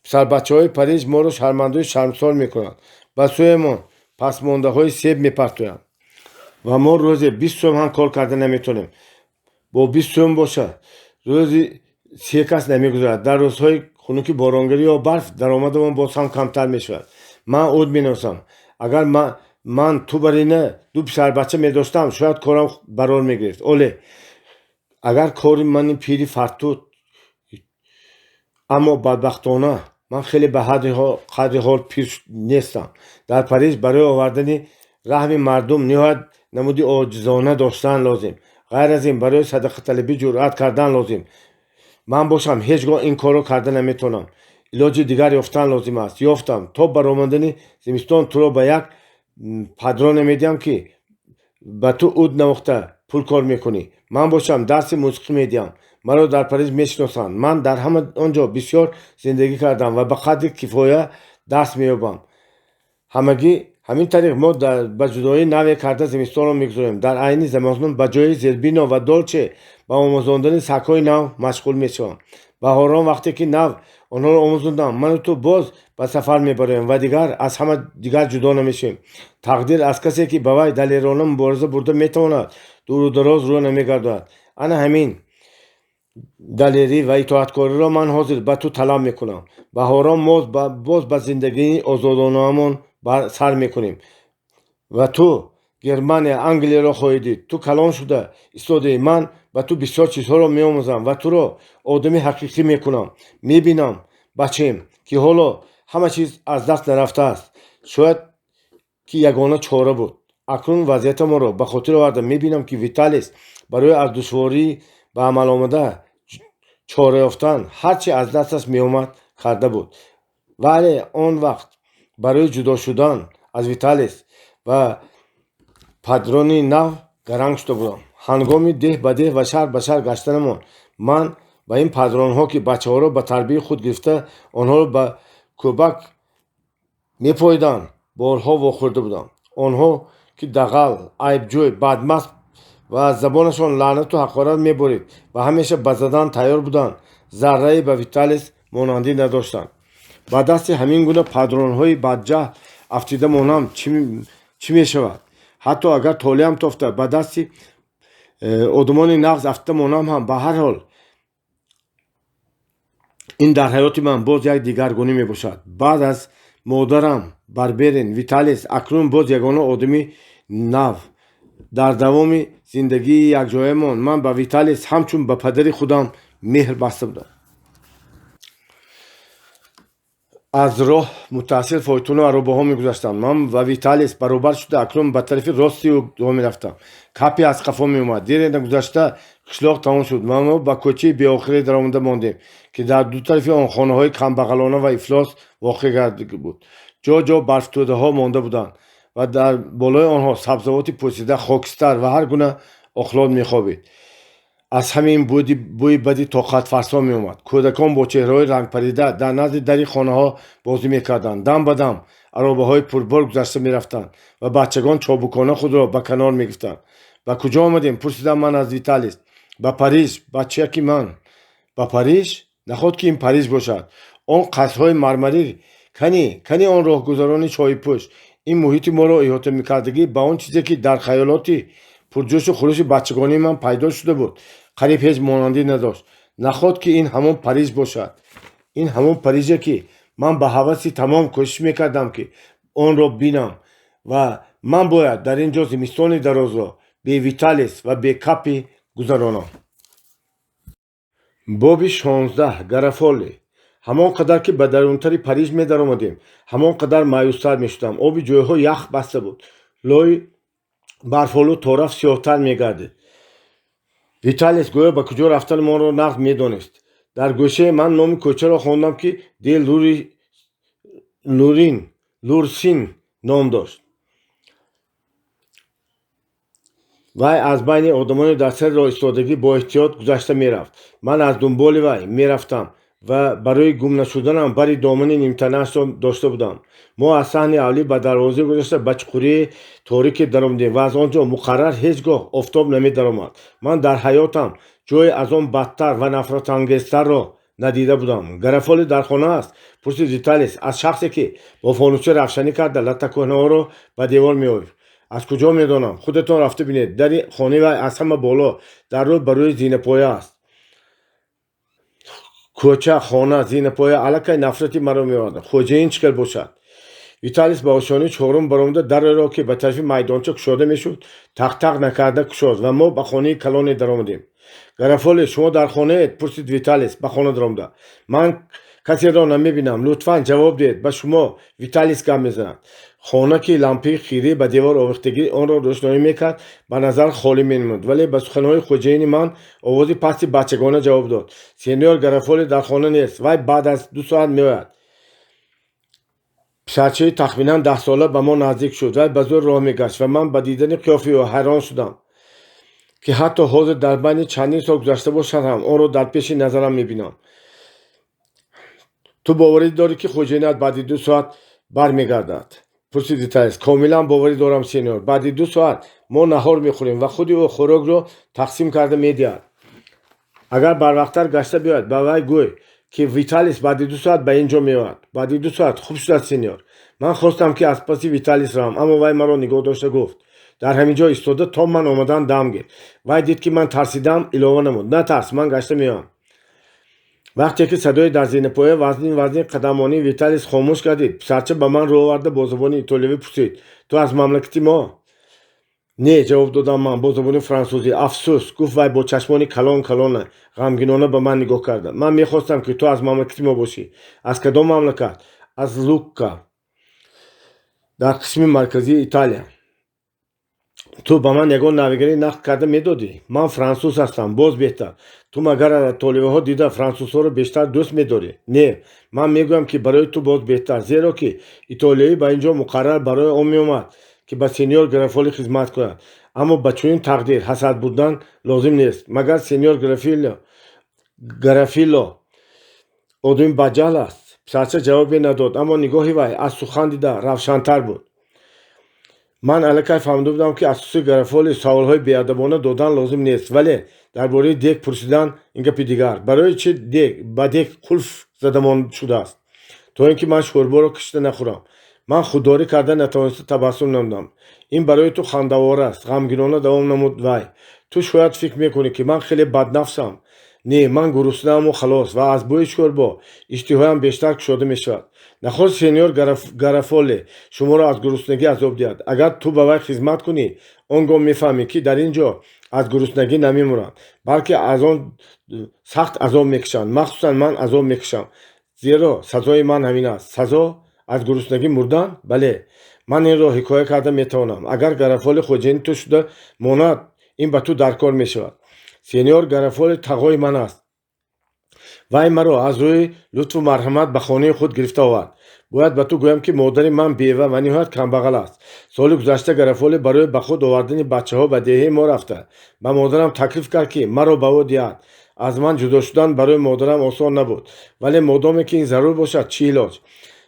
Писарбачаҳои Париж моро шармандаю шармсор мекунанд, ба сӯямон пасмондаҳои себ мепартоянд ва мо рӯзе 20 сӯм ҳам кор карда наметавонем. Бо 20 сӯм бошад, рӯзи се кас намегузарад. Дар рӯзҳои хунуки боронгарӣ ё барф даромадамон боз ҳам камтар мешавад. Ман уд менавозам. Агар Ман ту барина ду писарбача медоштам, шояд корам барор мегирифт. Оле, агар кори мани пири фартут, аммо бадбахтона ман хеле ба қадри ҳол пир нестам. Дар Париж барои овардани раҳми мардум ниҳоят намуди оҷизона доштан лозим. Ғайр аз ин, барои садақаталабӣ ҷуръат кардан лозим. Ман бошам ҳеҷ гоҳ ин корро карда наметавонам. Илоҷи дигар ёфтан лозим аст. Ёфтам. То баромадани зимистон туро ба як падроне медиҳам, ки ба ту уд навохта пул кор мекунӣ. Ман бошам дарси мусиқӣ медиҳам. Маро дар Париж мешиносанд. Ман дар ҳама он ҷо бисёр зиндагӣ кардам ва ба қадри кифоя даст меёбам. Ҳамагӣ ҳамин тариқ мо ба ҷудоии наве карда зимистонро мегузорем. Дар айни замон ба ҷои Зербино ва Долче ба омӯзондани сагҳои нав машғул мешавам. Баҳорон, вақте ки нав онҳоро омӯзондам, ману ту боз ба сафар мебароем ва дигар аз ҳама дигар ҷудо намешавем. Тақдир аз касе, ки ба вай далерона мубориза бурда метавонад, дуру дароз рӯ намегардонад. Ана ҳамин далерӣ ва итоаткориро ман ҳозир ба ту талаб мекунам. Баҳорон мо боз ба зиндагии озодонаамон сар мекунем ва ту Германия, Англияро хоҳӣ дид. Ту калон шуда истодаӣ. Ман ба ту бисёр чизҳоро меомӯзам ва туро одами ҳақиқӣ мекунам. Мебинам, бачем, ки ҳоло ҳама чиз аз даст нарафтааст. Шояд ки ягона чора буд. Акнун вазъиятамонро ба хотир оварда мебинам, ки Виталис барои аз душворӣ ба амал омада чора ёфтан ҳар чи аз дасташ меомад карда буд. Вале он вақт барои ҷудо шудан аз Виталис ва падрони нав гаранг шуда будам. Ҳангоми деҳ ба деҳ ва шаҳр ба шаҳр гаштанамон ман ба ин падронҳо, ки бачаҳоро ба тарбияи худ гирифта, онҳоро ба кӯбак мепоиданд, борҳо вохӯрда будам. Онҳо ки дағал, айбҷӯй, бадмаст ва аз забонашон лаънату ҳақорат меборид ва ҳамеша ба задан тайёр буданд, заррае ба Виталис монандӣ надоштанд. Ба дасти ҳамин гуна падронҳои бадҷаҳл афтида монам, чӣ мешавад? Ҳатто агар толеам тофта ба дасти одамони нағз афтида монам ҳам, ба ҳар ҳол ин дар ҳаёти ман боз як дигаргунӣ мебошад. Баъд аз модарам Барберин, Виталис акнун боз ягона одами нав. Дар давоми зиндагии якҷоямон ман ба Виталис ҳамчун ба падари худам меҳр баста будам. Аз роҳ мутаассир фойтуну аробаҳо мегузаштанд. Ман ва Виталис баробар шуда акнун ба тарафи рости ӯ мерафтам. Капи аз қафо меомад. Дере нагузашта қишлоқ тамом шуд ва мо ба кӯчаи беохире даромада мондем, ки дар ду тарафи он хонаҳои камбағалона ва ифлос воқеъ гардида буд. Ҷо ҷо барфтӯдаҳо монда буданд ва дар болои онҳо сабзавоти пӯсида, хокистар ва ҳар гуна охлот мехобид. Аз ҳамин бӯи бади тоқатфарсо меомад. Кӯдакон бо чеҳраҳои рангпарида дар назди дари хонаҳо бозӣ мекарданд. Дам ба дам аробаҳои пурбор гузашта мерафтанд ва бачагон чобукона худро ба канор мегирифтанд. Ба куҷо омадем? Пурсидам ман аз Виталис. Ба Париж, бачаки ман. Ба Париж? Наход ки ин Париж бошад. Он қасрҳои мармарӣ, кани, кани он роҳгузарони чойпӯш, ин муҳити моро иҳота мекардагӣ ба он чизе, ки дар хаёлоти пурҷӯшу хурӯши бачагонии ман пайдо шуда буд, қариб ҳеҷ монандӣ надошт. Наход ки ин ҳамон Париж бошад. Ин ҳамон Париже, ки ман ба ҳаваси тамом кӯшиш мекардам, ки онро бинам, ва ман бояд дар ин ҷо зимистони дарозро бе Виталис ва бе Капи гузаронам. Боби 16. Гарафолли. Ҳамон қадар ки ба дарунтари Париж медаромадем, ҳамон қадар маъюстар мешудам. Оби ҷойҳо ях баста буд, лои барфолуд торафт сиёҳтар мегардид. Виталис гӯё ба куҷо рафтанамонро нағз медонист. Дар гӯшае ман номи кӯчаро хондам, ки де Лурин, Лурсин ном дошт. Вай аз байни одамони дар сари роҳ истодагӣ бо эҳтиёт гузашта мерафт. Ман аз дунболи вай мерафтам ва барои гум нашуданам бари домани нимтанаашро дошта будам. Мо аз саҳни аввалӣ ба дарвоза гузашта ба чуқурии торике даромадем ва аз он ҷо муқаррар ҳеҷ гоҳ офтоб намедаромад. Ман дар ҳаётам ҷое аз он бадтар ва нафратангезтарро надида будам. Гарафоли дар хона аст? Пурсид Виталис аз шахсе, ки бо фонусча равшанӣ карда латтакӯҳнаҳоро ба девор меовехт. Аз куҷо медонам? Худатон рафта бинед. Дари хонаи вай аз ҳама боло дар рӯ ба рӯи зинапоя аст. Кӯча, хона, зинапоя аллакай нафрати маро меовард. Хоҷаин чӣ хел бошад? Виталис ба ошёнаи чорум баромада, дареро, ки ба тарафи майдонча кушода мешуд, тақ-тақ накарда кушод ва мо ба хонаи калоне даромадем. «Гарафоли, шумо дар хонаед?» — пурсид Виталис ба хона даромада. «Ман касеро намебинам. Лутфан ҷавоб диҳед, ба шумо Виталис гап мезанад». Хона, ки лампаи хирӣ ба девор овехтагӣ онро рӯшноӣ мекард, ба назар холӣ менамуд, вале ба суханҳои хоҷаини ман овози пасти бачагона ҷавоб дод: «Сеньор Гарафоли дар хона нест. Вай баъд аз 2 соат меояд». Писарчаи тахминан 10сола ба мо наздик шуд. Вай ба зӯр роҳ мегашт ва ман ба дидани қиёфаи ӯ ҳайрон шудам, ки ҳатто ҳозир, дар байни чандин сол гузашта бошад ҳам, онро дар пеши назарам мебинам. «Ту боварӣ дорӣ, ки хоҷаинат баъди 2 соат бармегардад?» — пурсид Виталис. «Комилан боварӣ дорам, сеньор. Баъди 2 соат мо наҳор мехӯрем ва худи ӯ хӯрокро тақсим карда медиҳад. Агар барвақттар гашта биёяд, ба вай гӯй, ки Виталис баъди 2 соат ба ин ҷо меояд». «Баъди 2 соат хуб шудааст, сеньор». Ман хостам, ки аз паси Виталис равам, аммо вай маро нигоҳ дошта гуфт: «Дар ҳамин ҷо истода, то ман омадан дам гир». Вай дид, ки ман тарсидам, илова намуд: «Натарс, ман гашта меоям». Вақте ки садои дар зинапоя вазнин вазнин қадамонии Виталис хомӯш гардид, писарча ба ман рӯ оварда, бо забони итолиёвӣ пурсид: «Ту аз мамлакати мо?» «Не», — ҷавоб додам ман бо забони франсузӣ. «Афсӯс», — гуфт вай, бо чашмони калон калона ғамгинона ба ман нигоҳ карда. «Ман мехостам, ки ту аз мамлакати мо бошӣ». «Аз кадом мамлакат?» «Аз Лукка, дар қисми марказии Италия». «Ту ба ман ягон навигарӣ нақл карда медодӣ?» «Ман франсуз ҳастам». «Боз беҳтар. Ту магар аз итолиёиҳо дида франсузҳоро бештар дӯст медорӣ?» «Не, ман мегӯям, ки барои ту боз беҳтар, зеро ки итолиёӣ ба ин ҷо муқаррар барои он меомад, ки ба сеньор Гарафоли хизмат кунад. Аммо ба чунин тақдир ҳасад бурдан лозим нест. Магар сеньор Гарафило одами бадҷаҳл аст?» Писарча ҷавобе надод, аммо нигоҳи вай аз сухан дида равшантар буд. Ман аллакай фаҳмида будам, ки аз хусуси Гарафоли саволҳои беадабона додан лозим нест, вале дар бораи дег пурсидан ин гапи дигар. «Барои чӣ ба дег қулф зада шудааст?» «То ин ки ман шӯрборо кашида нахӯрам». Ман худдорӣ карда натавониста табассум намудам. «Ин барои ту хандаовар аст», — ғамгинона давом намуд вай. «Ту шояд фикр мекунӣ, ки ман хеле баднафсам. Не, ман гуруснааму халос ва аз бӯи шӯрбо иштиҳоям бештар кушода мешавад. Нахост сеньор Гарафоле шуморо аз гуруснагӣ азоб диҳад. Агар ту ба вай хизмат кунӣ, он гоҳ мефаҳмӣ, ки дар ин ҷо аз гуруснагӣ намемуранд, балки аз он сахт азоб мекашанд. Махсусан ман азоб мекашам, зеро сазои ман ҳамин аст». «Сазо? Аз гуруснагӣ мурдан?» «Бале, ман инро ҳикоя карда метавонам. Агар Гарафоли хоҷаини ту шуда монад, ин ба ту даркор мешавад. Сеньор Гарафоли тағои ман аст. Вай маро аз рӯи лутфу марҳамат ба хонаи худ гирифта овард. Бояд ба ту гӯям, ки модари ман бева ва ниҳоят камбағал аст. Соли гузашта Гарафоли барои ба худ овардани бачаҳо ба деҳаи мо рафта, ба модарам таклиф кард, ки маро ба ӯ диҳад. Аз ман ҷудо шудан барои модарам осон набуд, вале модоме ки ин зарур бошад, чӣ илоҷ?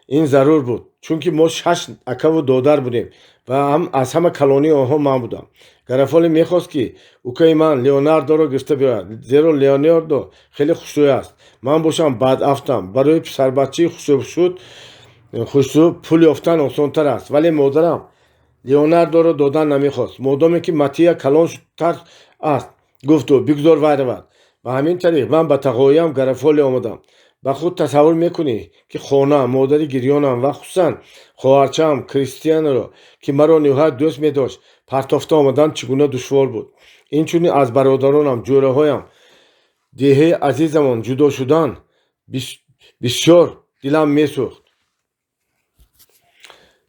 Ин зарур буд, чунки мо шаш акаву додар будем ва аз ҳама калонии онҳо ман будам. Гарафоли мехост, ки укаи ман Леонардоро гирифта биёяд, зеро Леонардо хеле хушрӯй аст. Ман бошам бадафтам. Барои писарбачаи хушрӯ пул ёфтан осонтар аст. Вале модарам Леонардоро додан намехост. Модоме ки Матия калонтар аст, гуфт ӯ, бигзор вай равад. Ба ҳамин тариқ ман ба тағоиям Гарафоле омадам. Ба худ тасаввур мекунӣ, ки хона, модари гирёнам ва хусусан хоҳарчаам Кристианаро, ки маро ниҳоят дӯст медошт, партофта омадан чӣ гуна душвор буд. Инчунин аз бародаронам, ҷӯраҳоям, деҳаи азизамон ҷудо шудан бисёр дилам месӯхт.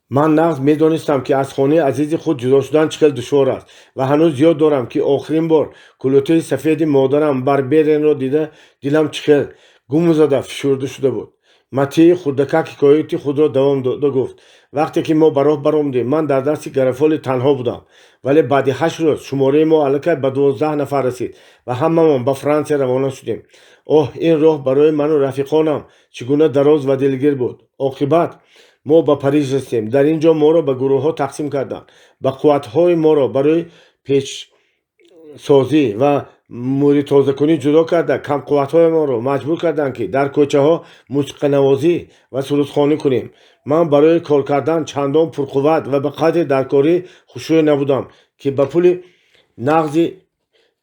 Ман нағз медонистам, ки аз хонаи азизи худ ҷудо шудан чӣ хел душвор аст, ва ҳанӯз ёд дорам, ки охирин бор кулӯтаи сафеди модарам Барберенро дида, дилам чӣ хел гумзада фишурда шуда буд». Матеи хурдакак ҳикояти худро давом дода гуфт: «Вақте ки мо ба роҳ баромадем, ман дар дасти Гарафоли танҳо будам, вале баъди 8 рӯз шумораи мо аллакай ба 12 нафар расид ва ҳамамон ба Франсия равона шудем. Оҳ, ин роҳ барои ману рафиқонам чӣ гуна дароз ва дилгир буд! Оқибат мо ба Париж расидем. Дар ин ҷо моро ба гурӯҳҳо тақсим карданд. Ба қувватҳои моро барои печсозӣ ва мӯритозакунӣ ҷудо карда, камқувватҳои моро маҷбур карданд, ки дар кӯчаҳо мусиқанавозӣ ва сурудхонӣ кунем. Ман барои кор кардан чандон пурқувват ва ба қадри даркорӣ хушрӯй набудам, ки ба пули нағзи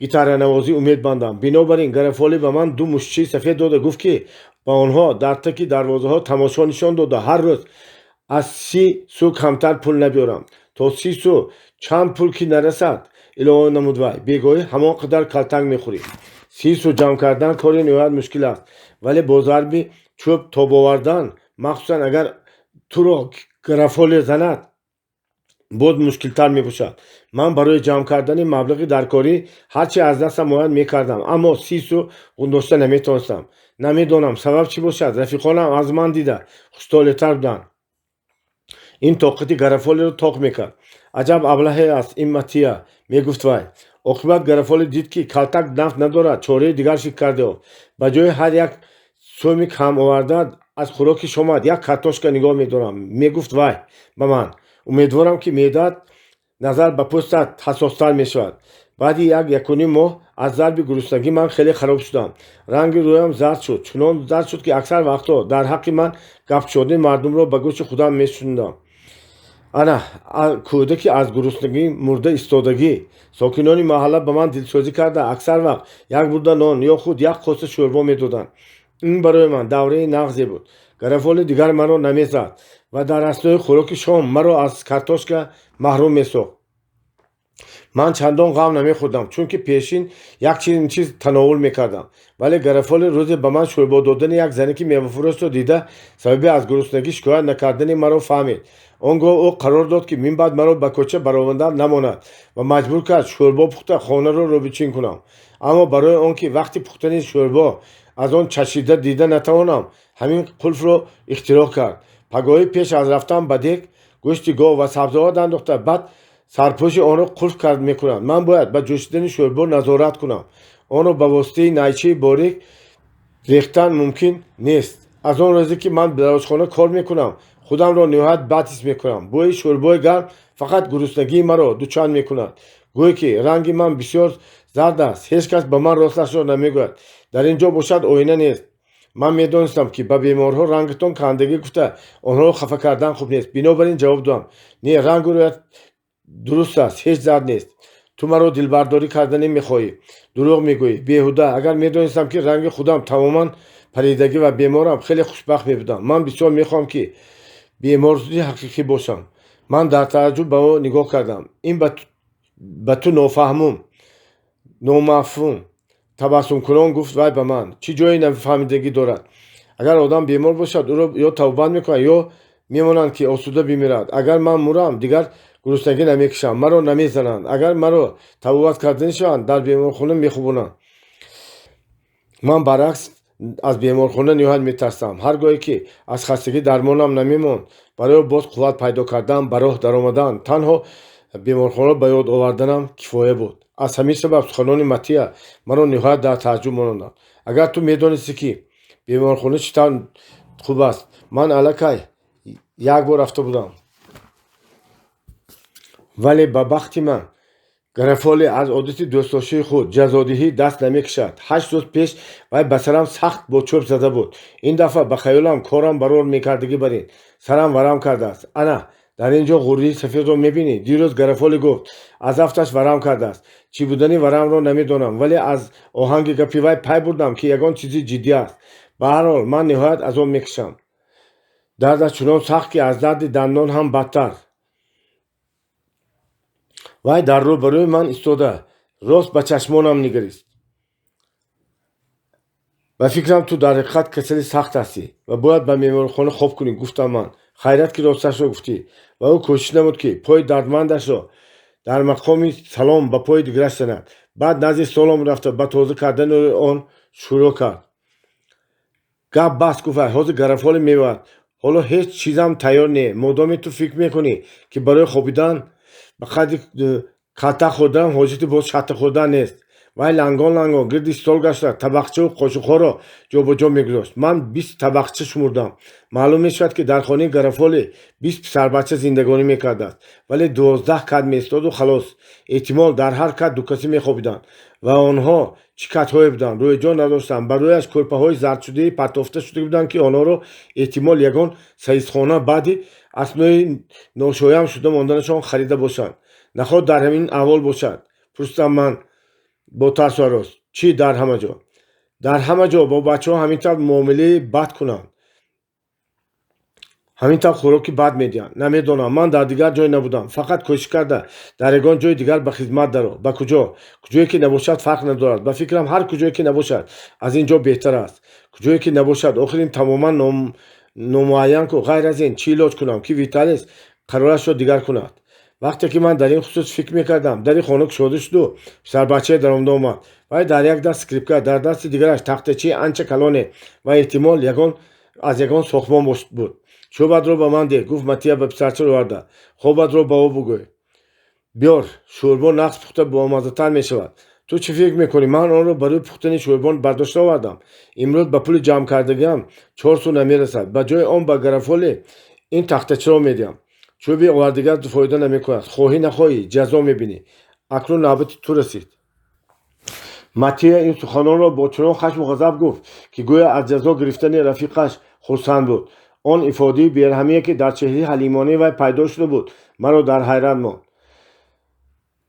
гитаранавозӣ умед бандам. Бинобар ин Гарафоли ба ман ду мушчии сафед дода гуфт, ки ба онҳо дар таки дарвозаҳо тамошо нишон дода, ҳар рӯз Аз 30 су камтар пул набиёрам. То 30 су чанд пул ки нарасад, илова намуд вай, бегоҳӣ ҳамон қадар калтак мехӯрӣ. 30 су ҷамъ кардан кори ниҳоят мушкил аст, вале бо зарби чӯб тоб овардан, махсусан агар туро Гарафоле занад, боз мушкилтар мебошад. Ман барои ҷамъ кардани маблағи даркорӣ ҳар чи аз дастам ояд мекардам, аммо 30 су гундошта наметавонистам. Намедонам, сабаб чӣ бошад, рафиқонам аз ман дида хуштолеътар буданд. Ин тоқати Гарафолиро тоқ мекард. «Аҷаб аблаҳе аст ин Матия», мегуфт вай. Оқибат Гарафоли дид, ки калтак нафъ надорад, чораи дигар фикр кард ёфт. «Ба ҷои ҳар як сӯми кам оварда аз хӯроки шомат як картошка нигоҳ медорам», мегуфт вай ба ман. «Умедворам, ки меъдаат назар ба пӯстат ҳассостар мешавад». Баъди як якуним моҳ аз зарби гуруснагӣ ман хеле хароб шудам. Ранги рӯям зард шуд, чунон зард шуд, ки аксар вақтҳо дар ҳаққи ман гапкушодии мардумро ба гӯши худам мешунидам: «Ана кӯдаки аз гуруснагӣ мурда истодагӣ». Сокинони маҳалла ба ман дилсӯзӣ карда, аксар вақт як бурда нон ё худ як коса шӯрбо медоданд. Ин барои ман давраи нағзе буд. Гарафоли дигар маро намезад ва дар аснои хӯроки шом маро аз картошка маҳрум месохт. Ман чандон ғам намехӯрдам, чунки пешин як чунин чиз тановул мекардам. Вале Гарафоли рӯзе ба ман шӯрбо додани як занаки мевафурӯшро дида, сабаби аз гуруснагӣ шикоят накардани маро фаҳмид. Он гоҳ ӯ қарор дод, ки минбаъд маро ба кӯча баровардан намонад ва маҷбур кард шӯрбо пухта, хонаро рӯбичин кунам. Аммо барои он ки вақти пухтани шӯрбо аз он чашида дида натавонам, ҳамин қулфро ихтироъ кард. Пагоҳӣ пеш аз рафтан ба дег гӯшти гов ва сабзавот андохта, баъд сарпӯши онро қулф кард мекунад. Ман бояд ба ҷӯшидани шӯрбо назорат кунам. Онро ба воситаи найчаи борик рехтан мумкин нест. Аз он рӯзе, ки ман дар ошхона кор мекунам, худамро ниҳоят бад ҳис мекунам. Бӯи шӯрбои гарм фақат гуруснагии маро дучанд мекунад. Гӯё ки ранги ман бисёр зард аст, ҳеҷ кас ба ман росташро намегӯяд. Дар ин ҷо бошад, оина нест. Ман медонистам, ки ба беморҳо рангатон кандагӣ гуфта, онҳоро хафа кардан хуб нест. Бинобар ин ҷавоб додам: «Не, рангу рӯят дуруст аст, ҳеҷ зард нест». «Ту маро дилбардорӣ карданӣ мехоҳӣ. Дурӯғ мегӯӣ, беҳуда. Агар медонистам, ки ранги худам тамоман паридагӣ ва беморам, хеле хушбахт мебудам. Ман бисёр мехоҳам, ки бемори ҳақиқӣ бошам». Ман дар тааҷҷуб ба ӯ нигоҳ кардам. «Ин ба ту нофаҳмум, номафҳум», табассумкунон гуфт вай ба ман. «Чӣ ҷои нафаҳмидагӣ дорад? Агар одам бемор бошад, ӯро ё табобат мекунанд, ё мемонанд, ки осуда бимирад. Агар ман мурам, дигар гуруснагӣ намекашам, маро намезананд. Агар маро табобат карданӣ шаванд, дар беморхона мехобонанд. Ман баръакс аз беморхона ниҳоят метарсам. Ҳар гоҳе ки аз хастагӣ дармонам намемонд, барои боз қувват пайдо кардан ба роҳ даромадан танҳо беморхонаро ба ёд оварданам кифоя буд». Аз ҳамин сабаб суханони Матия маро ниҳоят дар тааҷҷуб монданд. «Агар ту медонистӣ, ки беморхона чӣ тавр хуб аст. Ман аллакай як бор рафта будам». Вале ба бахти ман Гарафоли аз одати дӯстдоштаи худ, ҷазодиҳӣ, даст намекашад. 8 рӯз пеш вай ба сарам сахт бо чӯб зада буд. Ин дафъа ба хаёлам корам барор мекардагӣ барин сарам варам кардааст. Ана дар ин ҷо ғуррии сафедро мебинӣ? Дирӯз Гарафоли гуфт, аз афташ варам кардааст. Чӣ будани варамро намедонам, вале аз оҳанги гапи вай пай бурдам, ки ягон чизи ҷиддӣ аст. Ба ҳар ҳол, ман ниҳоят азоб мекашам. Дардаш чунон сахт, ки аз дарди дандон ҳам бадтар. Вай дар рӯбарӯи ман истода, рост ба чашмонам нигарист. «Ба фикрам, ту дар ҳақиқат касали сахт ҳастӣ ва бояд ба беморхона хоб кунӣ», гуфтам ман. «Хайрият, ки росташро гуфтӣ». Ва ӯ кӯшиш намуд, ки пои дардмандашро дар мақоми салом ба пои дигараш занад. Баъд назди столам рафта, ба тоза кардани он шурӯъ кард. «Гап бас», гуфт вай, «ҳозир Гарафоле меояд. Ҳоло ҳеҷ чизам тайёр не. Модоме ту фикр мекунӣ, ки барои хобидан ба қадри калтак хӯрданам ҳоҷати боз шатта хӯрдан нест». Вай лангон лангон гирди стол гашта, табақчаву қошуқҳоро ҷобаҷо мегузошт. Ман 20 табақча шумурдам. Маълум мешавад, ки дар хонаи Гарафоле 20 писарбача зиндагонӣ мекардааст, вале 12 кат меистоду халос. Эҳтимол, дар ҳар кат ду касӣ мехобиданд. Ва онҳо чӣ катҳое буданд! Рӯи ҷо надоштанд. Ба рӯяш кӯрпаҳои зардшудаи партофта шуда буданд, ки онҳоро эҳтимол ягон саисхона баъди аснои ношоям шуда монданашон харида бошанд. «Наход дар ҳамин аҳвол бошад?» пурсидам ман бо тарсу ҳарос. «Чӣ дар ҳама ҷо?» «Дар ҳама ҷо бо бачаҳо ҳамин тавр муомилаи бад кунанд». Ҳамин тавр хӯроки бад медиҳанд. Намедонам, ман дар дигар ҷой набудам. Фақат кӯшиш карда дар ягон ҷои дигар ба хизмат даро. Ба куҷо? Куҷое ки набошад, фарқ надорад. Ба фикрам, ҳар куҷое ки набошад, аз ин ҷо беҳтар аст. Куҷое ки набошад, охир ин тамоман номуайян ку. Ғайр аз ин, чӣ илоҷ кунам, ки Виталис қарорашро дигар кунад? Вақте ки ман дар ин хусус фикр мекардам, дари хона кушода шуду писарбачае даромада омад. Вай дар як даст скрипка, дар дасти дигараш тахтачаи анча калоне ва эҳтимол аз ягон сохтмон буд. Чӯбатро ба ман деҳ, гуфт Матия ба писарча оварда. Хобатро ба ӯ бугӯй. Биёр, шӯрбо нағз пухта бомаззатар мешавад. Ту чӣ фикр мекунӣ, ман онро барои пухтани шӯрбо бардошта овардам? Имрӯз ба пули ҷамъкардагиам 4 су намерасад. Ба ҷои он ба Гарафоли ин тахтачаро медиҳам. Чӯби овардагиат фоида намекунад. Хоҳӣ нахоҳӣ, ҷазо мебинӣ. Акнун навбати ту расид. Матия ин суханонро бо чунон хашму ғазаб гуфт, ки гӯё аз ҷазо гирифтани рафиқаш хурсанд буд. Он ифодаи бераҳмие, ки дар чеҳраи ҳалимонаи вай пайдо шуда буд, маро дар ҳайрат монд.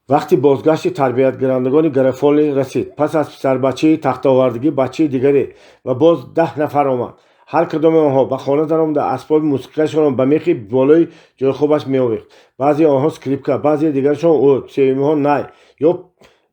Вақти бозгашти тарбиятгирандагони Гарафоли расид. Пас аз писарбачаи тахтаовардагӣ бачаи дигаре ва боз 10 нафар омад. Ҳар кадоми онҳо ба хона даромада асбоби мусиқияшонро ба мехи болои ҷойхобаш меовехт. Баъзеи онҳо скрипка, баъзеи дигарашон уд, сеюмиҳо най ё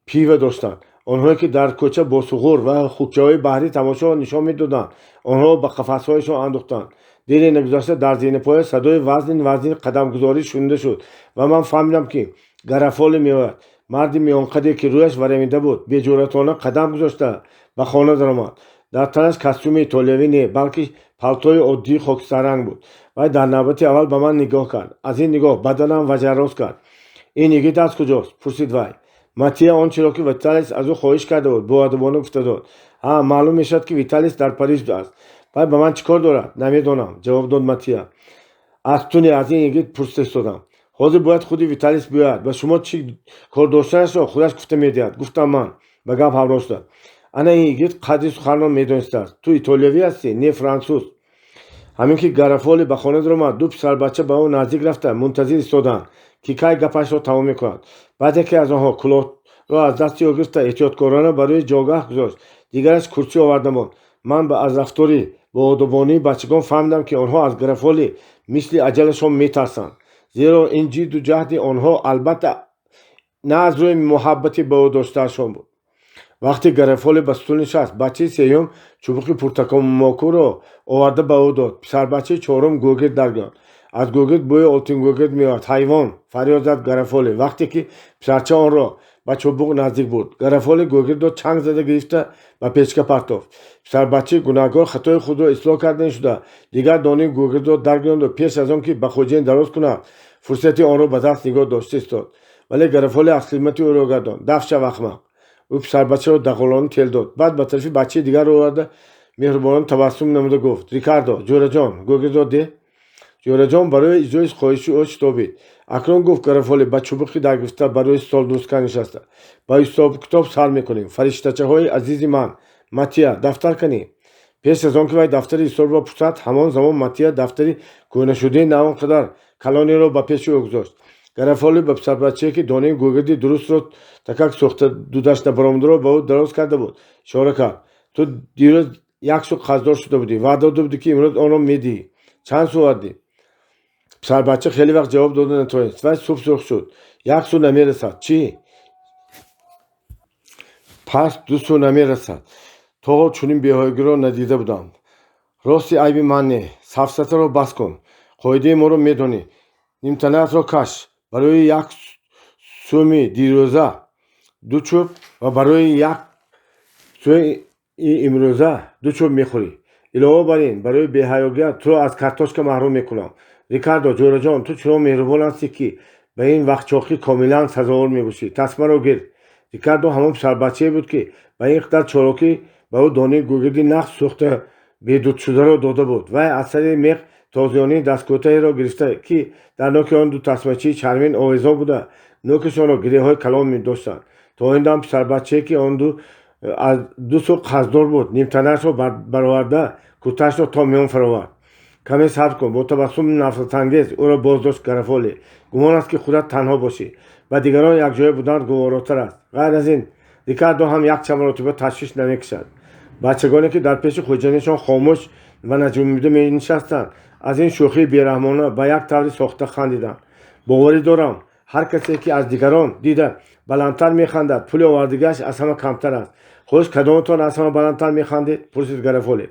пива доштанд. Онҳое ки дар кӯча бо суғур ва хукчаҳои баҳрӣ тамошо нишон медоданд, онҳоро ба қафасҳояшон андохтанд. Дере нагузашта дар зинапоя садои вазнин вазнини қадамгузорӣ шунида шуд ва ман фаҳмидам, ки Гарафоли меояд. Марди миёнқаде, ки рӯяш варамида буд, беҷуръатона қадам гузошта ба хона даромад. Дар танаш костюми итолиявӣ не, балки палтои оддии хокистарранг буд. Вай дар навбати аввал ба ман нигоҳ кард. Аз ин нигоҳ баданам ваҷарроз кард. Ин йигит аз куҷост? Пурсид вай. Матия он чиро, ки Виталис аз ӯ хоҳиш карда буд, боадабона гуфта дод. Ҳа, маълум мешавад, ки Виталис дар Париж аст. Вай ба ман чӣ кор дорад? Намедонам, ҷавоб дод Матия. Аз ту не, аз ин йигит пурсида истодам. Ҳозир бояд худи Виталис биёяд, ба шумо чӣ кор доштанашро худаш гуфта медиҳад, гуфтам ман ба гап ҳамроҳ шуда. Ана ин йигит қадри суханро медонистааст. Ту итолиявӣ ҳастӣ? Не, франсуз. Ҳамин ки Гарафоли ба хона даромад, ду писарбача ба ӯ наздик рафта мунтазир истоданд, ки кай гапашро тамом мекунад. Баъд яке аз онҳо кулоҳро аз дасти ӯ гирифта эҳтиёткорона ба рӯи ҷогаҳ гузошт, дигараш курсӣ оварда монд. Ман аз рафтори боодобонаи бачагон фаҳмидам, ки онҳо аз Гарафоли мисли аҷалашон метарсанд, зеро ин ҷидду ҷаҳди онҳо албатта на аз рӯи муҳаббати ба ӯ доштаашон буд. Вақте Гарафоли ба стул нишаст, бачаи сеюм чӯбуқи пуртамокуро оварда ба ӯ дод. Писарбачаи чорум гӯгирд даргирифт. Аз гӯгирд бӯи олтингӯгирд меояд, ҳайвон! Фарёд зад Гарафоли, вақте ки писарча онро ба чӯбуқ наздик бурд. Гарафоли гӯгирдро чанг зада гирифта ба печка партофт. Писарбачаи гунаҳкор хатои худро ислоҳ карда шуда, дигар донаи гӯгирдро даргиронду пеш аз он ки ба хоҷаин дароз кунад, фурсати онро ба даст нигоҳ дошта истод. Вале Гарафоли аз хидмати ӯро гардонд. Дафт шав, ахмақ! Ӯ писарбачаро дағолона тел дод. Баъд ба тарафи бачаи дигар оварда меҳрубонона табассум намуда гуфт: Рикардо, ҷӯраҷон, гӯгирдро деҳ. Ҷӯраҷон барои иҷрои хоҳиши ӯ шитобид. Акнун, гуфт Гарафоли ба чӯбуқи даргирифта ба рӯи стол дурусткар нишаста, ба ҳисобкитоб сар мекунем. Фариштачаҳои азизи ман, Матия, дафтар канӣ. Пеш аз он ки вай дафтари ҳисобро пурсад, ҳамон замон Матия дафтари кӯҳнашудаи на он қадар калонеро ба пеши ӯ гузошт. Гарафоли ба писарбачае, ки донаи гӯгирди дурустро такак сӯхта дудаш набаромадаро ба ӯ дароз карда буд, ишора кард. Ту дирӯз 1 су қарздор шуда будӣ, ваъда дода будӣ, ки имрӯз онро медиҳӣ. Чанд су овардӣ? Писарбача хеле вақт ҷавоб дода натавонист. Вай суб сурх шуд. 1 су намерасад. Чӣ? Пас 2 су намерасад. То ҳол чунин беҳаёгиро надида будам. Рости, айби ман не. Сафсатаро бас кун. Қоидаи моро медонӣ. Нимтанаатро каш. Барои 1 суми дирӯза ду чӯб ва барои 1 суми имрӯза ду чӯб мехӯрӣ. Илова бар ин, барои беҳаёгият туро аз картошка маҳрум мекунам. Рикардо, ҷӯраҷон, ту чунон меҳрубон ҳастӣ, ки ба ин вақтчоқӣ комилан сазовор мебошӣ. Тасмаро гир. Рикардо ҳамон писарбачае буд, ки ба ин қадар чорокӣ ба ӯ донаи гӯгирди нағз сӯхта бедудшударо дода буд. Вай аз сари мех тозиёнаи дасткӯтаҳеро гирифта, ки дар ноки он ду тасмачаи чармин овезон буда, нӯкашонро гиреҳҳои калон доштанд. То ин дам писарбачае, ки он аз 2 су қарздор буд, нимтанаашро бароварда, куртаашро то миён фаровард. Каме сабр кун, бо табассуми нафратангез ӯро боздошт Гарафоли. Гумон аст, ки худат танҳо бошӣ. Ба дигарон якҷоя будан гуворотар аст. Ғайр аз ин, Рикардо ҳам якчанд маротиба ташвиш намекашад. Бачагоне, ки дар пеши хоҷанишон хомӯш ва наҷунбида менишастанд, Аз ин шӯхии бераҳмона ба як таври сохта хандиданд. Боварӣ дорам, ҳар касе, ки аз дигарон дида баландтар механдад, пули овардагиаш аз ҳама камтар аст. Хуш, кадоматон аз ҳама баландтар механдед? Пурсид Гарафоли.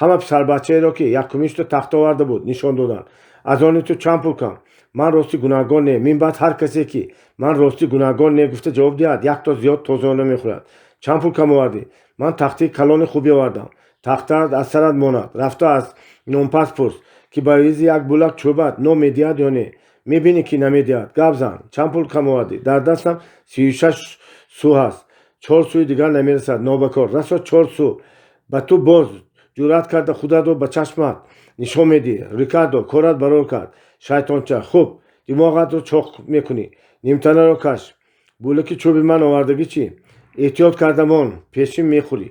Ҳама писарбачаеро, ки якумин шуда тахта оварда буд, нишон доданд. Аз они ту чанд пул кам? Ман ростӣ гунаҳгор не. Мин баъд ҳар касе, ки ман ростӣ гунаҳгор не гуфта ҷавоб диҳад, якто зиёд тозиёна мехӯрад. Чанд пул кам овардӣ? Ман тахтаи калони хубе овардам. Тахтаат аз сарат монад. Рафта аз нонпаз пурс, ки ба ивази як булак чӯбат нон медиҳад ё не. Мебинӣ, ки намедиҳад. Гап зан, чанд пул кам овардӣ? Дар дастам 36 су ҳаст, 4 суи дигар намерасад. Нобакор, расо 4 су. Ба ту боз ҷуръат карда худатро ба чашмат нишон медиҳӣ. Рикардо, корат барор кард, шайтонча. Хуб, димоғатро чоқ мекунӣ. Нимтанаро каш. Булаки чӯби ман овардагӣ чӣ? Эҳтиёт карда мон, пешин мехӯрӣ.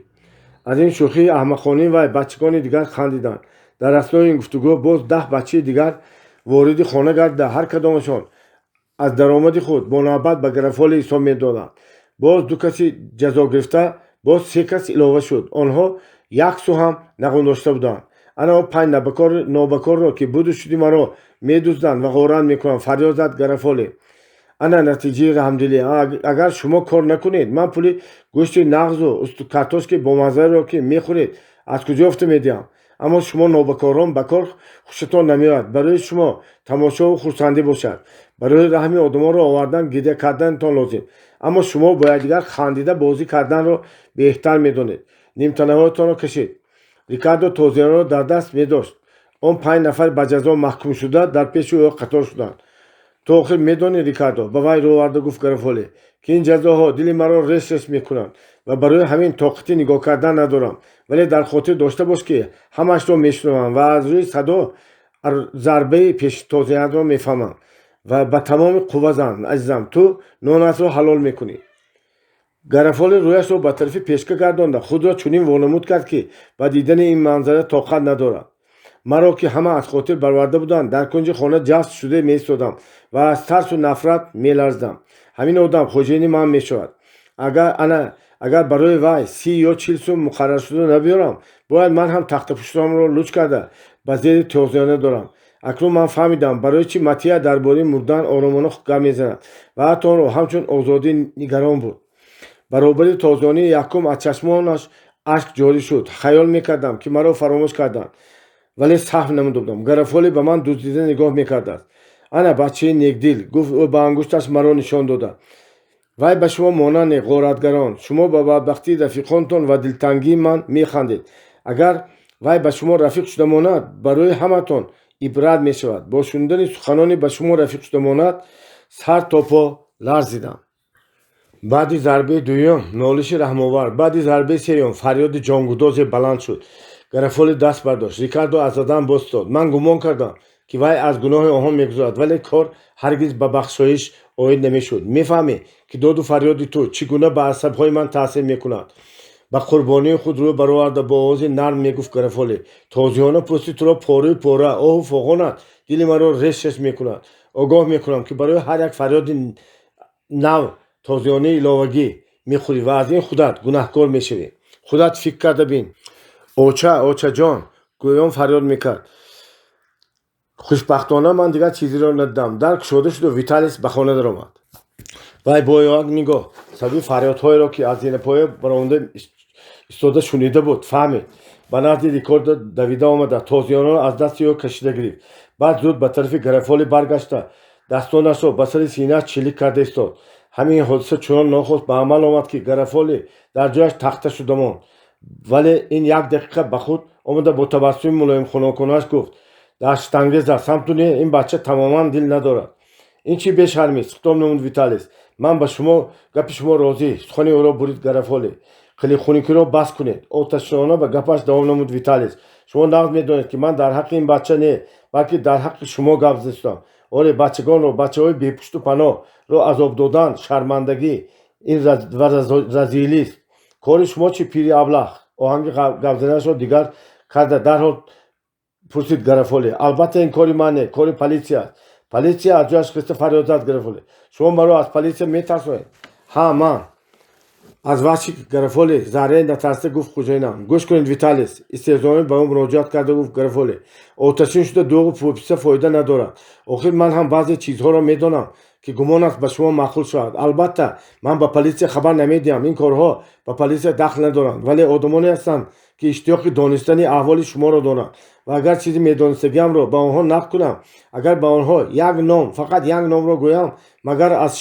Аз ин шӯхии аҳмақонаи вай бачагони дигар хандиданд. Дар аснои ин гуфтугӯ боз 10 бачаи дигар вориди хона гардида, ҳар кадомашон аз даромади худ бо навбат ба Гарафоли ҳисоб медоданд. Боз ду каси ҷазо гирифта, боз се кас илова шуд. Онҳо як су ҳам нағундошта буданд. Ана он панҷ нобакорро, ки буду шуди маро медузданд ва ғорат мекунанд, фарёд зад Гарафоли. Ана натиҷаи раҳмдилӣ. Агар шумо кор накунед, ман пули гӯшти нағзу картошки бомаззаро, ки мехӯред, аз куҷо ёфта медиҳам? Аммо шумо нобакорон ба кор хушатон намеояд. Барои шумо тамошову хурсандӣ бошад. Барои раҳми одамонро овардан гиря карданатон лозим, аммо шумо бо якдигар хандида бозӣ карданро беҳтар медонед. Нимтанаҳоятонро кашед. Рикардо тозиёнаро дар даст медошт. Он панҷ нафар ба ҷазо маҳкумшуда дар пеши ӯ қатор шуданд. Ту охир медонӣ, Рикардо, ба вай рӯ оварда гуфт Гарафоли, ки ин ҷазоҳо дили маро реш реш мекунанд ва барои ҳамин тоқати нигоҳ кардан надорам. Вале дар хотир дошта бош, ки ҳамаашро мешунавам ва аз рӯи садо зарбаи пештозиянро мефаҳмам. Ва ба тамоми қувва зан, азизам, ту нонатро ҳалол мекунӣ. Гарафоли рӯяшро ба тарафи пешка гардонда, худро чунин вонамуд кард, ки ба дидани ин манзара тоқат надорад. Маро, ки ҳама аз хотир бароварда буданд, дар кунҷи хона ҷаст шуда меистодам ва аз тарсу нафрат меларзидам. Ҳамин одам хоҷаини ман мешавад. Агар ана агар барои вай 30 ё 40 сум муқарраршуда набиёрам, бояд ман ҳам тахтапуштамро луч карда ба зери тозиёна дорам. Акнун ман фаҳмидам, барои чӣ Матия дар бораи мурдан оромона гап мезанад ва ҳатто онро ҳамчун озодӣ нигарон буд. Баробари тозиёнаи якум аз чашмонаш ашк ҷорӣ шуд. Хаёл мекардам, ки маро фаромӯш карданд, вале саҳв намуда будам. Гарафоли ба ман дуздида нигоҳ мекардааст. Ана бачаи некдил, гуфт ӯ ба ангушташ маро нишон дода. Вай ба шумо монанд не, ғоратгарон. Шумо ба бадбахтии рафиқонтон ва дилтангии ман механдед. Агар вай ба шумо рафиқ шуда монад, барои ҳаматон ибрат мешавад. Бо шунидани суханони ба шумо рафиқ шуда монад, сар то по ларзидам. Баъди зарбаи дуюм нолиши раҳмовар, баъди зарбаи сеюм фарёди ҷонгудозе баланд шуд. Гарафоли даст бардошт. Рикардо аз задан боз истод. Ман гумон кардам, ки вай аз гуноҳи онҳо мегузарад, вале кор ҳаргиз ба бахшоиш оид намешуд. Мефаҳмӣ, ки доду фарёди ту чӣ гуна ба асабҳои ман таъсир мекунад? Ба қурбонии худ рӯ бароварда, бо овози нарм мегуфт Гарафоли. Тозиёна пӯсти туро пораю пора, оҳу фоғонат дили маро реш реш мекунад. Огоҳ мекунам, ки барои ҳар як фарёди нав тозиёнаи иловагӣ мехӯрӣ ва аз ин худат гунаҳкор мешавӣ. Худат фикр карда бин. Оча, очаҷон, гӯён фарёд мекард. Хушбахтона ман дигар чизеро надидам. Дар кушода шуду Виталис ба хона даромад. Вай бо як нигоҳ садои фарёдҳоеро, ки аз зинапоя баромада истода шунида буд, фаҳмид. Ба назди Рикардо давида омада, тозиёнаро аз дасти ӯ кашида гирифт. Баъд зуд ба тарафи Гарафоли баргашта, дастонашро ба сари синааш чилик карда истод. Ҳамин ҳодиса чунон нохост ба амал омад, ки Гарафоли дар ҷояш тахта шуда монд. Вале ин як дақиқа ба худ омада, бо табассуми мулоимхуноконааш гуфт: дар штанге зад, самту не, ин бача тамоман дил надорад. Ин чӣ бешармист? Хитоб намуд Виталис. Ман ба шумо гапи шумо розӣ, сухани ӯро бурид Гарафоли. Қилихуникиро бас кунед, оташшона ба гапаш давом намуд Виталис. Шумо нағз медонед, ки ман дар ҳаққи ин бача не, балки дар ҳаққи шумо гап застам. Оре, бачагонро, бачаҳои бепушту паноҳро азоб додан шармандагӣ ин ва разилист. Кори шумо чӣ, пири аблаҳ? Оҳанги гапзанашро дигар карда, дарҳол пурсид Гарафоли. Албатта, ин кори ман не, кори политсия аст. Политсия? Аз ҷояш хиста фарёд зад Гарафоли. Шумо маро аз политсия метарсонед? Ҳа, ман. Аз ваҳши Гарафоли зарре натарсида гуфт хӯҷаинам. Гӯш кунед, Виталис, истеҳзоомез ба ӯ муроҷиат карда гуфт Гарафоли. Оташин шуда дӯғу пӯписа фоида надорад. Охир ман ҳам баъзе чизҳоро медонам, ки гумон аст ба шумо маъқул шавад. Албатта, ман ба политсия хабар намедиҳам. Ин корҳо ба политсия дахл надоранд, вале одамоне ҳастанд, ки иштиёқи донистани аҳволи шуморо доранд ва агар чизи медонистагиамро ба онҳо нақл кунам, агар ба онҳо як ном, фақат як номро гӯям, магар аз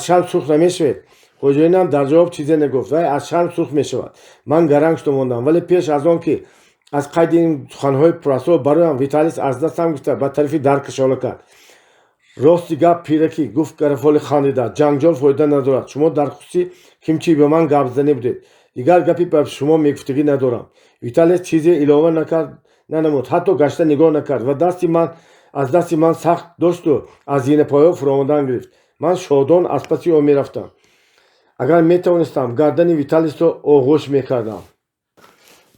шарм сурх намешавед? Хоҷаинам дар ҷавоб чизе нагуфт. Вай аз шарм сурх мешавад. Ман гаранг шуда мондам, вале пеш аз он ки аз қайди ин суханҳои пурасрор бароям, Виталис аз дастам гирифта ба тарафи дар кашола кард. Рости гап, пиракӣ, гуфт Гарафоли хандида, ҷанҷол фоида надорад. Шумо дар хусуси кимчи ба ман гап занӣ будед. Дигар гапи ба шумо мегуфтагӣ надорам. Виталис чизе илова накард, нанамуд, ҳатто гашта нигоҳ накард ва дасти ман аз дасти ман сахт дошту аз зинапоя фуромадан гирифт. Ман шодон аз паси ӯ мерафтам. Агар метавонистам, гардани Виталисро оғӯш мекардам.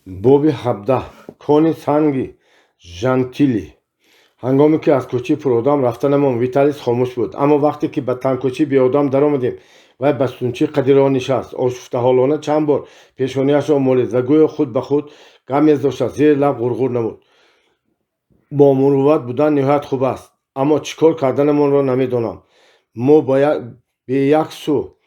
Боби 17. Кони санги Жантили. Ҳангоме ки аз кӯчаи пуродам рафта намон, Виталис хомӯш буд. Аммо вақте ки ба тангкӯчаи беодам даромадем, вай ба сутунчаи қади роҳ нишаст. Ошуфтаҳолона чанд бор пешониашро молид ва гӯё худ ба худ гап мезадошта зери лаб ғурғур намуд. Бо мурувват будан ниҳоят хуб аст, аммо чӣ кор карданамонро намедонам. Мо бе як су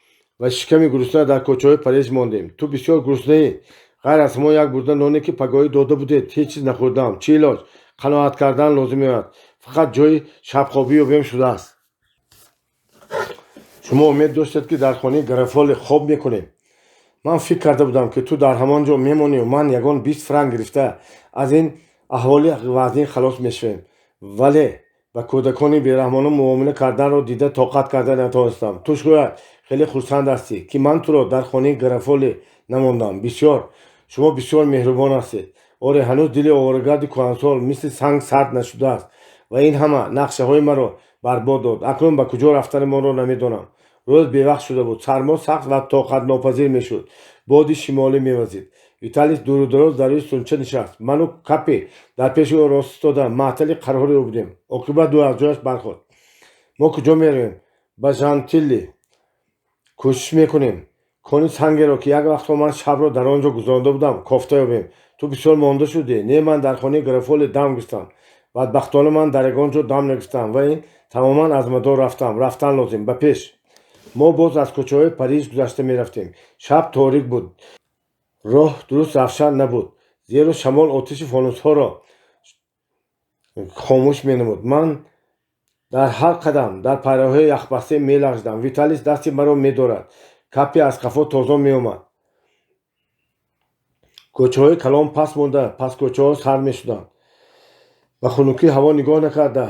ва шиками гурусна дар кӯчаҳои Париж мондем. Ту бисёр гуруснаӣ. Ғайр аз ҳамон як бурда ноне, ки пагоҳӣ дода будед, ҳеҷ чиз нахӯрдаам. Чӣ илоҷ? Қаноат кардан лозим меояд. Фақат ҷои шабхобӣ ёбем шудааст. Шумо умед доштед, ки дар хонаи Гарафоле хоб мекунем. Ман фикр карда будам, ки ту дар ҳамон ҷо мемонию ман ягон 20 франк гирифта аз ин аҳволи вазнин халос мешавем. Вале ба кӯдакони бераҳмона муомила карданро дида тоқат карда натавонистам. Ту шояд хеле хурсанд ҳастӣ, ки ман туро дар хонаи Гарафоле намондам. Бисёр шумо бисёр меҳрубон ҳастед. Оре, ҳанӯз дили оворагарди кӯҳансол мисли санг сард нашудааст ва ин ҳама нақшаҳои маро барбод дод. Акнун ба куҷо рафтанамонро намедонам. Рӯз бевақт шуда буд. Сармо сахт ва тоқатнопазир мешуд. Боди шимолӣ мевазид. Виталис дуру дароз дар рӯи сутунча нишаст. Ману Капи дар пеши ӯ рост истода маътали қарори ӯ будем. Оқибат ӯ аз ҷояш бархост. Мо куҷо меравем? Ба Жантилли кӯшиш мекунем, кони сангеро, ки як вақтҳо ман шабро дар он ҷо гузаронда будам, кофта ёбем. Ту бисёр монда шудӣ. Не, ман дар хонаи Гарафоле дам гирифтам. Бадбахтона, ман дар ягон ҷо дам нагирифтам ва ин тамоман аз мадор рафтам. Рафтан лозим, ба пеш. Мо боз аз кӯчаҳои Париж гузашта мерафтем. Шаб торик буд. Роҳ дуруст равшан набуд, зеро шамол оташи фонусҳоро хомӯш менамуд. Ман дар ҳар қадам дар пайраҳаҳои яхбасте мелағжидам. Виталис дасти маро медорад. Капи аз қафо тозон меомад. Кӯчаҳои калон паст монда, пасткӯчаҳо сар мешуданд. Ба хунукии ҳаво нигоҳ накарда,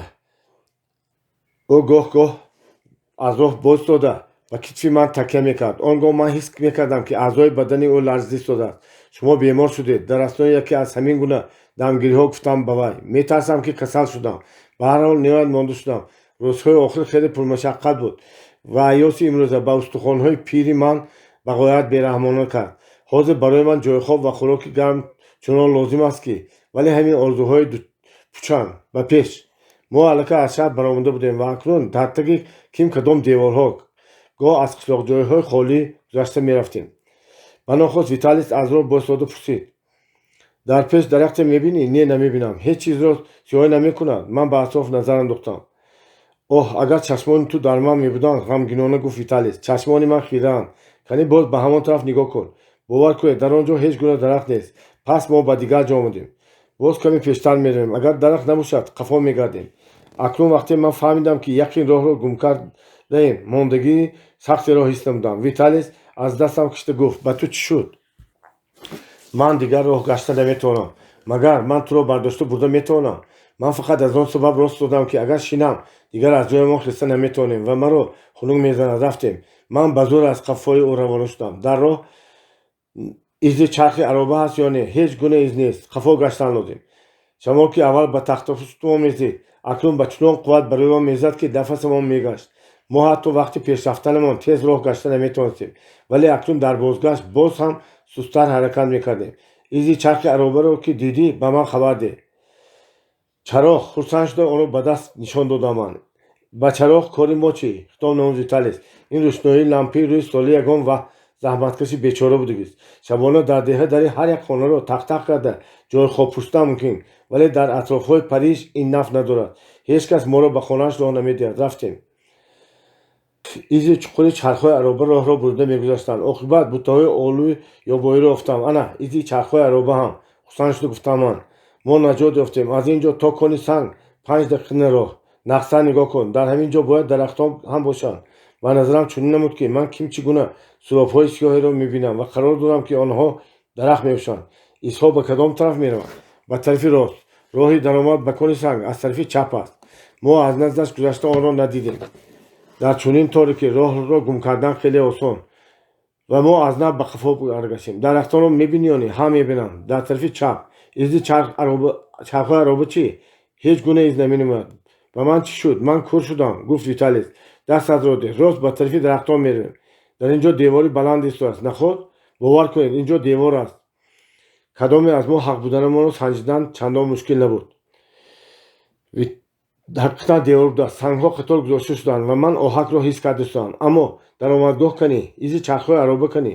ӯ гоҳ-гоҳ аз роҳ боз истода ба китфи ман такя мекард. Он гоҳ ман ҳис мекардам, ки аъзои бадани ӯ ларзида истодааст. Шумо бемор шудед. Дар аснои яке аз ҳамин гуна дамгириҳо гуфтам ба вай. Метарсам, ки касал шудам. Ба ҳар ҳол, ниҳоят монда шудам. Рӯзҳои охир хеле пурмашаққат буд ва ҳаёти имрӯза ба устухонҳои пири ман ба ғоят бераҳмона кард. Ҳозир барои ман ҷойхоб ва хӯроки гарм чунон лозим аст, ки вале ҳамин орзуҳои пучанд. Ба пеш. Мо аллакай аз шаҳр баромада будем ва акнун дар таги ким кадом деворҳо, гоҳ аз қишлоқҷойҳои холӣ гузашта мерафтем. Ба нохост Виталис аз роҳ боистода пурсид: Дар пеш дарахте мебинӣ? Не, намебинам. Ҳеҷ чизро сиёҳӣ намекунад. Ман ба атроф назар андохтам. Оҳ, агар чашмони ту дар ман мебуданд, ғамгинона гуфт Виталис. Чашмони ман хираанд. Кани, боз ба ҳамон тараф нигоҳ кун. Бовар кунед, дар он ҷо ҳеҷ гуна дарахт нест. Пас мо ба дигар ҷо омадем. Боз каме пештар меравем. Агар дарахт набошад, қафо мегардем. Акнун вақте ман фаҳмидам, ки яқин роҳро гум кардаем, мондагии сахтеро ҳис намудам. Виталис аз дастам кашида гуфт: Ба ту чӣ шуд? Ман дигар роҳ гашта наметавонам. Магар ман туро бардошта бурда метавонам? Ман фақат аз он сабаб рост додам, ки агар шинам, дигар аз ҷоямон хеста наметавонем ва маро хунук мезанад. Рафтем. Ман ба зӯр аз қафои ӯ равона шудам. Дар роҳ изи чархи ароба ҳаст ё не? Ҳеҷ гуна из нест. Қафо гаштан лозим. Шамол, ки аввал ба тахтапуштмон мезид, акнун ба чунон қувват ба рӯямон мезад, ки нафасамон мегашт. Мо ҳатто вақти пешрафтанамон тез роҳ гашта наметавонистем, вале акнун дар бозгашт боз ҳам сусттар ҳаракат мекардем. Изи чархи аробаро ки дидӣ, ба ман хабар деҳ. Чароғ, хурсанд шуда онро ба даст нишон додам ман. Ба чароғ кори мо чӣ? Хитоб намуд Виталис. Ин рӯшноии лампии рӯи столи ягон Заҳматкаши бечора будагист. Шабона дар деҳа дари ҳар як хонаро тақ-тақ карда ҷойи хоб пурсидан мумкин, вале дар атрофҳои Париж ин наф надорад. Ҳеҷ кас моро ба хонааш роҳ намедиҳад. Рафтем. Изи чуқури чархҳои ароба роҳро бурида мегузаштанд. Оқибат буттаҳои олӯи ёбоиро ёфтам. Ана, изи чархҳои ароба ҳам, хурсанд шуда гуфтам ман. Мо наҷот ёфтем. Аз ин ҷо то кони санг 5 дақиқа на роҳ. Нағзтар нигоҳ кун. Дар ҳамин ҷо бояд дарахтон ҳам бошанд. Ба назарам чунин намуд, ки ман ким чӣ гуна суробҳои сиёҳеро мебинам ва қарор дорам, ки онҳо дарахт мебошанд. Изҳо ба кадом тараф мераванд? Ба тарафи рост. Роҳи даромад ба кони санг аз тарафи чап аст. Мо аз наздаш гузашта онро надидем. Дар чунин торикӣ роҳро гум кардан хеле осон ва мо аз нав ба қафо баргаштем. Дарахтонро мебинӣ ё не? Ҳа, мебинам, дар тарафи чап. Изи чархҳои ароба чӣ? Ҳеҷ гуна из наменамояд. Ба ман чӣ шуд? Ман кур шудам, гуфт Виталис. Дастатро деҳ. Рост ба тарафи дарахтон меравем. Дар ин ҷо девори баланд истодааст. Наход, бовар кунед, ин ҷо девор аст. Кадоме аз мо ҳақ буданамонро санҷидан чандон мушкил набуд. Ҳақиқатан девор будааст. Сангҳо қатор гузошта шуданд ва ман оҳакро ҳис карда шудам. Аммо даромадгоҳ канӣ? Изи чархҳои ароба канӣ?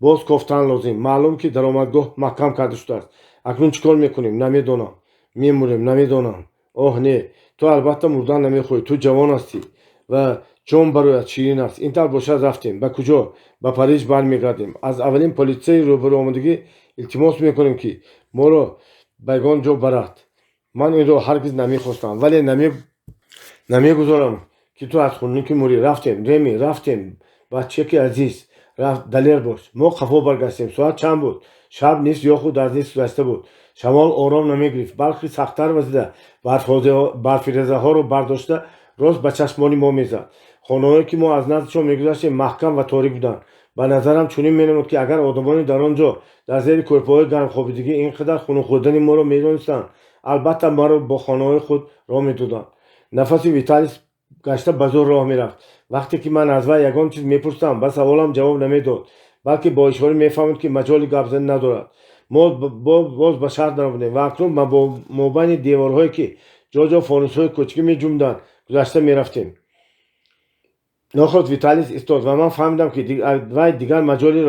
Боз кофтан лозим. Маълум, ки даромадгоҳ маҳкам карда шудааст. Акнун чӣ кор мекунем? Намедонам. Мемурем. Намедонам. Оҳ, не, ту албатта мурдан намехоҳӣ. Ту ҷавон ҳастӣ ва ҷон бароят ширин аст. Ин тавр бошад, рафтем. Ба куҷо? Ба Париж бармегардем. Аз аввалин полисаи рӯбарӯомадагӣ илтимос мекунем, ки моро ба ягон ҷо барад. Ман инро ҳаргиз намехостам, вале намегузорам, ки ту аз хунукӣ мурӣ. Рафтем, Реми, рафтем, бачаки азиз. Далер бош. Мо қафо баргаштем. Соат чанд буд? Шаб нисф ё худ аз нисф гузашта буд. Шамол ором намегирифт, балки сахттар вазида, барфирезаҳоро бардошта, рост ба чашмони мо мезад. Хонаҳое, ки мо аз наздишон мегузаштем, маҳкам ва торик буданд. Ба назарам чунин менамуд, ки агар одамони дар он ҷо дар зери кӯрпаҳои гарм хобидагӣ ин қадар хунук хӯрдани моро медонистанд, албатта маро бо хонаҳои худ роҳ медоданд. Нафаси Виталис гашта ба зӯр роҳ мерафт. Вақте ки ман аз вай ягон чиз мепурсидам, ба саволам ҷавоб намедод, балки бо ишора мефаҳмид, ки маҷоли гапзанӣ надорад. Мо боз ба шаҳр даромадем ва акнун ба мобайни деворҳое, ки ҷо-ҷо фонусҳои кӯчакӣ меҷунбиданд, гузашта мерафтем. Нохост Виталис истод ва ман фаҳмидам, ки вай дигар маҷоли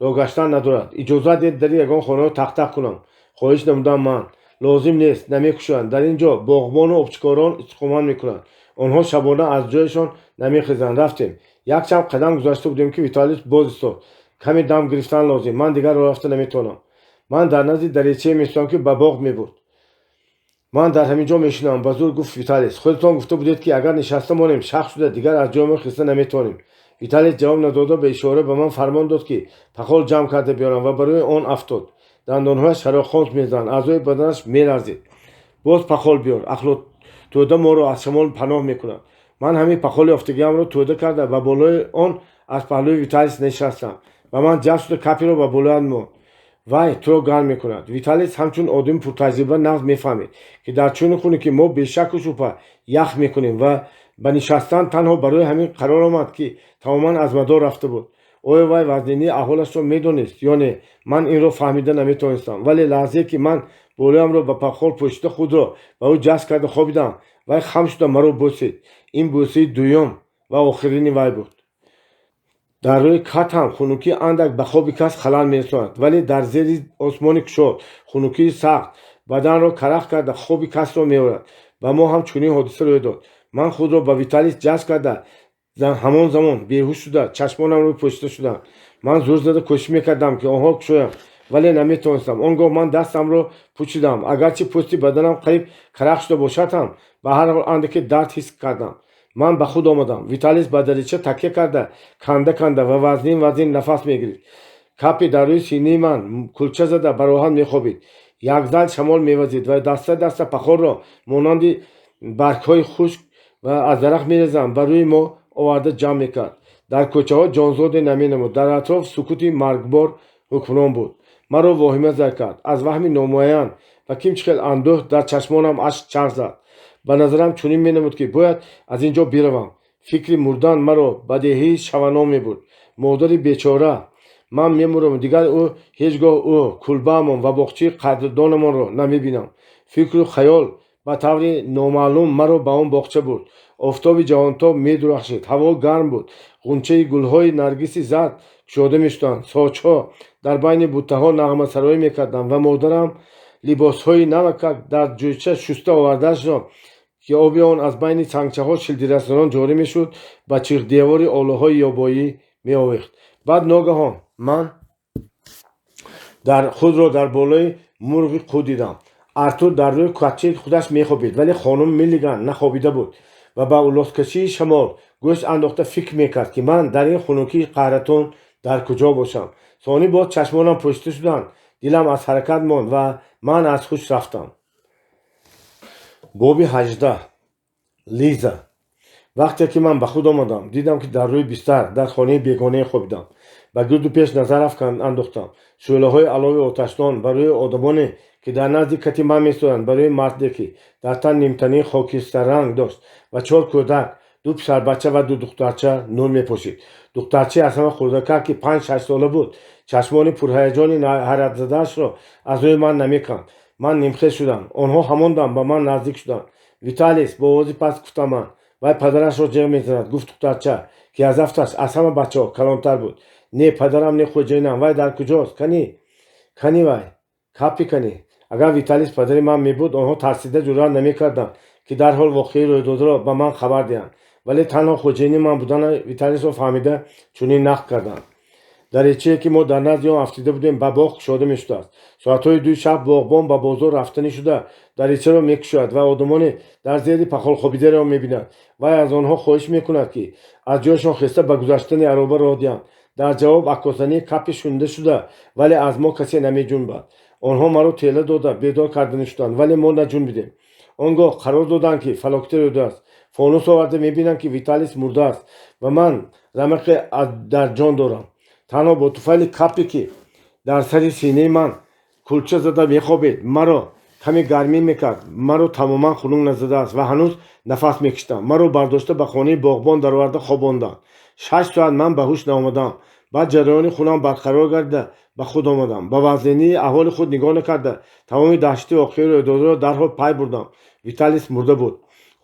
роҳ гаштан надорад. Иҷозат диҳед, дари ягон хонаро тақ-тақ кунам, хоҳиш намудам ман. Лозим нест, намекушоянд. Дар ин ҷо боғбону обчикорон истиқомат мекунанд. Онҳо шабона аз ҷояшон намехезанд. Рафтем. Якчанд қадам гузашта будем, ки Виталис боз истод. Каме дам гирифтан лозим. Ман дигар роҳ рафта наметавонам. Ман дар назди даричае меистодам, ки ба боғ мебурд. Ман дар ҳамин ҷо мешинам, ба зур гуфт Виталис. Худатон гуфта будед, ки агар нишаста монем, шах шуда дигар аз ҷоймон хеста наметавонем. Виталис ҷавоб надода, ба ишора ба ман фармон дод, ки пахол ҷамъ карда биёрам, ва барои он афтод. Дандонҳояш шароқхонс мезаданд, аъзои баданаш меларзид. Боз пахол биёр. Ахлоттӯда моро аз шамол паноҳ мекунад. Ман ҳамин пахоли ёфтагиамро тӯда карда, ба болои он аз паҳлӯи Виталис нишастам ва ман ҷаст шуда капиро ба болоят монд. Вай туро гарм мекунад. Виталис ҳамчун одами пуртаҷриба нағз мефаҳмид, ки дар чунин хунукӣ мо бешаку шубҳа ях мекунем ва ба нишастан танҳо барои ҳамин қарор омад, ки тамоман аз мадор рафта буд. Оё вай вазнинии аҳволашро медонист ё не, ман инро фаҳмида наметавонистам, вале лаҳзае ки ман болоямро ба пахол пӯшида, худро ба ӯ ҷаст карда хобидам, вай хам шуда маро бӯсид. Ин бӯсаи дуюм ва охирини вай буд. Дар рӯи кат ҳам хунукӣ андак ба хоби кас халал мерасонад, вале дар зери осмони кушод хунукии сахт баданро карах карда, хоби касро меорад. Ба мо ҳам чунин ҳодиса рӯй дод. Ман худро ба Виталис ҷаст карда, ҳамон замон беҳуш шуда, чашмонамро пӯшида шуданд. Ман зӯр зада кӯшиш мекардам, ки онҳо кушоям, вале наметавонистам. Он гоҳ ман дастамро пучидам. Агарчи пӯсти баданам қариб карах шуда бошад ҳам, ба ҳар ҳол андаке дард ҳис кардам. Ман ба худ омадам. Виталис ба дарича такя карда, канда канда ва вазнин вазнин нафас мегирифт. Капи дар рӯи синаи ман кулча зада, бароҳат мехобид. Якзал шамол мевазид ва даста даста пахолро монанди баргҳои хушк ва аз дарахт мерезанд, ба рӯи мо оварда ҷамъ мекард. Дар кӯчаҳо ҷонзоде наменамуд. Дар атроф сукути маргбор ҳукмрон буд. Маро воҳима зад кард. Аз ваҳми номуайян ва ким чӣ хел андӯҳ дар чашмонам ашк чарх зад. Ба назарам чунин менамуд, ки бояд аз ин ҷо биравам. Фикри мурдан маро ба деҳаи шавано мебурд. Модари бечора, ман мемурам, дигар ӯ ҳеҷ гоҳ ӯ, кулбаамон ва боғчаи қадрдонамонро намебинам. Фикру хаёл ба таври номаълум маро ба он боғча бурд. Офтоби ҷаҳонтоб медурахшид, ҳаво гарм буд. Ғунчаи гулҳои наргиси зард кушода мешуданд. Сочҳо дар байни буттаҳо нағмасароӣ мекарданд ва модарам либосҳои навакак дар ҷӯйча шуста овардаашро, ки оби он аз байни сангчаҳо шилдирасонон ҷорӣ мешуд, ба чиғдевори олаҳои ёбоӣ меовехт. Баъд ногаҳон ман худро дар болои мурғи қу дидам. Артур дар рӯи катчаи худаш мехобид, вале хонум Миллиган нахобида буд ва ба улоскашии шамол гӯш андохта фикр мекард, ки ман дар ин хунукии қаҳратон дар куҷо бошам. Сонӣ боз чашмонам пӯшида шуданд, дилам аз ҳаракат монд ва ман аз ҳуш рафтам. Боби 18. Лиза. Вақте ки ман ба худ омадам, дидам, ки дар рӯи бистар дар хонаи бегонае хобидам. Ба гирду пеш назар андохтам. Шӯълаҳои алови оташдон ба рӯи одамоне, ки дар назди кати ман месоянд, ба рӯи марде, ки дар тан нимтании хокистарранг дошт, ва чор кӯдак, ду писарбача ва ду духтарча, нур мепошид. Духтарчаи аз ҳама хурдакак, ки 5-6 сола буд, чашмони пурҳаяҷони ҳайратзадаашро аз рӯи ман намеканд. Ман нимхез шудам. Онҳо ҳамон дам ба ман наздик шуданд. «Виталис», бо овози паст гуфтам ман. «Вай падарашро ҷеғ мезанад», гуфт духтарча, ки аз афташ аз ҳама бачаҳо калонтар буд. «Не падарам, не хоҷаинам. Вай дар куҷост? Кани, кани вай? Капи кани?» Агар Виталис падари ман мебуд, онҳо тарсида ҷуръат намекарданд, ки дарҳол воқеаи рӯйдодаро ба ман хабар диҳанд, вале танҳо хоҷаини ман будани Виталисро фаҳмида, чунин нақл карданд. Даречае, ки мо дар назди он афтида будем, ба боғ кушода мешудааст. Соатҳои 2-и шаб боғбон ба бозор рафтанӣ шуда, даречаро мекушояд ва одамоне дар зери пахол хобидаро мебинад. Вай аз онҳо хоҳиш мекунад, ки аз ҷояшон хеста, ба гузаштани ароба роҳ диҳанд. Дар ҷавоб аккосзании Капи шунида шуда, вале аз мо касе намеҷунбад. Онҳо маро тела дода бедор карданӣ шуданд, вале мо наҷунбидем. Он гоҳ қарор доданд, ки фалокате рӯй додааст. Фонус оварда мебинанд, ки Виталис мурдааст ва ман рамақе дар ҷон дорам. Танҳо бо туфайли Капе, ки дар сари синаи ман кулча зада мехобид, маро каме гармӣ мекард. Маро тамоман хунук назадааст ва ҳанӯз нафас мекашидам. Маро бардошта, ба хонаи боғбон дароварда хобонданд. 6 соат ман ба ҳуш наомадам. Баъд ҷараёни хунам барқарор гардида, ба худ омадам. Ба вазнинии аҳволи худ нигоҳ накарда, тамоми даҳшати воқеаи рӯйдодаро дарҳол пай бурдам. Виталис мурда буд.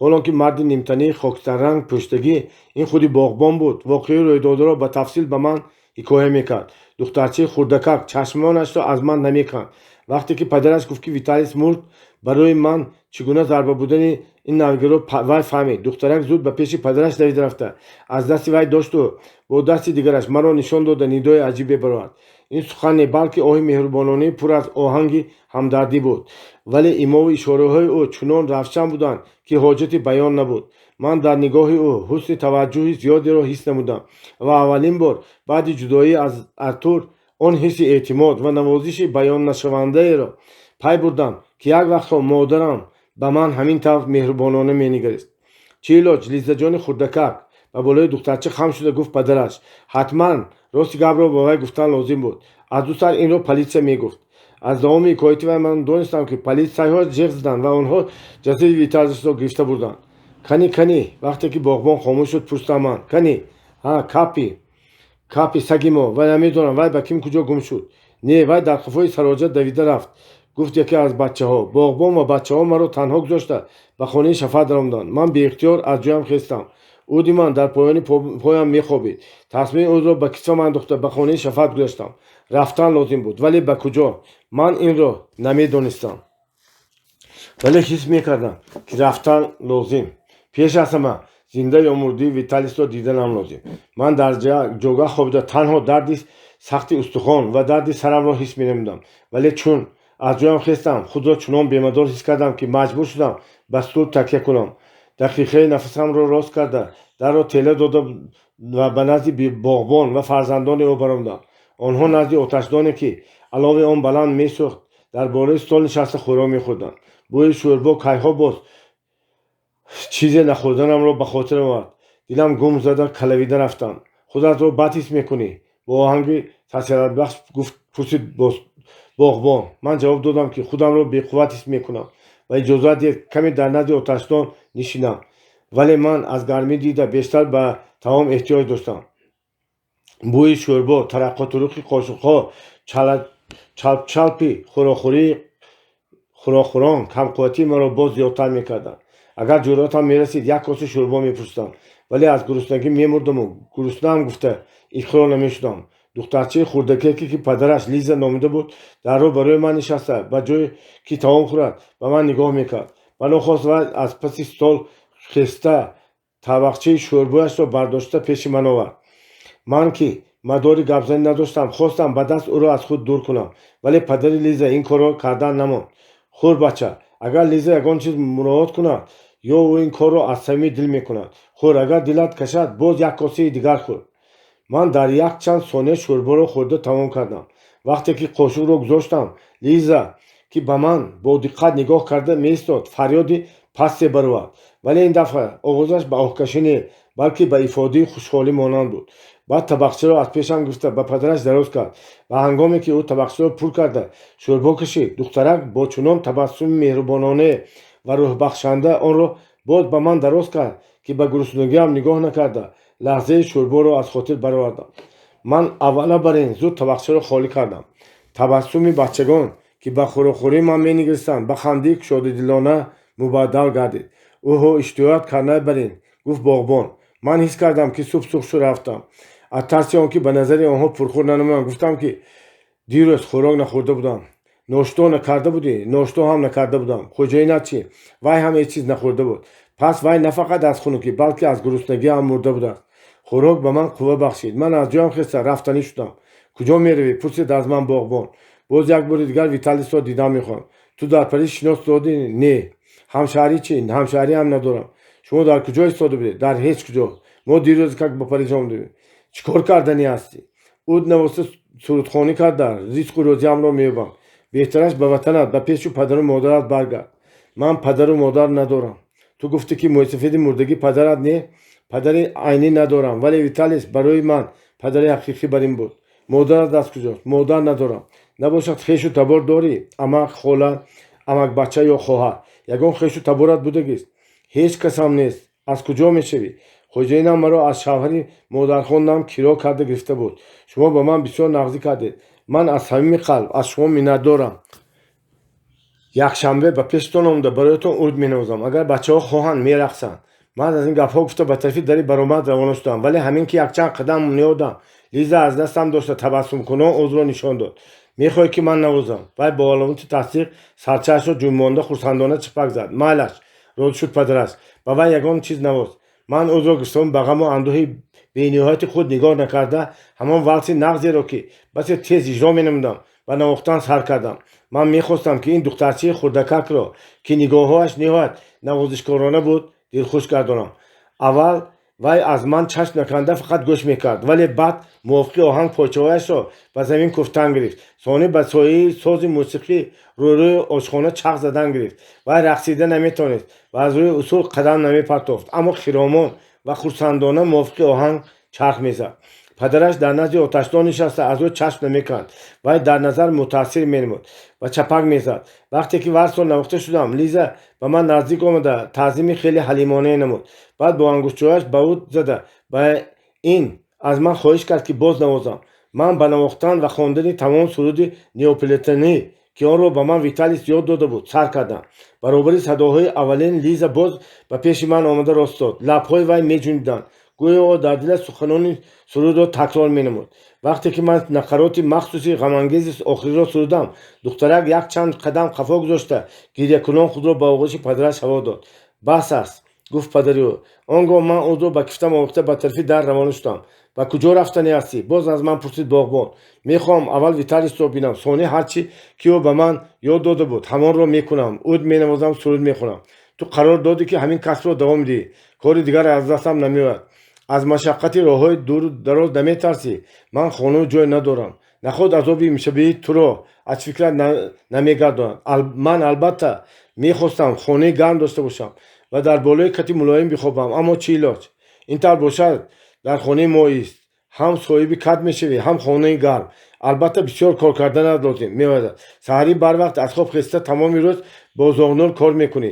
Ҳолон ки марди нимтании хокистарранг пӯштагӣ ин худи боғбон буд, воқеаи рӯйдодаро ба тафсил ба ман ҳикоя мекард. Духтарчаи хурдакак чашмонашро аз ман намеканд. Вақте ки падараш гуфт, ки Виталис мурд, барои ман чӣ гуна зарба будани ин навгиро вай фаҳмид. Духтарак зуд ба пеши падараш давида рафта, аз дасти вай дошту бо дасти дигараш маро нишон дода, нидои аҷибе баровард. Ин сухан не, балки оҳи меҳрубононии пур аз оҳанги ҳамдардӣ буд, вале имову ишораҳои ӯ чунон равшан буданд, ки ҳоҷати баён набуд. Ман дар нигоҳи ӯ ҳусни таваҷҷӯҳи зиёдеро ҳис намудам ва аввалин бор баъди ҷудоӣ аз Артур он ҳисси эътимод ва навозиши баённашавандаеро пай бурдам, ки як вақтҳо модарам ба ман ҳамин тавр меҳрубонона менигарист. «Чӣ илоҷ, Лизаҷони хурдакак», ба болои духтарча хам шуда гуфт падараш. Ҳатман рости гапро ба вай гуфтан лозим буд. Аз ду сар инро политсия мегуфт. Аз давоми ҳикояти вай ман донистам, ки политсияҳо ҷеғ заданд ва онҳо ҷасади Виталисро гирифта бурданд. «Кани, кани?» Вақте ки боғбон хомӯш шуд, пурсидам ман. «Кани? Ҳа, Капи, Капи, саги мо. Вай намедонам, вай ба ким куҷо гум шуд». «Не, вай дар қафои сароҷа давида рафт», гуфт яке аз бачаҳо. Боғбон ва бачаҳо маро танҳо гузошта, ба хонаи Шафат даромаданд. Ман беихтиёр аз ҷоям хестам. Уди ман дар поёни поям мехобид. Тасмаи удро ба китфам андохта, ба хонаи Шафат гузаштам. Рафтан лозим буд, вале ба куҷо? Ман инро намедонистам, вале ҳис мекардам, ки рафтан лозим. Пеш аз ҳама зинда ё мурдии Виталисро диданам лозим. Ман дар ҷойгоҳ хобида танҳо дарди сахти устухон ва дарди сарамро ҳис менамудам, вале чун аз ҷоям хестам, худро чунон бемадор ҳис кардам, ки маҷбур шудам ба стул такя кунам. Дақиқаи нафасамро рост карда, дарро тела дода ва ба назди боғбон ва фарзандони ӯ баромадам. Онҳо назди оташдоне, ки алови он баланд месӯхт, дар болои стол нишаста хӯрок мехӯрданд. Бӯи шӯрбо кайҳо боз чизе нахӯрданамро ба хотир овард. Дилам гум зада, калавида рафтам. «Худатро бад ҳис мекунӣ?» бо оҳанги тасаллибахш гуфт, пурсид боғбон. Ман ҷавоб додам, ки худамро беқувват ҳис мекунам ва иҷозат диҳед, каме дар назди оташдон нишинам. Вале ман аз гармӣ дида бештар ба таом эҳтиёҷ доштам. Бӯи шӯрбо, тараққутуруқи қошуқҳо, чалпчалпи хӯрокхӯрон камқувватии маро боз зиёдтар мекарданд. Агар ҷуръатам мерасид, як коса шӯрбо мепурсидам, вале аз гуруснагӣ мемурдаму гуруснаам гуфта иқрор намешудам. Духтарчаи хурдакеке, ки падараш Лиза номида буд, дар рӯ барои ман нишаста, ба ҷое ки таом хӯрад, ба ман нигоҳ мекард. Ба нохост вай аз паси стол хеста, табақчаи шӯрбояшро бардошта пеши ман овард. Ман, ки мадори гапзанӣ надоштам, хостам ба даст ӯро аз худ дур кунам, вале падари Лиза ин корро кардан намонд. «Хӯр, бача. Агар Лиза ягон чиз муроот кунад, ё ӯ ин корро аз самими дил мекунад. Хӯр, агар дилат кашад, боз як косаи дигар хӯр». Ман дар якчанд сония шӯрборо хӯрда тамом кардам. Вақте ки қошуқро гузоштам, Лиза, ки ба ман бо диққат нигоҳ карда меистод, фарёди пасте баровард, вале ин дафъа овозаш ба оҳкашӣ не, балки ба ифодаи хушҳолӣ монанд буд. Баъд табақчаро аз пешам гирифта, ба падараш дароз кард ва ҳангоме ки ӯ табақчаро пур карда шӯрбо кашид, духтарак бо чунон табассуми меҳрубонона ва рӯҳбахшанда онро боз ба ман дароз кард, ки ба гуруснагиам нигоҳ накарда, лаҳзаи шӯрборо аз хотир баровардам. Ман аввала бар ин зуд табақчаро холӣ кардам. Табассуми бачагон, ки ба хӯрокхӯрии ман менигаристанд, ба хандаи кушодадилона мубаддал гардид. «Оҳо, иштиҳоят карнай барин», гуфт боғбон. Ман ҳис кардам, ки сурх шуда рафтам. Аз тарси он ки ба назари онҳо пурхӯр нанамоям, гуфтам, ки дирӯз хӯрок нахӯрда будам. «Ношто накарда будӣ?» «Ношто ҳам накарда будам». «Хоҷаинат чӣ?» «Вай ҳам ҳеҷ чиз нахӯрда буд». Пас вай на фақат аз хунукӣ, балки аз гуруснагӣ ҳам мурда будааст. Хӯрок ба ман қувва бахшид. Ман аз ҷоям хеста, рафтанӣ шудам. «Куҷо меравӣ?» пурсид аз ман боғбон. «Боз як бори дигар Виталисро дидан мехоҳам». «Ту дар Париж шинос додӣ?» «Не». «Ҳамшаҳрӣ чӣ?» «Ҳамшаҳрӣ ҳам надорам». «Шумо дар куҷо истода будед?» «Дар ҳеҷ куҷо. Мо дирӯз как ба Париж омадем». «Чӣ кор карданӣ ҳастӣ?» «Уд навоста, сурудхонӣ карда, ризқу рӯзиамро меёбам». «Беҳтараш ба ватанат, ба пеши падару модарат баргард». «Ман падару модар надорам». «Ту гуфтӣ, ки мӯйсафеди мурдагӣ падарат не?» «Падари айнӣ надорам, вале Виталис барои ман падари ҳақиқӣ бар ин буд». «Модарат аз куҷост?» «Модар надорам». «Набошад, хешу табор дорӣ? Амак, хола, амакбача ё хоҳар? Ягон хешу таборат будагист?» «Ҳеҷ касам нест». «Аз куҷо мешавӣ?» «Хоҷаинам маро аз шавҳари модархондам киро карда гирифта буд». «Шумо ба ман бисёр нағзӣ кардед. Ман аз самими қалб аз шумо миннатдорам. Якшанбе ба пештон омада, бароятон уд менавозам. Агар бачаҳо хоҳанд, мерақсанд». Ман аз ин гапҳо гуфта, ба тарафи дари баромад равона шудам, вале ҳамин ки якчанд қадам ниҳодам, Лиза аз дастам дошта, табассумкунон удро нишон дод. «Мехоҳӣ, ки ман навозам?» Вай бо аломати тасдиқ сарчаашро ҷунбонда, хурсандона чапак зад. «Майлаш», розӣ шуд падараш, «ба вай ягон чиз навоз». Ман удро гирифтаму ба ғаму андӯҳи бениҳояти худ нигоҳ накарда, ҳамон валси нағзеро, ки басе тез иҷро менамудам, ба навохтан сар кардам. Ман мехостам, ки ин духтарчаи хурдакакро, ки нигоҳҳояш ниҳоят навозишкорона буд, дилхуш гардонам. Аввал вай аз ман чашм наканда фақат гӯш мекард, вале баъд мувофиқи оҳанг пойчаҳояшро ба замин куфтан гирифт. Сонӣ ба сояи сози мусиқӣ рӯрӯи ошхона чарх задан гирифт. Вай рақсида наметавонист ва аз рӯи усул қадам намепартофт, аммо хиромон ва хурсандона мувофиқи оҳанг чарх мезад. Падараш дар назди оташдон нишаста, аз ӯ чашм намеканд. Вай дар назар мутаассир менамуд ва чапак мезад. Вақте ки валсро навохта шудам, Лиза ба ман наздик омада, таъзими хеле ҳалимонае намуд. Баъд бо ангуштчояш ба уд зада, ба ин аз ман хоҳиш кард, ки боз навозам. Ман ба навохтан ва хондани тамом суруди неополитанӣ, ки онро ба ман Виталис ёд дода буд, сар кардам. Баробари садоҳои аввалин Лиза боз ба пеши ман омада рост дод. Лабҳои вай меҷунбиданд, гӯё ӯ дар дилаш суханони сурудро такрор менамуд. Вақте ки ман нақароти махсуси ғамангези охириро сурудам, духтарак якчанд қадам қафо гузошта, гирякунон худро ба оғӯши падараш ҳаво дод. «Бас аст», гуфт падари ӯ. Он гоҳ ман удро ба кифтам овехта, ба тарафи дар равона шудам. «Ба куҷо рафтанӣ ҳастӣ?» боз аз ман пурсид боғбон. «Мехоҳам аввал Виталисро бинам, сонӣ ҳар чӣ ки ӯ ба ман ёд дода буд, ҳамонро мекунам: уд менавозам, суруд мехонам». «Ту қарор додӣ, ки ҳамин касбро давом диҳӣ». «Кори дигар аз дастам намеояд». «Аз машаққати роҳҳои дуру дароз наметарсӣ?» «Ман хонаву ҷой надорам». «Наход азоби имшабии туро аз фикрат намегардонад? Ман албатта мехостам хонаи гарм дошта бошам ва дар болои кати мулоим бихобам, аммо чӣ илоҷ?» «Ин тавр бошад, дар хонаи мо ист. Ҳам соҳиби кат мешавӣ, ҳам хонаи гарм. Албатта, бисёр кор карданат лозим меояд. Саҳарӣ барвақт аз хоб хеста, тамоми рӯз бо зоғнур кор мекунӣ.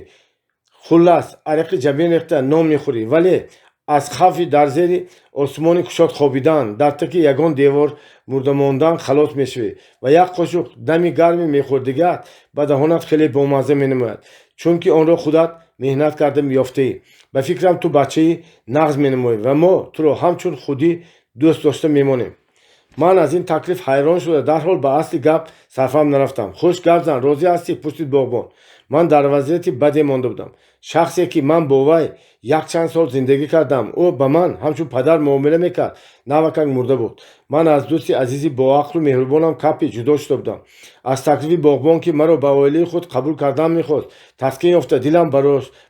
Хуллас, арақи ҷабин рехта, нон мехӯрӣ, вале аз хавфи дар зери осмони кушод хобидан, дар таки ягон девор мурда мондан халос мешавӣ ва як қошуқ дами гарми мехӯрдигаат ба даҳонат хеле бомазза менамояд, чунки онро худат меҳнат карда ёфтаӣ. Ба фикрам, ту бачаи нағз менамоӣ ва мо туро ҳамчун худӣ дӯст дошта мемонем». Ман аз ин таклиф ҳайрон шуда, дарҳол ба асли гап сарфаҳм нарафтам. Хуш, гап зан, розӣ ҳастӣ? Пурсид боғбон. Ман дар вазъияти баде монда будам. Шахсе, ки ман бо вай якчанд сол зиндагӣ кардам, ӯ ба ман ҳамчун падар муомила мекард, навакак мурда буд. Ман аз дӯсти азизи боақлу меҳрубонам Капи ҷудо шуда будам. Аз таклифи боғбон, ки маро ба оилаи худ қабул кардан мехост, таскин ёфта, дилам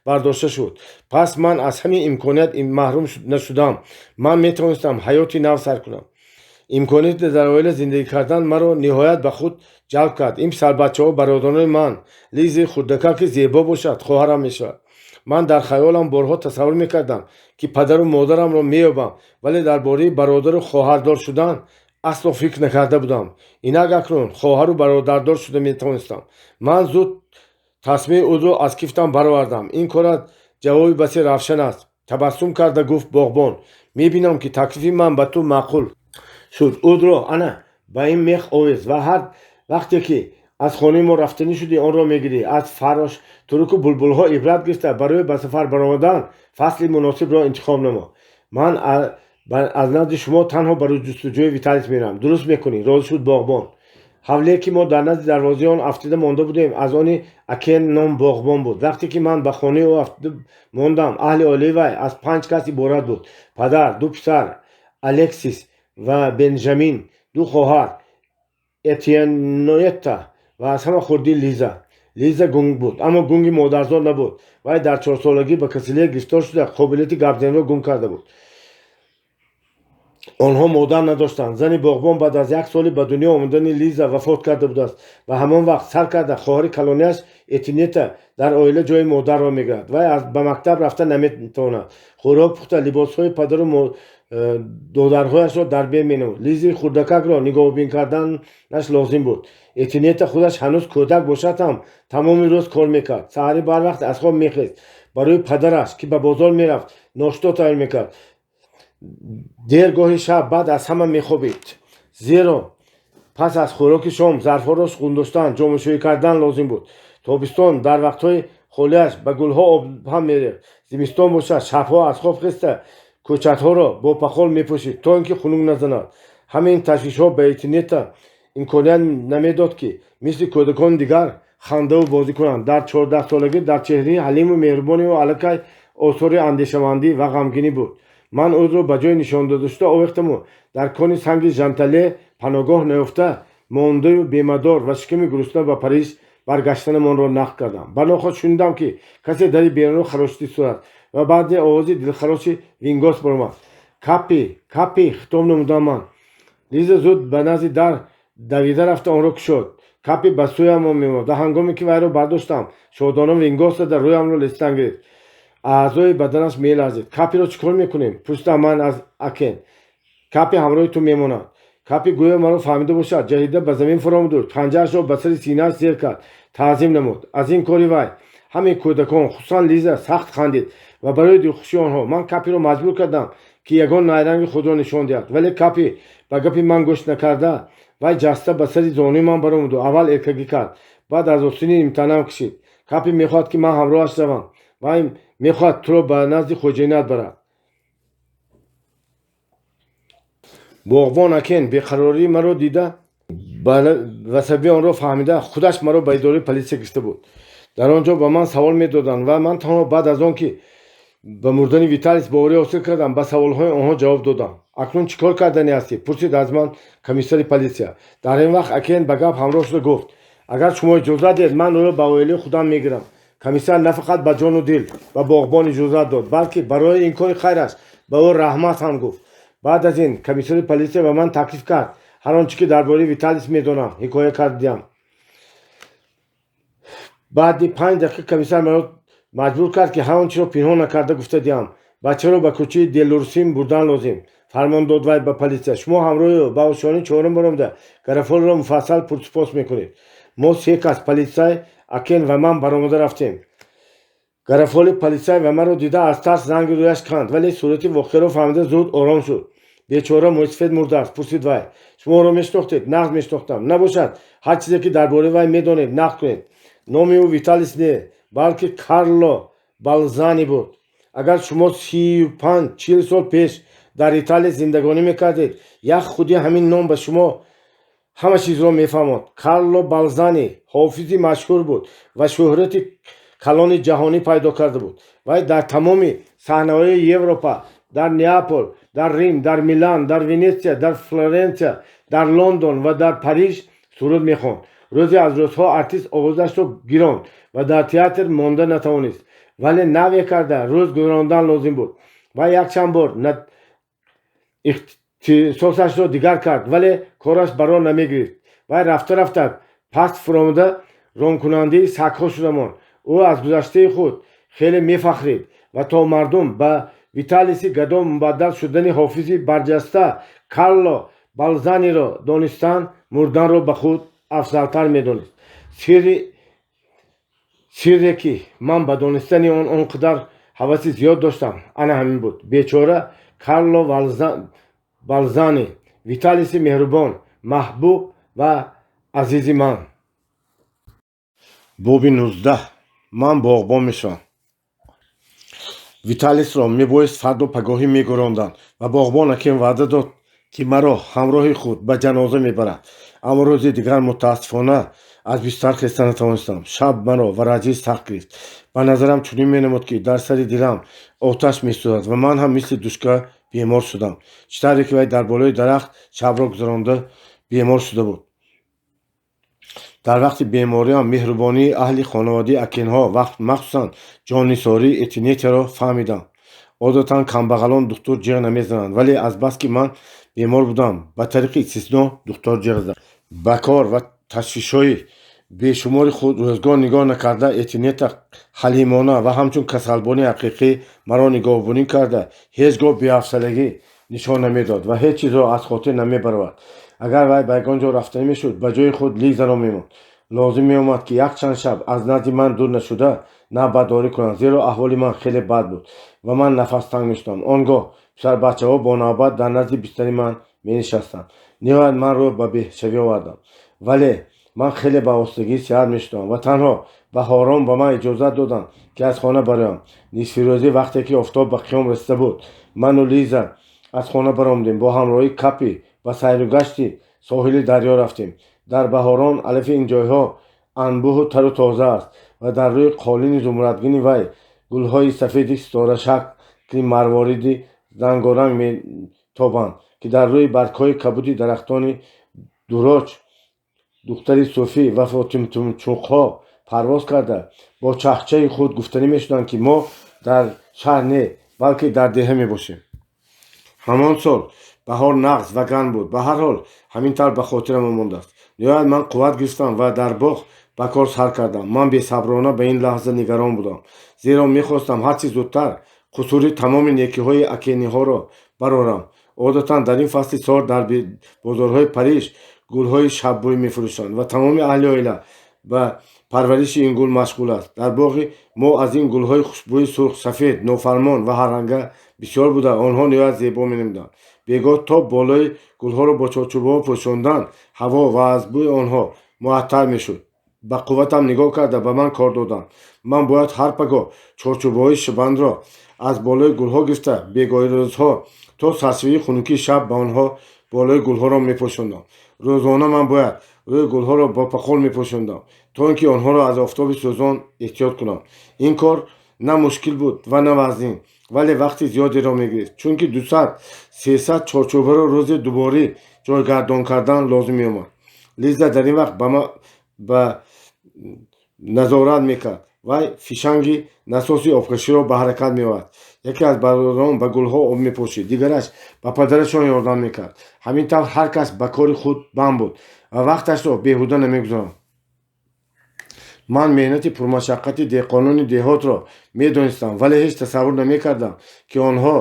бардошта шуд. Пас ман аз ҳамин имконият маҳрум нашудам. Ман метавонистам ҳаёти нав сар кунам. Имконияти дар оила зиндагӣ кардан маро ниҳоят ба худ ҷалб кард. Ин писарбачаҳо бародарони ман, Лизи хурдакаки зебо бошад, хоҳарам мешавад. Ман дар хаёлам борҳо тасаввур мекардам, ки падару модарамро меёбам, вале дар бораи бародару хоҳардор шудан асло фикр накарда будам. Инак акнун хоҳару бародардор шуда метавонистам. Ман зуд тасмаи удро аз кифтам баровардам. Ин корат ҷавоби басе равшан аст, табассум карда гуфт боғбон. Мебинам, ки таклифи ман ба ту маъқул шуд. Удро ана ба ин мех овез ва ҳар вақте ки аз хонаи мо рафтанӣ шудӣ, онро мегирӣ. Аз фарош туруку булбулҳо ибрат гирифта, барои ба сафар баромадан фасли муносибро интихоб намо. Ман аз назди шумо танҳо барои ҷустуҷӯи Виталис меравам. Дуруст мекунӣ, розӣ шуд боғбон. Ҳавлие, ки мо дар назди дарвозаи он афтида монда будем, аз они Акен ном боғбон буд. Вақте ки ман ба хонаи ӯ афтида мондам, аҳли оилаи вай аз панҷ кас иборат буд: падар, ду писар, Алексис ва Бенҷамин, ду хоҳар, Этиенетта ва аз ҳама хурдӣ Лиза. Лиза гунг буд, аммо гунги модарзод набуд. Вай дар 4-солагӣ ба касалие гирифтор шуда, қобилияти гапзаниро гум карда буд. Онҳо модар надоштанд. Зани боғбон баъд аз як соли ба дунё омадани Лиза вафот карда будааст ва ҳамон вақт сар карда хоҳари калонияш Этинета дар оила ҷои модарро мегирад. Вай ба мактаб рафта наметавонад, хӯрок пухта, либосҳои падару додарҳояшро дар бе менамуд. Лизи хурдакакро нигоҳубин карданаш лозим буд. Этинета худаш ҳанӯз кӯдак бошад ҳам, тамоми рӯз кор мекард. Саҳарӣ барвақт аз хоб мехест, барои падараш, ки ба бозор мерафт, ношто тайёр мекард. Дергоҳи шаб баъд аз ҳама мехобид, зеро пас аз хӯроки шом зарфҳоро хӯндоштан, ҷомашӯӣ кардан лозим буд. Тобистон дар вақтҳои холиаш ба гулҳо об ҳам мерехт. Зимистон бошад, шабҳо аз хоб хеста, кӯчатҳоро бо пахол мепӯшид, то ин ки хунук назанад. Ҳамин ташвишҳо ба Этинета имконият намедод, ки мисли кӯдакони дигар хандаву бозӣ кунанд. Дар 14-солагӣ дар чеҳраи ҳалиму меҳрубони ӯ аллакай осори андешамандӣ ва ғамгинӣ буд. Ман ӯро ба ҷои нишондодашуда овехтаму дар кони санги Жантале паноҳгоҳ наёфта мондаю, бемадор ва шиками гурусна ба Париж баргаштанамонро нақл кардам. Банохост шунидам, ки касе дари берунро харошида истодааст ва баъде овози дилхароши Вингос баромад. Капи, Капи, хитоб намудам ман. Лиза зуд ба назди дар давида рафта, онро кушод. Капи ба сӯямон меомад ва ҳангоме ки вайро бардоштам, шодона вингос зада, рӯямро лесидан гирифт. Аъзои баданаш меларзид. Капиро чӣ кор мекунем? Пурсидам ман аз Акен. Капи ҳамроҳи ту мемонад. Капи гӯё маро фаҳмида бошад, ҷаҳида ба замин фуромаду панҷаашро ба сари синааш зер кард, таъзим намуд. Аз ин кори вай ҳамаи кӯдакон, хусусан Лиза, сахт хандид ва барои дилхушии онҳо ман Капиро маҷбур кардам, ки ягон найранги худро нишон диҳад. Вале Капи ба гапи ман гӯш накарда, вай ҷаста ба сари зонуи ман баромаду аввал эркагӣ кард, баъд аз остини нимтанам кашид. Капи мехоҳад, ки ман ҳамроҳаш равам. Вай мехоҳад туро ба назди хоҷаинат барад. Боғбон Акен беқарории маро дида ва сабаби онро фаҳмида, худаш маро ба идораи полисия гирифта буд. Дар он ҷо ба ман савол медоданд ва ман танҳо баъд аз он ки ба мурдани Виталис боварӣ ҳосил кардам, ба саволҳои онҳо ҷавоб додам. Акнун чӣ кор карданӣ ҳастӣ? Пурсид аз ман комиссари полисия. Дар ин вақт Акен ба гап ҳамроҳ шуда гуфт: агар шумо иҷозат диҳед, ман ӯро ба оилаи худам мегирам. Комиссар на фақат ба ҷону дил ба боғбон иҷозат дод, балки барои ин кори хайраш ба ӯ раҳмат ҳам гуфт. Баъд аз ин комиссари полисия ба ман таклиф кард ҳар он чӣ ки дар бораи Виталис медонам, ҳикоя кардиам. Баъди 5 дақиқа комиссар маро маҷбур кард, ки ҳар он чиро пинҳон накарда гуфта диҳам. Бачаро ба кӯчаи Делурсим бурдан лозим, фармон дод вай ба полисия. Шумо ҳамроҳи ӯ ба ошёнаи чорум баромада, Гарафолро муфассал пурсупос мекунед. Мо се кас, полисай, Акен ва ман, баромада рафтем. Гарафоли полисай ва маро дида, аз тарс ранги рӯяш канд, вале сурати воқеаро фаҳмида, зуд ором шуд. Бечора мӯйсафед мурдааст? Пурсид вай. Шумо ӯро мешинохтед? Нағз мешинохтам. Набошад, ҳар чизе ки дар бораи вай медонед, нақл кунед. Номи ӯ Виталис не, балки Карло Балзани буд. Агар шумо 35-40 сол пеш Дар Италия зиндагонӣ мекардед, як худи ҳамин ном ба шумо ҳама чизро мефаҳмонд. Карло Балзани ҳофизи машҳур буд ва шӯҳрати калони ҷаҳонӣ пайдо карда буд. Вай дар тамоми саҳнаҳои Европа, дар Неапол, дар Рим, дар Милан, дар Венетсия, дар Флоренсия, дар Лондон ва дар Париж суруд мехонд. Рӯзе аз рӯзҳо артист овозашро гиронд ва дар театр монда натавонист, вале наве карда рӯз гузарондан лозим буд. Вай якчанд бор ихтисосашро дигар кард, вале кораш барор намегирифт. Вай рафта рафта паст фуромада ромкунандаи сагҳо шуда монд. Ӯ аз гузаштаи худ хеле мефахрид ва то мардум ба Виталиси гадо мубаддал шудани ҳофизи барҷаста Карло Балзаниро донистан, мурданро ба худ афзалтар медонист. Сирре, ки ман ба донистани он он қадар ҳаваси зиёд доштам, ана ҳамин буд. Бечора Карло Балзани, Виталиси меҳрубон, маҳбуб ва азизи ман. Боби 19. Ман боғбон мешавам. Виталисро мебоист фардо пагоҳӣ мегӯронданд ва боғбон Акин ваъда дод, ки маро ҳамроҳи худ ба ҷаноза мебарад. Аммо рӯзи дигар, мутаассифона, аз бистар хеста натавонистам. Шаб маро вараҷӣ сахт гирифт. Ба назарам чунин менамуд, ки дар сари дилам оташ месӯзад ва ман ҳам мисли Душка бемор шудам, чӣ тавре ки вай дар болои дарахт шабро гузаронда бемор шуда буд. Дар вақти бемориам меҳрубонии аҳли хонаводаи Акинҳо, махсусан ҷоннисории Этинетиро фаҳмидам. Одатан камбағалон духтур ҷиғ намезананд, вале азбаски ман бемор будам, ба тариқи истисно духтур ҷиғ зад. Ба кор ва ташвишҳои бешумори худ рӯзгор нигоҳ накарда, Этинета ҳалимона ва ҳамчун касалбони ҳақиқӣ маро нигоҳбонӣ карда, ҳеҷ гоҳ беҳавсалагӣ нишон намедод ва ҳеҷ чизро аз хотир намебаровард. Агар вай ба ягон ҷо рафтанӣ мешуд, ба ҷои худ Лизаро мемонд. Лозим меомад, ки якчанд шаб аз назди ман дур нашуда навбатдорӣ кунанд, зеро аҳволи ман хеле бад буд ва ман нафастанг мешудам. Он гоҳ писарбачаҳо бо навбат дар назди бистари ман менишастанд. Ниҳоят ман рӯ ба беҳшавӣ овардам, вале ман хеле ба оҳистагӣ сиҳат мешудам ва танҳо баҳорон ба ман иҷозат доданд, ки аз хона бароям. Нисфирӯзӣ, вақте ки офтоб ба қиём расида буд, ману Лиза аз хона баромадем, бо ҳамроҳии Капи ба сайру гашти соҳили дарё рафтем. Дар баҳорон алафи ин ҷойҳо анбӯҳу тару тоза аст ва дар рӯи қолини зумрадгини вай гулҳои сафеди ситорашакли марвориди рангоранг метобанд, ки дар рӯи баргҳои кабуди дарахтони дуроч, духтари суфӣ ва фотимчуқҳо парвоз карда, бо чахчахи худ гуфтанӣ мешуданд, ки мо дар шаҳр не, балки дар деҳа мебошем. Ҳамон сол баҳор нағз ва гарм буд. Ба ҳар ҳол, ҳамин тавр ба хотирам мондааст. Ниҳоят ман қувват гирифтам ва дар боғ ба кор сар кардам. Ман бесаброна ба ин лаҳза нигарон будам, зеро мехостам ҳарчи зудтар қусури тамоми некиҳои акениҳоро барорам. Одатан дар ин фасли сол дар бозорҳои Париж гулҳои шаббӯй мефурӯшанд ва тамоми аҳли оила ба парвариши ин гул машғул аст. Дар боғи мо аз ин гулҳои хушбӯи сурх, сафед, нофармон ва ҳарранга бисёр буда, онҳо ниҳоят зебо менамуданд. Бегоҳ то болои гулҳоро бо чорчӯбаҳо пӯшондан, ҳаво ва аз бӯи онҳо муаттар мешуд. Ба қувватам нигоҳ карда, ба ман кор доданд. Ман бояд ҳар пагоҳ чорчӯбаҳои шибандро аз болои гулҳо гирифта, бегоҳи рӯзҳо то саршавии хунукии шаб ба онҳо болои гулҳоро мепӯшондам. Рӯзона ман бояд рӯи гулҳоро бо пақол мепӯшондам, то ин ки онҳоро аз офтоби сӯзон эҳтиёт кунам. Ин кор на мушкил буд ва на вазнин, вале вақти зиёдеро мегирифт, чунки 200-300 чорчӯбаро рӯзи дуборӣ ҷойгардон кардан лозим меомад. Лиза дар ин вақт ба назорат мекард. Вай фишанги насоси обкаширо ба ҳаракат меовард. Яке аз бародарон ба гулҳо об мепошид, дигараш ба падарашон ёрдам мекард. Ҳамин тавр ҳар кас ба кори худ банд буд ва вақташро беҳуда намегузаронд. Ман меҳнати пурмашаққати деҳқонони деҳотро медонистам, вале ҳеҷ тасаввур намекардам, ки онҳо,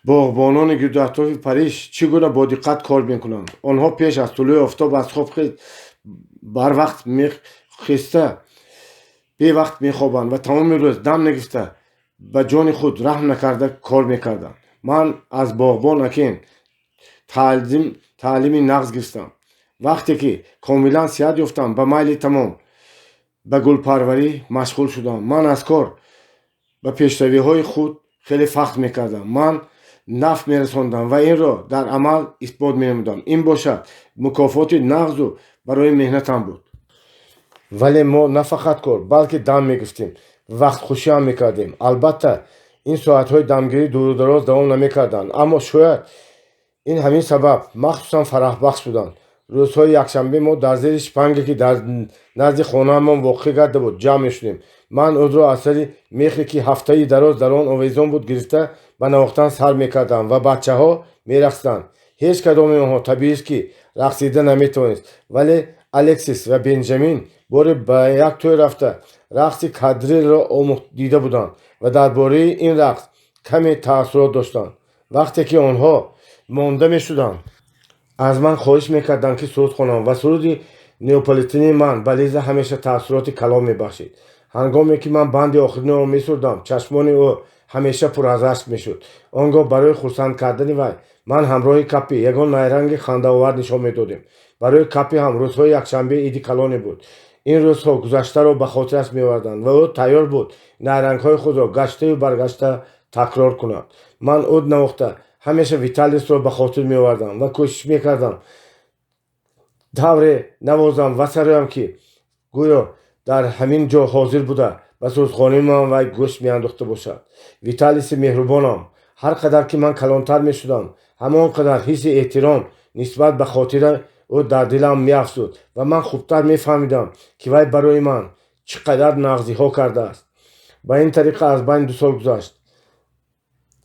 боғбонони гирду атрофи Париж, чӣ гуна бодиққат кор мекунанд. Онҳо пеш аз тулӯи офтоб аз хоб барвақт мехеста, бевақт мехобанд ва тамоми рӯз дам нагирифта, ба ҷони худ раҳм накарда кор мекарданд. Ман аз боғбон Акен таълими нағз гирифтам. Вақте ки комилан сиҳат ёфтам, ба майли тамом ба гулпарварӣ машғул шудам. Ман аз кор ба пешравиҳои худ Хеле фахр мекардам. Ман нафъ мерасондам ва инро дар амал исбот менамудам. Ин бошад мукофоти нағзу барои меҳнатам буд. Вале мо на фақат кор, балки дам мегирифтем, вақтхушиам мекардем. Албатта, ин соатҳои дамгирӣ дуру дароз давом намекарданд, аммо шояд ин ҳамин сабаб махсусан фараҳбахш буданд. Рӯзҳои якшанбе мо дар зери шпанге, ки дар назди хонаамон воқеъ гарда буд, ҷамъ мешудем. Ман удро аз сари мехе, ки ҳафтаи дароз дар он овезон буд, гирифта, ба навохтан сар мекардам ва бачаҳо мерақсиданд. Ҳеҷ кадоми онҳо, табиист ки, рақсида наметавонист, вале Алексис ва Бенҷамин боре ба як тӯй рафта, рақси кадрилро дида буданд ва дар бораи ин рақс каме таассурот доштанд. Вақте ки онҳо монда мешуданд, аз ман хоҳиш мекарданд, ки суруд хонам, ва суруди неаполитании ман ба Лиза ҳамеша таассуроти калон мебахшид. Ҳангоме ки ман банди охириро месурудам, чашмони ӯ ҳамеша пур аз ашк мешуд. Он гоҳ барои хурсанд кардани вай ман ҳамроҳи Капи ягон найранги хандаовар нишон медодем. Барои Капи ҳам рӯзҳои якшанбе иди калоне буд. Ин рӯзҳо гузаштаро ба хотираш меоварданд ва ӯ тайёр буд найрангҳои худро гаштаю баргашта такрор кунад. Ман уд навохта ҳамеша Виталисро ба хотир меовардам ва кӯшиш мекардам тавре навозам ва сароям, ки гӯё дар ҳамин ҷо ҳозир буда, ба сурудхонии ман вай гӯш меандохта бошад. Виталиси меҳрубонам! Ҳар қадар ки ман калонтар мешудам, ҳамон қадар ҳисси эҳтиром нисбат ба хотираи ӯ дар дилам меафзуд ва ман хубтар мефаҳмидам, ки вай барои ман чӣ қадар нағзиҳо кардааст. Ба ин тариқа аз байни 2 сол гузашт.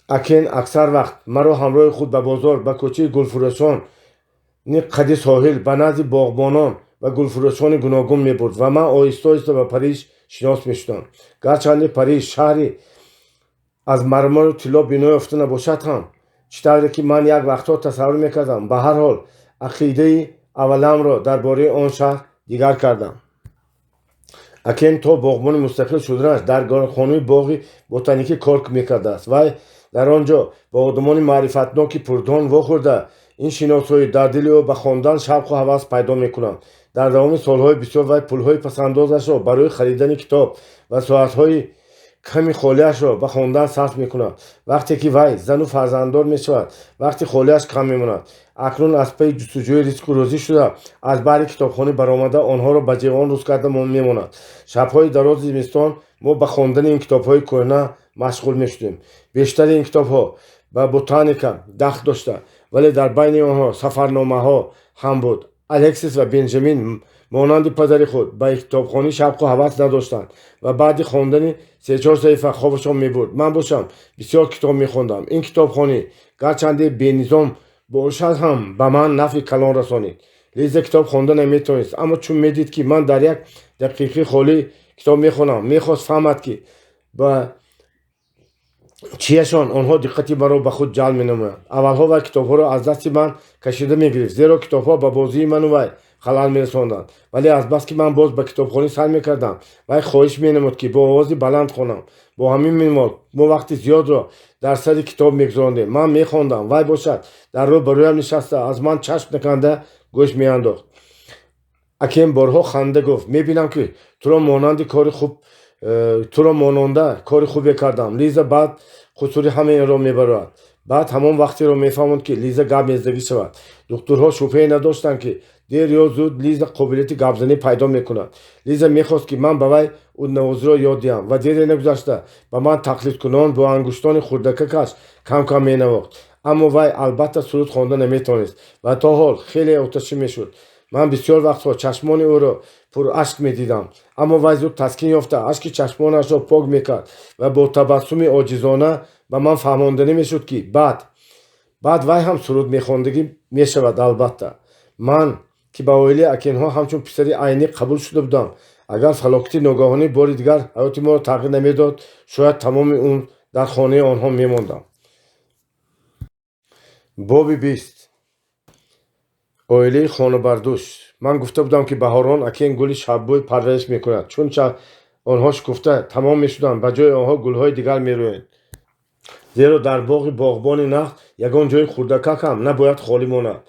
Акен аксар вақт маро ҳамроҳи худ ба бозор, ба кӯчаи гулфурӯшони қади соҳил, ба назди боғбонон ва гулфурӯшони гуногун мебурд ва ман оҳиста оҳиста ба Париж шинос мешудам. Гарчанде Париж шаҳри аз мармару тилло бино ёфта набошад ҳам, чӣ тавре ки ман як вақтҳо тасаввур мекардам, ба ҳар ҳол ақидаи авваламро дар бораи он шаҳр дигар кардам. Акен то боғбони мустақил шуданаш дар корхонаи боғи ботаникӣ кор мекардааст. Вай дар он ҷо бо одамони маърифатноки пурдон вохӯрда, ин шиносоӣ дар дили ӯ ба хондан шавқу ҳавас пайдо мекунанд. Дар давоми солҳои бисёр вай пулҳои пасандозашро барои харидани китоб ва соатҳои ками холиашро ба хондан сарф мекунад. Вақте ки вай зану фарзанддор мешавад, вақти холиаш кам мемонад. Акнун аз пайи ҷустуҷӯи ризқу рӯзӣ шуда, аз баҳри китобхонӣ баромада, онҳоро ба ҷевон рӯз карда мемонад. Шабҳои дарози зимистон мо ба хондани ин китобҳои кӯҳна машғул мешудем. Бештари ин китобҳо ба ботаника дахл дошта, вале дар байни онҳо сафарномаҳо ҳам буд. Алексис ва Бенҷамин монанди падари худ ба китобхонӣ шавқу ҳавас надоштанд ва баъди хондани се-чор саҳифа хобашон мебурд. Ман бошам бисёр китоб мехондам. Ин китобхонӣ, гарчанде бенизом бошад ҳам, ба ман нафъи калон расонид. Лиза китоб хонда наметавонист, аммо чун медид, ки ман дар як дақиқаи холӣ китоб мехонам, мехост фаҳмад, ки ба чияшон онҳо диққати маро ба худ ҷалб менамоянд. Аввалҳо вай китобҳоро аз дасти ман кашида мегирифт, зеро китобҳо ба бозии ману вай халал мерасонданд. Вале азбаски ман боз ба китобхонӣ сар мекардам, вай хоҳиш менамуд, ки бо овози баланд хонам. Бо ҳамин минвол мо вақти зиёдро дар сари китоб мегузарондем. Ман мехондам, вай бошад дар рӯ ба рӯям нишаста, аз ман чашм наканда гӯш меандохт. Акен борҳо ханда гуфт: «Мебинам, ки туро монанди кори хуб туро мононда кори хубе кардам. Лиза баъд қусури ҳамаи инро мебарорад». Баъд ҳамон вақтеро мефаҳмонд, ки Лиза гап мезадагӣ шавад. Духтурҳо шубҳае надоштанд, ки дер ё зуд Лиза қобилияти гапзанӣ пайдо мекунад. Лиза мехост, ки ман ба вай уднавозиро ёд диҳам ва дере нагузашта ба ман тақлидкунон бо ангуштони хурдакакаш кам-кам менавохт. Аммо вай албатта суруд хонда наметавонист ва то ҳол хеле оташин мешуд. Ман бисёр вақтҳо чашмони ӯро пурашк медидам, аммо вай зуд таскин ёфта, ашки чашмонашро пок мекард ва бо табассуми оҷизона ба ман фаҳмонданӣ мешуд, ки баъд вай ҳам суруд мехондагӣ мешавад. Албатта, ман, ки ба оилаи Акенҳо ҳамчун писари айнӣ қабул шуда будам, агар фалокати ногаҳонӣ бори дигар ҳаёти моро тағйир намедод, шояд тамоми умр дар хонаи онҳо мемондам. Боби 20. Оилаи хонабардӯш. Ман гуфта будам, ки баҳорон Акен гули шаббӯй парвариш мекунад. Чун онҳо шукуфта тамом мешуданд, ба ҷои онҳо гулҳои дигар мерӯянд, зеро дар боғи боғбони нағз ягон ҷои хурдакак ҳам набояд холӣ монад.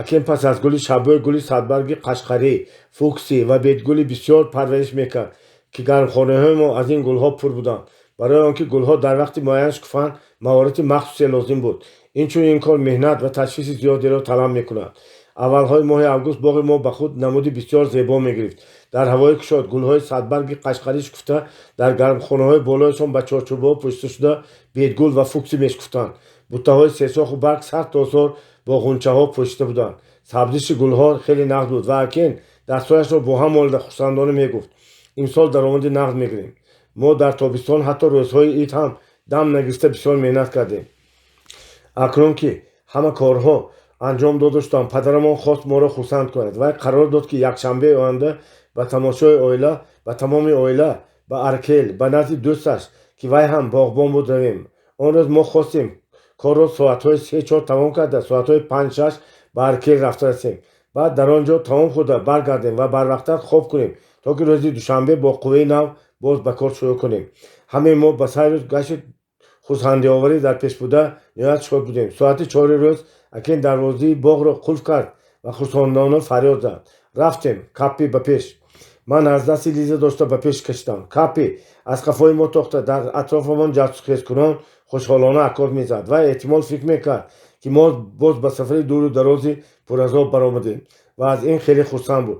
Акен пас аз гули шаббӯй гули садбарги қашқарӣ, фуксӣ ва бедгули бисёр парвариш мекард, ки гармхонаҳои мо аз ин гулҳо пур буданд. Барои он ки гулҳо дар вақти муайян шукуфанд, маҳорати махсусе лозим буд. Инчунин ин кор меҳнат ва ташвиши зиёдеро талаб мекунад. Аввалҳои моҳи август боғи мо ба худ намуди бисёр зебо мегирифт. Дар ҳавои кушод гулҳои садбарги қашқарӣ шукуфта, дар гармхонаҳои болояшон ба чорчӯбаҳо пӯшида шуда бедгул ва фуксӣ мешукуфтанд. Буттаҳои сесоху барг сар то сор бо ғунчаҳо пӯшида буданд. Сабзиши гулҳо хеле нағз буд ва Акен дастҳояшро бо ҳам молида хурсандона мегуфт: «Имсол даромади нағз мегирем». Мо дар тобистон, ҳатто рӯзҳои ид ҳам дам нагирифта бисёр меҳнат кардем. Акнун ки ҳама корҳо анҷом дода шуданд, падарамон хост моро хурсанд кунад. Вай қарор дод, ки якшанбеи оянда ба тамошои оила, ба тамоми оила ба Аркел, ба назди дӯсташ, ки вай ҳам боғбон буд, равем. Он рӯз мо хостем корро соатҳои 3-4 тамом карда, соатҳои 5-6 ба Аркел рафта расем, баъд дар он ҷо таом хӯрда баргардем ва барвақттар хоб кунем, то ки рӯзи душанбе бо қувваи нав боз ба кор шурӯъ кунем. Ҳамаи мо ба сайру гашти хурсандиоварӣ дар пеш буда ниҳоят шод будем. Соати 4-и рӯз Акен дарвозаи боғро қулф кард ва хурсандона фарёд зад: «Рафтем! Каппи ба пеш!» Ман аз дасти Лиза дошта ба пеш кашидам. Каппи аз қафои мо тохта, дар атрофамон ҷастухезкунон хушҳолона акорд мезад. Вай эҳтимол фикр мекард, ки мо боз ба сафари дуру дарози пуразоб баромадем ва аз ин хеле хурсанд буд.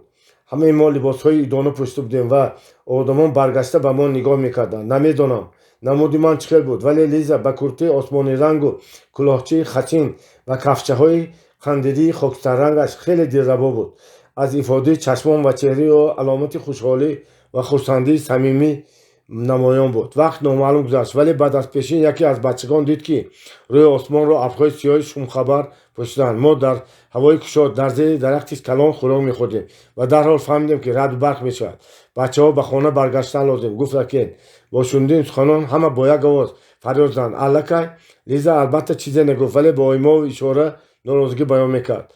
Ҳамаи мо либосҳои идона пӯшида будем ва одамон баргашта ба мо нигоҳ мекарданд. Намедонам, намуди ман чӣ хел буд, вале Лиза ба куртаи осмонирангу кулоҳчаи хачин ва кафшаҳои қандилии хокистаррангаш хеле дилрабо буд. Аз ифодаи чашмон ва чеҳраи ӯ аломати хушҳолӣ ва хурсандии самимӣ намоён буд. Вақт номаълум гузашт, вале баъд аз пешин яке аз бачагон дид, ки рӯи осмонро абрҳои сиёҳи шумхабар пӯшиданд. Мо дар ҳавои кушод, дар зери дарахти калон хӯрок мехӯрдем ва дарҳол фаҳмидем, ки раъду барқ мешавад. «Бачаҳо, ба хона баргаштан лозим», гуфт Акен. Бо шунидани суханон ҳама бо як овоз фарёд заданд: «Аллакай!» Лиза албатта чизе нагуфт, вале бо имову ишора норозигӣ баён мекард.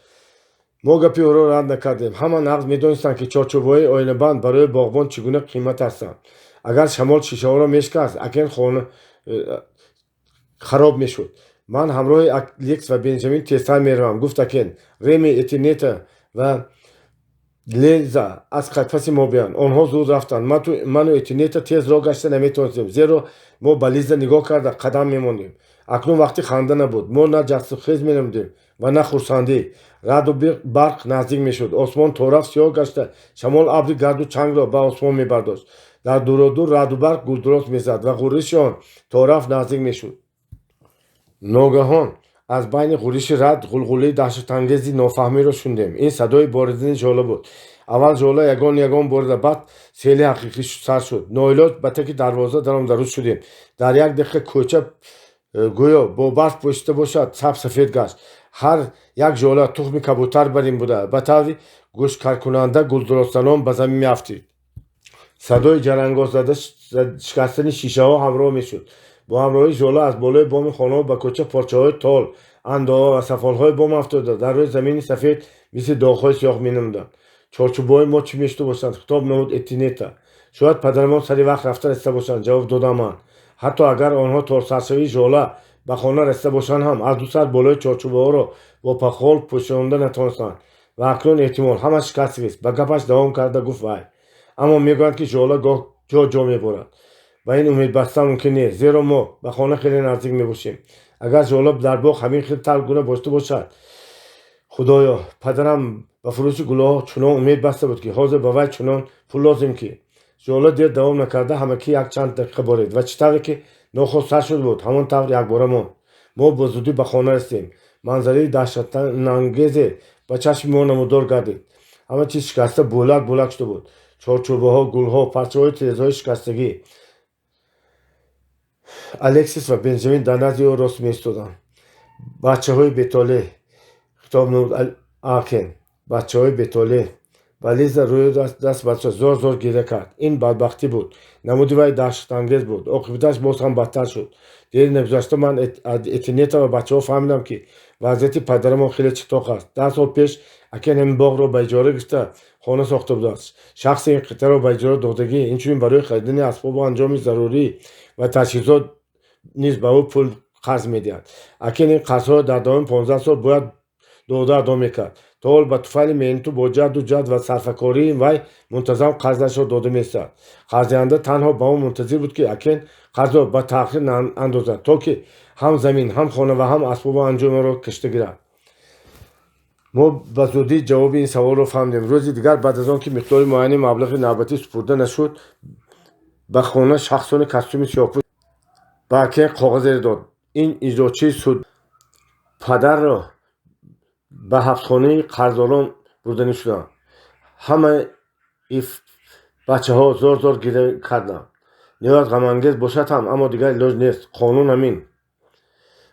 Мо гапи ӯро рад накардем. Ҳама нағз медонистанд, ки чорчӯбаҳои оинабанд барои боғбон чӣ гуна қимат ҳастанд. Агар шамол шишаҳоро мешикаст, Акен хона хароб мешуд. «Ман ҳамроҳи Алекс ва Бенҷамин тезтар меравам», гуфт Акен. «Реми, Этинета ва Лиза аз паси мо биёянд». Онҳо зуд рафтанд. Ману Этинета тез роҳ гашта наметавонистем, зеро мо ба Лиза нигоҳ карда қадам мемондем. Акнун вақти ханда набуд. Мо на ҷастухез менамудем ва на хурсандӣ. Раъду барқ наздик мешуд. Осмон торафт сиёҳ гашта, шамол абри гарду чангро ба осмон мебардошт. Дар дуродур раъду барқ гулдуроз мезад ва ғурриши он торафт наздик мешуд. Ногаҳон аз байни ғурриши раъд ғулғулаи даҳшатангези нофаҳмиро шунидем. Ин садои боридани жола буд. Аввал жола ягон ягон борида, баъд сели ҳақиқӣ сар шуд. Ноилоҷ ба таки дарвоза даромада руст шудем. Дар як дақиқа кӯча гӯё бо барф пӯшида бошад, саб сафед гашт. Ҳар як жола тухми кабутар бар ин буда, ба таври гӯшкаркунанда гулдуроззанон ба замин меафтид. Садои ҷарангоззада шикастани шишаҳо ҳамроҳ мешуд. Бо ҳамроҳии жола аз болои боми хонаҳо ба кӯча порчаҳои тол, андоҳо ва сафолҳои бом афтода, дар рӯи замини сафед мисли доғҳои сиёҳ менамуданд. «Чорчӯбаҳои мо чӣ мешуда бошанд?» хитоб намуд Этинета. «Шояд падарамон сари вақт рафта расида бошанд», ҷавоб додам ман. «Ҳатто агар онҳо то саршавии жола ба хона расида бошанд ҳам, аз ду сар болои чорчӯбаҳоро бо пахол пӯшонда натавонистанд ва акнун эҳтимол ҳама шикаст гирифт», ба гапаш давом карда гуфт вай. «Аммо мегӯянд, ки жола гоҳ ҷо ҷо меборад. Ба ин умед бастан мумкин нест, зеро мо ба хона хеле наздик мебошем. Агар жола дар боғ ҳамин хел тавр гуна бошта бошад, Худоё, падарам ба фурӯши гулҳо чунон умед баста буд, ки ҳозир ба вай чунон пул лозим, ки…» Жола дер давом накарда ҳамакӣ якчанд дақиқа борид ва чӣ тавре ки нохост сар шуда буд, ҳамон тавр якбора монд. Мо бо зудӣ ба хона расидем. Манзараи даҳшатангезе ба чашми мо намудор гардид. Ҳама чиз шикаста, бӯлак бӯлак шуда буд: чорчӯбаҳо, гулҳо, парчаҳои тирезаҳои шикастагӣ. Алексис ва Бенҷамин дар назди ӯ рост меистоданд. «Бачаҳои бетолеъ!» хитоб намуд Акен. «Бачаҳои бетолеъ!» Ва Лиза рӯи даст ба зор зор гиря кард. Ин бадбахтӣ буд. Намуди вай даҳшатангез буд. Оқибаташ боз ҳам бадтар шуд. Дери нагузашта ман, Этинета ва бачаҳо фаҳмидам, ки вазъияти падарамон хеле чатоқ аст. 10 сол пеш Акен ҳамин боғро ба иҷора гирифта, хона сохта будааст. Шахси ин қитъаро ба иҷора додагӣ, инчунин барои харидани асбобу анҷоми зарурӣ ва таҷҳизот низ ба ӯ пул қарз медиҳад. Акен ин қарзҳоро дар давоми 15 сол бояд дода адо мекард. То ҳол ба туфайли меҳнату бо ҷадду ҷаҳд ва сарфакории вай мунтазам қарзашро дода меистад. Қарздиҳанда танҳо ба он мунтазир буд, ки Акен қарзро ба таъхир андозад, то ки ҳам замин, ҳам хона ва ҳам асбобу анҷомро кашида гирад. Мо ба зудӣ ҷавоби ин саволро фаҳмидем. Рӯзи дигар, баъд аз он ки миқдори муайяни маблағи навбатӣ супурда нашуд, ба хона шахсони костюми сиёҳпӯш ба Акен коғазеро дод. Ин иҷрочии суд падарро ба ҳабсхонаи қарздорон бурданӣ шуданд. Ҳамаи бачаҳо зор зор гиря карданд. Ниҳоят ғамангез бошад ҳам, аммо дигар илоҷ нест, қонун ҳамин.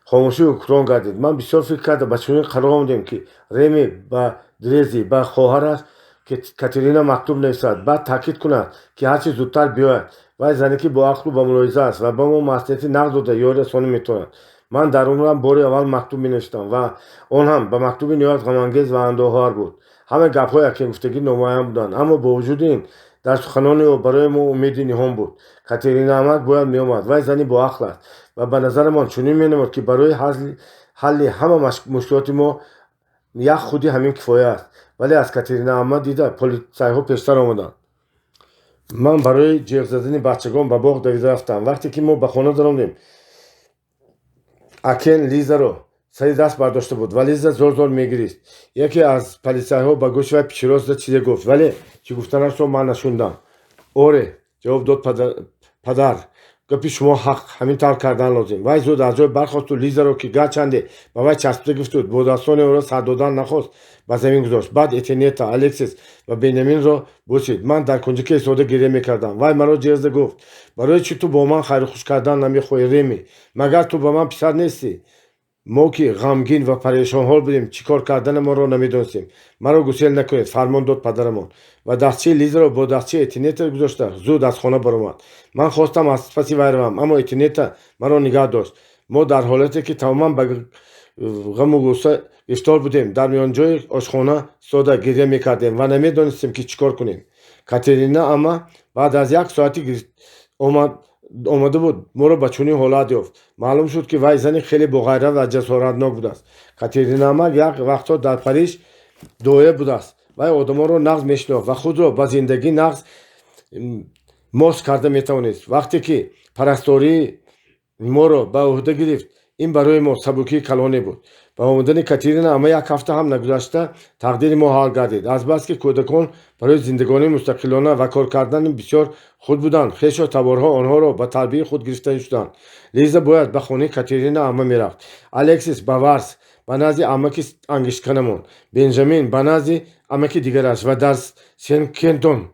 Хомӯшӣ ҳукмрон гардид. Ман бисёр фикр карда, ба чунин қарор омадем, ки Реми ба Дрези, ба хоҳараш Катерина мактуб нависад, баъд таъкид кунад, ки ҳарчи зудтар биёяд. Вай занеки боақлу бамулоҳиза аст ва ба мо маслиҳати нағз дода, ёрӣ расонӣ метавонад. Ман дар умрам бори аввал мактуб менавиштам ва он ҳам ба мактуби ниҳоят ғамангез ва андӯҳовар буд. Ҳамаи гапҳои Акен гуфтагӣ номуайян буданд, аммо бо вуҷуди ин дар суханони ӯ барои мо умеди ниҳон буд. Катерина амак бояд меомад. Вай зани боақл аст ва ба назарамон чунин менамуд, ки барои ҳалли ҳама мушкилоти мо як худи ҳамин кифоя аст. Вале аз Катерина амма дида полицайҳо пештар омаданд. Ман барои ҷеғ задани бачагон ба боғ давида рафтам. Вақте ки мо ба хона даромадем, Акен Лизаро сари даст бардошта буд ва Лиза зор-зор мегирист. Яке аз полицайҳо ба гӯши вай пичироз зада чизе гуфт, вале чӣ гуфтанашро ман нашунидам. Оре, ҷавоб дод падар, гапи шумо ҳақ, ҳамин тавр кардан лозим. Вай зуд аз ҷой бархосту Лизаро, ки гарчанде ба вай часпида гирифта буд, бо дастони ӯро сар додан нахост, ба замин гузошт. Баъд Этинета, Алексис ва Беняминро бусид. Ман дар кунҷаке истода гиря мекардам. Вай маро ҷеғ зада гуфт: «Барои чӣ ту бо ман хайрухуш кардан намехоҳӣ, Реми? Магар ту ба ман писар нестӣ?» Мо ки ғамгин ва парешонҳол будем, чӣ кор карданамонро намедонистем. «Маро гусел накунед», фармон дод падарамон ва дастчаи Лизаро бо дастчаи Этинета гузошта, зуд аз хона баромад. Ман хостам аз паси вай равам, аммо Этинета маро нигаҳ дошт. Мо дар ҳолате ки тамоман ба ғаму ғусса гирифтор будем, дар миёнҷои ошхона истода гиря мекардем ва намедонистем, ки чӣ кор кунем. Катерина амма баъд аз як соати омада буд, моро ба чунин ҳолат ёфт. Маълум шуд, ки вай зани хеле боғайрат ва ҷасоратнок будааст. Катерина амак як вақтҳо дар Париж доя будааст. Вай одамонро нағз мешинохт ва худро ба зиндагӣ нағз мос карда метавонист. Вақте ки парастории моро ба ӯҳда гирифт, ин барои мо сабукии калоне буд. Ба омадани Катерина амма як ҳафта ҳам нагузашта, тақдири мо ҳал гардид. Азбаски кӯдакон барои зиндагонии мустақилона ва кор кардани бисёр худ буданд, хешу таборҳо онҳоро ба тарбияи худ гирифта шуданд. Лиза бояд ба хонаи Катерина амма мерафт, Алексис ба Варс, ба назди амаки ангиштканамон, Бенҷамин ба назди амаки дигараш ва дар Сен-Кентон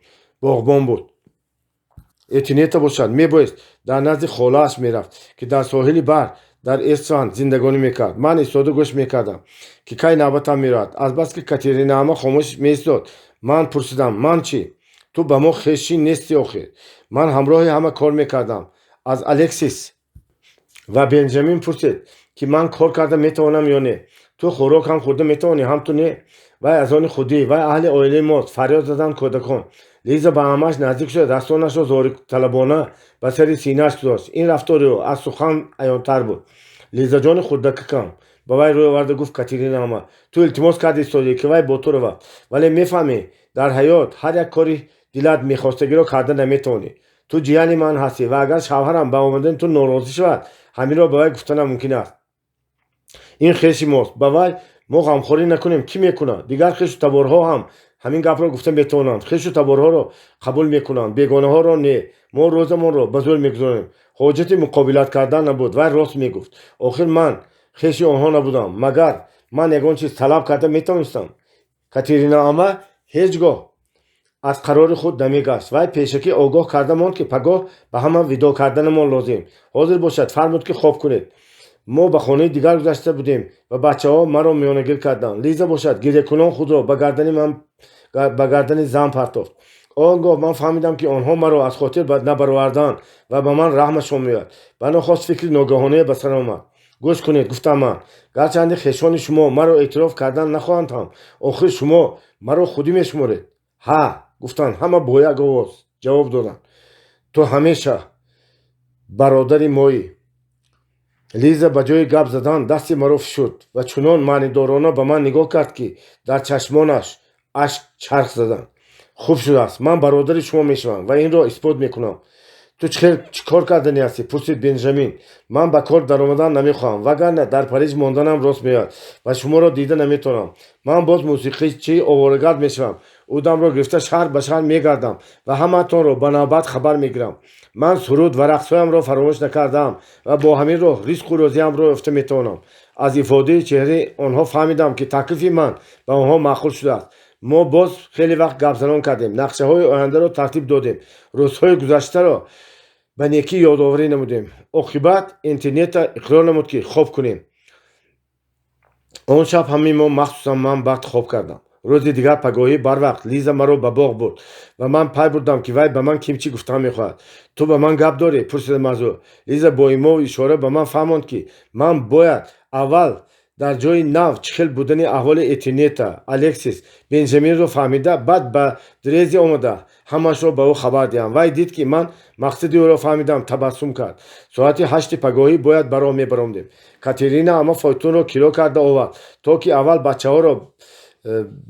боғбон буд. Этинета бошад, мебоист дар назди холааш мерафт, ки дар соҳили баҳр, дар Эсванд зиндагонӣ мекард. Ман истода гӯш мекардам, ки кай навбатам меравад. Азбаски Катерина амма хомӯш меистод, ман пурсидам: «Ман чӣ? Ту ба мо хешӣ нестӣ охир?» Ман ҳамроҳи ҳама кор мекардам. Аз Алексис ва Бенҷамин пурсид, ки ман кор карда метавонам ё не. «Ту хӯрок ҳам хӯрда метавонӣ, ҳам ту не. Вай аз они худӣ, вай аҳли оилаи мост», фарёд заданд кӯдакон. Лиза ба аммааш наздик шуда, дастонашро зориталабона ба сари синааш гузошт. Ин рафтори ӯ аз сухан аёнтар буд. «Лизаҷони хурдакакам», ба вай рӯй оварда гуфт Катерина амма, «ту илтимос карда истодӣ, ки вай бо ту равад, вале мефаҳмӣ, дар ҳаёт ҳар як кори дилат мехостагиро карда наметавонӣ. Ту ҷияни ман ҳастӣ ва агар шавҳарам ба омадани ту норозӣ шавад, ҳаминро ба вай гуфтанам мумкин аст. Ин хеши мост, ба вай мо ғамхорӣ накунем, кӣ мекунад? Дигар хешу таборҳо ҳам ҳамин гапро гуфта метавонанд. Хешу таборҳоро қабул мекунанд, бегонаҳоро не. Мо рӯзамонро ба зӯр мегузаронем. Ҳоҷати муқобилат кардан набуд. Вай рост мегуфт. Охир ман хеши онҳо набудам. Магар ман ягон чиз талаб карда метавонистам? Катерина амма ҳеҷ гоҳ аз қарори худ намегашт. Вай пешакӣ огоҳ карда монд, ки пагоҳ ба ҳама видоъ карданамон лозим. Ҳозир бошад, фармуд, ки хоб кунед. Мо ба хонаи дигар гузашта будем ва бачаҳо маро миёнагир карданд. Лиза бошад, гирякунон худро ба гардани зан партофт. Он гоҳ ман фаҳмидам, ки онҳо маро аз хотир набароварданд ва ба ман раҳмашон меояд. Банохост фикри ногаҳоние ба сарам омад. «Гӯш кунед, гуфтам ман, гарчанде хешони шумо маро эътироф кардан нахоҳанд ҳам, охир шумо маро худӣ мешуморед». «Ҳа», гуфтанд ҳама бо як овоз ҷавоб доданд, «ту ҳамеша бародари моӣ». Лиза ба ҷои гап задан дасти маро фишурд ва чунон маънидорона ба ман нигоҳ кард, ки дар чашмонаш ашк чарх заданд. Хуб шудааст, ман бародари шумо мешавам ва инро исбот мекунам. Ту чӣ кор карданӣ ҳастӣ? Пурсид Бенҷамин. Ман ба кор даромадан намехоҳам, вагарна дар Париж монданам рост меояд ва шуморо дида наметавонам. Ман боз мусиқичии оворагард мешавам, удамро гирифта шаҳр ба шаҳр мегардам ва ҳамаатонро ба навбат хабар мегирам. Ман суруд ва рақсҳоямро фаромӯш накардаам ва бо ҳамин роҳ ризқу рӯзиамро ёфта метавонам. Аз ифодаи чеҳраи онҳо фаҳмидам, ки таклифи ман ба онҳо маъқул шудааст. Мо боз хеле вақт гапзанон кардем, нақшаҳои ояндаро тартиб додем, рӯзҳои гузаштаро ба некӣ ёдоварӣ намудем. Оқибат Этиенетта иқрор намуд, ки хоб кунем. Он шаб ҳамаи мо, махсусан ман, бад хоб кардам. Рӯзи дигар пагоҳӣ барвақт Лиза маро ба боғ бурд ва ман пай бурдам, ки вай ба ман кимчӣ гуфтан мехоҳад. Ту ба ман гап дорӣ? Пурсидам аз ӯ. Лиза бо имову ишора ба ман фаҳмонд, ки ман бояд аввал дар ҷои нав чӣ хел будани аҳволи Этиенетта, Алексис, Бенҷаминро фаҳмида, баъд ба Дрези омада ҳамаашро ба ӯ хабар диҳам. Вай дид, ки ман мақсади ӯро фаҳмидам, табассум кард. Соати 8-и пагоҳӣ бояд ба роҳ мебаромдем. Катерина амма фойтунро киро карда овард, то ки аввал бачаҳоро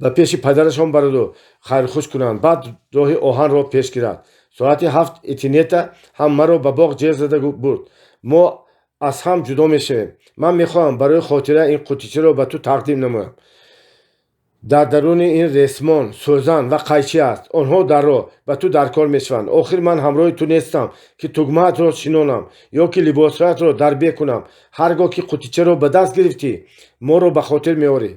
ба пеши падарашон бараду хайрхуш кунанд, баъд роҳи оҳанро пеш гирад. Соати 7 Этиенетта ҳам маро ба боғ ҷеғ зада бурд. Мо аз ҳам ҷудо мешавем. Ман мехоҳам барои хотира ин қуттичаро ба ту тақдим намоям. Дар даруни ин ресмон, сӯзан ва қайчӣ аст. Онҳо дар роҳ ба ту даркор мешаванд. Охир ман ҳамроҳи ту нестам, ки тугмаатро шинонам ё ки либосҳоятро дарбе кунам. Ҳар гоҳ ки қуттичаро ба даст гирифтӣ, моро ба хотир меорӣ.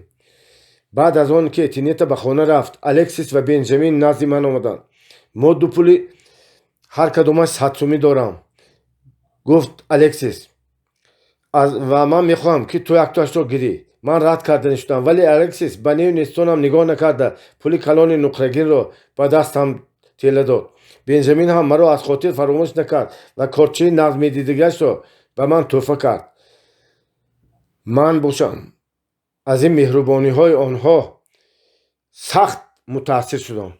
Баъд аз он ки Этиенетта ба хона рафт, Алексис ва Бенҷамин назди ман омаданд. Мо ду пули ҳар кадомаш 100 сумӣ дорам, гуфт Алексис, ва ман мехоҳам, ки ту яктоашро гирӣ. Ман рад карданӣ шудам, вале Алексис ба нею нестонам нигоҳ накарда, пули калони нуқрагинро ба дастам тела дод. Бенҷамин ҳам маро аз хотир фаромӯш накард ва корчаи нағзмедидагиашро ба ман тӯҳфа кард. Ман бошам, аз ин меҳрубониҳои онҳо сахт мутаассир шудам.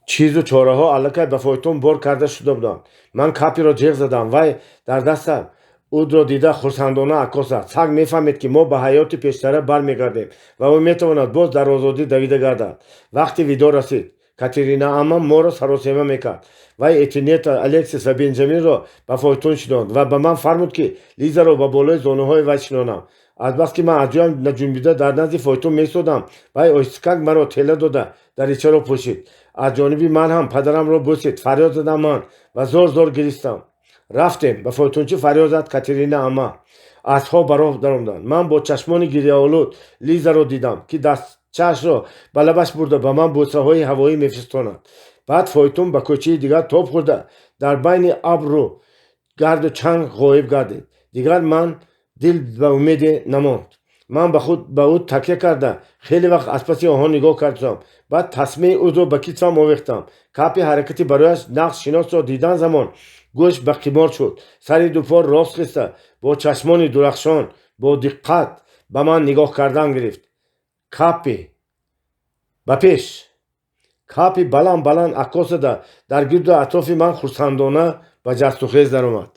Чизу чораҳо аллакай ба фойтун бор карда шуда буданд. Ман Капиро ҷеғ задам. Вай дар дастам удро дида, хурсандона аккос зад. Саг мефаҳмед, ки мо ба ҳаёти пештара бармегардем ва ӯ метавонад боз дар озодӣ давида гардад. Вақти видоъ расид. Катерина амма моро саросема мекард. Вай Этиенетта, Алексис ва Бенҷаминро ба фойтун шинонд ва ба ман фармуд, ки Лизаро ба болои зонуҳои вай шинонам. Азбаски ман аз ҷоям наҷунбида дар назди фойтун меистодам, вай оҳистакак маро тела дода, даричаро пӯшид. Аз ҷониби ман ҳам падарамро бӯсид, фарёд задам ман ва зор зор гиристам. Рафтем, ба фойтунчӣ фарёд зад Катерина амма. Аспҳо ба роҳ даромаданд. Ман бо чашмони гирьяолуд Лизаро дидам, ки дастчаашро ба лабаш бурда, ба ман бӯсаҳои ҳавоӣ мефиристонад. Баъд фойтун ба кӯчаи дигар тоб хӯрда, дар байни абру гарду чанг ғоиб гардид. Дигар ман дил ба умеде намонд. Ман ба худ ба ӯ такя карда, хеле вақт аз паси онҳо нигоҳ кардам, баъд тасмаи ӯро ба китфам овехтам. Капи ҳаракати барояш нағз шиносро дидан замон гӯш ба қимор шуд, сари дупор рост хиста, бо чашмони дурахшон бо диққат ба ман нигоҳ кардан гирифт. Капи, ба пеш! Капи баланд баланд аккос зада, дар гирду атрофи ман хурсандона ба ҷастухез даромад.